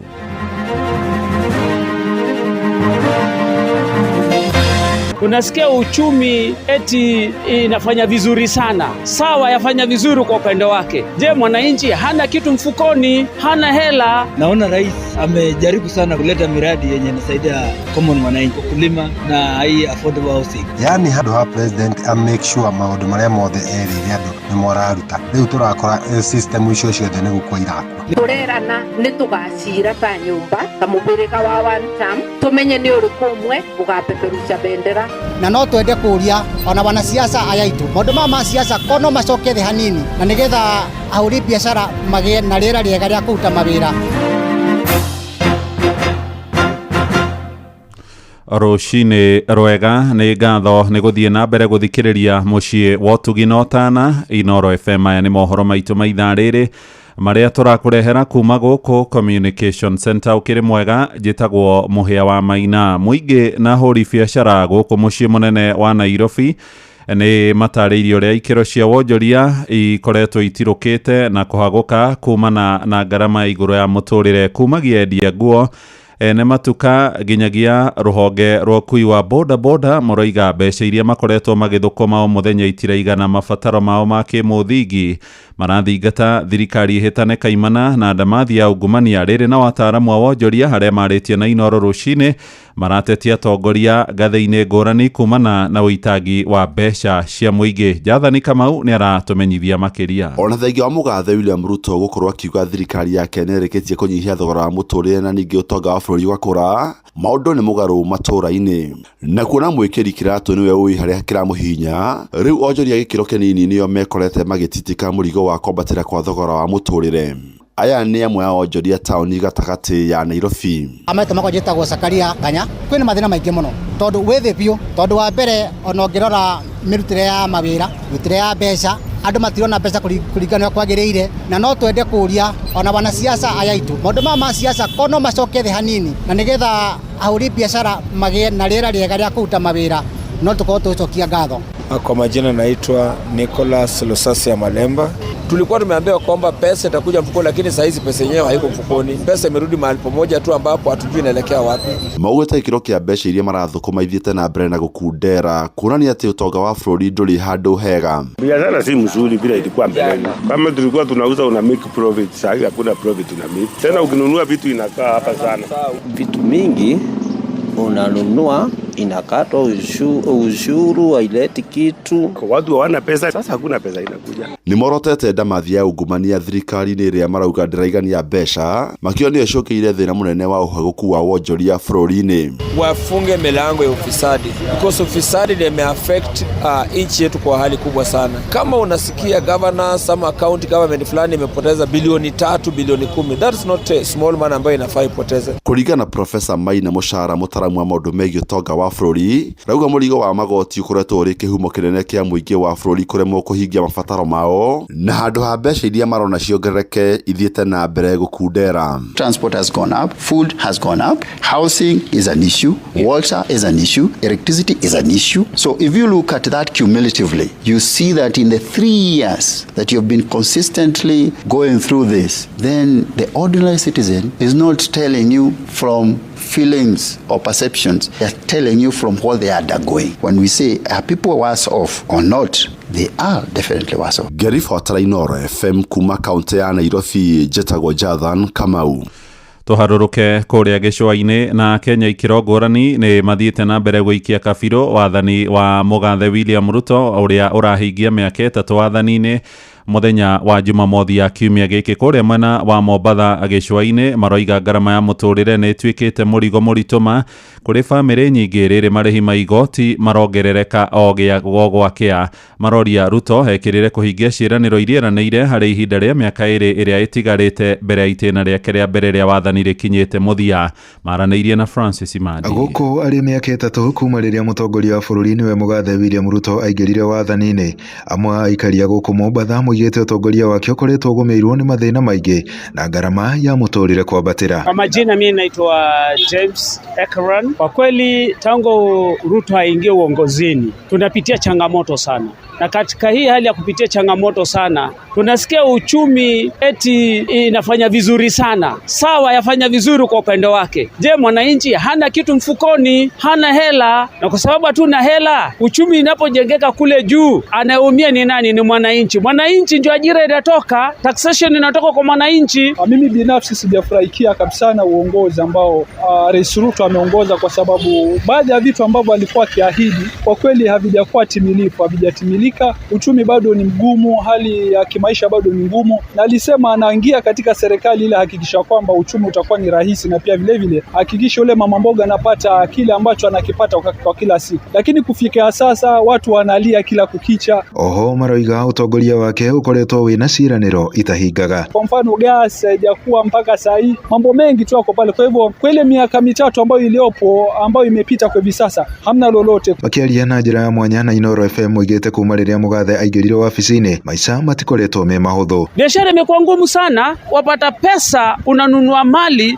Unasikia uchumi eti inafanya vizuri sana. Sawa, yafanya vizuri kwa upande wake. Je, mwananchi hana kitu mfukoni, hana hela? Naona rais amejaribu sana kuleta miradi yenye inasaidia common mwananchi, ukulima na hii affordable housing. Yani handũ ha president a make sure maũndũ marĩa mothe erĩire andũ nĩmo araruta. Rĩu tũrakora system icio ciothe nĩ gũkua irakua. Tũrerana nĩ tũgacira ta nyũmba ta mũbĩrĩga wa one term, tũmenye nĩ ũrĩkũ ũmwe ũgapeperusha bendera. Na no twende kũria ona wanasiasa aya aitũ maũndũ maya ma siasa ko no macoke thĩ hanini na nĩgetha ahũri biacara magĩe na rĩera rĩega rĩa kũruta mawĩra. Rũcinĩ rwega, nĩ ngatho nĩ gũthiĩ na mbere gũthikĩrĩria mũciĩ wa ũtugi na ũtana Inoro FM. Aya nĩ mohoro maitũ ma ithaa rĩrĩ marĩa tũrakũrehera kuma gũkũ Communication Center. Ũkĩrĩ mwega, njĩtagwo Mũhĩa wa Maina. Mũingĩ na ahũri biacara gũkũ mũciĩ mũnene wa Nairobi nĩ matarĩirie ũrĩa ikĩro cia wonjoria ikoretwo itirũkĩte na kũhagũka kumana na ngarama ya igũrũ ya mũtũrĩre, kumagia endia nguo ene matuka nginyagia rũhonge rwa ũkui wa boda boda. Mũroiga mbeca iria makoretwo magĩthũkũma o mũthenya itiraigana mabataro mao ma kĩmũthingi. Marathingata thirikari ĩhĩtane kaimana na ndamathi ya ungumania. Rĩrĩ na wataaramu a wonjoria harĩa marĩtie na Inoro rũcinĩ maratetia atongoria ngathĩ-inĩ ngũrani kumana na ũitangi wa mbeca cia mũingĩ. Jathani Kamau nĩ aratũmenyithia makĩria. Ona thengia wa mũgathe William Ruto gũkorwo akiuga thirikari yake nĩ ĩrĩkĩtie kũnyihia thogora wa mũtũrĩre na ningĩ ũtonga wa bũrũri ũgakũra, maũndũ nĩ mũgarũ matũra-inĩ. Na kuona mwĩkĩri kĩratũ nĩwe ũĩ harĩa kĩramũhihinya, rĩu onjoria gĩkĩro kĩnini nĩo mekorete magĩtitika mũrigo wa kwambatĩra kwa thogora wa mũtũrĩre. Aya nĩ amwe a onjoria taũni gatagatĩ ya Nairobi. Amaitũ makwa njĩtagwo Sakaria Nganya. Kwĩna mathĩna maingĩ mũno tondũ wĩ thĩ biũ, tondũ wa mbere ona ũngĩrora mĩrutĩre ya mawĩra, mĩrutĩre ya mbeca, andũ matirona mbeca kũringana na kwagĩrĩire. Na no twende kũria ona wanasiasa aya aitũ maũndũ maya ma siasa ko no macoke thĩ hanini na nĩgetha ahũri biacara magĩe na rĩera rĩega rĩa kũruta mawĩra, no tũkorwo tũgĩcokia ngatho. Kwa majina naitwa Nicholas Losasia Malemba. Tulikuwa tumeambiwa kwamba pesa itakuja mfukoni, lakini saa hizi pesa yenyewe haiko mfukoni. Pesa imerudi mahali pamoja tu ambapo hatujui inaelekea wapi. Maugĩte gĩkĩro kĩa mbeca iria marathũkũma ithiĩte na mbere na gũkundera, kuonania atĩ ũtonga wa bũrũri ndũrĩ handũ hega. Biashara si mzuri vile ilikuwa mbeleni. Kama tulikuwa tunauza una make profit, sasa hivi hakuna profit una make. Tena ukinunua vitu inakaa hapa sana. Vitu mingi unanunua inakatwa ushuru, haileti kitu. Kwa watu hawana pesa, sasa hakuna pesa inakuja. Nĩ morotete ndamathi ya ungumania thirikari-inĩ ĩrĩa marauga ndĩraigania mbeca, makĩo nĩyo ĩcũkĩire thĩna mũnene wa ũhagũku wa wonjoria bũrũri-inĩ. Wafunge milango ya ufisadi because ufisadi ndio imeaffect nchi yetu kwa hali kubwa sana. Kama unasikia governors ama county government fulani imepoteza bilioni 3, bilioni 10, that's not a small money ambayo inafaa ipoteze. Kũringana na Professor Maina Mũcara, mũtaaramu wa maũndũ megiĩ ũtonga wa bũrũri, rauga mũrigo wa magoti ũkoretwo ũrĩ kĩhumo kĩnene kĩa mũingĩ wa bũrũri kũremwo kũhingia mabataro mao, na handũ ha mbeca iria marona ciongerereke ithiĩte na mbere gũkundera. Transport has gone up, food has gone up, housing is an issue, water is an issue, electricity is an issue. So if you look at that cumulatively, you see that in the 3 years that you've been consistently going through this, then the ordinary citizen is not telling you from feelings or perceptions, they're telling you from what they are undergoing. When we say, are people worse off or not, They are definitely worse off. Ngĩribotera Inooro FM kuma kaũntĩ ya Nairobi, njĩtagwo Jathan Kamau. Tũharũrũke kũrĩa gĩcũa-inĩ na Kenya ikĩro ngũrani nĩ mathiĩte na mbere gũikia kabirũ wathani wa mũgathe William Ruto ũrĩa ũrahingia mĩaka 3 wathani-inĩ mũthenya wa Jumamothi ya kiumia gĩkĩ. Kũrĩa mwena wa Mombatha gĩcũa-inĩ maroiga ngarama ya mũtũrĩre nĩ ĩtuĩkĩte mũrigo mũritũ ma kũrĩ bamĩrĩ nyingĩ, rĩrĩ marĩhi ma igoti marongerereka o gwakĩa. Maroria Ruto ekĩrĩre kũhingia ciĩranĩro iria eranĩire harĩ ihinda rĩa mĩaka 2 ĩrĩa ĩtigarĩte mbere ya itĩna rĩake rĩa mbere rĩa wathani rĩkinyĩte mũthia. Maranĩirie na Francis Mandi. Gũkũ arĩ mĩaka 3 kuma rĩrĩa mũtongoria wa bũrũri nĩwe mũgathe William Ruto aingĩrire wathani-inĩ, amwe a aikari a gũkũ Mombatha moigĩte ũtongoria wake ũkoretwo ũgũmĩirwo nĩ mathĩna maingĩ na ngarama ya mũtũrĩre kwambatĩra. Kwa majina mimi naitwa James Ekran. Kwa kweli tangu Ruto aingie uongozini tunapitia changamoto sana, na katika hii hali ya kupitia changamoto sana tunasikia uchumi eti inafanya vizuri sana. Sawa, yafanya vizuri kwa upande wake. Je, mwananchi hana kitu mfukoni, hana hela, na kwa sababu hatuna hela, uchumi inapojengeka kule juu, anayeumia ni nani? Ni mwananchi. Mwananchi ndio ajira inatoka, taxation inatoka kwa mwananchi. Mimi binafsi sijafurahikia kabisa na uongozi ambao Rais Ruto ameongoza, kwa sababu baadhi ya vitu ambavyo alikuwa akiahidi kwa kweli havijakuwa timilifu, havijatimilika. Uchumi bado ni mgumu, hali ya kimaisha bado ni ngumu, na alisema anaingia katika serikali ili hakikisha kwamba uchumi utakuwa ni rahisi, na pia vile vile hakikisha yule mama mboga anapata kile ambacho anakipata kwa kila siku. Lakini kufikia sasa watu wanalia kila kukicha. Oho maroiga utongoria wake ukoretwo wina ciĩranĩro itahingaga. Kwa mfano gas haijakuwa mpaka saa hii, mambo mengi tu yako pale. Kwa hivyo kwa ile miaka 3 ambayo iliyopo, ambayo imepita kwa hivi sasa, hamna lolote. Makiaria na njĩra ya mwanya na Inooro FM moigĩte kuma rĩrĩa mũgathe aingĩrire wabici-inĩ maica matikoretwo me mahũthũ. Biashara imekuwa ngumu sana, wapata pesa unanunua mali,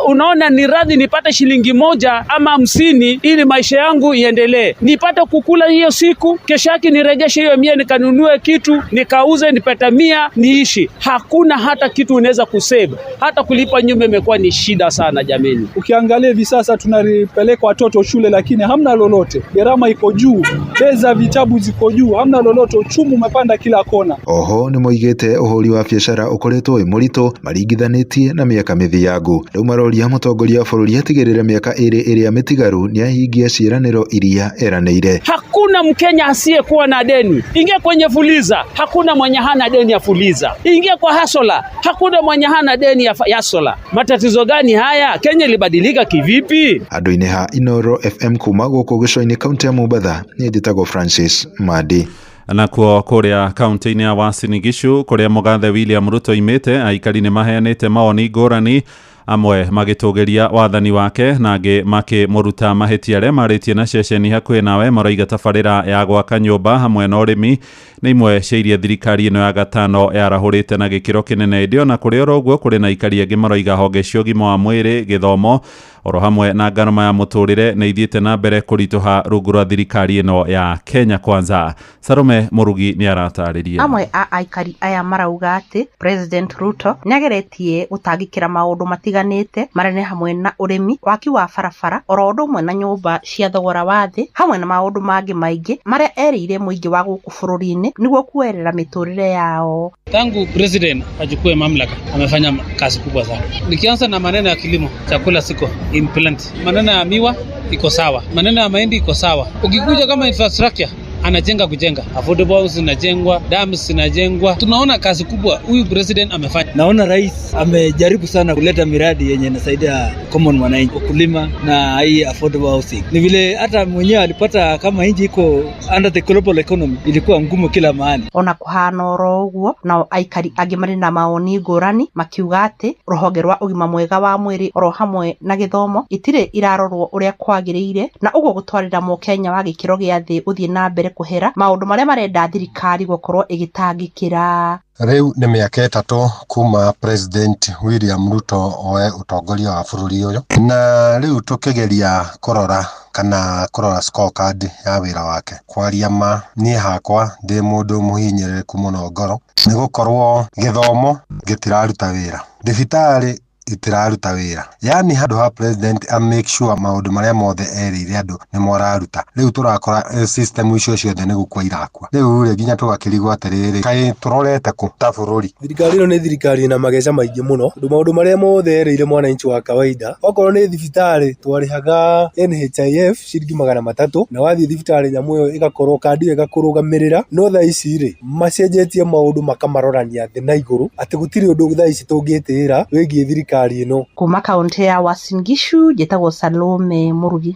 unaona ni radhi nipate shilingi 1 ama 50 ili maisha yangu iendelee, nipate kukula hiyo siku, kesho yake niregeshe hiyo 100 nikanunue kitu nikauze nipate 100 niishi. Hakuna hata kitu unaweza kusave, hata kulipa nyumba imekuwa ni shida sana jameni. Ukiangalia hivi sasa tunaripeleka watoto shule lakini hamna lolote, gharama iko juu, pesa vitabu ziko juu, hamna lolote, uchumi umepanda kila kona. Oho nĩ moigĩte ũhũri wa biacara ũkoretwo wĩ mũritũ maringithanĩtie na mĩaka mĩthiangu. Rĩu maroria mũtongoria wa bũrũri atigĩrĩre mĩaka 2 ĩrĩa mĩtigaru nĩahingia ciĩranĩro iria eranĩire. Hakuna Mkenya asiyekuwa na deni. Ingia kwenye Fuliza, hakuna mwenye hana deni ya Fuliza. Ingia kwa Hasola, hakuna mwenye hana deni ya Hasola. Matatizo gani haya? Kenya ilibadilika kivipi? Andũ-inĩ ha Inooro FM kuma gũkũ gĩcũa-inĩ kaunti ya Mombatha, niĩ njĩtagwo Francis Mandi. Nakuo kũrĩa kaunti-inĩ ya Uasin Gishu kũrĩa mũgathe William Ruto imĩte, aikari nĩ maheanĩte mawoni ngũrani, amwe magĩtũgĩria wathani wake na angĩ makĩmũruta mahĩtia arĩa marĩtie na ceceni hakuhĩ nawe. Maroiga tabarĩra ya gwaka nyũmba hamwe na ũrĩmi nĩ imwe cia iria thirikari ĩno ya gatano yarahũrĩte na gĩkĩro kĩnene. Ĩndĩ ona kũrĩ oro ũguo, kũrĩ na aikari angĩ maroiga honge cia ũgima wa mwĩrĩ, gĩthomo oro hamwe na ngarama ya mũtũrĩre nĩ ithiĩte na mbere kũritũha rungu rwa thirikari ĩno ya Kenya Kwanza. Salome Mũrugi nĩ aratarĩria. Amwe a aikari aya marauga atĩ President Ruto nĩageretie gũtangĩkĩra maũndũ matiganĩte marĩa nĩ hamwe na ũrĩmi, waki wa barabara, oro ũndũ ũmwe na nyũmba cia thogora wa thĩ, hamwe na maũndũ mangĩ maingĩ marĩa erĩire mũingĩ wa gũkũ bũrũri-inĩ nĩguo kuoerera mĩtũrĩre yao. Tangu president achukue mamlaka amefanya kazi kubwa sana. Nikianza na maneno ya kilimo, chakula siko implant, maneno ya miwa iko sawa, maneno ya mahindi iko sawa. Ukikuja kama infrastructure anajenga kujenga, affordable house zinajengwa, dams zinajengwa. Tunaona kazi kubwa huyu president amefanya. Naona rais amejaribu sana kuleta miradi yenye inasaidia common mwananchi, ukulima na hii affordable housing. Ni vile hata mwenyewe alipata kama nchi iko under the global economy ilikuwa ngumu kila mahali. Ona kuhana oro ũguo, nao aikari angĩ marĩ na mawoni ngũrani makiuga atĩ rũhonge rwa ũgima mwega wa mwĩrĩ oro hamwe na gĩthomo itirĩ irarorwo ũrĩa kwagĩrĩire, na ũguo gũtwarĩra mũkenya wa gĩkĩro gĩa thĩ gũthiĩ na mbere kũhera maũndũ marĩa marenda thirikari gũkorwo ĩgĩtangĩkĩra. Rĩu nĩ mĩaka 3 kuma President William Ruto oe ũtongoria wa bũrũri ũyũ, na rĩu tũkĩgeria kũrora kana kũrora scorecard ya wĩra wake, kwaria ma niĩ hakwa ndĩ mũndũ mũhinyĩrĩrĩku mũno ngoro, nĩ gũkorwo gĩthomo gĩtiraruta wĩra, thibitarĩ itiraruta wĩra. Yani handũ ha president a make sure maũndũ marĩa mothe erĩire andũ nĩmo araruta, rĩu tũrakora system icio ciothe nĩ gũkua irakua. Rĩu rĩ nginya tũgakĩrigwo atĩrĩrĩ, kaĩ tũrorete kũ ta bũrũri? Thirikari ĩno nĩ thirikari ĩna mageca maingĩ mũno tondũ maũndũ marĩa mothe erĩire mwananchi wa kawaida, okorwo nĩ thibitarĩ twarĩhaga NHIF ciringi 300 na wathiĩ thibitarĩ nyamũ ĩyo ĩgakorwo kandi ĩyo ĩgakũrũgamĩrĩra, no thaa ici rĩ macenjetie maũndũ makamarorania thĩ na igũrũ atĩ gũtirĩ ũndũ thaa ici tũngĩtĩĩra wĩgiĩ thirikari ĩno. Kuma kaunti ya Uasin Gishu njĩtagwo Salome Mũrugi.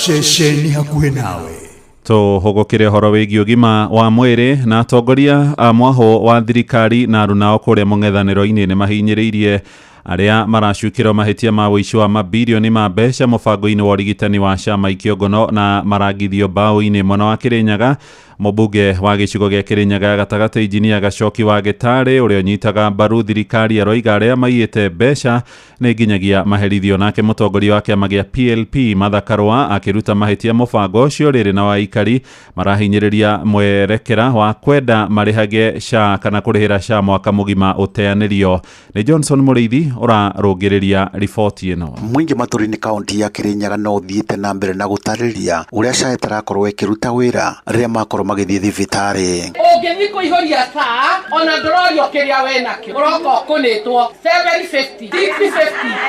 Ceceni hakuhĩ nawe. Tũhũgũkĩre ũhoro wĩgiĩ ũgima wa mwĩrĩ na atongoria a mwahũ wa thirikari na arunao kũrĩa mũng'ethanĩro-inĩ nĩ mahinyĩrĩirie arĩa maracukĩrwo mahĩtia ma ũici wa mabirioni ma mbeca mũbango-inĩ wa ũrigitani wa SHA maikio ngono na marangithio mbaũ-inĩ. Mwena wa Kĩrĩnyaga, mũmbunge wa gĩcigo gĩa Kĩrĩnyaga gatagatĩ injinia Gacoki wa Gĩtarĩ ũrĩa ũnyitaga mbaru thirikari aroiga arĩa maiyĩte mbeca nĩ nginyagia maherithio. Nake mũtongoria wa kĩama gĩa PLP Martha Karua akĩruta mahĩtia mũbango ũcio rĩrĩ na waikari marahinyĩrĩria mwerekera wa kwenda marĩhage SHA kana kũrĩhĩra SHA mwaka mũgima ũteanĩrio. Nĩ Johnson Mũrĩithi ũrarũngĩrĩria riboti ĩno. Mũingĩ matũra-inĩ kaunti ya Kĩrĩnyaga no ũthiĩte na mbere na gũtarĩria ũrĩa SHA ĩtarakorwo ĩkĩruta wĩra rĩrĩa makorwo magĩthiĩ thibitarĩ. Ũngĩthiĩ kũihũria SHA ona ndũrorio kĩrĩa wenakĩo, ũroka ũkũnĩtwo 750, 650.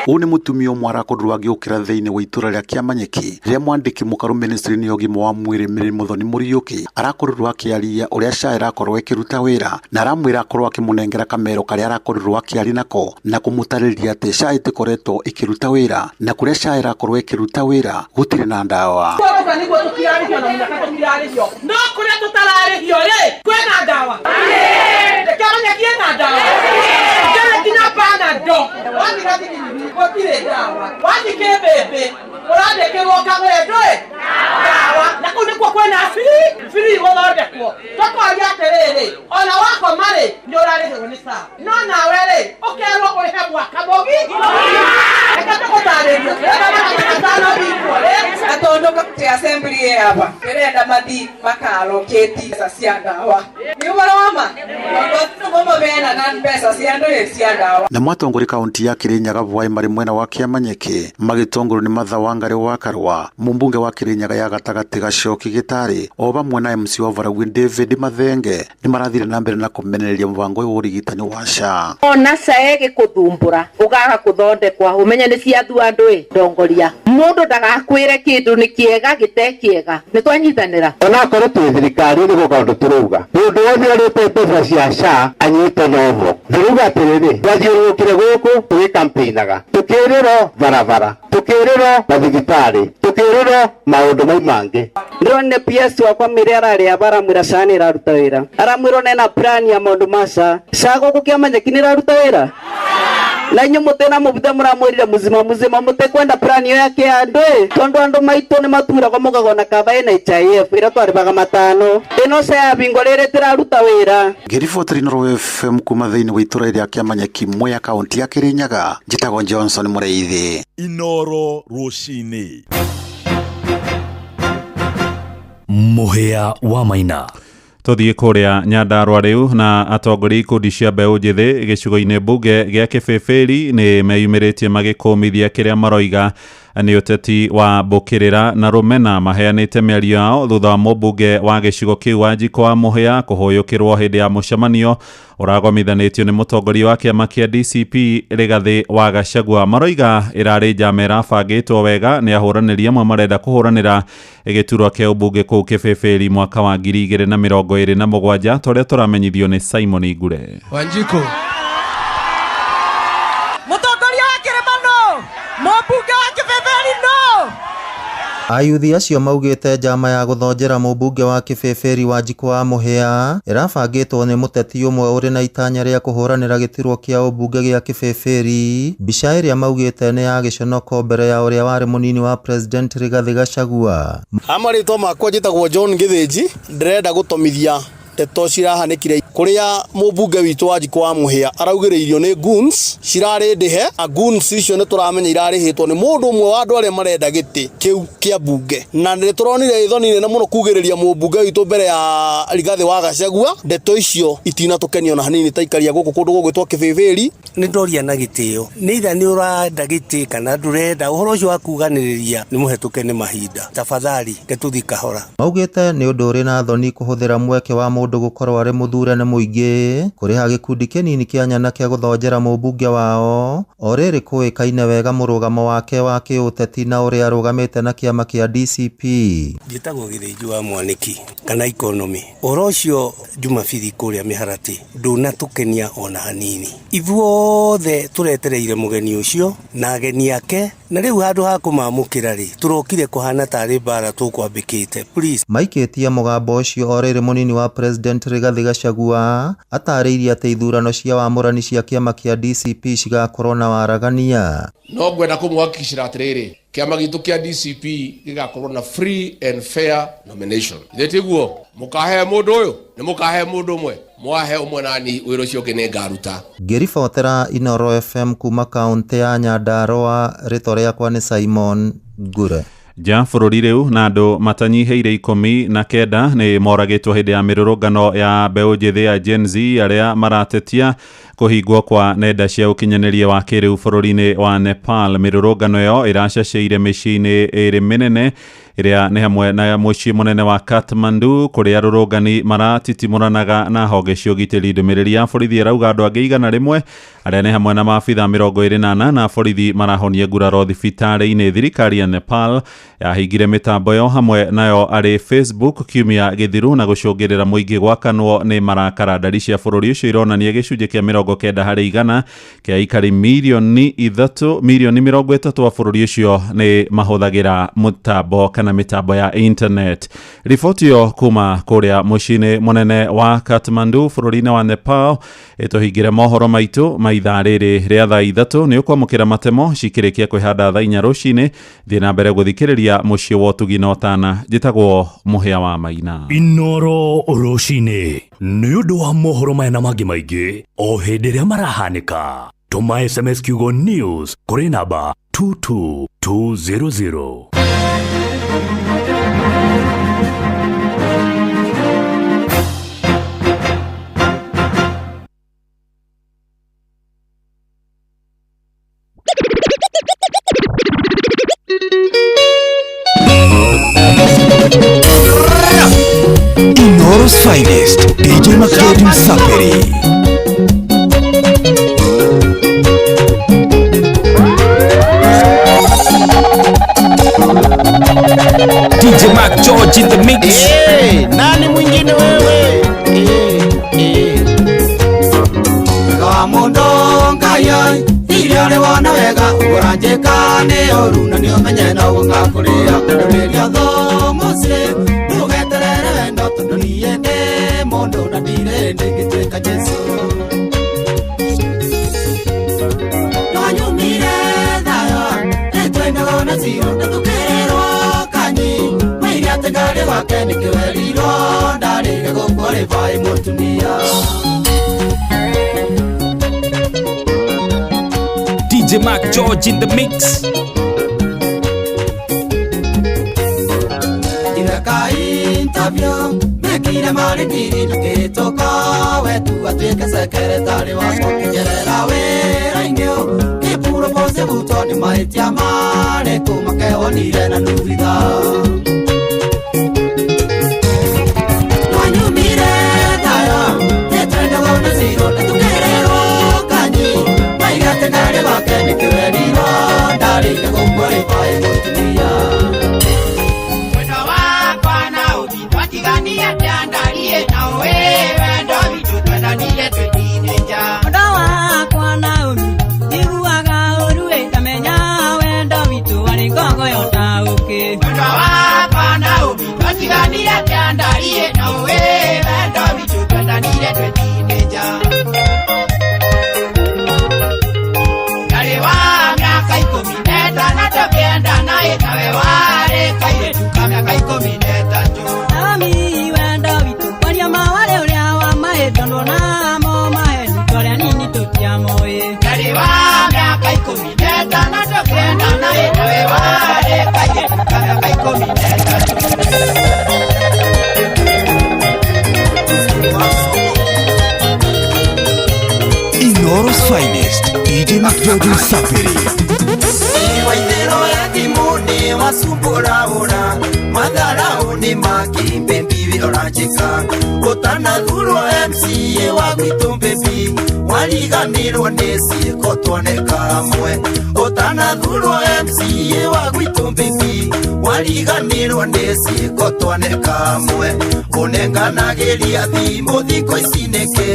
Ũũ nĩ mũtumia ũmwe arakorirwo agĩũkĩra thĩinĩ wa itũra rĩa Kĩamanyeki rĩrĩa mwandĩki mũkaru ministry-inĩ ya ũgima wa mwĩrĩ Mary Muthoni Mũriũki arakorirwo akĩaria ũrĩa SHA ĩrakorwo ĩkĩruta wĩra na aramwĩra akorwo akĩmũnengera kamero karĩa arakorirwo akĩaria nako na kũmũtarĩria atĩ SHA ĩtikoretwo ĩkĩruta wĩra na kũrĩa SHA ĩrakorwo ĩkĩruta wĩra gũtirĩ na ndawa. Koguo nĩguo tũtirarĩhio na mũnyaka tũtirarĩhio, no kũrĩa tũtararĩhio rĩ kwĩna ndawa. Kĩamanyeki ĩna ndawa, kĩrĩ nginya Panadol. Wathiĩ Gathigiriri gũtirĩ ndawa, wathiĩ Kĩmbĩmbĩ ũrandĩkĩrwo kagũre ndũĩ ndawa, na kũu nĩkuo kwĩna free gũthondekwo. Tũkoria atĩrĩrĩ, ona wakoma rĩ nĩ ũrarĩhĩrwo nĩ SHA, no nawe rĩ ũkerwo ũrĩhe mwaka mũgima. Reke tũgũtarĩrie na tondu county assembly ĩ aba ndĩrenda mathi makaloketi mbeca cia ndawa nĩ ũhoro wa ma tondũ nĩmo mabena na mbeca cia ndũĩ cia ndawa. Na mwatongoria kaunti ya Kĩrĩnyaga Bwai marĩ mwena wa Kĩamanyeki magĩtongorio nĩ Martha Wangari wa Karua, mũmbunge wa Kĩrĩnyaga ya gatagatĩ Gacoki Gĩtarĩ o vamwe na MC wa Varagwi David Mathenge nĩ marathire na mbere na kũmenereria mũbango ũyũ wa ũrigitani wa SHA. Ona SHA ĩgĩkũthumbũra ũkaga kũthondekwa ũmenye nĩ ciathua andũ ĩ ndongoria mũndũ ndagakwĩre kĩndũ nĩ kĩega gĩte kĩega nĩ twanyitanĩra. Onakorwo twĩ thirikari nĩ kaũndũ tũrauga mũndũ wothe arĩte mbeca cia SHA anyite noho. Ndĩrauga atĩrĩrĩ, twathiũrũrũkire gũkũ tũgĩkampĩinaga tũkĩrĩrwo barabara, tũkĩrĩrwo mathibitarĩ, tũkĩrĩrwo maũndũ mau mangĩ. Ndĩronire PS wakwa mĩrĩa ararĩa baramwĩra SHA nĩ ĩraruta wĩra, aramwĩrwo nena plan ya maũndũ ma SHA. SHA gũkũ Kĩamanyeki nĩ ĩraruta wĩra na inyuĩ mũtĩna mũbuthe mũramwĩrire muzima muzima mũtĩkwenda plan ĩyo yake ya andũ ĩ tondũ andũ maitũ nĩ maturagwo mũkagona kaba NHIF ĩrĩa twarĩbaga 500 ĩno SHA yabingwo rĩrĩ tĩraruta wĩra. Ngĩribotera Inooro FM kuma thĩinĩ wa itũra rĩa Kĩamanyeki Mwea kaunti ya Kĩrĩnyaga, njĩtagwo Johnson Mũrĩithi. Inooro rũcinĩ. Mũhĩa wa Maina. Tũthiĩ kũrĩa Nyandarua rĩu na atongoria ikundi cia mbeũ njĩthĩ gĩcigo-inĩ mbunge gĩa Kĩbĩbĩri nĩ meyumĩrĩtie magĩkũmithia kĩrĩa maroiga nĩ ũteti wa mbũkĩrĩra na rũmena. Maheanĩte mĩario yao thutha wa mũmbunge wa gĩcigo kĩu Wanjikũ wa Mũhĩa kũhũyũkĩrwo hĩndĩ ya mũcemanio ũragomithanĩtio nĩ mũtongoria wa kĩama kĩa DCP Rigathĩ wa Gachagua. Maroiga ĩrarĩ njama ĩrabangĩtwo wega nĩ ahũranĩri amwe marenda kũhũranĩra gĩturwa kĩa ũmbunge kũu Kĩbĩbĩri mwaka wa 2027 ta ũrĩa tũramenyithio nĩ Simon Ngure. Wanjikũ. Mũtongoria wa kĩrĩma no, mũmbunge wa Kĩbĩbĩri no. Ayuthi acio maugĩte njama ya gũthonjera mũmbunge wa Kĩbĩbĩri Wanjikũ wa Mũhĩa ĩrabangĩtwo nĩ mũteti ũmwe ũrĩ na itanya rĩa kũhũranĩra gĩturwa kĩa ũmbunge gĩa Kĩbĩbĩri. Mbica ĩrĩa maugĩte nĩ ya gĩconoko mbere ya ũrĩa warĩ mũnini wa President Rigathĩ Gachagua. Ha marĩtwa makwa njĩtagwo John Gĩthĩnji, ndĩrenda gũtomithia ndeto cirahanĩkire Kuria mũmbunge witũ Wanjikũ wa Mũhĩa araugĩrĩirio nĩ goons cirarĩ ndĩhe, na goons icio nĩ tũramenya irarĩhĩtwo nĩ mũndũ ũmwe wa andũ arĩa marenda gĩtĩ kĩu kĩa mbunge. Na nĩ tũronire ithoni nene mũno kugĩrĩria mũmbunge witũ mbere ya Rigathĩ wa Gachagua. Ndeto icio itinatũkenia ona hanini ta ikaria gũkũ kũndũ gũgwĩtwo Kĩbĩbĩri. Nĩ ndoria na gĩtĩo nĩ itha nĩ ũrenda gĩtĩ kana ndũrenda ũhoro ũcio wa kuganĩrĩria nĩ mũhetũke nĩ mahinda tafadhali ke tũthiĩ kahora. Maugĩte nĩ ũndũ ũrĩ na thoni kũhũthĩra mweke wa mũndũ gũkorwo arĩ mũthure nĩ mũingĩ kũrĩha gĩkundi kĩnini kĩa nyanake gũthonjera mũmbunge wao o rĩrĩ kũĩkaine wega mũrũgamo wake wa kĩũteti na ũrĩa arũgamĩte na kĩama kĩa DCP. Njĩtagwo Gĩthĩnji wa Mwanĩki kana Economy. Ũhoro ũcio Jumabiri kũrĩa mĩharatĩ ndũnatũkenia ona hanini. Ithuothe tũretereire mũgeni ũcio na ageni ake, na rĩu handũ ha kũmamũkĩra rĩ, tũrokire kũhana tarĩ mbara tũkwambĩkĩte. Please. Maikĩtie mũgambo ũcio o rĩrĩ mũnini wa President Rigathĩ Gachagua atarĩirie atĩ ithurano cia wamũrani cia kĩama kĩa DCP cigakorwo na waragania. No ngwenda kũmũhakikicĩra atĩrĩrĩ, kĩama gitũ kĩa DCP gĩgakorwo na free and fair nomination. Ithe tiguo mũkahe mũndũ ũyũ nĩ mũkahe mũndũ ũmwe, mwahe ũmwe nani wĩra ũcio ũngĩ nĩ ngaruta. Ngĩribotera Inooro FM kuma kaũntĩ ya Nyandarua, rĩtwa rĩakwa nĩ Simon Ngure. Nja bũrũri rĩu na andũ matanyihĩire 19 nĩ moragĩtwo hĩndĩ ya mĩrũrũngano ya mbeũ njĩthĩ ya Gen Z arĩa maratetia kũhingwo kwa nenda cia ũkinyanĩria wa kĩrĩu bũrũri-inĩ wa Nepal. Mĩrũrũngano ĩyo ĩracacĩire mĩciĩ-inĩ ĩrĩ mĩnene ĩrĩa nĩ hamwe na mũciĩ mũnene wa Kathmandu kũrĩa arũrũngani maratitimũranaga na honge cia ũgitĩri. Ndũmĩrĩri ya borithi ĩrauga andũ angĩ 100 arĩa nĩ hamwe na maabitha 24 na borithi marahonia nguraro thibitarĩ-inĩ. Thirikari ya Nepal yahingire mĩtambo ĩyo hamwe nayo arĩ Facebook kiumia gĩthiru na gũcũngĩrĩra mũingĩ gwakanwo nĩ marakara. Ndari cia bũrũri ũcio ironania gĩcunjĩ kĩa 90% kĩa aikari milioni 3 milioni 30 a bũrũri ũcio nĩ mahũthagĩra mũtambo kana mĩtambo ya internet. Riboti ĩyo kuma kũrĩa mũciĩ-inĩ mũnene wa Kathmandu bũrũri-inĩ wa Nepal ĩtũhingĩre mohoro maitũ ma ithaa rĩrĩ rĩa thaa 3. Nĩ ũkwamũkĩra matemo cikĩrĩkia kwĩhanda thaa 4 rũcinĩ. Thiĩ na mbere gũthikĩrĩria mũciĩ wa ũtugi na ũtana. Njĩtagwo Mũhĩa wa Maina. Inooro rũcinĩ nĩ ũndũ wa mohoro maya na mangĩ maingĩ o hĩndĩ ĩrĩa marahanĩka. Tũma SMS kiugo news kũrĩ namba 22200. Inooro's finest, DJ McGeorge Msafiri. DJ Mark George in the mix. Hey, nani mwingine wewe? Hey, hey. Wega mundu ngai irio nĩ wona wega ũranjĩka nĩ ũru na nĩ ũmenye no gũgakũrĩa ndũrĩria thũ mũciĩ ndũgeterere wendo tondũ niĩ ndĩ mũndũ na ndirĩ ndĩngĩtuĩka Jesũ. Ndwanyumire thayũ nĩtwendaga na ciro na tũkĩrĩrwo kanyi maire atĩ ngarĩ gwake nĩkĩwerirwo ndarĩire gũkũ rĩbaĩ mũtumia. DJ Mark George in the mix. Iraka interview mekire mari ndiri na gĩtũka wetu atuĩke secretary wakwa kĩnjerera wĩra-inĩ kĩpurobose buto nĩ mahĩtia marĩkũ makewonire na nuthitha. Twanyumire thayũ nĩtwendaga na ciro na tũkĩrĩrwo kanyi maigate ndarĩ gwake nĩkĩwerirwo ndarĩire gũkũ rĩbaĩ mũtumia. Wendo wakwa na ũthi twatigania atĩa ndarie na ũĩ wendo witũ twendanire twĩ teenager. Wendo wakwa na ũthi njiguaga ũru ĩ ndamenya wendo witũ warĩ ngogoyo ta ũkĩ. Wendo wakwa Finest, DJ Mac George Msafiri. Waithero ya thimũ wasumbũraũra matharau nĩ makĩmbĩmbi ũranjĩka ũtanathurwo MCA wa gwitũ mbĩmbi wariganĩrwo nĩ ciĩko twoneka mwe ũtanathurwo MCA wa gwitũ mbĩmbi wariganĩrwo nĩ ciĩko twoneka mwe ũnenganagĩria thimũ thikũ ici nĩkĩ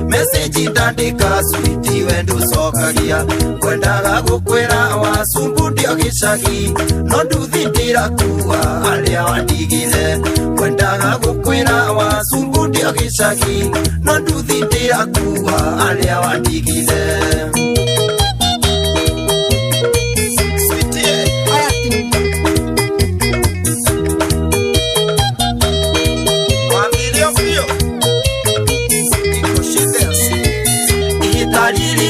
message ndandĩka switi we ndũcokagia ngwendaga gũkwĩra wacumbu ndio gĩcagi no nduthi ndĩrakua arĩa wandigire ngwendaga gũkwĩra wacumbu ndio gĩcagi no nduthi ndĩrakua arĩa wandigire.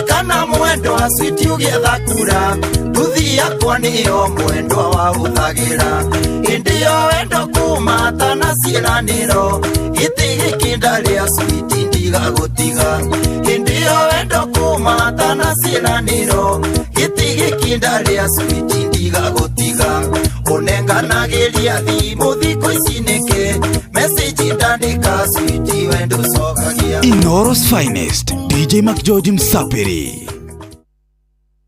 Kana mwendwa switi ũgĩetha kura nduthi yakwa nĩyo mwendwa wa ũthagĩra ĩndĩ yo wendo kuma tana ciĩranĩro gĩtĩ gĩkĩ ndarĩa switi ndigagũtiga ĩndĩ yo wendo kuma tana ciĩranĩro gĩtĩ gĩkĩ ndarĩa switi ndigagũtiga ũnenganagĩria thimũ thikũ ici nĩkĩ message ndandĩka switi we ndũcokagia. Inooro's Finest, DJ Mac George Msafiri.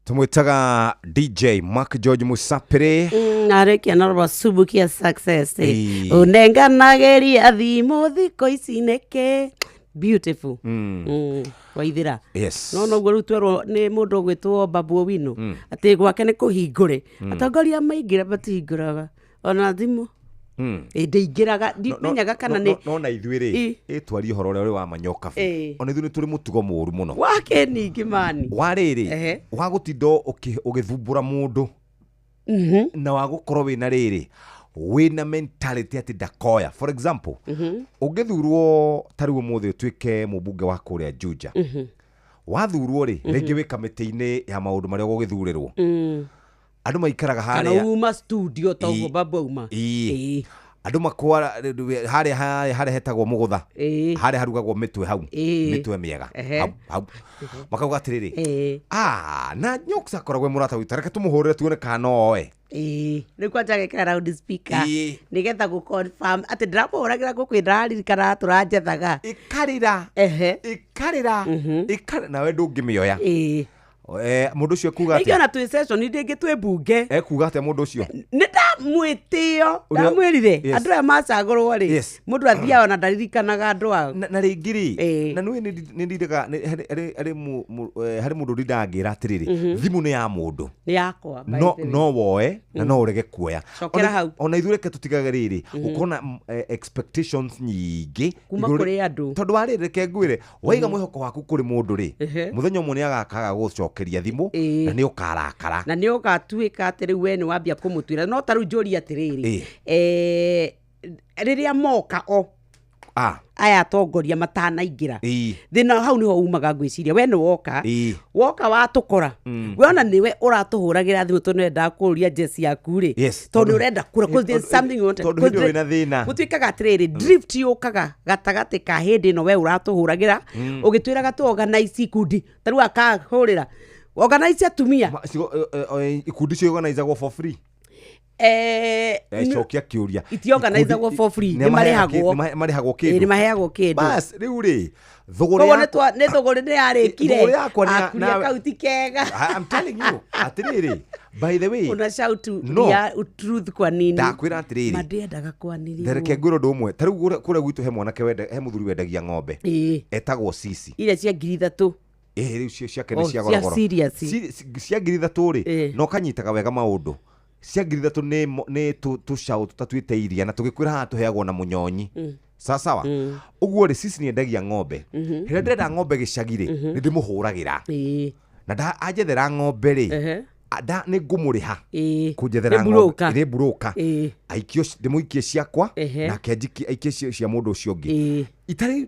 Tumwitaga DJ Mac George Musapiri narekia na rwasubukia success unenganageria thimũ thikũ ici nĩkĩ beautiful. Waithira. Yes. No no rĩu twerwo nĩ mũndũ ũgwĩtwo Babu Owino atĩ gwake nĩ kũhingũre atongoria maingĩra matihingũraga ona thimũ ndĩingĩraga ndimenyaga kana nĩ no na ithuĩ rĩ ĩtwarie ũhoro ũrĩa ũrĩ wa manyoka ona ithuĩ nĩ tũrĩ mũtugo mũũru mũno wake ningĩ mani wa rĩrĩ wa gũtinda ũgĩthumbũra mũndũ na wa gũkorwo wĩna rĩrĩ wĩna mentality atĩ ndakoya. For example, ũngĩthurwo ta rĩu ũmũthĩ ũtuĩke mũmbunge wa kũrĩa Juja, wathurwo rĩ rĩngĩ wĩ kamĩtĩ-inĩ ya maũndũ marĩa ũgũgĩthurĩrwo andũ maikaraga harĩa kana uma studio ta ũguo Babu auma andũ makwa harĩa harĩa hetagwo mũgũtha harĩa harugagwo mĩtwe hau mĩtwe mĩega hau makauga atĩrĩrĩ na Nyox akoragwo e mũrata witũ reke tũmũhũrĩre tuone kana no oe rĩu kwanja agekĩra round speaker nĩgetha gũ confirm atĩ ndĩramũhũragĩra ngũkwĩ ndĩraririkana tũranjethaga ĩkarĩra ĩkarĩra ĩkarĩra nawe ndũngĩmĩoya. Mũndũ ũcio ekuga atĩa? Ona twĩ session ndĩngĩ twĩ mbunge ekuga atĩa mũndũ ũcio? Nĩ ndamwĩtĩo ndamwĩrire andũ aya macagũrwo rĩ mũndũ athiaga ona ndaririkanaga andũ ao na rĩngĩ rĩ na nĩũĩ nĩ ndindaga harĩ mũndũ ndindangĩra atĩrĩrĩ thimũ nĩ ya mũndũ nĩ yakwa no woe na no ũrege kuoya. Cokera hau ona ithuĩ reke tũtigage rĩrĩ ũkona expectations nyingĩ kuma kũrĩ andũ tondũ wa rĩrĩ reke ngwĩre waiga mwĩhoko waku kũrĩ mũndũ rĩ mũthenya ũmwe nĩ agakaga gũcokeria thimũ na nĩ ũkarakara na nĩ ũgatuĩka atĩ rĩu we nĩ wambia kũmũtuĩra no ta rĩu njũria atĩrĩrĩ rĩrĩa moka o aya atongoria matanaingĩra thĩna hau nĩho umaga ngwĩciria we nĩ woka woka watũkora we ona nĩwe ũratũhũragĩra thimũ tondũ nĩwendaga kũũria jeci yaku rĩ tondũ ũrenda kura gũtuĩkaga atĩrĩrĩ drift yũkaga gatagatĩ ka hĩndĩ ĩno we ũratũhũragĩra ũgĩtwĩraga tũ organize ikundi ta rĩu akahũrĩra organize atumia ikundi cio organizagwo for free cokia kĩũria itiorganizagwo for free nĩ marĩhagwo kĩndũ nĩ maheagwo kĩndũ bas rĩu rĩ thũgũrĩ yakwa nĩ thũgũrĩ nĩ yarĩkire akuria kau ti kega. I'm telling you atĩrĩrĩ by the way una shout ya truth kwa nini ndakwĩra atĩrĩrĩ mandiendaga kwanĩrĩrwo reke ngwĩre ũndũ ũmwe ta rĩu kũrĩa gwitũ he mwanake he mũthuri wendagia ng'ombe etagwo Sisi iria cia 3,000 rĩu cio ciake nĩ cia gorogoro cia 3,000 rĩ na ũkanyitaga wega maũndũ cia 3,000 nĩ tũcaũ tũtatuĩte iria na tũgĩkwĩra haha tũheagwo na mũnyonyi sawa ũguo rĩ Sisi nĩendagia ng'ombe rĩrĩa ndĩrenda ng'ombe gĩcagi rĩ nĩ ndĩmũhũragĩra na anjethera ng'ombe rĩ nĩ ngũmũrĩha kũnjethera ng'ombe nĩ mburũka aikio ndĩmũikie ciakwa nake aikie cia mũndũ ũcio ũngĩ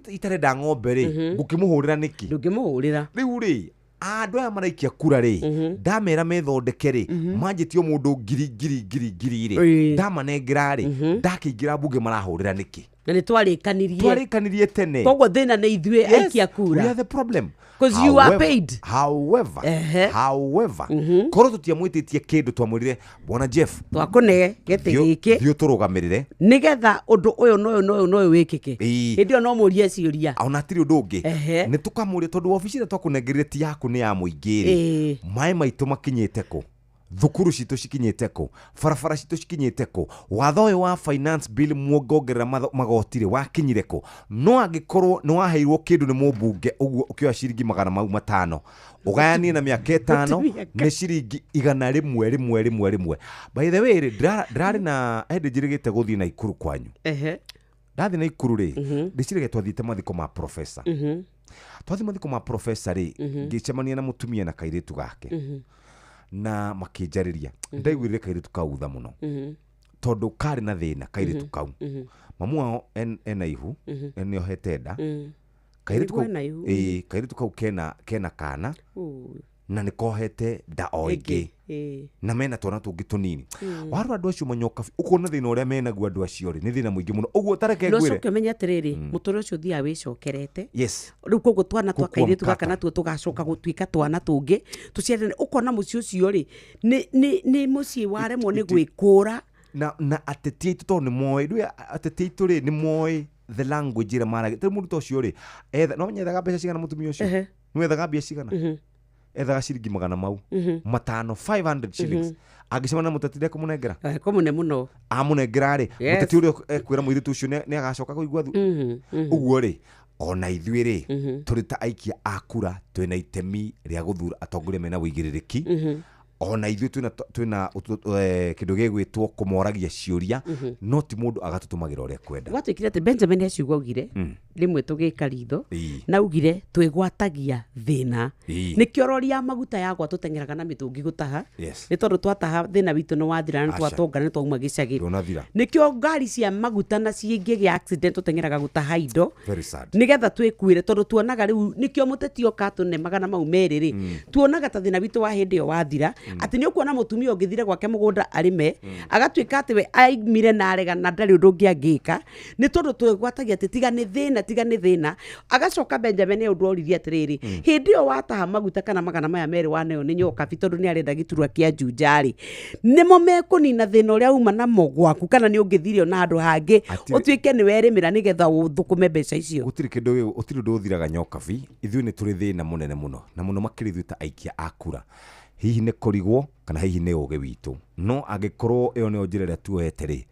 itarenda ng'ombe rĩ ngũkĩmũhũrĩra nĩkĩ ndũngĩmũhũrĩra rĩu rĩ andũ aya maraikia kura rĩ ndamera methondeke rĩ manjĩtie mũndũ ngiri ngiri ngiri ngiri rĩ ndamanengera rĩ ndakĩingĩra mbunge marahũrĩra nĩkĩ na nĩ twarĩkanirie tene koguo thĩna nĩ ithuĩ aikia kura we are the problem. 'Cause you are paid. However, however, korwo tũtiamwĩtĩtie kĩndũ twamwĩrire bwana Jeff twakũne gĩtĩ gĩkĩ thiĩ ũtũrũgamĩrĩre nĩgetha ũndũ ũyũ na ũyũ na ũyũ na ũyũ wĩkĩke. Hĩndĩ ĩyo no mũrie ciũria. Ona hatirĩ ũndũ ũngĩ nĩ tũkamũria tondũ wabici ĩrĩa twakũnengerire ti yaku nĩ ya mũingĩ rĩ, maĩ maitũ makinyĩte kũ, thukuru citũ cikinyĩte kũ, barabara citũ cikinyĩte kũ, watho ũyũ wa finance bill muongongerera magoti rĩ wakinyire kũ. No angĩkorwo nĩ waheirwo kĩndũ nĩ mũmbunge ũguo ũkĩoya ciringi 500 ũgayanie na mĩaka 5 nĩ ciringi 100 rĩmwe rĩmwe rĩmwe. By the way rĩ, ndĩrarĩ na hĩndĩ njĩrĩgĩte gũthiĩ Naikuru kwanyu. Ndathiĩ Naikuru rĩ, ndĩciragia twathiĩte mathiko ma professor. Twathiĩ mathiko ma professor rĩ, ngĩcemania na mũtumia na kairĩtu gake na makĩnjarĩria. Ndaiguire kairĩtu kau tha mũno tondũ karĩ na thĩna kairĩtu kau. Mamu wao ena ihu, nĩohete nda. Kairĩtu kau, kairĩtu kau kena kana na nĩkohete nda o ĩngĩ na mena twana tũngĩ tũnini. Warora andũ acio manyoka ũkona thĩna ũrĩa menaguo andũ acio rĩ nĩ thĩna mũingĩ mũno. Ũguo tareke No ngwĩre. coke ũmenye atĩrĩrĩ, mũtũrĩre ũcio ũthiaga wĩcokerete. Yes. Rĩu koguo twana twa Gũkua kairĩtu gaka mkata. natuo tũgacoka gũtuĩka twana tũngĩ tũciarane. Ũkona mũciĩ ũcio rĩ nĩ mũciĩ waremwo nĩ gwĩkũra. Na ateti aitũ tondũ nĩ moĩ, rĩu ateti aitũ rĩ nĩ moĩ the language ĩrĩa maragia. Tarĩu mũndũ ta ũcio rĩ, no menye ethaga mbeca cigana mũtumia ũcio? Nĩ ethaga mbia cigana? Ethaga ciringi 500, 500 shillings. Angĩcemania na mũteti ndekũmũnengera? Kũmũne mũno. Amũnengera rĩ, mũteti ũrĩa ekwĩra mũirĩtu ũcio nĩ agacoka kũigua thu. Ũguo rĩ, ona ithuĩ rĩ, tũrĩ ta aikia a kura twĩna itemi rĩa gũthura atongoria mena wũigĩrĩrĩki. Ona ithuĩ twĩna kĩndũ gĩgwĩtwo kũmoragia ciũria, no ti mũndũ agatũtũmagĩra ũrĩa ekwenda. Gwatuĩkire atĩ Benjamin he ciugo augire rĩmwe tũgĩka ritho na augire twĩgwatagia thĩna. Nĩkĩo rori ya maguta yagwa tũteng'eraga na mĩtũngi gũtaha. Nĩ tondũ twataha thĩna witũ nĩ wathira na twatonga nĩ twauma gĩcagi. Nĩkĩo ngari cia maguta na cingĩgĩa accident tũteng'eraga gũtaha indo. Very sad. Nĩgetha twĩkuĩre tondũ tuonaga rĩu nĩkĩo mũteti oka atũne 200 rĩ, tuonaga ta thĩna witũ wa hĩndĩ ĩyo wathira. Atĩ nĩ ũkuona mũtumia ũngĩthire gwake mũgũnda arĩme, agatuĩka atĩ we aimire na arega na ndarĩ ũndũ ũngĩ angĩka, nĩ tondũ twĩgwatagia atĩ tiga nĩ thĩna, tiga nĩ thĩna. Agacoka Benjamin nĩ ũndũ oririe atĩrĩrĩ, hĩndĩ ĩyo wataha maguta kana 200 waneo nĩ nyokabi tondũ nĩ arenda gĩturwa kĩa Juja rĩ, nĩmo mekũnina thĩna ũrĩa uma namo gwaku kana nĩ ũngĩthire ona handũ hangĩ ũtuĩke nĩ werĩmĩra nĩgetha ũthũkũme mbeca icio. Gũtirĩ kĩndũ, gũtirĩ ũndũ ũthiraga nyokabi. Ithuĩ nĩ tũrĩ thĩna mũnene mũno na mũno makĩria ithuĩ ta aikia a kura. Hihi nĩ kũrigwo kana hihi nĩ ũgĩ witũ. No angĩkorwo ĩyo nĩyo njĩra ĩrĩa tuoete rĩ,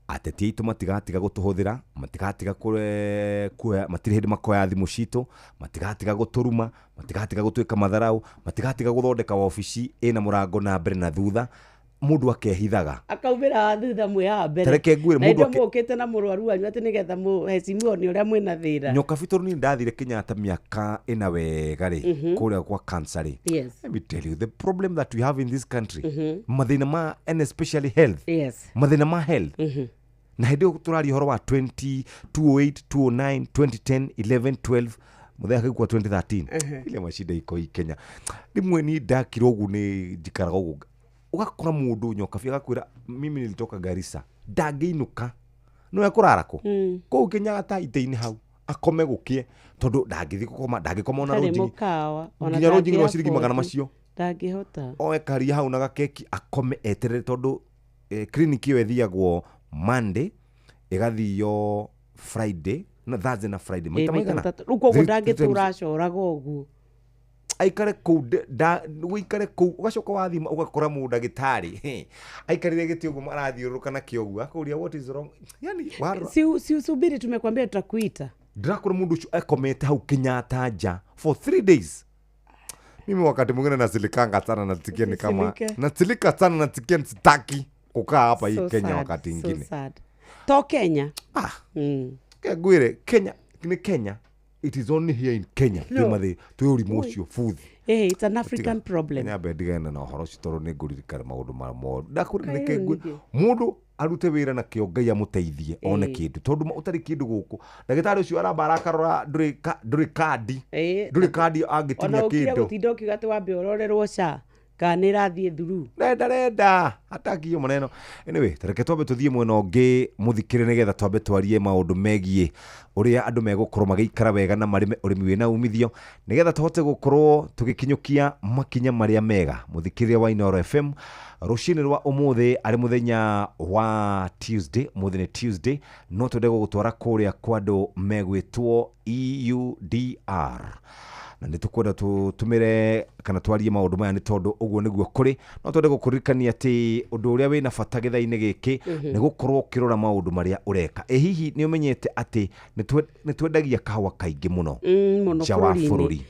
ateti aitũ matigatiga gũtũhũthĩra, matigatiga kuoya, matirĩ hĩndĩ makoya thimũ citũ, matigatiga gũtũruma, matigatiga gũtwĩka matharau, matigatiga gũthondeka wabici ĩna mũrango na mbere na thutha. Mũndũ akehithaga akaumĩra thutha mwĩ haha mbere. Tareke ngwĩre, Na mũndũ hĩndĩ ĩyo mũkĩte na mũrwaru wanyu atĩ nĩgetha mũhecimiwo nĩ ũrĩa mwĩna thĩna. Nyokabi tondũ niĩ ndathire Kenyatta mĩaka ĩna wega rĩ, kũrĩa kwa cancer rĩ. Let me tell you the problem that we have in this country. Mathĩna ma, and especially health. Mathĩna ma health. Na hĩndĩ ĩyo tũraria ũhoro wa 20, 208, 209, 2010, 11, 12, mũthenya akĩgua 2013. Ile mashida iko hii Kenya. Rĩmwe niĩ ndakira ũguo nĩ njikaraga ũguo. Ũgakora mũndũ nyokabi agakwĩra mimi nilitoka Garissa, ndangĩinũka. No ekũrara kũ? Kũu Kenyatta itĩ-inĩ hau akome gũkĩe tondũ ndangĩthiĩ gũkoma, ndangĩkoma ona Ndarĩ rũnjingi. mũkawa, ona Nginya rũnjingi rwa ndangĩ ciringi magana afford. macio. Ndangĩhota. Oe karia hau na gakeki akome eterere tondũ clinic ĩyo ĩthiagwo Monday, ĩgathio Friday, na Thursday na Friday. Maita Maita maigana? matatũ. Rĩu koguo Three ndangĩtũra times. acoraga ũguo. Aikare kũu, ũikare kũu, ũgacoka wathima ũgakora mũndagĩtarĩ. Aikarire gĩtĩ ũguo marathiũrũrũka nakĩo ũguo, akũria what is wrong? Yani, warora. Si usubiri tumekwambia tutakuita. Ndĩrakora mũndũ ũcio akomete hau Kenyatta nja for 3 days. Mimi wakati mwingine nasilikanga sana, nasikia ni kama Usisilike. nasilika sana, nasikia sitaki kukaa hapa hii So Kenya sad, wakati so mwingine. sad. To Kenya. Ngwire, Kenya ni Kenya. It is only here in Kenya. No. Twĩ mathĩ, twĩ ũrimũ ũcio futhi. It's an African problem. Nyambe ndigane na ũhoro ũcio tondũ nĩ ngũririkana maũndũ ma moru. Ndakũrĩ Kaĩ nĩkĩ rĩu ngwĩ- ningĩ? mũndũ arute wĩra na kĩo Ngai amũteithie one kĩndũ tondũ ũtarĩ kĩndũ gũkũ. Ndagĩtarĩ ũcio aramba arakarora ndũrĩ kandi. Ndũrĩ kandi angĩtinia Ona ũkire kĩndũ. gũtinda ũkiuga atĩ wambe ũrorerwo SHA. Kana nĩ ĩrathiĩ through? Renda renda atakio maneno. Anyway, tareke twambe tuthiĩ mwena ũngĩ mũthikĩre, nĩgetha twambe twarie maũndũ megiĩ ũrĩa andũ megũkorwo magĩikara wega na marĩme ũrĩmi wĩna umithio, nĩgetha tũhote gũkorwo tũgĩkinyũkia makinya marĩa mega. Mũthikĩrĩria wa Inooro FM rũcinĩ rwa ũmũthĩ, arĩ mũthenya wa Tuesday, ũmũthĩ nĩ Tuesday, no twende gũgũtwara kũrĩa kwa andũ megwĩtwo EUDR, na nĩ tũkwenda tũtũmĩre kana twarie maũndũ maya, nĩ tondũ ũguo nĩguo kũrĩ. No twende gũkũririkania atĩ ũndũ ũrĩa wĩna bata gĩthaa-inĩ gĩkĩ nĩ gũkorwo ũkĩrora maũndũ marĩa ũreka. Ĩ hihi nĩ ũmenyete atĩ nĩ twendagia kahũa kaingĩ mũno mũno nja wa bũrũri-inĩ. bũrũri?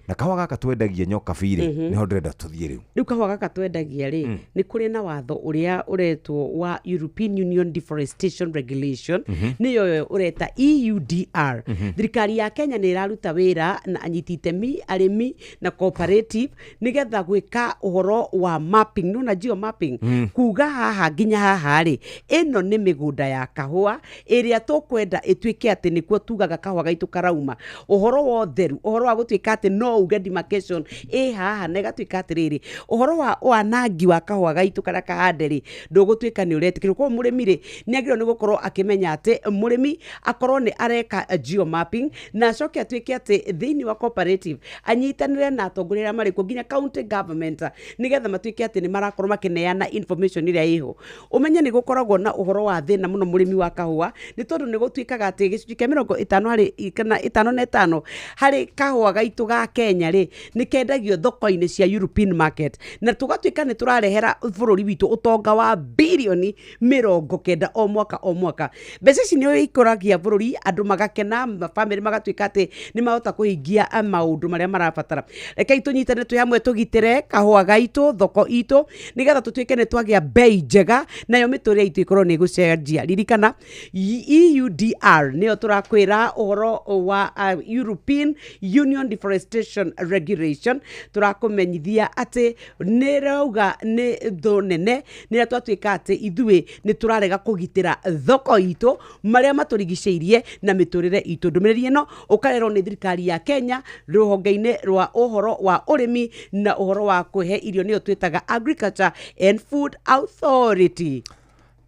Na kahũa gaka twendagia nyoka birĩ, nĩho ndĩrenda tũthiĩ rĩu. Rĩu kahũa gaka twendagia rĩ, nĩ kũrĩ na watho ũrĩa ũretwo wa European Union Deforestation Regulation, nĩyo ũreta EUDR. Thirikari ya Kenya nĩ ĩraruta wĩra na anyiti itemi, arĩmi na cooperative, nĩgetha gwĩka ũhoro wa mapping, nĩwona geo mapping, kuga haha nginya haha rĩ, ĩno nĩ mĩgũnda ya kahũa ĩrĩa tũkwenda ĩtuĩke atĩ nĩkuo tugaga kahũa gaitũ karauma. Ũhoro wa ũtheru, ũhoro wa gũtuĩka atĩ no uge demarcation ĩ haha, na ĩgatuĩka atĩrĩrĩ, ũhoro wa wanangi wa kahũa gaitũ karĩa kahande rĩ, ndũgũtuĩka nĩ ũretĩkĩrwo. Koguo mũrĩmi rĩ, nĩ agĩrĩirwo nĩ gũkorwo akĩmenya atĩ mũrĩmi akorwo nĩ areka geo mapping, na acoke atuĩke atĩ thĩinĩ wa cooperative anyitanĩre na atongoria arĩa marĩ kuo nginya county government, nĩgetha matuĩke atĩ nĩ marakorwo makĩneana information ĩrĩa ĩho. Ũmenye nĩ gũkoragwo na ũhoro wa thĩna mũno mũrĩmi wa kahũa, nĩ tondũ nĩ gũtuĩkaga atĩ gĩcunjĩ kĩa 50 harĩ kana 55 harĩ kahũa gaitũ ga Kenya rĩ, nĩ kendagio thoko-inĩ cia European market, na tũgatuĩka nĩ tũrarehera bũrũri witũ ũtonga wa birioni 90 o mwaka o mwaka. Mbeca ici nĩ ikũragia bũrũri, andũ magakena, mabamĩrĩ magatuĩka atĩ nĩ mahota kũhingia maũndũ marĩa marabatara. Rekei tũnyitane twĩ hamwe, tũgitĩre kahũa gaitũ, thoko itũ, nĩgetha tũtuĩke nĩ twagĩa bei njega, nayo mĩtũrĩre itũ ĩkorwo nĩ ĩgũcenjia. Ririkana EUDR nĩyo tũrakwĩra ũhoro wa European Union Deforestation Regulation. Tũrakũmenyithia atĩ nĩ rauga nĩ thũ nene nĩrĩa twatuĩka atĩ ithuĩ nĩ tũrarega kũgitĩra thoko itũ, marĩa matũrigicĩirie na mĩtũrĩre itũ. Ndũmĩrĩri ĩno ũkarerwo nĩ thirikari ya Kenya, rũhonge-inĩ rwa ũhoro wa ũrĩmi na ũhoro wa kũhe irio, nĩyo twĩtaga Agriculture and Food Authority.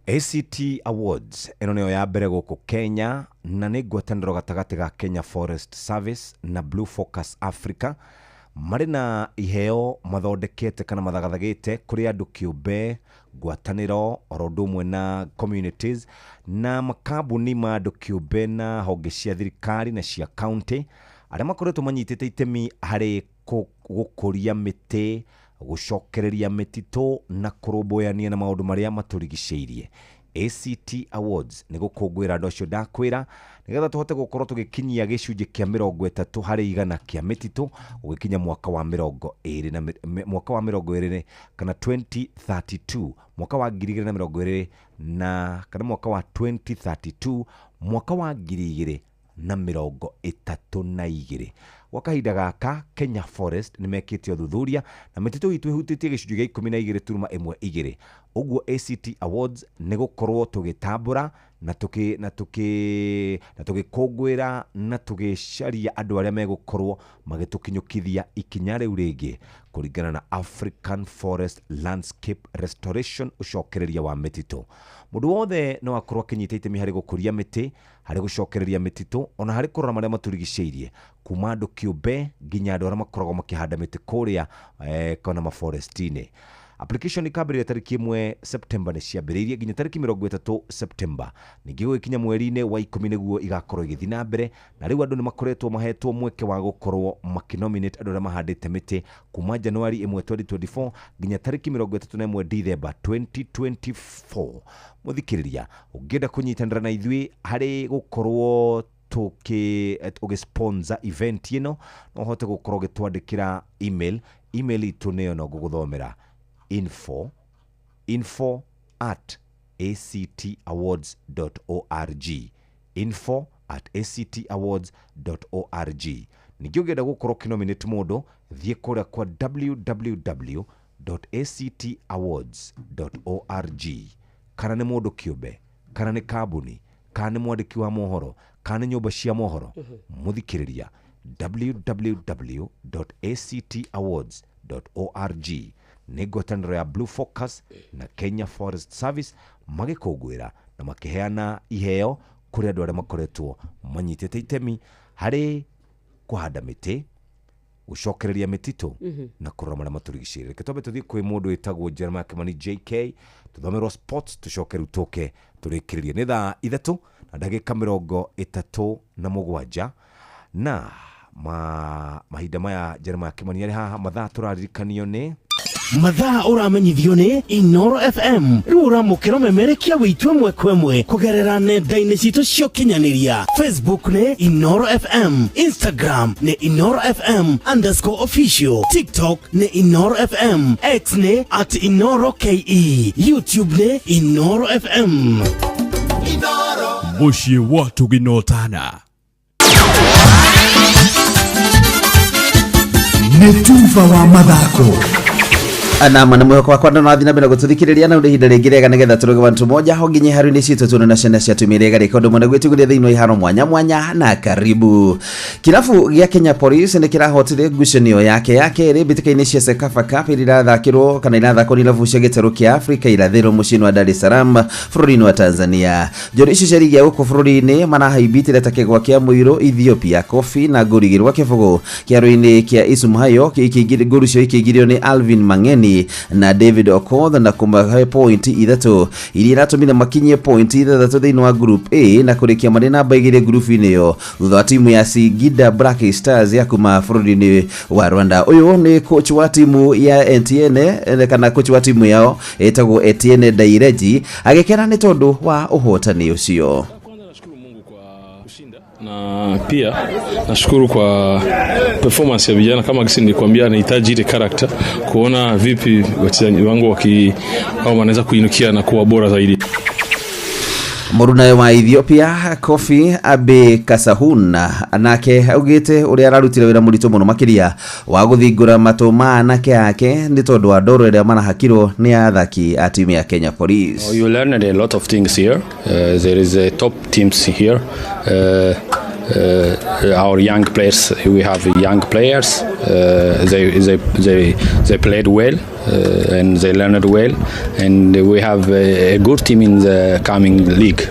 ACT Awards ĩno nĩyo ya mbere gũkũ Kenya, na nĩ ngwatanĩro gatagatĩ ga Kenya Forest Service na Blue Focus Africa. Marĩ na iheo mathondekete kana mathagathagĩte kũrĩ andũ kĩũmbe, ngwatanĩro, oro ũndũ ũmwe na communities na makambuni ma andũ kĩũmbe na honge cia thirikari na cia county, arĩa makoretwo manyitĩte itemi harĩ gũkũria mĩtĩ, gũcokereria mĩtitũ na kũrũmbũyania na maũndũ marĩa matũrigicĩirie. ACT Awards nĩ gũkũngũĩra andũ acio ndakwĩra, nĩgetha tũhote gũkorwo tũgĩkinyia gĩcunjĩ kĩa 30% kĩa mĩtitũ gũgĩkinya mwaka wa 20 na mwaka wa 20 kana 2032, mwaka wa 2020 na kana mwaka wa 2032, mwaka wa 2032. Gwa kahinda gaka Kenya Forest nĩ mekĩte ũthuthuria na mĩtitũ itũ ĩhutĩtie gĩcunjĩ gĩa 12.12. Ũguo ACT Awards nĩ gũkorwo tũgĩtambũra na tũkĩ na tũkĩ na tũgĩkũngũĩra na tũgĩcaria andũ arĩa megũkorwo magĩtũkinyũkithia ikinya rĩu rĩngĩ kũringana na African Forest Landscape Restoration, ũcokereria wa mĩtitũ. Mũndũ wothe no akorwo akĩnyita itemi harĩ gũkũria mĩtĩ, harĩ gũcokereria mĩtitũ, ona harĩ kũrora marĩa matũrigicĩirie, kuma andũ kĩũmbe nginya andũ arĩa makoragwo makĩhanda mĩtĩ kũrĩa kana maforest-inĩ. Application ikambĩrĩria tarĩki 1 September, nĩ ciambĩrĩirie nginya tarĩki 30 September. Ningĩ gũgĩkinya mweri-inĩ wa 10 nĩguo igakorwo igĩthiĩ na mbere, na rĩu andũ nĩ makoretwo mahetwo mweke wa gũkorwo makĩnominate andũ arĩa mahandĩte mĩtĩ kuma Januari 1 2024 nginya tarĩki 31 December 2024. Mũthikĩrĩria, ũngĩenda kũnyitanĩra na ithuĩ harĩ gũkorwo ũgĩ sponsor event ĩno, no ũhote gũkorwo ũgĩtwandĩkĩra email. Email itũ nĩyo no ngũgũthomera: info@actawards.org, info@actawards.org. Ningĩ ũngĩenda gũkorwo ũkĩnominate mũndũ, thiĩ kũrĩa kwa www.actawards.org. Kana nĩ mũndũ kĩũmbe, kana nĩ kambuni, kana nĩ mwandĩki wa mohoro, kana nĩ nyũmba cia mohoro, mũthikĩrĩria, www.actawards. org. Nĩ ngwatanĩro ya Blue Focus na Kenya Forest Service magĩkũngũĩra na makĩheana iheo kũrĩ andũ arĩa makoretwo manyitĩte itemi harĩ kũhanda mĩtĩ, gũcokereria mĩtitũ na kũrora marĩa matũrigicĩirie. Reke twambe tũthiĩ kwĩ mũndũ wĩtagwo Jeremiah Kimani JK, tũthomerwo sports, tũcoke rĩu tũke tũrĩkĩrĩrie. Nĩ thaa 3 na ndagĩka 37, na mahinda maya Jeremiah Kimani arĩ haha. Mathaa tũraririkanio nĩ Mathaa ũramenyithio nĩ Inoro FM. Rĩu ũramũkĩra memerekia witũ ĩmwe kwa ĩmwe kũgerera nenda-inĩ citũ cia ũkinyanĩria. Facebook nĩ Inoro FM, Instagram nĩ Inoro FM underscore official, TikTok nĩ Inoro FM, X nĩ at Inoro KE, YouTube nĩ Inoro FM. Mũciĩ wa Tũginotana. Nĩ tuba wa mathako. Nama na mwĩhoko wakwa no nathiĩ na mbere gũtũthikĩrĩria na ũndũ ihinda rĩngĩ rĩega nĩgetha tũrũge bantu moja ho nginye haru-inĩ citũ tuone na ciana cia tumia iria igarĩka ũndũ mũnene gwĩtugĩria thĩinĩ wa iharo mwanya mwanya na karibu. Kirabu gĩa Kenya Police nĩ kĩrahotire ngucanio yake ya kerĩ mbĩtĩka-inĩ cia CECAFA Cup iria irathakĩrwo kana irathakwo nĩ irabu cia gĩtarũ kĩa Afrika irathĩro mũciĩ-inĩ wa Dar es Salaam bũrũri-inĩ wa Tanzania. Njorua icio cia rigi ya gũkũ bũrũri-inĩ marahaimbitire ta kĩgwa kĩa mũirũ Ethiopia Kofi na ngũri igĩrĩ gwa kĩbũgũ kĩaro-inĩ kĩa Isumhayo ngũru icio ikĩingĩrio nĩ Alvin Mangeni na David Okoth na kũmahe pointi 3 iria iratũmire makinyie pointi 6 thĩinĩ wa Group A na kũrĩkia marĩ namba 2 ngurubu-inĩ ĩyo thutha wa timu ya Singida Black Stars ya kuma bũrũri-inĩ wa Rwanda. Ũyũ nĩ coach wa timu ya Etienne kana coach wa timu yao ĩtagwo Etienne Daireji agĩkena nĩ tondũ wa ũhotani ũcio. Na pia nashukuru kwa performance ya vijana. Kama gisi nilikwambia, nahitaji ile character kuona vipi wachezaji wangu au wanaweza kuinukia na kuwa bora zaidi. Mũrunawe wa Ethiopia Kofi Abe Kasahun nake augĩte ũrĩa ararutire wĩra mũritũ mũno makĩria wa gũthingũra matũ ma anake ake nĩ tondũ wa ndoro ĩrĩa marahakirwo nĩ athaki a timu ya Kenya Police. Oh, you learned a lot of things here. There is a top teams here. Our young players, we have young players. They played well and they learned well, and we have a good team in the coming league.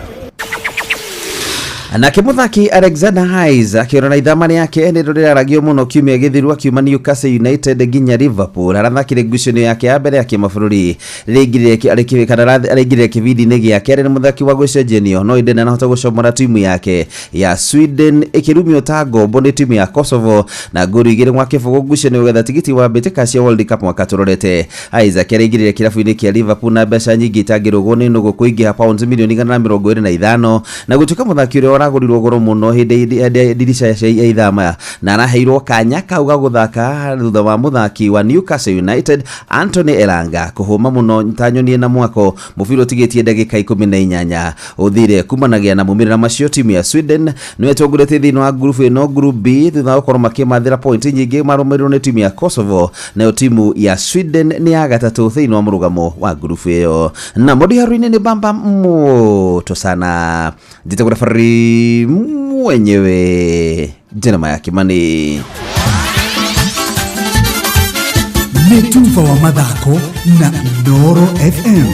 Nake mũthaki Alexander Hayes akĩrora ithama rĩake nĩ rĩraragio mũno kiumia gĩthiru akiuma Newcastle United nginya Liverpool. Arathakire ngucanio yake ya mbere ya kĩmabũrũri araingĩrire kĩbindi-inĩ gĩake arĩ mũthaki wa gũcenjenio no ĩndĩ ndanahota gũcomora timu yake ya Sweden ĩkĩrumio ta ngombo nĩ timu ya Kosovo na ngolu 2 gwa kĩbũgũ ngucanio gwetha tigiti wa mbĩtĩka cia World Cup mwaka tũrorete. Isaac araingĩrire kĩrabu-inĩ kĩa Liverpool na mbeca nyingĩ itangĩrũgwo nĩ nũgũ kũingĩha pounds milioni 125 na gũtuĩka mũthaki ũrĩa aragũrirwo goro mũno hĩndĩ ndirisha ya ithama na araheirwo kanya kau ga gũthaka thutha wa mũthaki wa Newcastle United Anthony Elanga kũhũma mũno ta nyoni na mwako mũbira ũtigĩtie ndagĩka 18 ũthire kumanagia na mumĩrĩra macio. Timu ya Sweden nĩyo ĩtongoretie thĩinĩ wa ngurubu ĩno Group B thutha wa gũkorwo makĩmathĩra pointi nyingĩ marũmĩrĩirwo nĩ timu ya Kosovo, nayo timu ya Sweden nĩ ya gatatũ thĩinĩ wa mũrũgamo wa ngurubu ĩyo. Na mũndũ haru-inĩ nĩ bamba moto sana njĩtagwo referee mwenyewe Jeremiah Kimani. Nĩ tuba wa mathako na Inooro FM.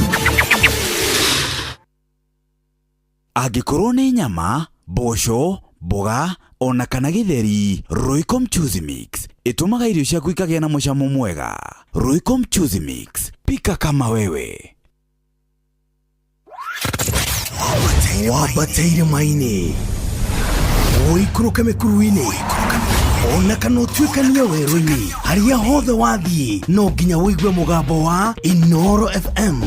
Angĩkorwo nĩ nyama, mboco, mboga ona kana gĩtheri, Royco Mchuzi Mix ĩtũmaga irio ciaku ikagĩa na mũcamo mwega. Royco Mchuzi Mix, pika kama wewe. Wambate irĩma-inĩ, ũikũrũke mĩkuru-inĩ, ona kana ũtuĩkanie werũ-inĩ, harĩa hothe wathiĩ no nginya ũigue mũgambo wa Inooro FM.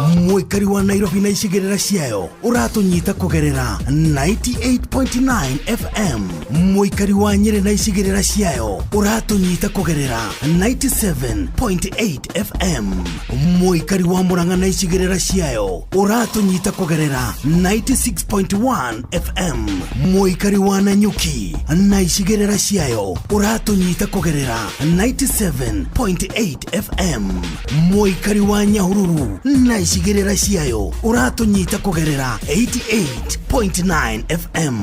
Mũikari wa Nairobi na icigĩrĩra ciayo ũratũnyita kũgerera 98.9 FM. Mũikari wa Nyĩrĩ na icigĩrĩra ciayo ũratũnyita kũgerera 97.8 FM. Mũikari wa Murang'a na icigĩrĩra ciayo ũratũnyita kũgerera 96.1 FM. Mũikari wa Nanyuki na icigĩrĩra ciayo ũratũnyita kũgerera 97.8 FM. Mũikari wa Nyahururu na icigĩrĩra ciayo ũratũnyita kũgerera 88.9 FM.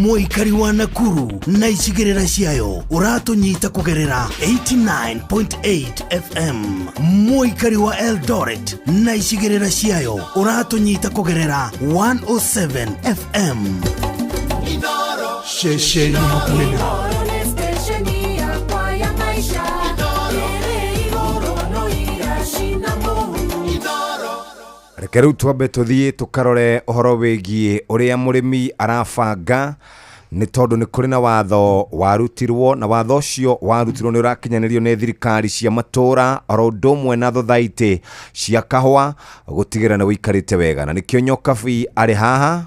Mũikari wa Nakuru na icigĩrĩra ciayo ũratũnyita kũgerera 89.8 FM. Mũikari wa Eldoret na icigĩrĩra ciayo ũratũnyita kũgerera 107 FM. Ceceni mwena. Reke rĩu twambe tũthiĩ tũkarore ũhoro wĩgiĩ ũrĩa mũrĩmi arabanga nĩ tondũ nĩ kũrĩ na watho warutirwo na watho ũcio warutirwo nĩ ũrakinyanĩrio nĩ thirikari cia matũra oro ũndũ ũmwe na thothaitĩ cia kahũa gũtigĩrĩra nĩ wĩikarĩte wega na nĩkĩo Nyokabi arĩ haha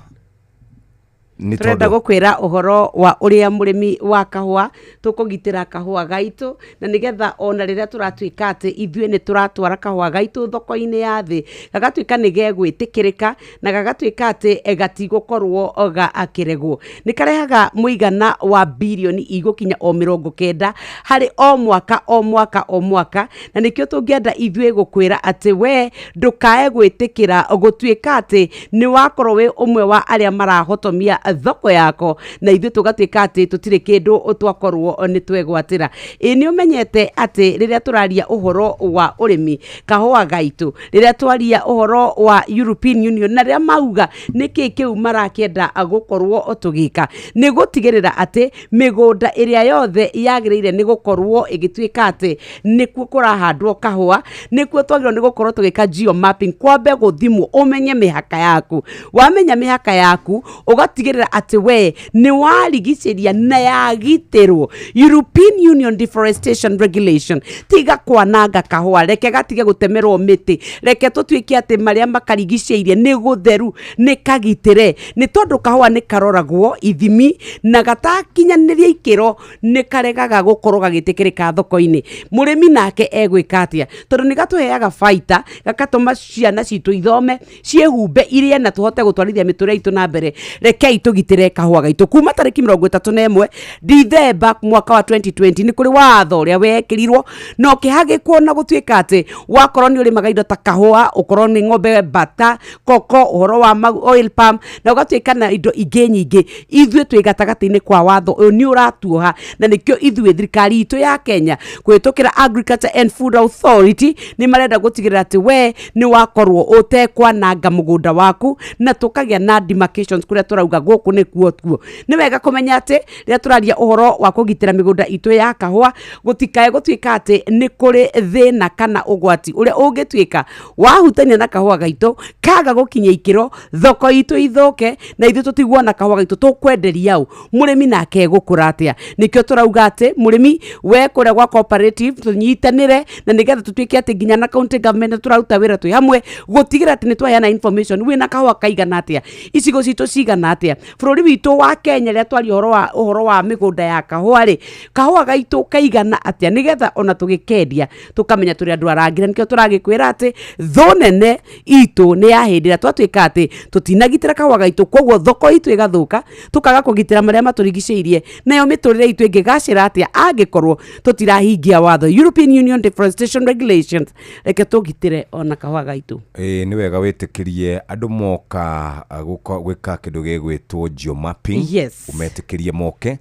nĩ Tũrenda tondũ gũkwĩra ũhoro wa ũrĩa mũrĩmi wa kahũa tũkũgitĩra kahũa gaitũ na nĩgetha ona rĩrĩa tũratuĩka atĩ ithuĩ nĩ tũratwara kahũa gaitũ thoko-inĩ ya thĩ gagatuĩka nĩ gegwĩtĩkĩrĩka na gagatuĩka atĩ gatigũkorwo gakĩregwo. Nĩ karehaga mũigana wa birioni igũkinya o 90 harĩ o mwaka o mwaka o mwaka, na nĩkĩo tũngĩenda ithuĩ gũkwĩra atĩ we ndũkae gwĩtĩkĩra gũtuĩka atĩ nĩ wakorwo wĩ ũmwe wa arĩa marahotomia thoko yako na ithuĩ tũgatuĩka atĩ tũtirĩ kĩndũ twakorwo nĩ twegwatĩra. Ĩ nĩ ũmenyete atĩ rĩrĩa tũraria ũhoro wa ũrĩmi kahũa gaitũ, rĩrĩa twaria ũhoro wa European Union na rĩrĩa mauga nĩkĩ kĩu marakĩenda gũkorwo tũgĩka nĩ gũtigĩrĩra atĩ mĩgũnda ĩrĩa yothe yagĩrĩire nĩ gũkorwo ĩgĩtuĩka atĩ nĩkuo kũrahandwo kahũa, nĩkuo twagĩrĩirwo nĩ gũkorwo tũgĩka geomapping, kwambe gũthimwo ũmenye mĩhaka yaku. Wamenya mĩhaka yaku ũgatigĩrĩra atĩ we nĩ warigicĩria na yagitĩrwo. European Union Deforestation Regulation, tiga kwananga kahũa, reke gatige gũtemerwo mĩtĩ, reke tũtuĩke atĩ marĩa makarigicĩirie nĩ gũtheru, nĩ kagitĩre, nĩ tondũ kahũa nĩ karoragwo ithimi na gatakinyanĩria ikĩro nĩ karegaga gũkorwo gagĩtĩkĩrĩka thoko-inĩ. Mũrĩmi nake egwĩka atĩa? Tondũ nĩ gatũheaga baita, gagatũma ciana citũ ithome, ciĩhumbe irie na tũhote gũtwarithia mĩtũrĩre itũ na mbere. Rekei tũgitĩre kahũa gaitũ. Kuma tarĩki 31 Dithemba mwaka wa 2020 nĩ kũrĩ watho ũrĩa wekĩrirwo na ũkĩhagĩkwo na gũtuĩka atĩ wakorwo nĩ ũrĩmaga indo ta kahũa, ũkorwo nĩ ng'ombe, mbata, koko, ũhoro wa oil palm na ũgatuĩka na indo ingĩ nyingĩ, ithuĩ twĩ gatagatĩ-inĩ kwa watho ũyũ nĩ ũratuoha, na nĩkĩo ithuĩ thirikari itũ ya Kenya kũhĩtũkĩra Agriculture and Food Authority nĩ marenda gũtigĩrĩra atĩ we nĩ wakorwo ũtekwananga mũgũnda waku na tũkagĩa na demarcations kũrĩa tũrauga gũkũ nĩkuo tuo. Nĩ wega kũmenya atĩ rĩrĩa tũraria ũhoro wa kũgitĩra mĩgũnda itũ ya kahũa gũtikae gũtuĩka atĩ nĩ kũrĩ thĩna kana ũgwati ũrĩa ũngĩtuĩka wahutania na kahũa gaitũ kaga gũkinya ikĩro thoko itũ ithũke na ithuĩ tũtiguo na kahũa gaitũ tũkwenderia ũ, mũrĩmi nake egũkũra atĩa. Nĩkĩo tũrauga atĩ mũrĩmi we kũrĩa gwa cooperative tũnyitanĩre na nĩgetha tũtuĩke atĩ nginya na county government nĩ tũraruta wĩra twĩ hamwe gũtigĩrĩra atĩ nĩ twaheana information wĩna kahũa kaigana atĩa, icigo citũ cigana atĩa, bũrũri witũ wa Kenya rĩrĩa twaria ũhoro wa mĩgũnda ya kahũa rĩ, kahũa gaitũ kaigana atĩa, nĩgetha ona tũgĩkendia tũkamenya tũrĩ andũ arangĩra. Nĩkĩo tũragĩkwĩra atĩ thũ nene itũ nĩ ya hĩndĩ ĩrĩa twatuĩka atĩ tũtinagitĩra kahũa gaitũ, koguo thoko itũ ĩgathũka, tũkaga kũgitĩra marĩa matũrigicĩirie, nayo mĩtũrĩre itũ ĩngĩgacĩra atĩa angĩkorwo tũtirahingia watho European Union Deforestation Regulations. Reke tũgitĩre ona kahũa gaitũ. Ĩĩ nĩ wega wĩtĩkĩrie andũ moka gwĩka kĩndũ gĩgwĩtwo geomapping. Yes. Ũmetĩkĩrie moke.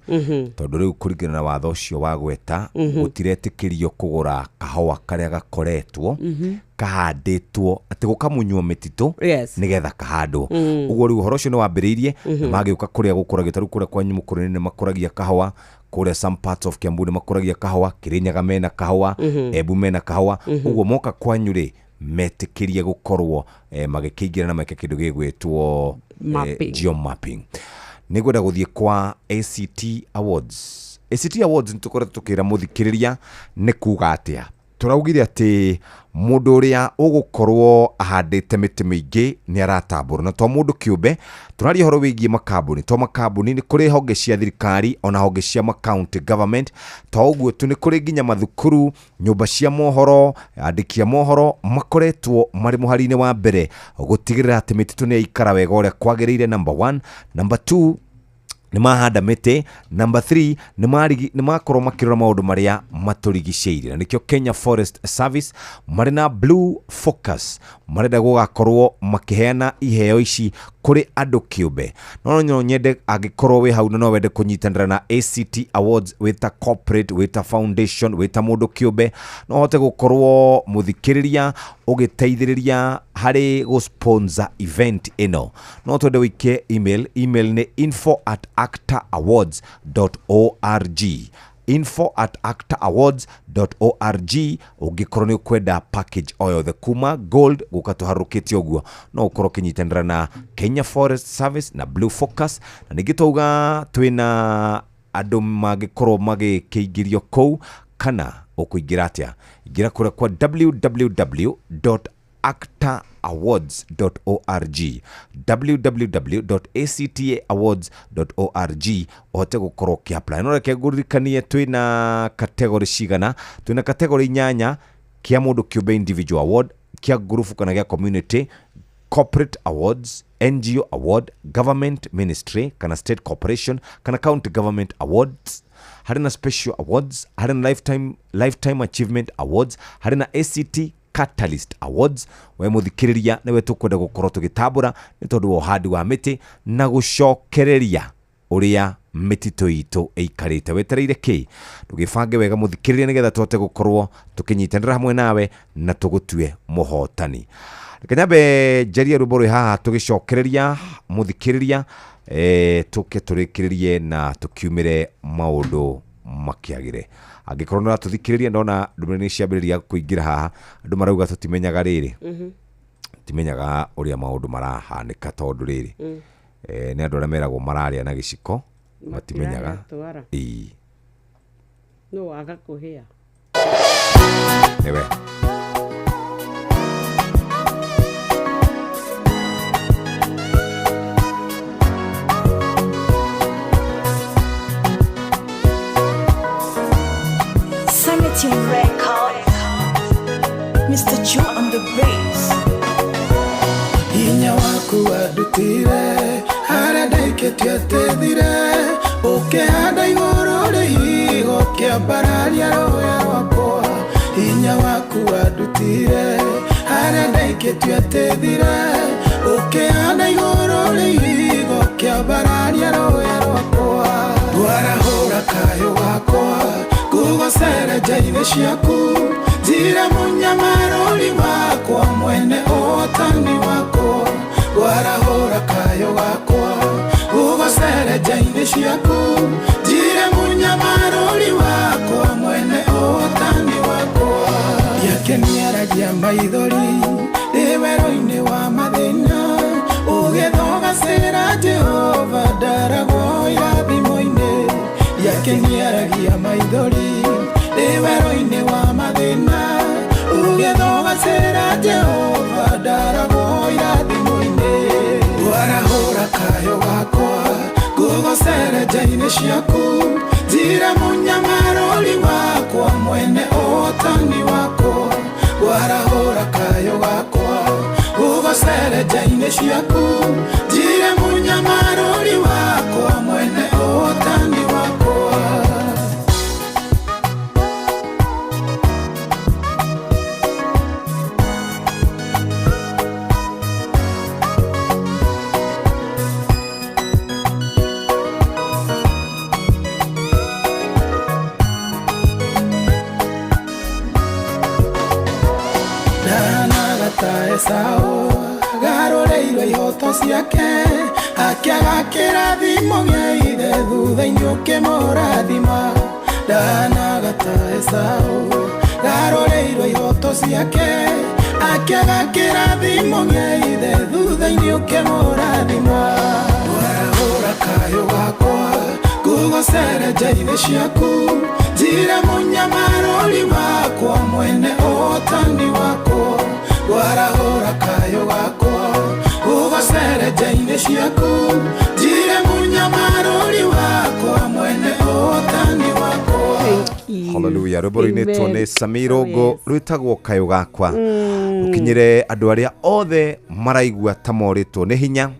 Tondũ rĩu kũringana na watho ũcio wa gweta, gũtiretĩkĩrio kũgũra kahũa karĩa gakoretwo kahandĩtwo atĩ gũkamunywo mĩtitũ nĩgetha kahandwo. Ũguo rĩu ũhoro ũcio nĩ wambĩrĩirie na magĩũka kũrĩa gũkũragio, ta rĩu kũrĩa kwanyu Mũkũrwe nĩ makũragia kahũa, kũrĩa some parts of Kiambu nĩ makũragia kahũa, Kĩrĩnyaga mena kahũa, Embu mena kahũa. Ũguo moka kwanyu rĩ, metĩkĩrie gũkorwo magĩkĩingĩra na meke kĩndũ gĩgwĩtwo Mapping. geomapping. Nĩngwenda gũthiĩ kwa ACT Awards. ACT Awards nĩ tũkoretwo tũkĩra mũthikĩrĩria nĩ kuga atĩa. Tũraugire atĩ mũndũ ũrĩa ũgũkorwo ahandĩte mĩtĩ mĩingĩ nĩ aratambũrwo, na to mũndũ kĩũmbe, tũraria ũhoro wĩgiĩ makambuni. To makambuni, nĩ kũrĩ honge cia thirikari ona honge cia ma county government, to ũguo tu nĩ kũrĩ nginya mathukuru, nyũmba cia mohoro, andĩki a mohoro makoretwo marĩ mũhari-inĩ wa mbere gũtigĩrĩra atĩ mĩtitũ nĩ yaikara wega ũrĩa kwagĩrĩire, number 1. Number 2, Nĩ mahanda mĩtĩ. Number 3, nĩ makorwo makĩrora maũndũ marĩa matũrigicĩirie, na nĩkĩo Kenya Forest Service marĩ na Blue Focus marenda gũgakorwo makĩheana iheo ici kũrĩ andũ kĩũmbe. No nyende angĩkorwo wĩ hau na no wende kũnyitanĩra na ACT Awards, wĩta corporate, wĩta foundation, wĩta mũndũ kĩũmbe, no ũhote gũkorwo mũthikĩrĩria ũgĩteithĩrĩria harĩ gũ-sponsor event ĩno. No twende wĩikie email. Email nĩ info@actaawards.org, info@actaawards.org. Ũngĩkorwo nĩ ũkwenda package o yothe kuma gold gũka tũharũkĩte ũguo, no ũkorwo ũkĩnyitanĩra na Kenya Forest Service na Blue Focus. Na ningĩ twauga twĩna andũ mangĩkorwo magĩkĩingĩrio kũu, kana ũkũingĩra atĩa? Ingĩra kũrĩa kwa www.actaawards.org, www.actaawards.org, ũhote gũkorwo ũkĩ-apply. No reke ngũririkanie twĩna category cigana. Twĩna category 8: kĩa mũndũ kĩũmbe individual award, kĩa ngurubu kana gĩa community, corporate awards, NGO award, government ministry kana state corporation kana county government awards, harĩ na special awards, harĩ na lifetime achievement awards, harĩ na ACT Catalyst Awards. We mũthikĩrĩria, nĩwe tũkwenda gũkorwo tũgĩtambũra nĩ tondũ wa ũhandi wa mĩtĩ na gũcokereria ũrĩa mĩtitũ itũ ĩikarĩte. Wetereire kĩ? Ndũgĩbange wega mũthikĩrĩria, nĩgetha tũhote gũkorwo tũkĩnyitanĩra hamwe nawe na tũgũtue mũhotani. Reke nyambe njarie rwĩmbo rwĩ haha tũgĩcokereria mũthikĩrĩria, tũke tũrĩkĩrĩrie na tũkiumĩre maũndũ makĩagĩre. Angĩkorwo nĩ ũratũthikĩrĩria, ndona ndũmĩrĩri nĩ ciambĩrĩria kũingĩra haha, andũ marauga tũtimenyaga rĩrĩ, timenyaga ũrĩa maũndũ marahanĩka, tondũ rĩrĩ, nĩ andũ arĩa meragwo mararĩa na gĩciko matimenyaga. Twara. Ĩĩ. No waga kũhĩa. Nĩwe. Sanity Record. Mr. Joe on the bass. Hinya waku wandutire harĩa ndaikĩtio atĩthire, ũkĩhanda igũrũ rĩhigo kĩambararia rũya rwakwa. Hinya waku wandutire harĩa ndaikĩtio atĩthire, ũkĩhanda igũrũ rĩhigo kĩambararia rũya rwakwa. Rwarahũra kayũ gakwa ngũgocere nja-inĩ ciaku, njira mũnyamarũri wakwa mwene ũhotani wakwa. Rwarahũra kayũ gakwa ngũgocere nja-inĩ ciaku, njira mũnyamarũri wakwa mwene ũhotani wakwa. Ndiakeniaragia maithori ndĩ werũ-inĩ wa mathĩna, ũgĩthogacĩra Jehova ndaragwo irathimo-inĩ. Ndiakeniaragia maithori ndĩ werũ-inĩ wa mathĩna, ũgĩthogacĩra Jehova ndaragwo irathimo-inĩ. Rwarahũra kayũ gakwa ngũgocere nja-inĩ ciaku, njira mũnyamarũri wakwa mwene ũhotani wakwa. Rwarahũra kayũ gakwa ngũgocere nja-inĩ ciaku, njira mũnyamarũri wakwa mwene ũhotani wakwa. Ndahanaga ta Esau agarũrĩirwo ihoto ciake, akĩaga kĩrathimo gĩa ithe thutha-inĩ ũkĩmũrathima. Ndahanaga ta Esau agarũrĩirwo ihoto ciake, akĩaga kĩrathimo gĩa ithe thutha-inĩ ũkĩmũrathima. Rwarahũra kayũ gakwa ngũgocere nja-inĩ ciaku, njira mũnyamarũri wakwa mwene ũhotani wakwa. Rwarahũra kayũ gakwa ngũgocere nja-inĩ ciaku, njira mũnyamarũri wakwa mwene ũhotani wakwa. Hallelujah. Rwĩmbo rũinĩtwo Amen. nĩ Samirongo, Oh, yes. rwĩtagwo kayũ gakwa. Rũkinyĩre andũ arĩa othe maraigua ta morĩtwo nĩ hinya,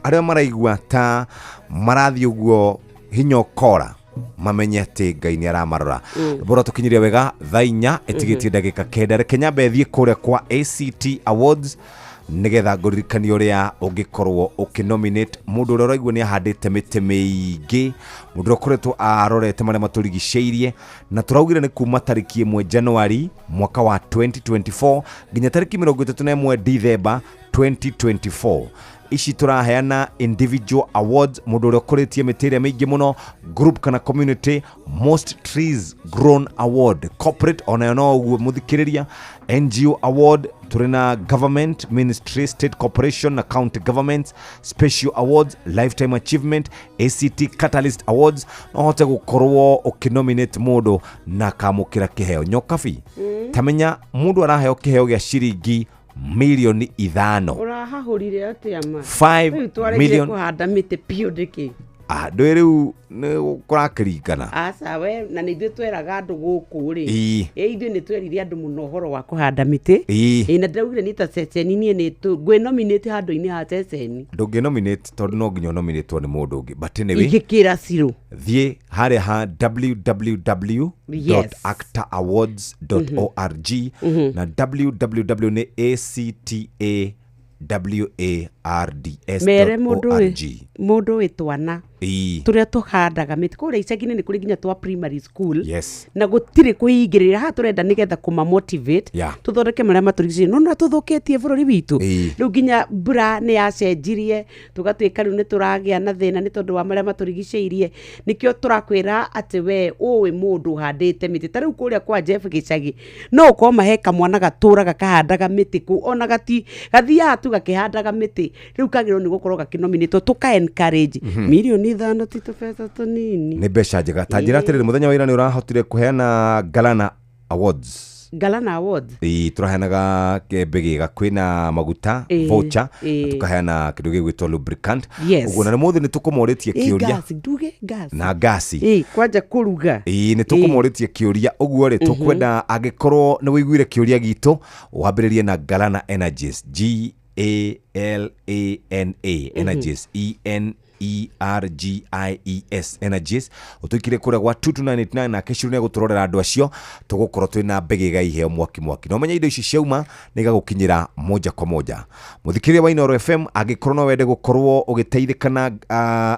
arĩa maraigua ta marathiĩ ũguo Hinya ũkora mamenye atĩ Ngai nĩ aramarora. Bora tũkinyirie wega thaa 4 ĩtigĩtie ndagĩka 9. Reke nyambe thiĩ kũrĩa kwa ACT Awards nĩgetha ngũririkanie ũrĩa ũngĩkorwo ũkĩnominate mũndũ ũrĩa ũraigua nĩ ahandĩte mĩtĩ mĩingĩ, mũndũ ũrĩa ũkoretwo arorete marĩa matũrigicĩirie, na tũraugire nĩ kuma tarĩki 1 January mwaka wa 2024 nginya tarĩki 31 Dithemba 2024. Ici tũraheana individual awards, mũndũ ũrĩa ũkũrĩtie mĩtĩ ĩrĩa mĩingĩ mũno, group kana community, most trees grown award, corporate onayo no ũguo mũthikĩrĩria, NGO award, tũrĩ na government, ministry, state corporation na county governments, special awards, lifetime achievement, ACT Catalyst Awards. No hote gũkorwo ũkĩnominate mũndũ na akamũkĩra kĩheo. Nyokabi, tamenya mũndũ araheo kĩheo gĩa ciringi milioni 5. Ũrahahũrire atĩa ma? 5 Rĩu twaregire million. kũhanda mĩtĩ biũ nĩkĩ? Ah, ndũĩ rĩu nĩ kũrakĩringana. Aca we, na nĩ ithuĩ tweraga andũ gũkũ rĩ. Ĩĩ. Ĩ, ithuĩ nĩ twerire andũ mũno ũhoro wa kũhanda mĩtĩ. Ĩĩ. Ĩ, na ndĩraugire nĩ ta ceceni, niĩ nĩ ngwĩ-nominate handũ-inĩ ha ceceni. Ndũngĩ-nominate tondũ no nginya ũnominatwo nĩ mũndũ ũngĩ. But anyway, Ingĩkĩra Ciro. Thiĩ harĩa ha www dot acta awards dot org na www nĩ A C T A W A R D S Mere dot mũndũ O R wĩ G. mũndũ wĩ twana. Ĩĩ. Tũrĩa tũhandaga mĩtĩ kũrĩa icagi-inĩ nĩ kũrĩ nginya twa primary school. Yes. Na gũtirĩ kwĩingĩrĩra haha tũrenda nĩgetha kũma motivate. Yeah. Tũthondeke marĩa matũrigicĩirie. No nĩ tũthũkĩtie bũrũri witũ. Ĩĩ. Rĩu nginya mbura nĩ yacenjirie, tũgatuĩka rĩu nĩ tũragĩa na thĩna nĩ tondũ wa marĩa matũrigicĩirie. Nĩkĩo tũrakwĩra atĩ we ũĩ mũndũ ũhandĩte mĩtĩ. Ta rĩu kũrĩa kwa Jeff gĩcagi, no ũkorwo mahe kamwana gatũraga kahandaga mĩtĩ kũu, ona gathiaga tu gakĩhandaga mĩtĩ. Rĩu kagĩrĩirwo nĩ gũkorwo gakĩnominĩtwo, tũka encourage. Mirioni 5 ti tũbeca tũnini. Nĩ mbeca njega. Ta njĩra atĩrĩrĩ, mũthenya wa ira nĩ ũrahotire kũheana Galana Awards. Galana Awards? Ĩĩ, tũraheanaga mbĩgĩga, kwĩna maguta, voucher, na tũkaheana kĩndũ gĩgwĩtwo lubricant. Yes. Ũguo, na ũmũthĩ nĩ tũkũmorĩtie kĩũria. Gas, nduge gas. Na gasi. Ĩĩ, kwanja kũruga. Ĩĩ, nĩ tũkũmorĩtie kĩũria. Ũguo rĩ, tũkwenda angĩkorwo nĩ wĩiguire kĩũria gitũ, wambĩrĩrie na Galana Energies, G A L A N A, Energies, E N E R G I E S, Energies. Ũtũikire kũrĩa gwa 22989 nake Shiru nĩ egũtũrorera andũ acio, tũgũkorwo twĩna mbĩgĩga iheo mwaki mwaki. Na ũmenye indo ici ciauma nĩ igagũkinyĩra moja kwa moja. Mũthikĩrĩria wa Inooro FM, angĩkorwo no wende gũkorwo ũgĩteithĩka na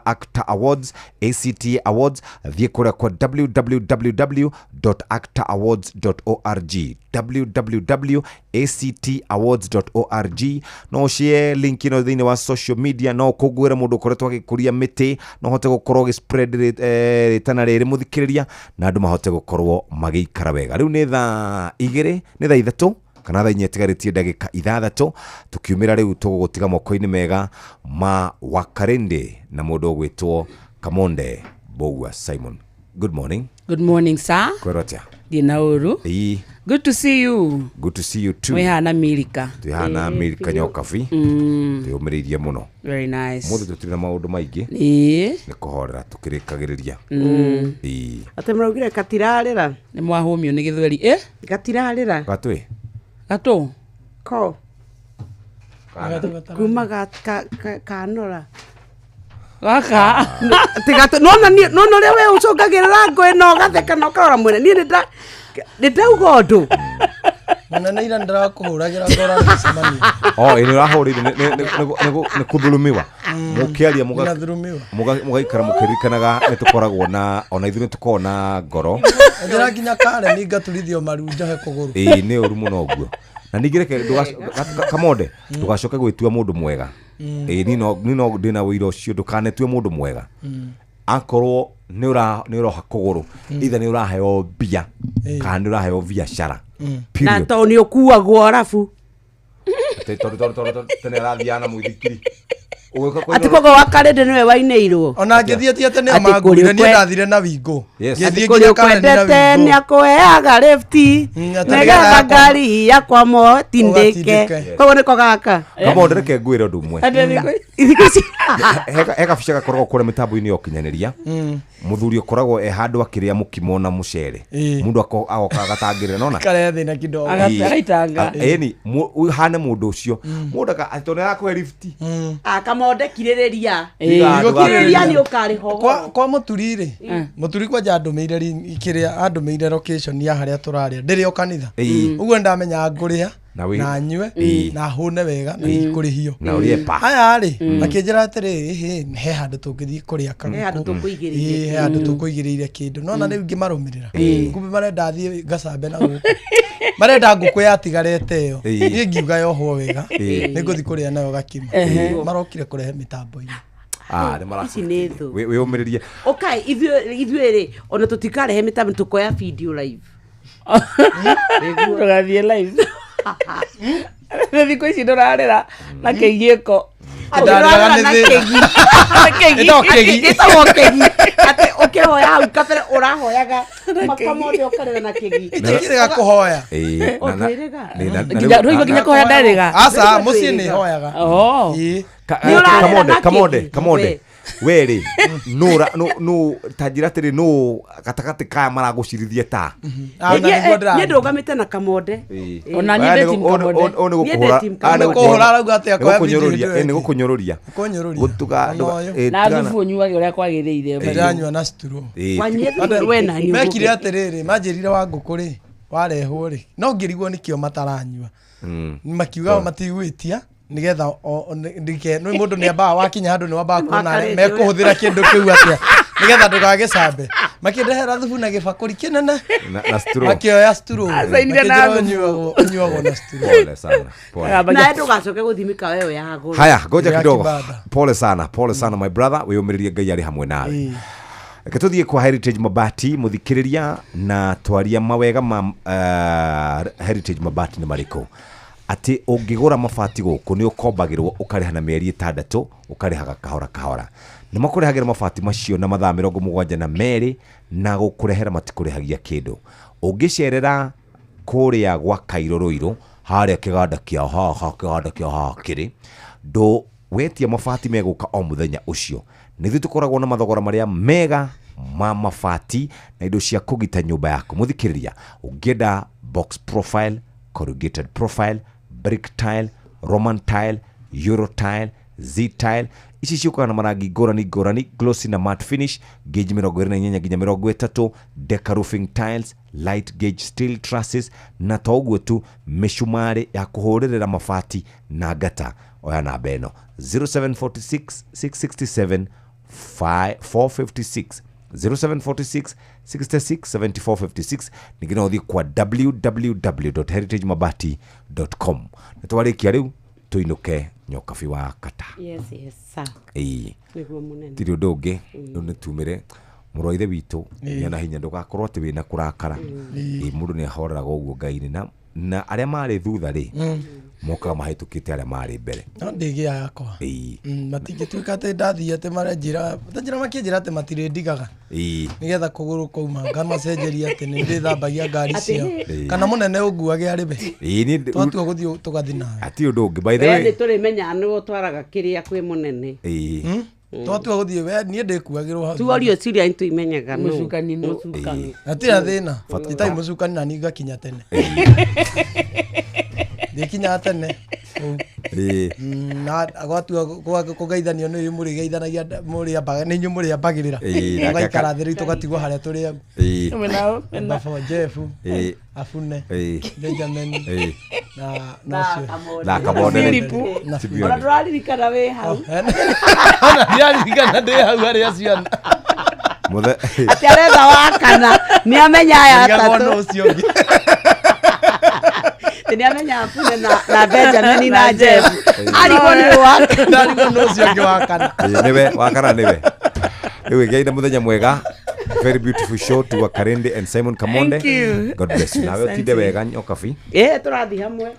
Acta Awards, ACT Awards, thiĩ kũrĩa kwa www dot acta awards dot org, www A C T awards dot O R G. No ũshare link ĩno thĩinĩ wa social media, no ũkũngũĩre mũndũ ũkoretwo agĩkũria mĩtĩ, no ũhote gũkorwo ũgĩ spread rĩtana rĩrĩ mũthikĩrĩria, na andũ mahote gũkorwo magĩikara wega. Rĩu nĩ thaa igĩrĩ, nĩ thaa ithatũ kana thaa inya ĩtigarĩtie ndagĩka ithathatũ, tũkiumĩra rĩu tũgũgũtiga moko-inĩ mega ma Wakarende na mũndũ ũgwĩtwo Kamonde Mbugua Simon. Good morning. Good morning, sir. Kwĩrwo atĩa? Ndĩ na ũru. Ĩĩ. Good to see you. Good to see you too. Mwĩhana Milika. Twĩhana Milika Nyokabi. Twĩyũmĩrĩirie mũno. Very nice. Mũthĩ tũtirĩ na maũndũ maingĩ. Ĩĩ. Nĩ kũhorera tũkĩrĩkagĩrĩria. Ĩĩ. Atĩ mũraugire gatirarĩra. Nĩ mwahũmio nĩ gĩthweri. Ĩ? Gatirarĩra. Gatwĩ? Gatũ? Ko. Kuma kanora. Gaka. Tiga tu, nona ni, nona ũrĩa we ũcũngagĩrĩra ngũĩ na ũgatheka na ũkarora mwene. Niĩ nĩ ndauga ũndũ. Mũnene ira ndĩrakũhũragĩra ngora mĩcemanio. Oh, ĩ, nĩ ũrahũrĩire, nĩ kũthurumiwa. Mũkĩaria Nĩnathurumiwa. mũgaikara mũkĩririkanaga nĩ tũkoragwo na, ona ithuĩ nĩ tũkoragwo na ngoro. Njĩra nginya Karen ngingaturithio maru njohe kũgũrũ. Ĩ, nĩ ũru mũno ũguo. Na ningĩ reke Kamonde, ndũgacoke gwĩtua mũndũ mwega. Ĩ, niĩ no ndĩna ũira ũcio, ndũkanetue mũndũ mwega. Akorwo nĩ ũroha kũgũrũ, either nĩ ũraheo mbia, kana nĩ ũraheo biacara. Na Period. tondũ nĩ ũkuagwo arabu. Atĩ tondũ tene arathiaga na mũithikiri. Ũgĩũka kũinũra- Atĩ koguo Wakarende nĩwe wainĩirwo. Ona ngĩthiĩ ti atĩ nĩo Atĩ manguire, kũrĩ niĩ kwe- ndathire na wingũ. Yes. Ngĩthiĩ Atĩ nginya kũrĩ Karen na ũkwendete wingũ. nĩ akũheaga lifti, atĩ nĩgetha nĩgetha ngari yakwa motindĩke. Ũgatindĩke. Koguo nĩko gaka. Kamonde, reke ngwĩre ũndũ ũmwe. Atĩ thikũ ici- He gabica gakoragwo kũrĩa mĩtambo-inĩ ya ũkinyanĩria. Mũthuri ũkoragwo e handũ akĩrĩa mũkimo na mũcere. Mũndũ agoka agatangĩrĩra, nona? Karĩa thĩna kidogo. Ĩĩ. Ĩni, ũhane mũndũ ũcio. Mũndũ atĩ tondũ nĩ arakũhe lifti. Aca kamonde kirĩrĩria. Tiga andũ Kirĩrĩria nĩ ũkarĩhwo Kwa goro. kwa mũturi rĩ, mũturi kwanja andũmĩire kĩrĩa andũmĩire location ya harĩa tũrarĩa ndĩrĩ o kanitha. Ĩĩ. Ũguo ndamenya ngũrĩa Na wĩ- na nyue Ĩĩ. na hũne wega na ndikũrĩhio. Na ũrĩe pa. Aya rĩ, makĩnjĩra atĩrĩrĩ, ĩhĩ, he handũ tũngĩthiĩ kũrĩa kagũkũ. He handũ tũkũigĩrĩire. Ĩĩ, he handũ tũkũigĩrĩire kĩndũ. Nona rĩu ngĩmarũmĩrĩra. Kumbe marenda thiĩ ngacambe na gũkũ. Marenda ngũkũ yatigarĩte ĩyo. Ĩĩ. Niĩ ngiuga yohwo wega. Ĩĩ. Nĩngũthiĩ kũrĩa nayo gakima. Ehe. Marokire kũrehe mĩtambo-inĩ. Ah, nĩ Ici nĩ thũ. Wĩyũmĩrĩrie. Ũkai ithuĩ rĩ ona tũtikarehe mĩtambo tũkoya video live. Ndũgathiĩ live. Thikũ ici ndũrarĩra na kĩgiĩko. Ndarĩraga nĩ Na thĩna. kĩgi. Na kĩgi. Ĩtagwo kĩgi. Ĩtagwo kĩgi. Atĩ ũkĩhoya hau kabere ũrahoyaga makamonde ũkarĩra na kĩgi. Itikĩrĩga kũhoya. Ĩĩ, na- na- Ũtwĩrĩga? nĩ- na- na Nginya rĩu- rũigua nginya kũhoya ndarĩga. Aca, mũciĩ nĩ hoyaga. Oh. Ĩĩ. Nĩ ũrarĩra Kamonde, na Kamonde, kĩgi. Kamonde. We. We rĩ, nũ nũ ta njĩra atĩrĩ nũ gatagatĩ kaya maragũcirithia ta. Ah, na nĩguo ndĩra- Niĩ ndũgamĩte na kamonde. Ĩĩ. Ona niĩ Aya ndĩ team nĩ- Kamonde. ũyũ nĩ Niĩ ndĩ gũkũhũra- team aya nĩ Kamonde. Nĩ kũhũra arauga atĩ nĩ akoya video gũkũnyũrũria, hĩndĩ ĩyo ĩ, nĩ ĩngĩ. gũkũnyũrũria. Kũnyũrũria. Gũtuga- Ona ndũga- ũyũ. ĩ, Na tigana- thubu ũnyuage ũrĩa kwagĩrĩire. Ndĩranyua na straw. Ĩ, Wanyue thubu we na niĩ Mekire ũguo. atĩrĩrĩ, manjĩrire wa ngũkũ rĩ, warehwo rĩ, no ngĩrigwo nĩkĩo mataranyua. Makiuga matigwĩtia nĩgetha nĩ mũndũ nĩ ambaga wakinya handũ nĩ wambaga kuona arĩa Makarĩte mekũhũthĩra kĩndũ kĩu atĩa nĩgetha ndũgagĩcambe. Makĩndehera thubu na gĩbakũri kĩnene na straw. makĩoya straw. Acainire na Makĩnjĩra thubu. ũnyuagwo na straw. Pole sana, pole. Nawe ndũgacoke gũthiĩ mĩkawa ĩyo ya goro. Haya, ngoja Ya kidogo. kibanda. Pole sana, pole sana my brother, wĩyũmĩrĩrie Ngai arĩ hamwe nawe. Ĩĩ. Reke tũthiĩ kwa Heritage Mabati mũthikĩrĩria na twaria mawega ma Heritage Mabati nĩ marĩkũ atĩ ũngĩgũra mabati gũkũ nĩ ũkombagĩrwo ũkarĩha na mĩeri 6 ũkarĩhaga kahora kahora nĩ makũrehagĩra mabati macio na mathaa 72 na gũkũrehera matikũrĩhagia kĩndũ ũngĩcerera kũrĩa gwa Kairũ Rũirũ harĩa kĩganda kĩa haha kĩganda kĩa haha kĩrĩ ndũ wetia mabati megũka o mũthenya ũcio nĩ ithuĩ tũkoragwo na mathogora marĩa mega ma mabati na indo cia kũgita nyũmba yaku mũthikĩrĩria ũngĩenda box profile, corrugated profile, brick tile, roman tile, euro tile, z tile ici ciũkaga na marangi ngũrani ngũrani glossy na matte finish gauge 28 nginya 30 deca roofing tiles, light gauge steel trusses na to ũguo tu mĩcumarĩ ya kũhũrĩrĩra mabati na ngata oya namba ĩno 0746 667 456 0746 66 74 56 ningĩ no ũthiĩ kwa www.heritagemabati.com nĩ twarĩkia rĩu tũinũke nyokabi wa kata. Yes, yes, sir. Ĩĩ. Nĩguo mũnene. Tirĩ ũndũ ũngĩ rĩu nĩ tumĩre mũrũ wa ithe witũ gĩa na hinya ndũgakorwo atĩ wĩna kũrakara. Ĩĩ, mũndũ nĩ ahoreraga ũguo Ngai-inĩ na arĩa marĩ thutha rĩ mokaga mahĩtũkĩte arĩa marĩ mbere. No ndĩgĩa yakwa. Ĩĩ. Matingĩtuĩka atĩ ndathiĩ atĩ maranjĩra tanjĩra makĩnjĩra atĩ matirĩndigaga Ĩĩ. nĩgetha kũgũrũ kwauma ngamacenjeria atĩ nĩ ndĩthambagia ngari Atĩ ciao Ĩĩ. kana mũnene ũnguage arĩbe Ĩĩ, niĩ twatua gũthiĩ tũgathiĩ nawe hatirĩ ũndũ ũngĩ by the We way nĩ tũrĩmenyaga nĩwe ũtwaraga kĩrĩa kwĩ mũnene. Ĩĩ. Twatua gũthiĩ we niĩ ndĩkuagĩrwo hau Tuorio ciria nĩ tũimenyaga nũ. Mũcukani nũ. Mũcukani. hatirĩ thĩna itai mũcukani na niĩ ngakinya tene ndĩkinyaga tene kũu. Ĩĩ. Na gwatua kũgeithanio nĩ inyuĩ mũrĩgeithanagia mũrĩambaga nĩ inyuĩ mũrĩambagĩrĩra Ĩĩ, nake mũgaikara thĩ rĩu tũgatigwo harĩa tũrĩ au Ĩĩ. Baba Jeff Ĩĩ. Abune Ĩĩ. Benjamin Ĩĩ. na na ũcio Na Kamonde rĩ. Philip. Na Simeon. Ona ndũraririkana wĩ hau. Ona ndiraririkana ndĩ hau harĩa acio ana Mũthe Atĩ aretha wa kana nĩ amenya aya Ndirigagwo atatũ. nũ ũcio ũngĩ. Atĩ nĩ amenya Abune na Benjamin na Jeff. Arigwo nĩ wa kana. Ndarigwo nũ ũcio ũngĩ wa kana. Ĩĩ, nĩwe wa kana nĩwe rĩu ĩgĩai na mũthenya mwega. Very beautiful show to Wakarende and Simon Kamonde. Thank you. God bless you. Nawe ũtinde wega nyokabi Ĩĩ tũrathiĩ hamwe.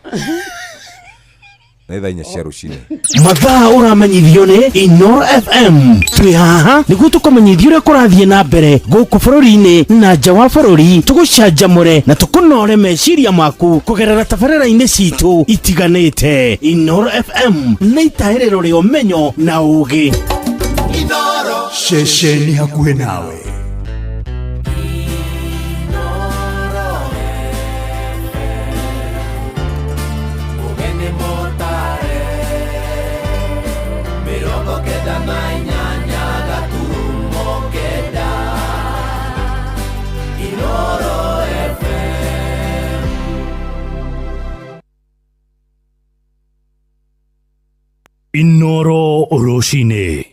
nĩ thaa 4 cia rũcinĩ. Mathaa ũramenyithio nĩ Inoro FM twĩ haha nĩguo tũkũmenyithia ũrĩa kũrathiĩ na mbere gũkũ bũrũri-inĩ na nja wa bũrũri tũgũcanjamũre na tũkũnore meciria maku kũgerera tabarĩra-inĩ citũ itiganĩte. Inoro FM nĩ itahĩrĩro rĩa ũmenyo na ũũgĩ. Ceceni hakuhĩ nawe. Ũgeni mũtare. Inoro rũcinĩ.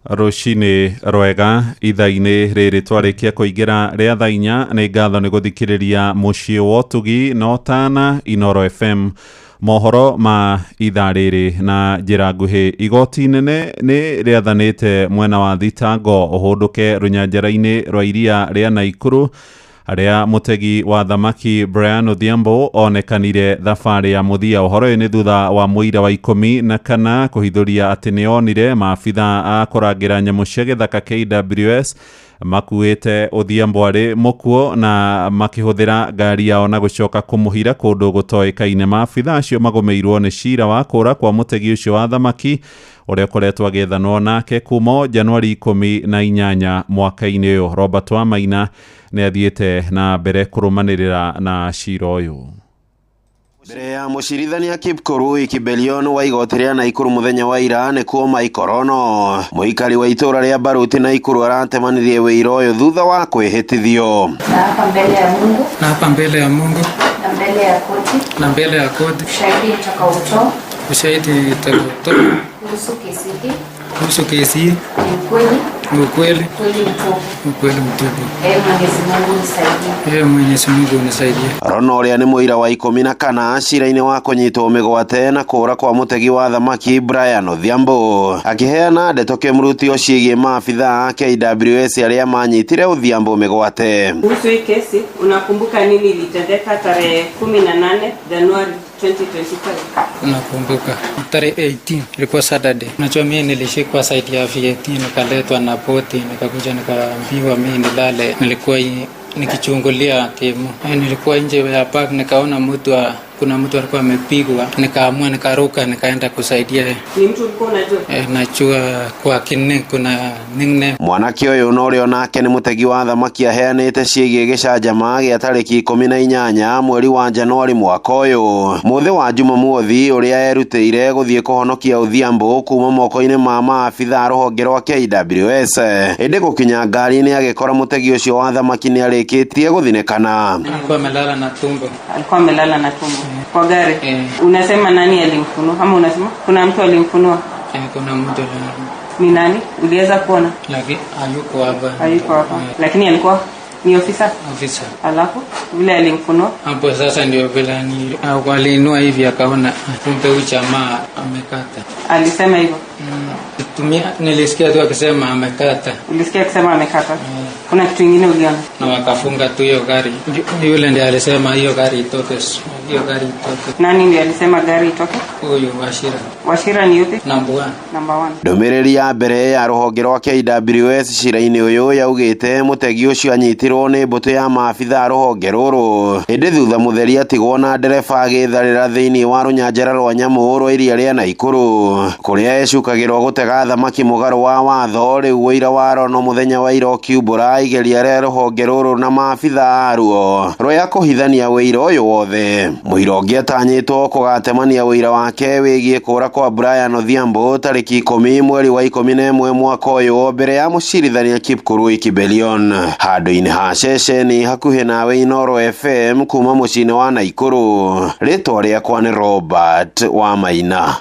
Rũcinĩ rwega ithaa-inĩ rĩrĩ twarĩkia kũingĩra rĩa thaa 4. Nĩ ngatho nĩ gũthikĩrĩria mũciĩ wa ũtugi na ũtana Inoro FM. Mohoro ma ithaa rĩrĩ na njĩra nguhĩ: igoti inene nĩ rĩathanĩte mwena wa thitango ũhũndũke rũnyanjara-inĩ rwa iria rĩa Naikuru harĩa mũtegi wa thamaki Brian Odhiambo onekanire thabarĩ ya mũthia. Ũhoro ũyũ nĩ thutha wa mũira wa 14 kũhithũria atĩ nĩ onire maabitha a kũrangĩra nyamũ cia gĩthaka KWS makuĩte Odhiambo arĩ mũkuo na makĩhũthĩra ngari yao na gũcoka kũmũhira kũndũ gũtoĩkaine. Maabitha acio magũmĩirwo nĩ cira wa kũra kwa mũtegi ũcio wa thamaki ũrĩa ũkoretwo agĩethanwo nake kuma Januari 18 mwaka-inĩ ũyũ. Robert Wamaina nĩ athiĩte na mbere kũrũmanĩrĩra na cira ũyũ. Mbere ya mũcirithania Kipkurui Kibelion wa igoti rĩa Naikuru mũthenya wa ira nĩkuo Maikorono mũikari wa itũra rĩa Baruti Naikuru aratemanirie wĩira ũyũ thutha wa kwĩhĩtithio. Naapa mbele ya Mungu Naapa mbele ya Mungu na mbele ya koti na mbele ya koti ushahidi nitakaotoa ushahidi nitakaotoa kuhusu kesi hii kuhusu kesi hii ni ukweli, ni ukweli, ukweli mtupu. Ukweli mtupu. Ee Mwenyezi Mungu nisaidie. Ee Mwenyezi Mungu unisaidie. Rono ũrĩa nĩ mũira wa 14 cira-inĩ wa kũnyitwo mĩgwate na kũra kwa mũtegi wa thamaki Brian Odhiambo akĩheana ndeto kĩmrutio ciĩgiĩ maabitha a KWS arĩa manyitire Odhiambo mĩgwate. Kuhusu hii kesi, unakumbuka nini ilitendeka tarehe 18 Januari 2025? Nakumbuka tarehe 18 ilikuwa Saturday. Unajua mimi nilishikwa side ya VAT nikaletwa na boti nikakuja nikaambiwa mimi nilale. Nilikuwa nikichungulia timu. Nilikuwa nje ya park nikaona kuna mtu alikuwa amepigwa, nikaamua nikaruka nikaenda kusaidia. Ni mtu ulikuwa unajua? Najua kwa kine kuna nickname. Mwanake ũyũ na ũrĩa onake nĩ mũtegi wa thamaki aheanĩte ciĩgiĩ gĩcanjama gĩa tarĩki 18 mweri wa Januari mwaka ũyũ mũthĩ wa Jumamothi ũrĩa erutĩire gũthiĩ kũhonokia Odhiambo kuma moko-inĩ ma maabitha a rũhonge rwa KWS ĩndĩ gũkinya ngari-inĩ agĩkora mũtegi ũcio wa thamaki nĩ arĩkĩtie gũthinĩkana. Alikuwa amelala na tumbo. Alikuwa amelala na tumbo kwa gari. Unasema nani alimfunua ama unasema kuna mtu alimfunua? Kuna mtu alimfunua. Ni nani? Uliweza kuona? Lakini hayuko hapa. Hayuko hapa. Lakini alikuwa ni ofisa? Ofisa. Alafu vile alimfunua? Hapo sasa ndio vile aliinua hivi akaona kumbe huyu jamaa amekata. Alisema hivyo? Nilisikia tu akisema amekata. Ulisikia akisema amekata? Kuna kitu kingine uliona? Na wakafunga tu hiyo gari. Yule ndiye alisema hiyo gari itoke. Hiyo gari itoke. Nani ndiye alisema gari itoke? Huyu Wachira. Wachira ni yupi? Number 1. Number 1. Ndũmĩrĩri ya mbere ya rũhonge rwa KWS cira-inĩ ũyũ yaugĩte mũtegi ũcio anyitirwo nĩ mbũtũ ya maabitha a rũhonge rũrũ ĩndĩ thutha mũtheri atigwo na ndereba agĩtharĩra thĩinĩ wa rũnyanjara rwa nyamũ rwa iria rĩa Naikuru kũrĩa ecukagĩrwo gũtega thamaki mũgarũ wa watho. Rĩu ũira wa Rono mũthenya wa ira ũkiumbũra igeria rĩa rũhonge rũrũ na maabitha aruo rwa kũhithania ũira ũyũ wothe. Mũira ũngĩ atanyĩtwo kũgatemania ũira wake wĩgiĩ kũra kwa Brian Odhiambo tarĩki 10 mweri wa 11 mwaka ũyũ mbere ya mũcirithania Kipkurui Kibelion handũ-inĩ ha ceceni hakuhĩ nawe Inoro FM kuma mũciĩ-inĩ wa Naikuru. Rĩtwa rĩakwa nĩ Robert Wamaina.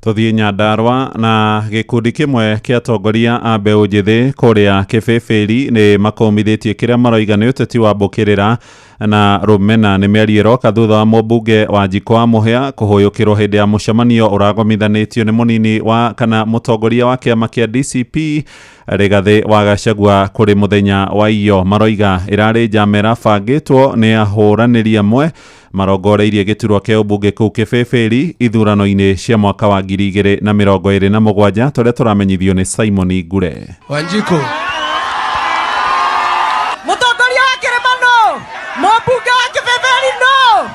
Tũthiĩ Nyandarua na gĩkundi kĩmwe kĩa atongoria a mbeũ njĩthĩ kũrĩa Kĩbĩbĩri nĩ makũmithĩtie kĩrĩa maroiga nĩ ũteti wa mbũkĩrĩra na rũmena. Nĩ mĩario ĩroka thutha wa mũmbunge wa Njiko wa Mũhĩa kũhũyũkĩrwo hĩndĩ ya mũcemanio ũragomithanĩtio nĩ mũnini wa kana mũtongoria wa kĩama kĩa DCP Rigathĩ wa Gachagua kũrĩ mũthenya wa iyo. Maroiga ĩrarĩ njama ĩrabangĩtwo nĩ ahũranĩri amwe marongoreirie gĩturwa kĩa ũmbunge kũu Kĩbĩbĩri ithurano-inĩ cia mwaka wa 2027 tũrĩa tũramenyithio nĩ Simon Ngure. Wanjiko. Mũtongoria wa kĩrĩma no, mũmbunge wa Kĩbĩbĩri no.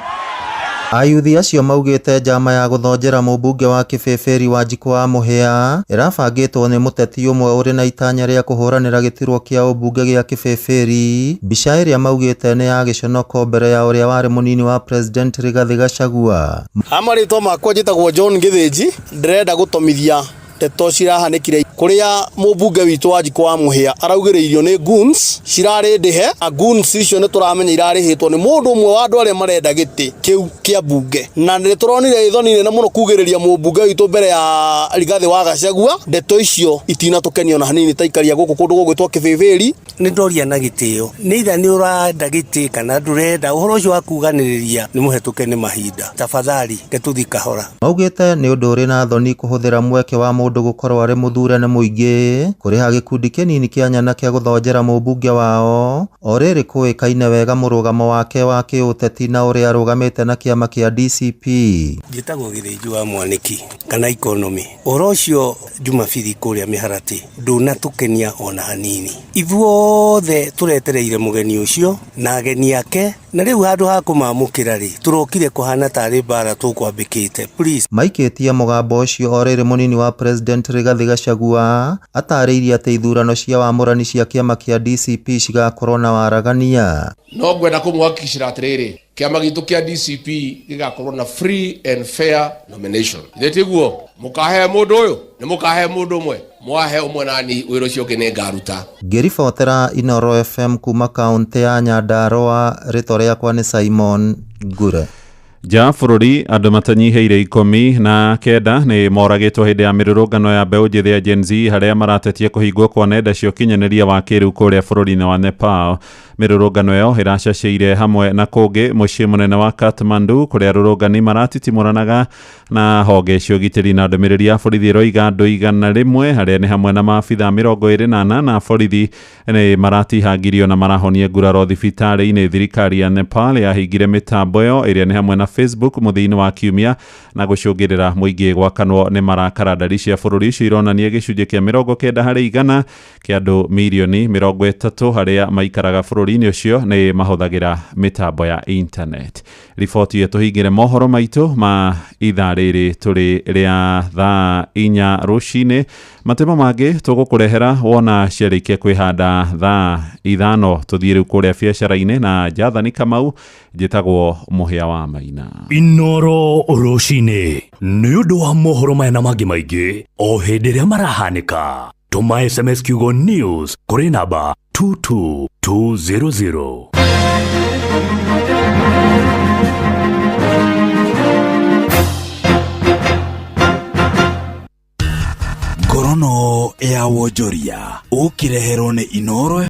Ayuthi acio maugĩte njama ya gũthonjera mũmbunge wa Kĩbĩbĩri Wanjikũ wa Mũhĩa ĩrabangĩtwo nĩ mũteti ũmwe ũrĩ na itanya rĩa kũhũranĩra gĩturwa kĩa ũmbunge gĩa Kĩbĩbĩri. Mbica ĩrĩa maugĩte nĩ ya gĩconoko mbere ya ũrĩa warĩ mũnini wa President Rigathĩ Gachagua. Marĩtwa makwa njĩtagwo John Gĩthĩnji, ndĩrenda gũtomithia Ndeto cirahanĩkire kũrĩa mũmbunge witũ Wanjikũ wa Mũhĩa araugĩrĩirio nĩ goons cirarĩ ndĩhe, na goons icio nĩ tũramenya irarĩhĩtwo nĩ mũndũ ũmwe wa andũ arĩa marenda gĩtĩ kĩu kĩa mbunge, na nĩ tũronire ithoni nene mũno kugĩrĩria mũmbunge witũ mbere ya Rigathĩ wa Gachagua. Ndeto icio itinatũkenia ona hanini ta ikaria gũkũ kũndũ gũgwĩtwo Kĩbĩbĩri. Nĩ ndoria na gĩtĩo nĩ itha nĩ ũrenda gĩtĩ kana ndũrenda, ũhoro ũcio wa kuganĩrĩria nĩ mũhetũke nĩ mahinda, tafadhali ketũthi kahora. Maugĩte nĩ ũndũ ũrĩ na thoni kũhũthĩra mweke wa mũndũ gũkorwo arĩ mũthure nĩ mũingĩ kũrĩha gĩkundi kĩnini kĩa nyanake gũthonjera mũmbunge wao o rĩrĩ kũĩkaine wega mũrũgamo wake wa kĩũteti na ũrĩa arũgamĩte na kĩama kĩa DCP. Njĩtagwo Gĩthĩnji wa Mwanĩki kana Economy. Ũhoro ũcio Jumabiri kũrĩa mĩharatĩ ndũnatũkenia ona hanini. Ithuothe tũretereire mũgeni ũcio na ageni ake, na rĩu handũ ha kũmamũkĩra rĩ, tũrokire kũhana tarĩ mbara tũkwambĩkĩte. Please. Maikĩtie mũgambo ũcio o rĩrĩ mũnini wa President Rigathĩ Gachagua atarĩirie atĩ ithurano cia wamũrani cia kĩama kĩa DCP cigakorwo na waragania. No ngwenda kũmũhakikicĩra atĩrĩrĩ, kĩama gitũ kĩa DCP gĩgakorwo na free and fair nomination. Ithe tiguo mũkahe mũndũ ũyũ nĩ mũkahe mũndũ ũmwe, mwahe ũmwe nani wĩra ũcio ũngĩ nĩ ngaruta. Ngĩribotera Inooro FM kuma kaũntĩ ya Nyandarua, rĩtwa rĩakwa nĩ Simon Ngure. Nja ya bũrũri andũ matanyihĩire 19 nĩ moragĩtwo hĩndĩ ya mĩrũrũngano ya mbeũ njĩthĩ ya Gen Z harĩa maratetia kũhingwo kwa nenda cia ũkinyanĩria wa kĩrĩu kũrĩa bũrũri-inĩ wa Nepal. Mĩrũrũngano ĩyo ĩracacĩire hamwe na kũngĩ mũciĩ mũnene wa Kathmandu kũrĩa arũrũngani maratitimũranaga na honge cia ũgitĩri, na ndũmĩrĩri ya borithi ĩroiga andũ 100 harĩa nĩ hamwe na maabitha 24 na borithi nĩ maratihangirio na marahonia nguraro thibitarĩ-inĩ. Thirikari ya Nepal yahingire mĩtambo ĩyo ĩrĩa nĩ hamwe na Facebook mũthia-inĩ wa kiumia na gũcũngĩrĩra mũingĩ gwakanwo nĩ marakara. Ndari cia bũrũri ũcio ironania gĩcunjĩ kĩa 90% kĩa andũ mirioni 30 arĩa maikaraga bũrũri-inĩ ũcio nĩ mahũthagĩra mĩtambo ya internet. Riboti ĩyo tũhingĩre mohoro maitũ ma ithaa rĩrĩ tũrĩ rĩa thaa 4 rũcinĩ. Matemo mangĩ tũgũkũrehera wona ciarĩkia kwĩhanda thaa 5. Tũthiĩ rĩu kũrĩa biacara-inĩ na Jathani Kamau. Njĩtagwo Mũhĩa wa Maina. Inooro rũcinĩ nĩ ũndũ wa mohoro maya na mangĩ maingĩ o hĩndĩ ĩrĩa marahanĩka. Tũma SMS kiugo news kũrĩ namba 22200. Ngorono ya wonjoria ũkĩreherwo nĩ Inooro.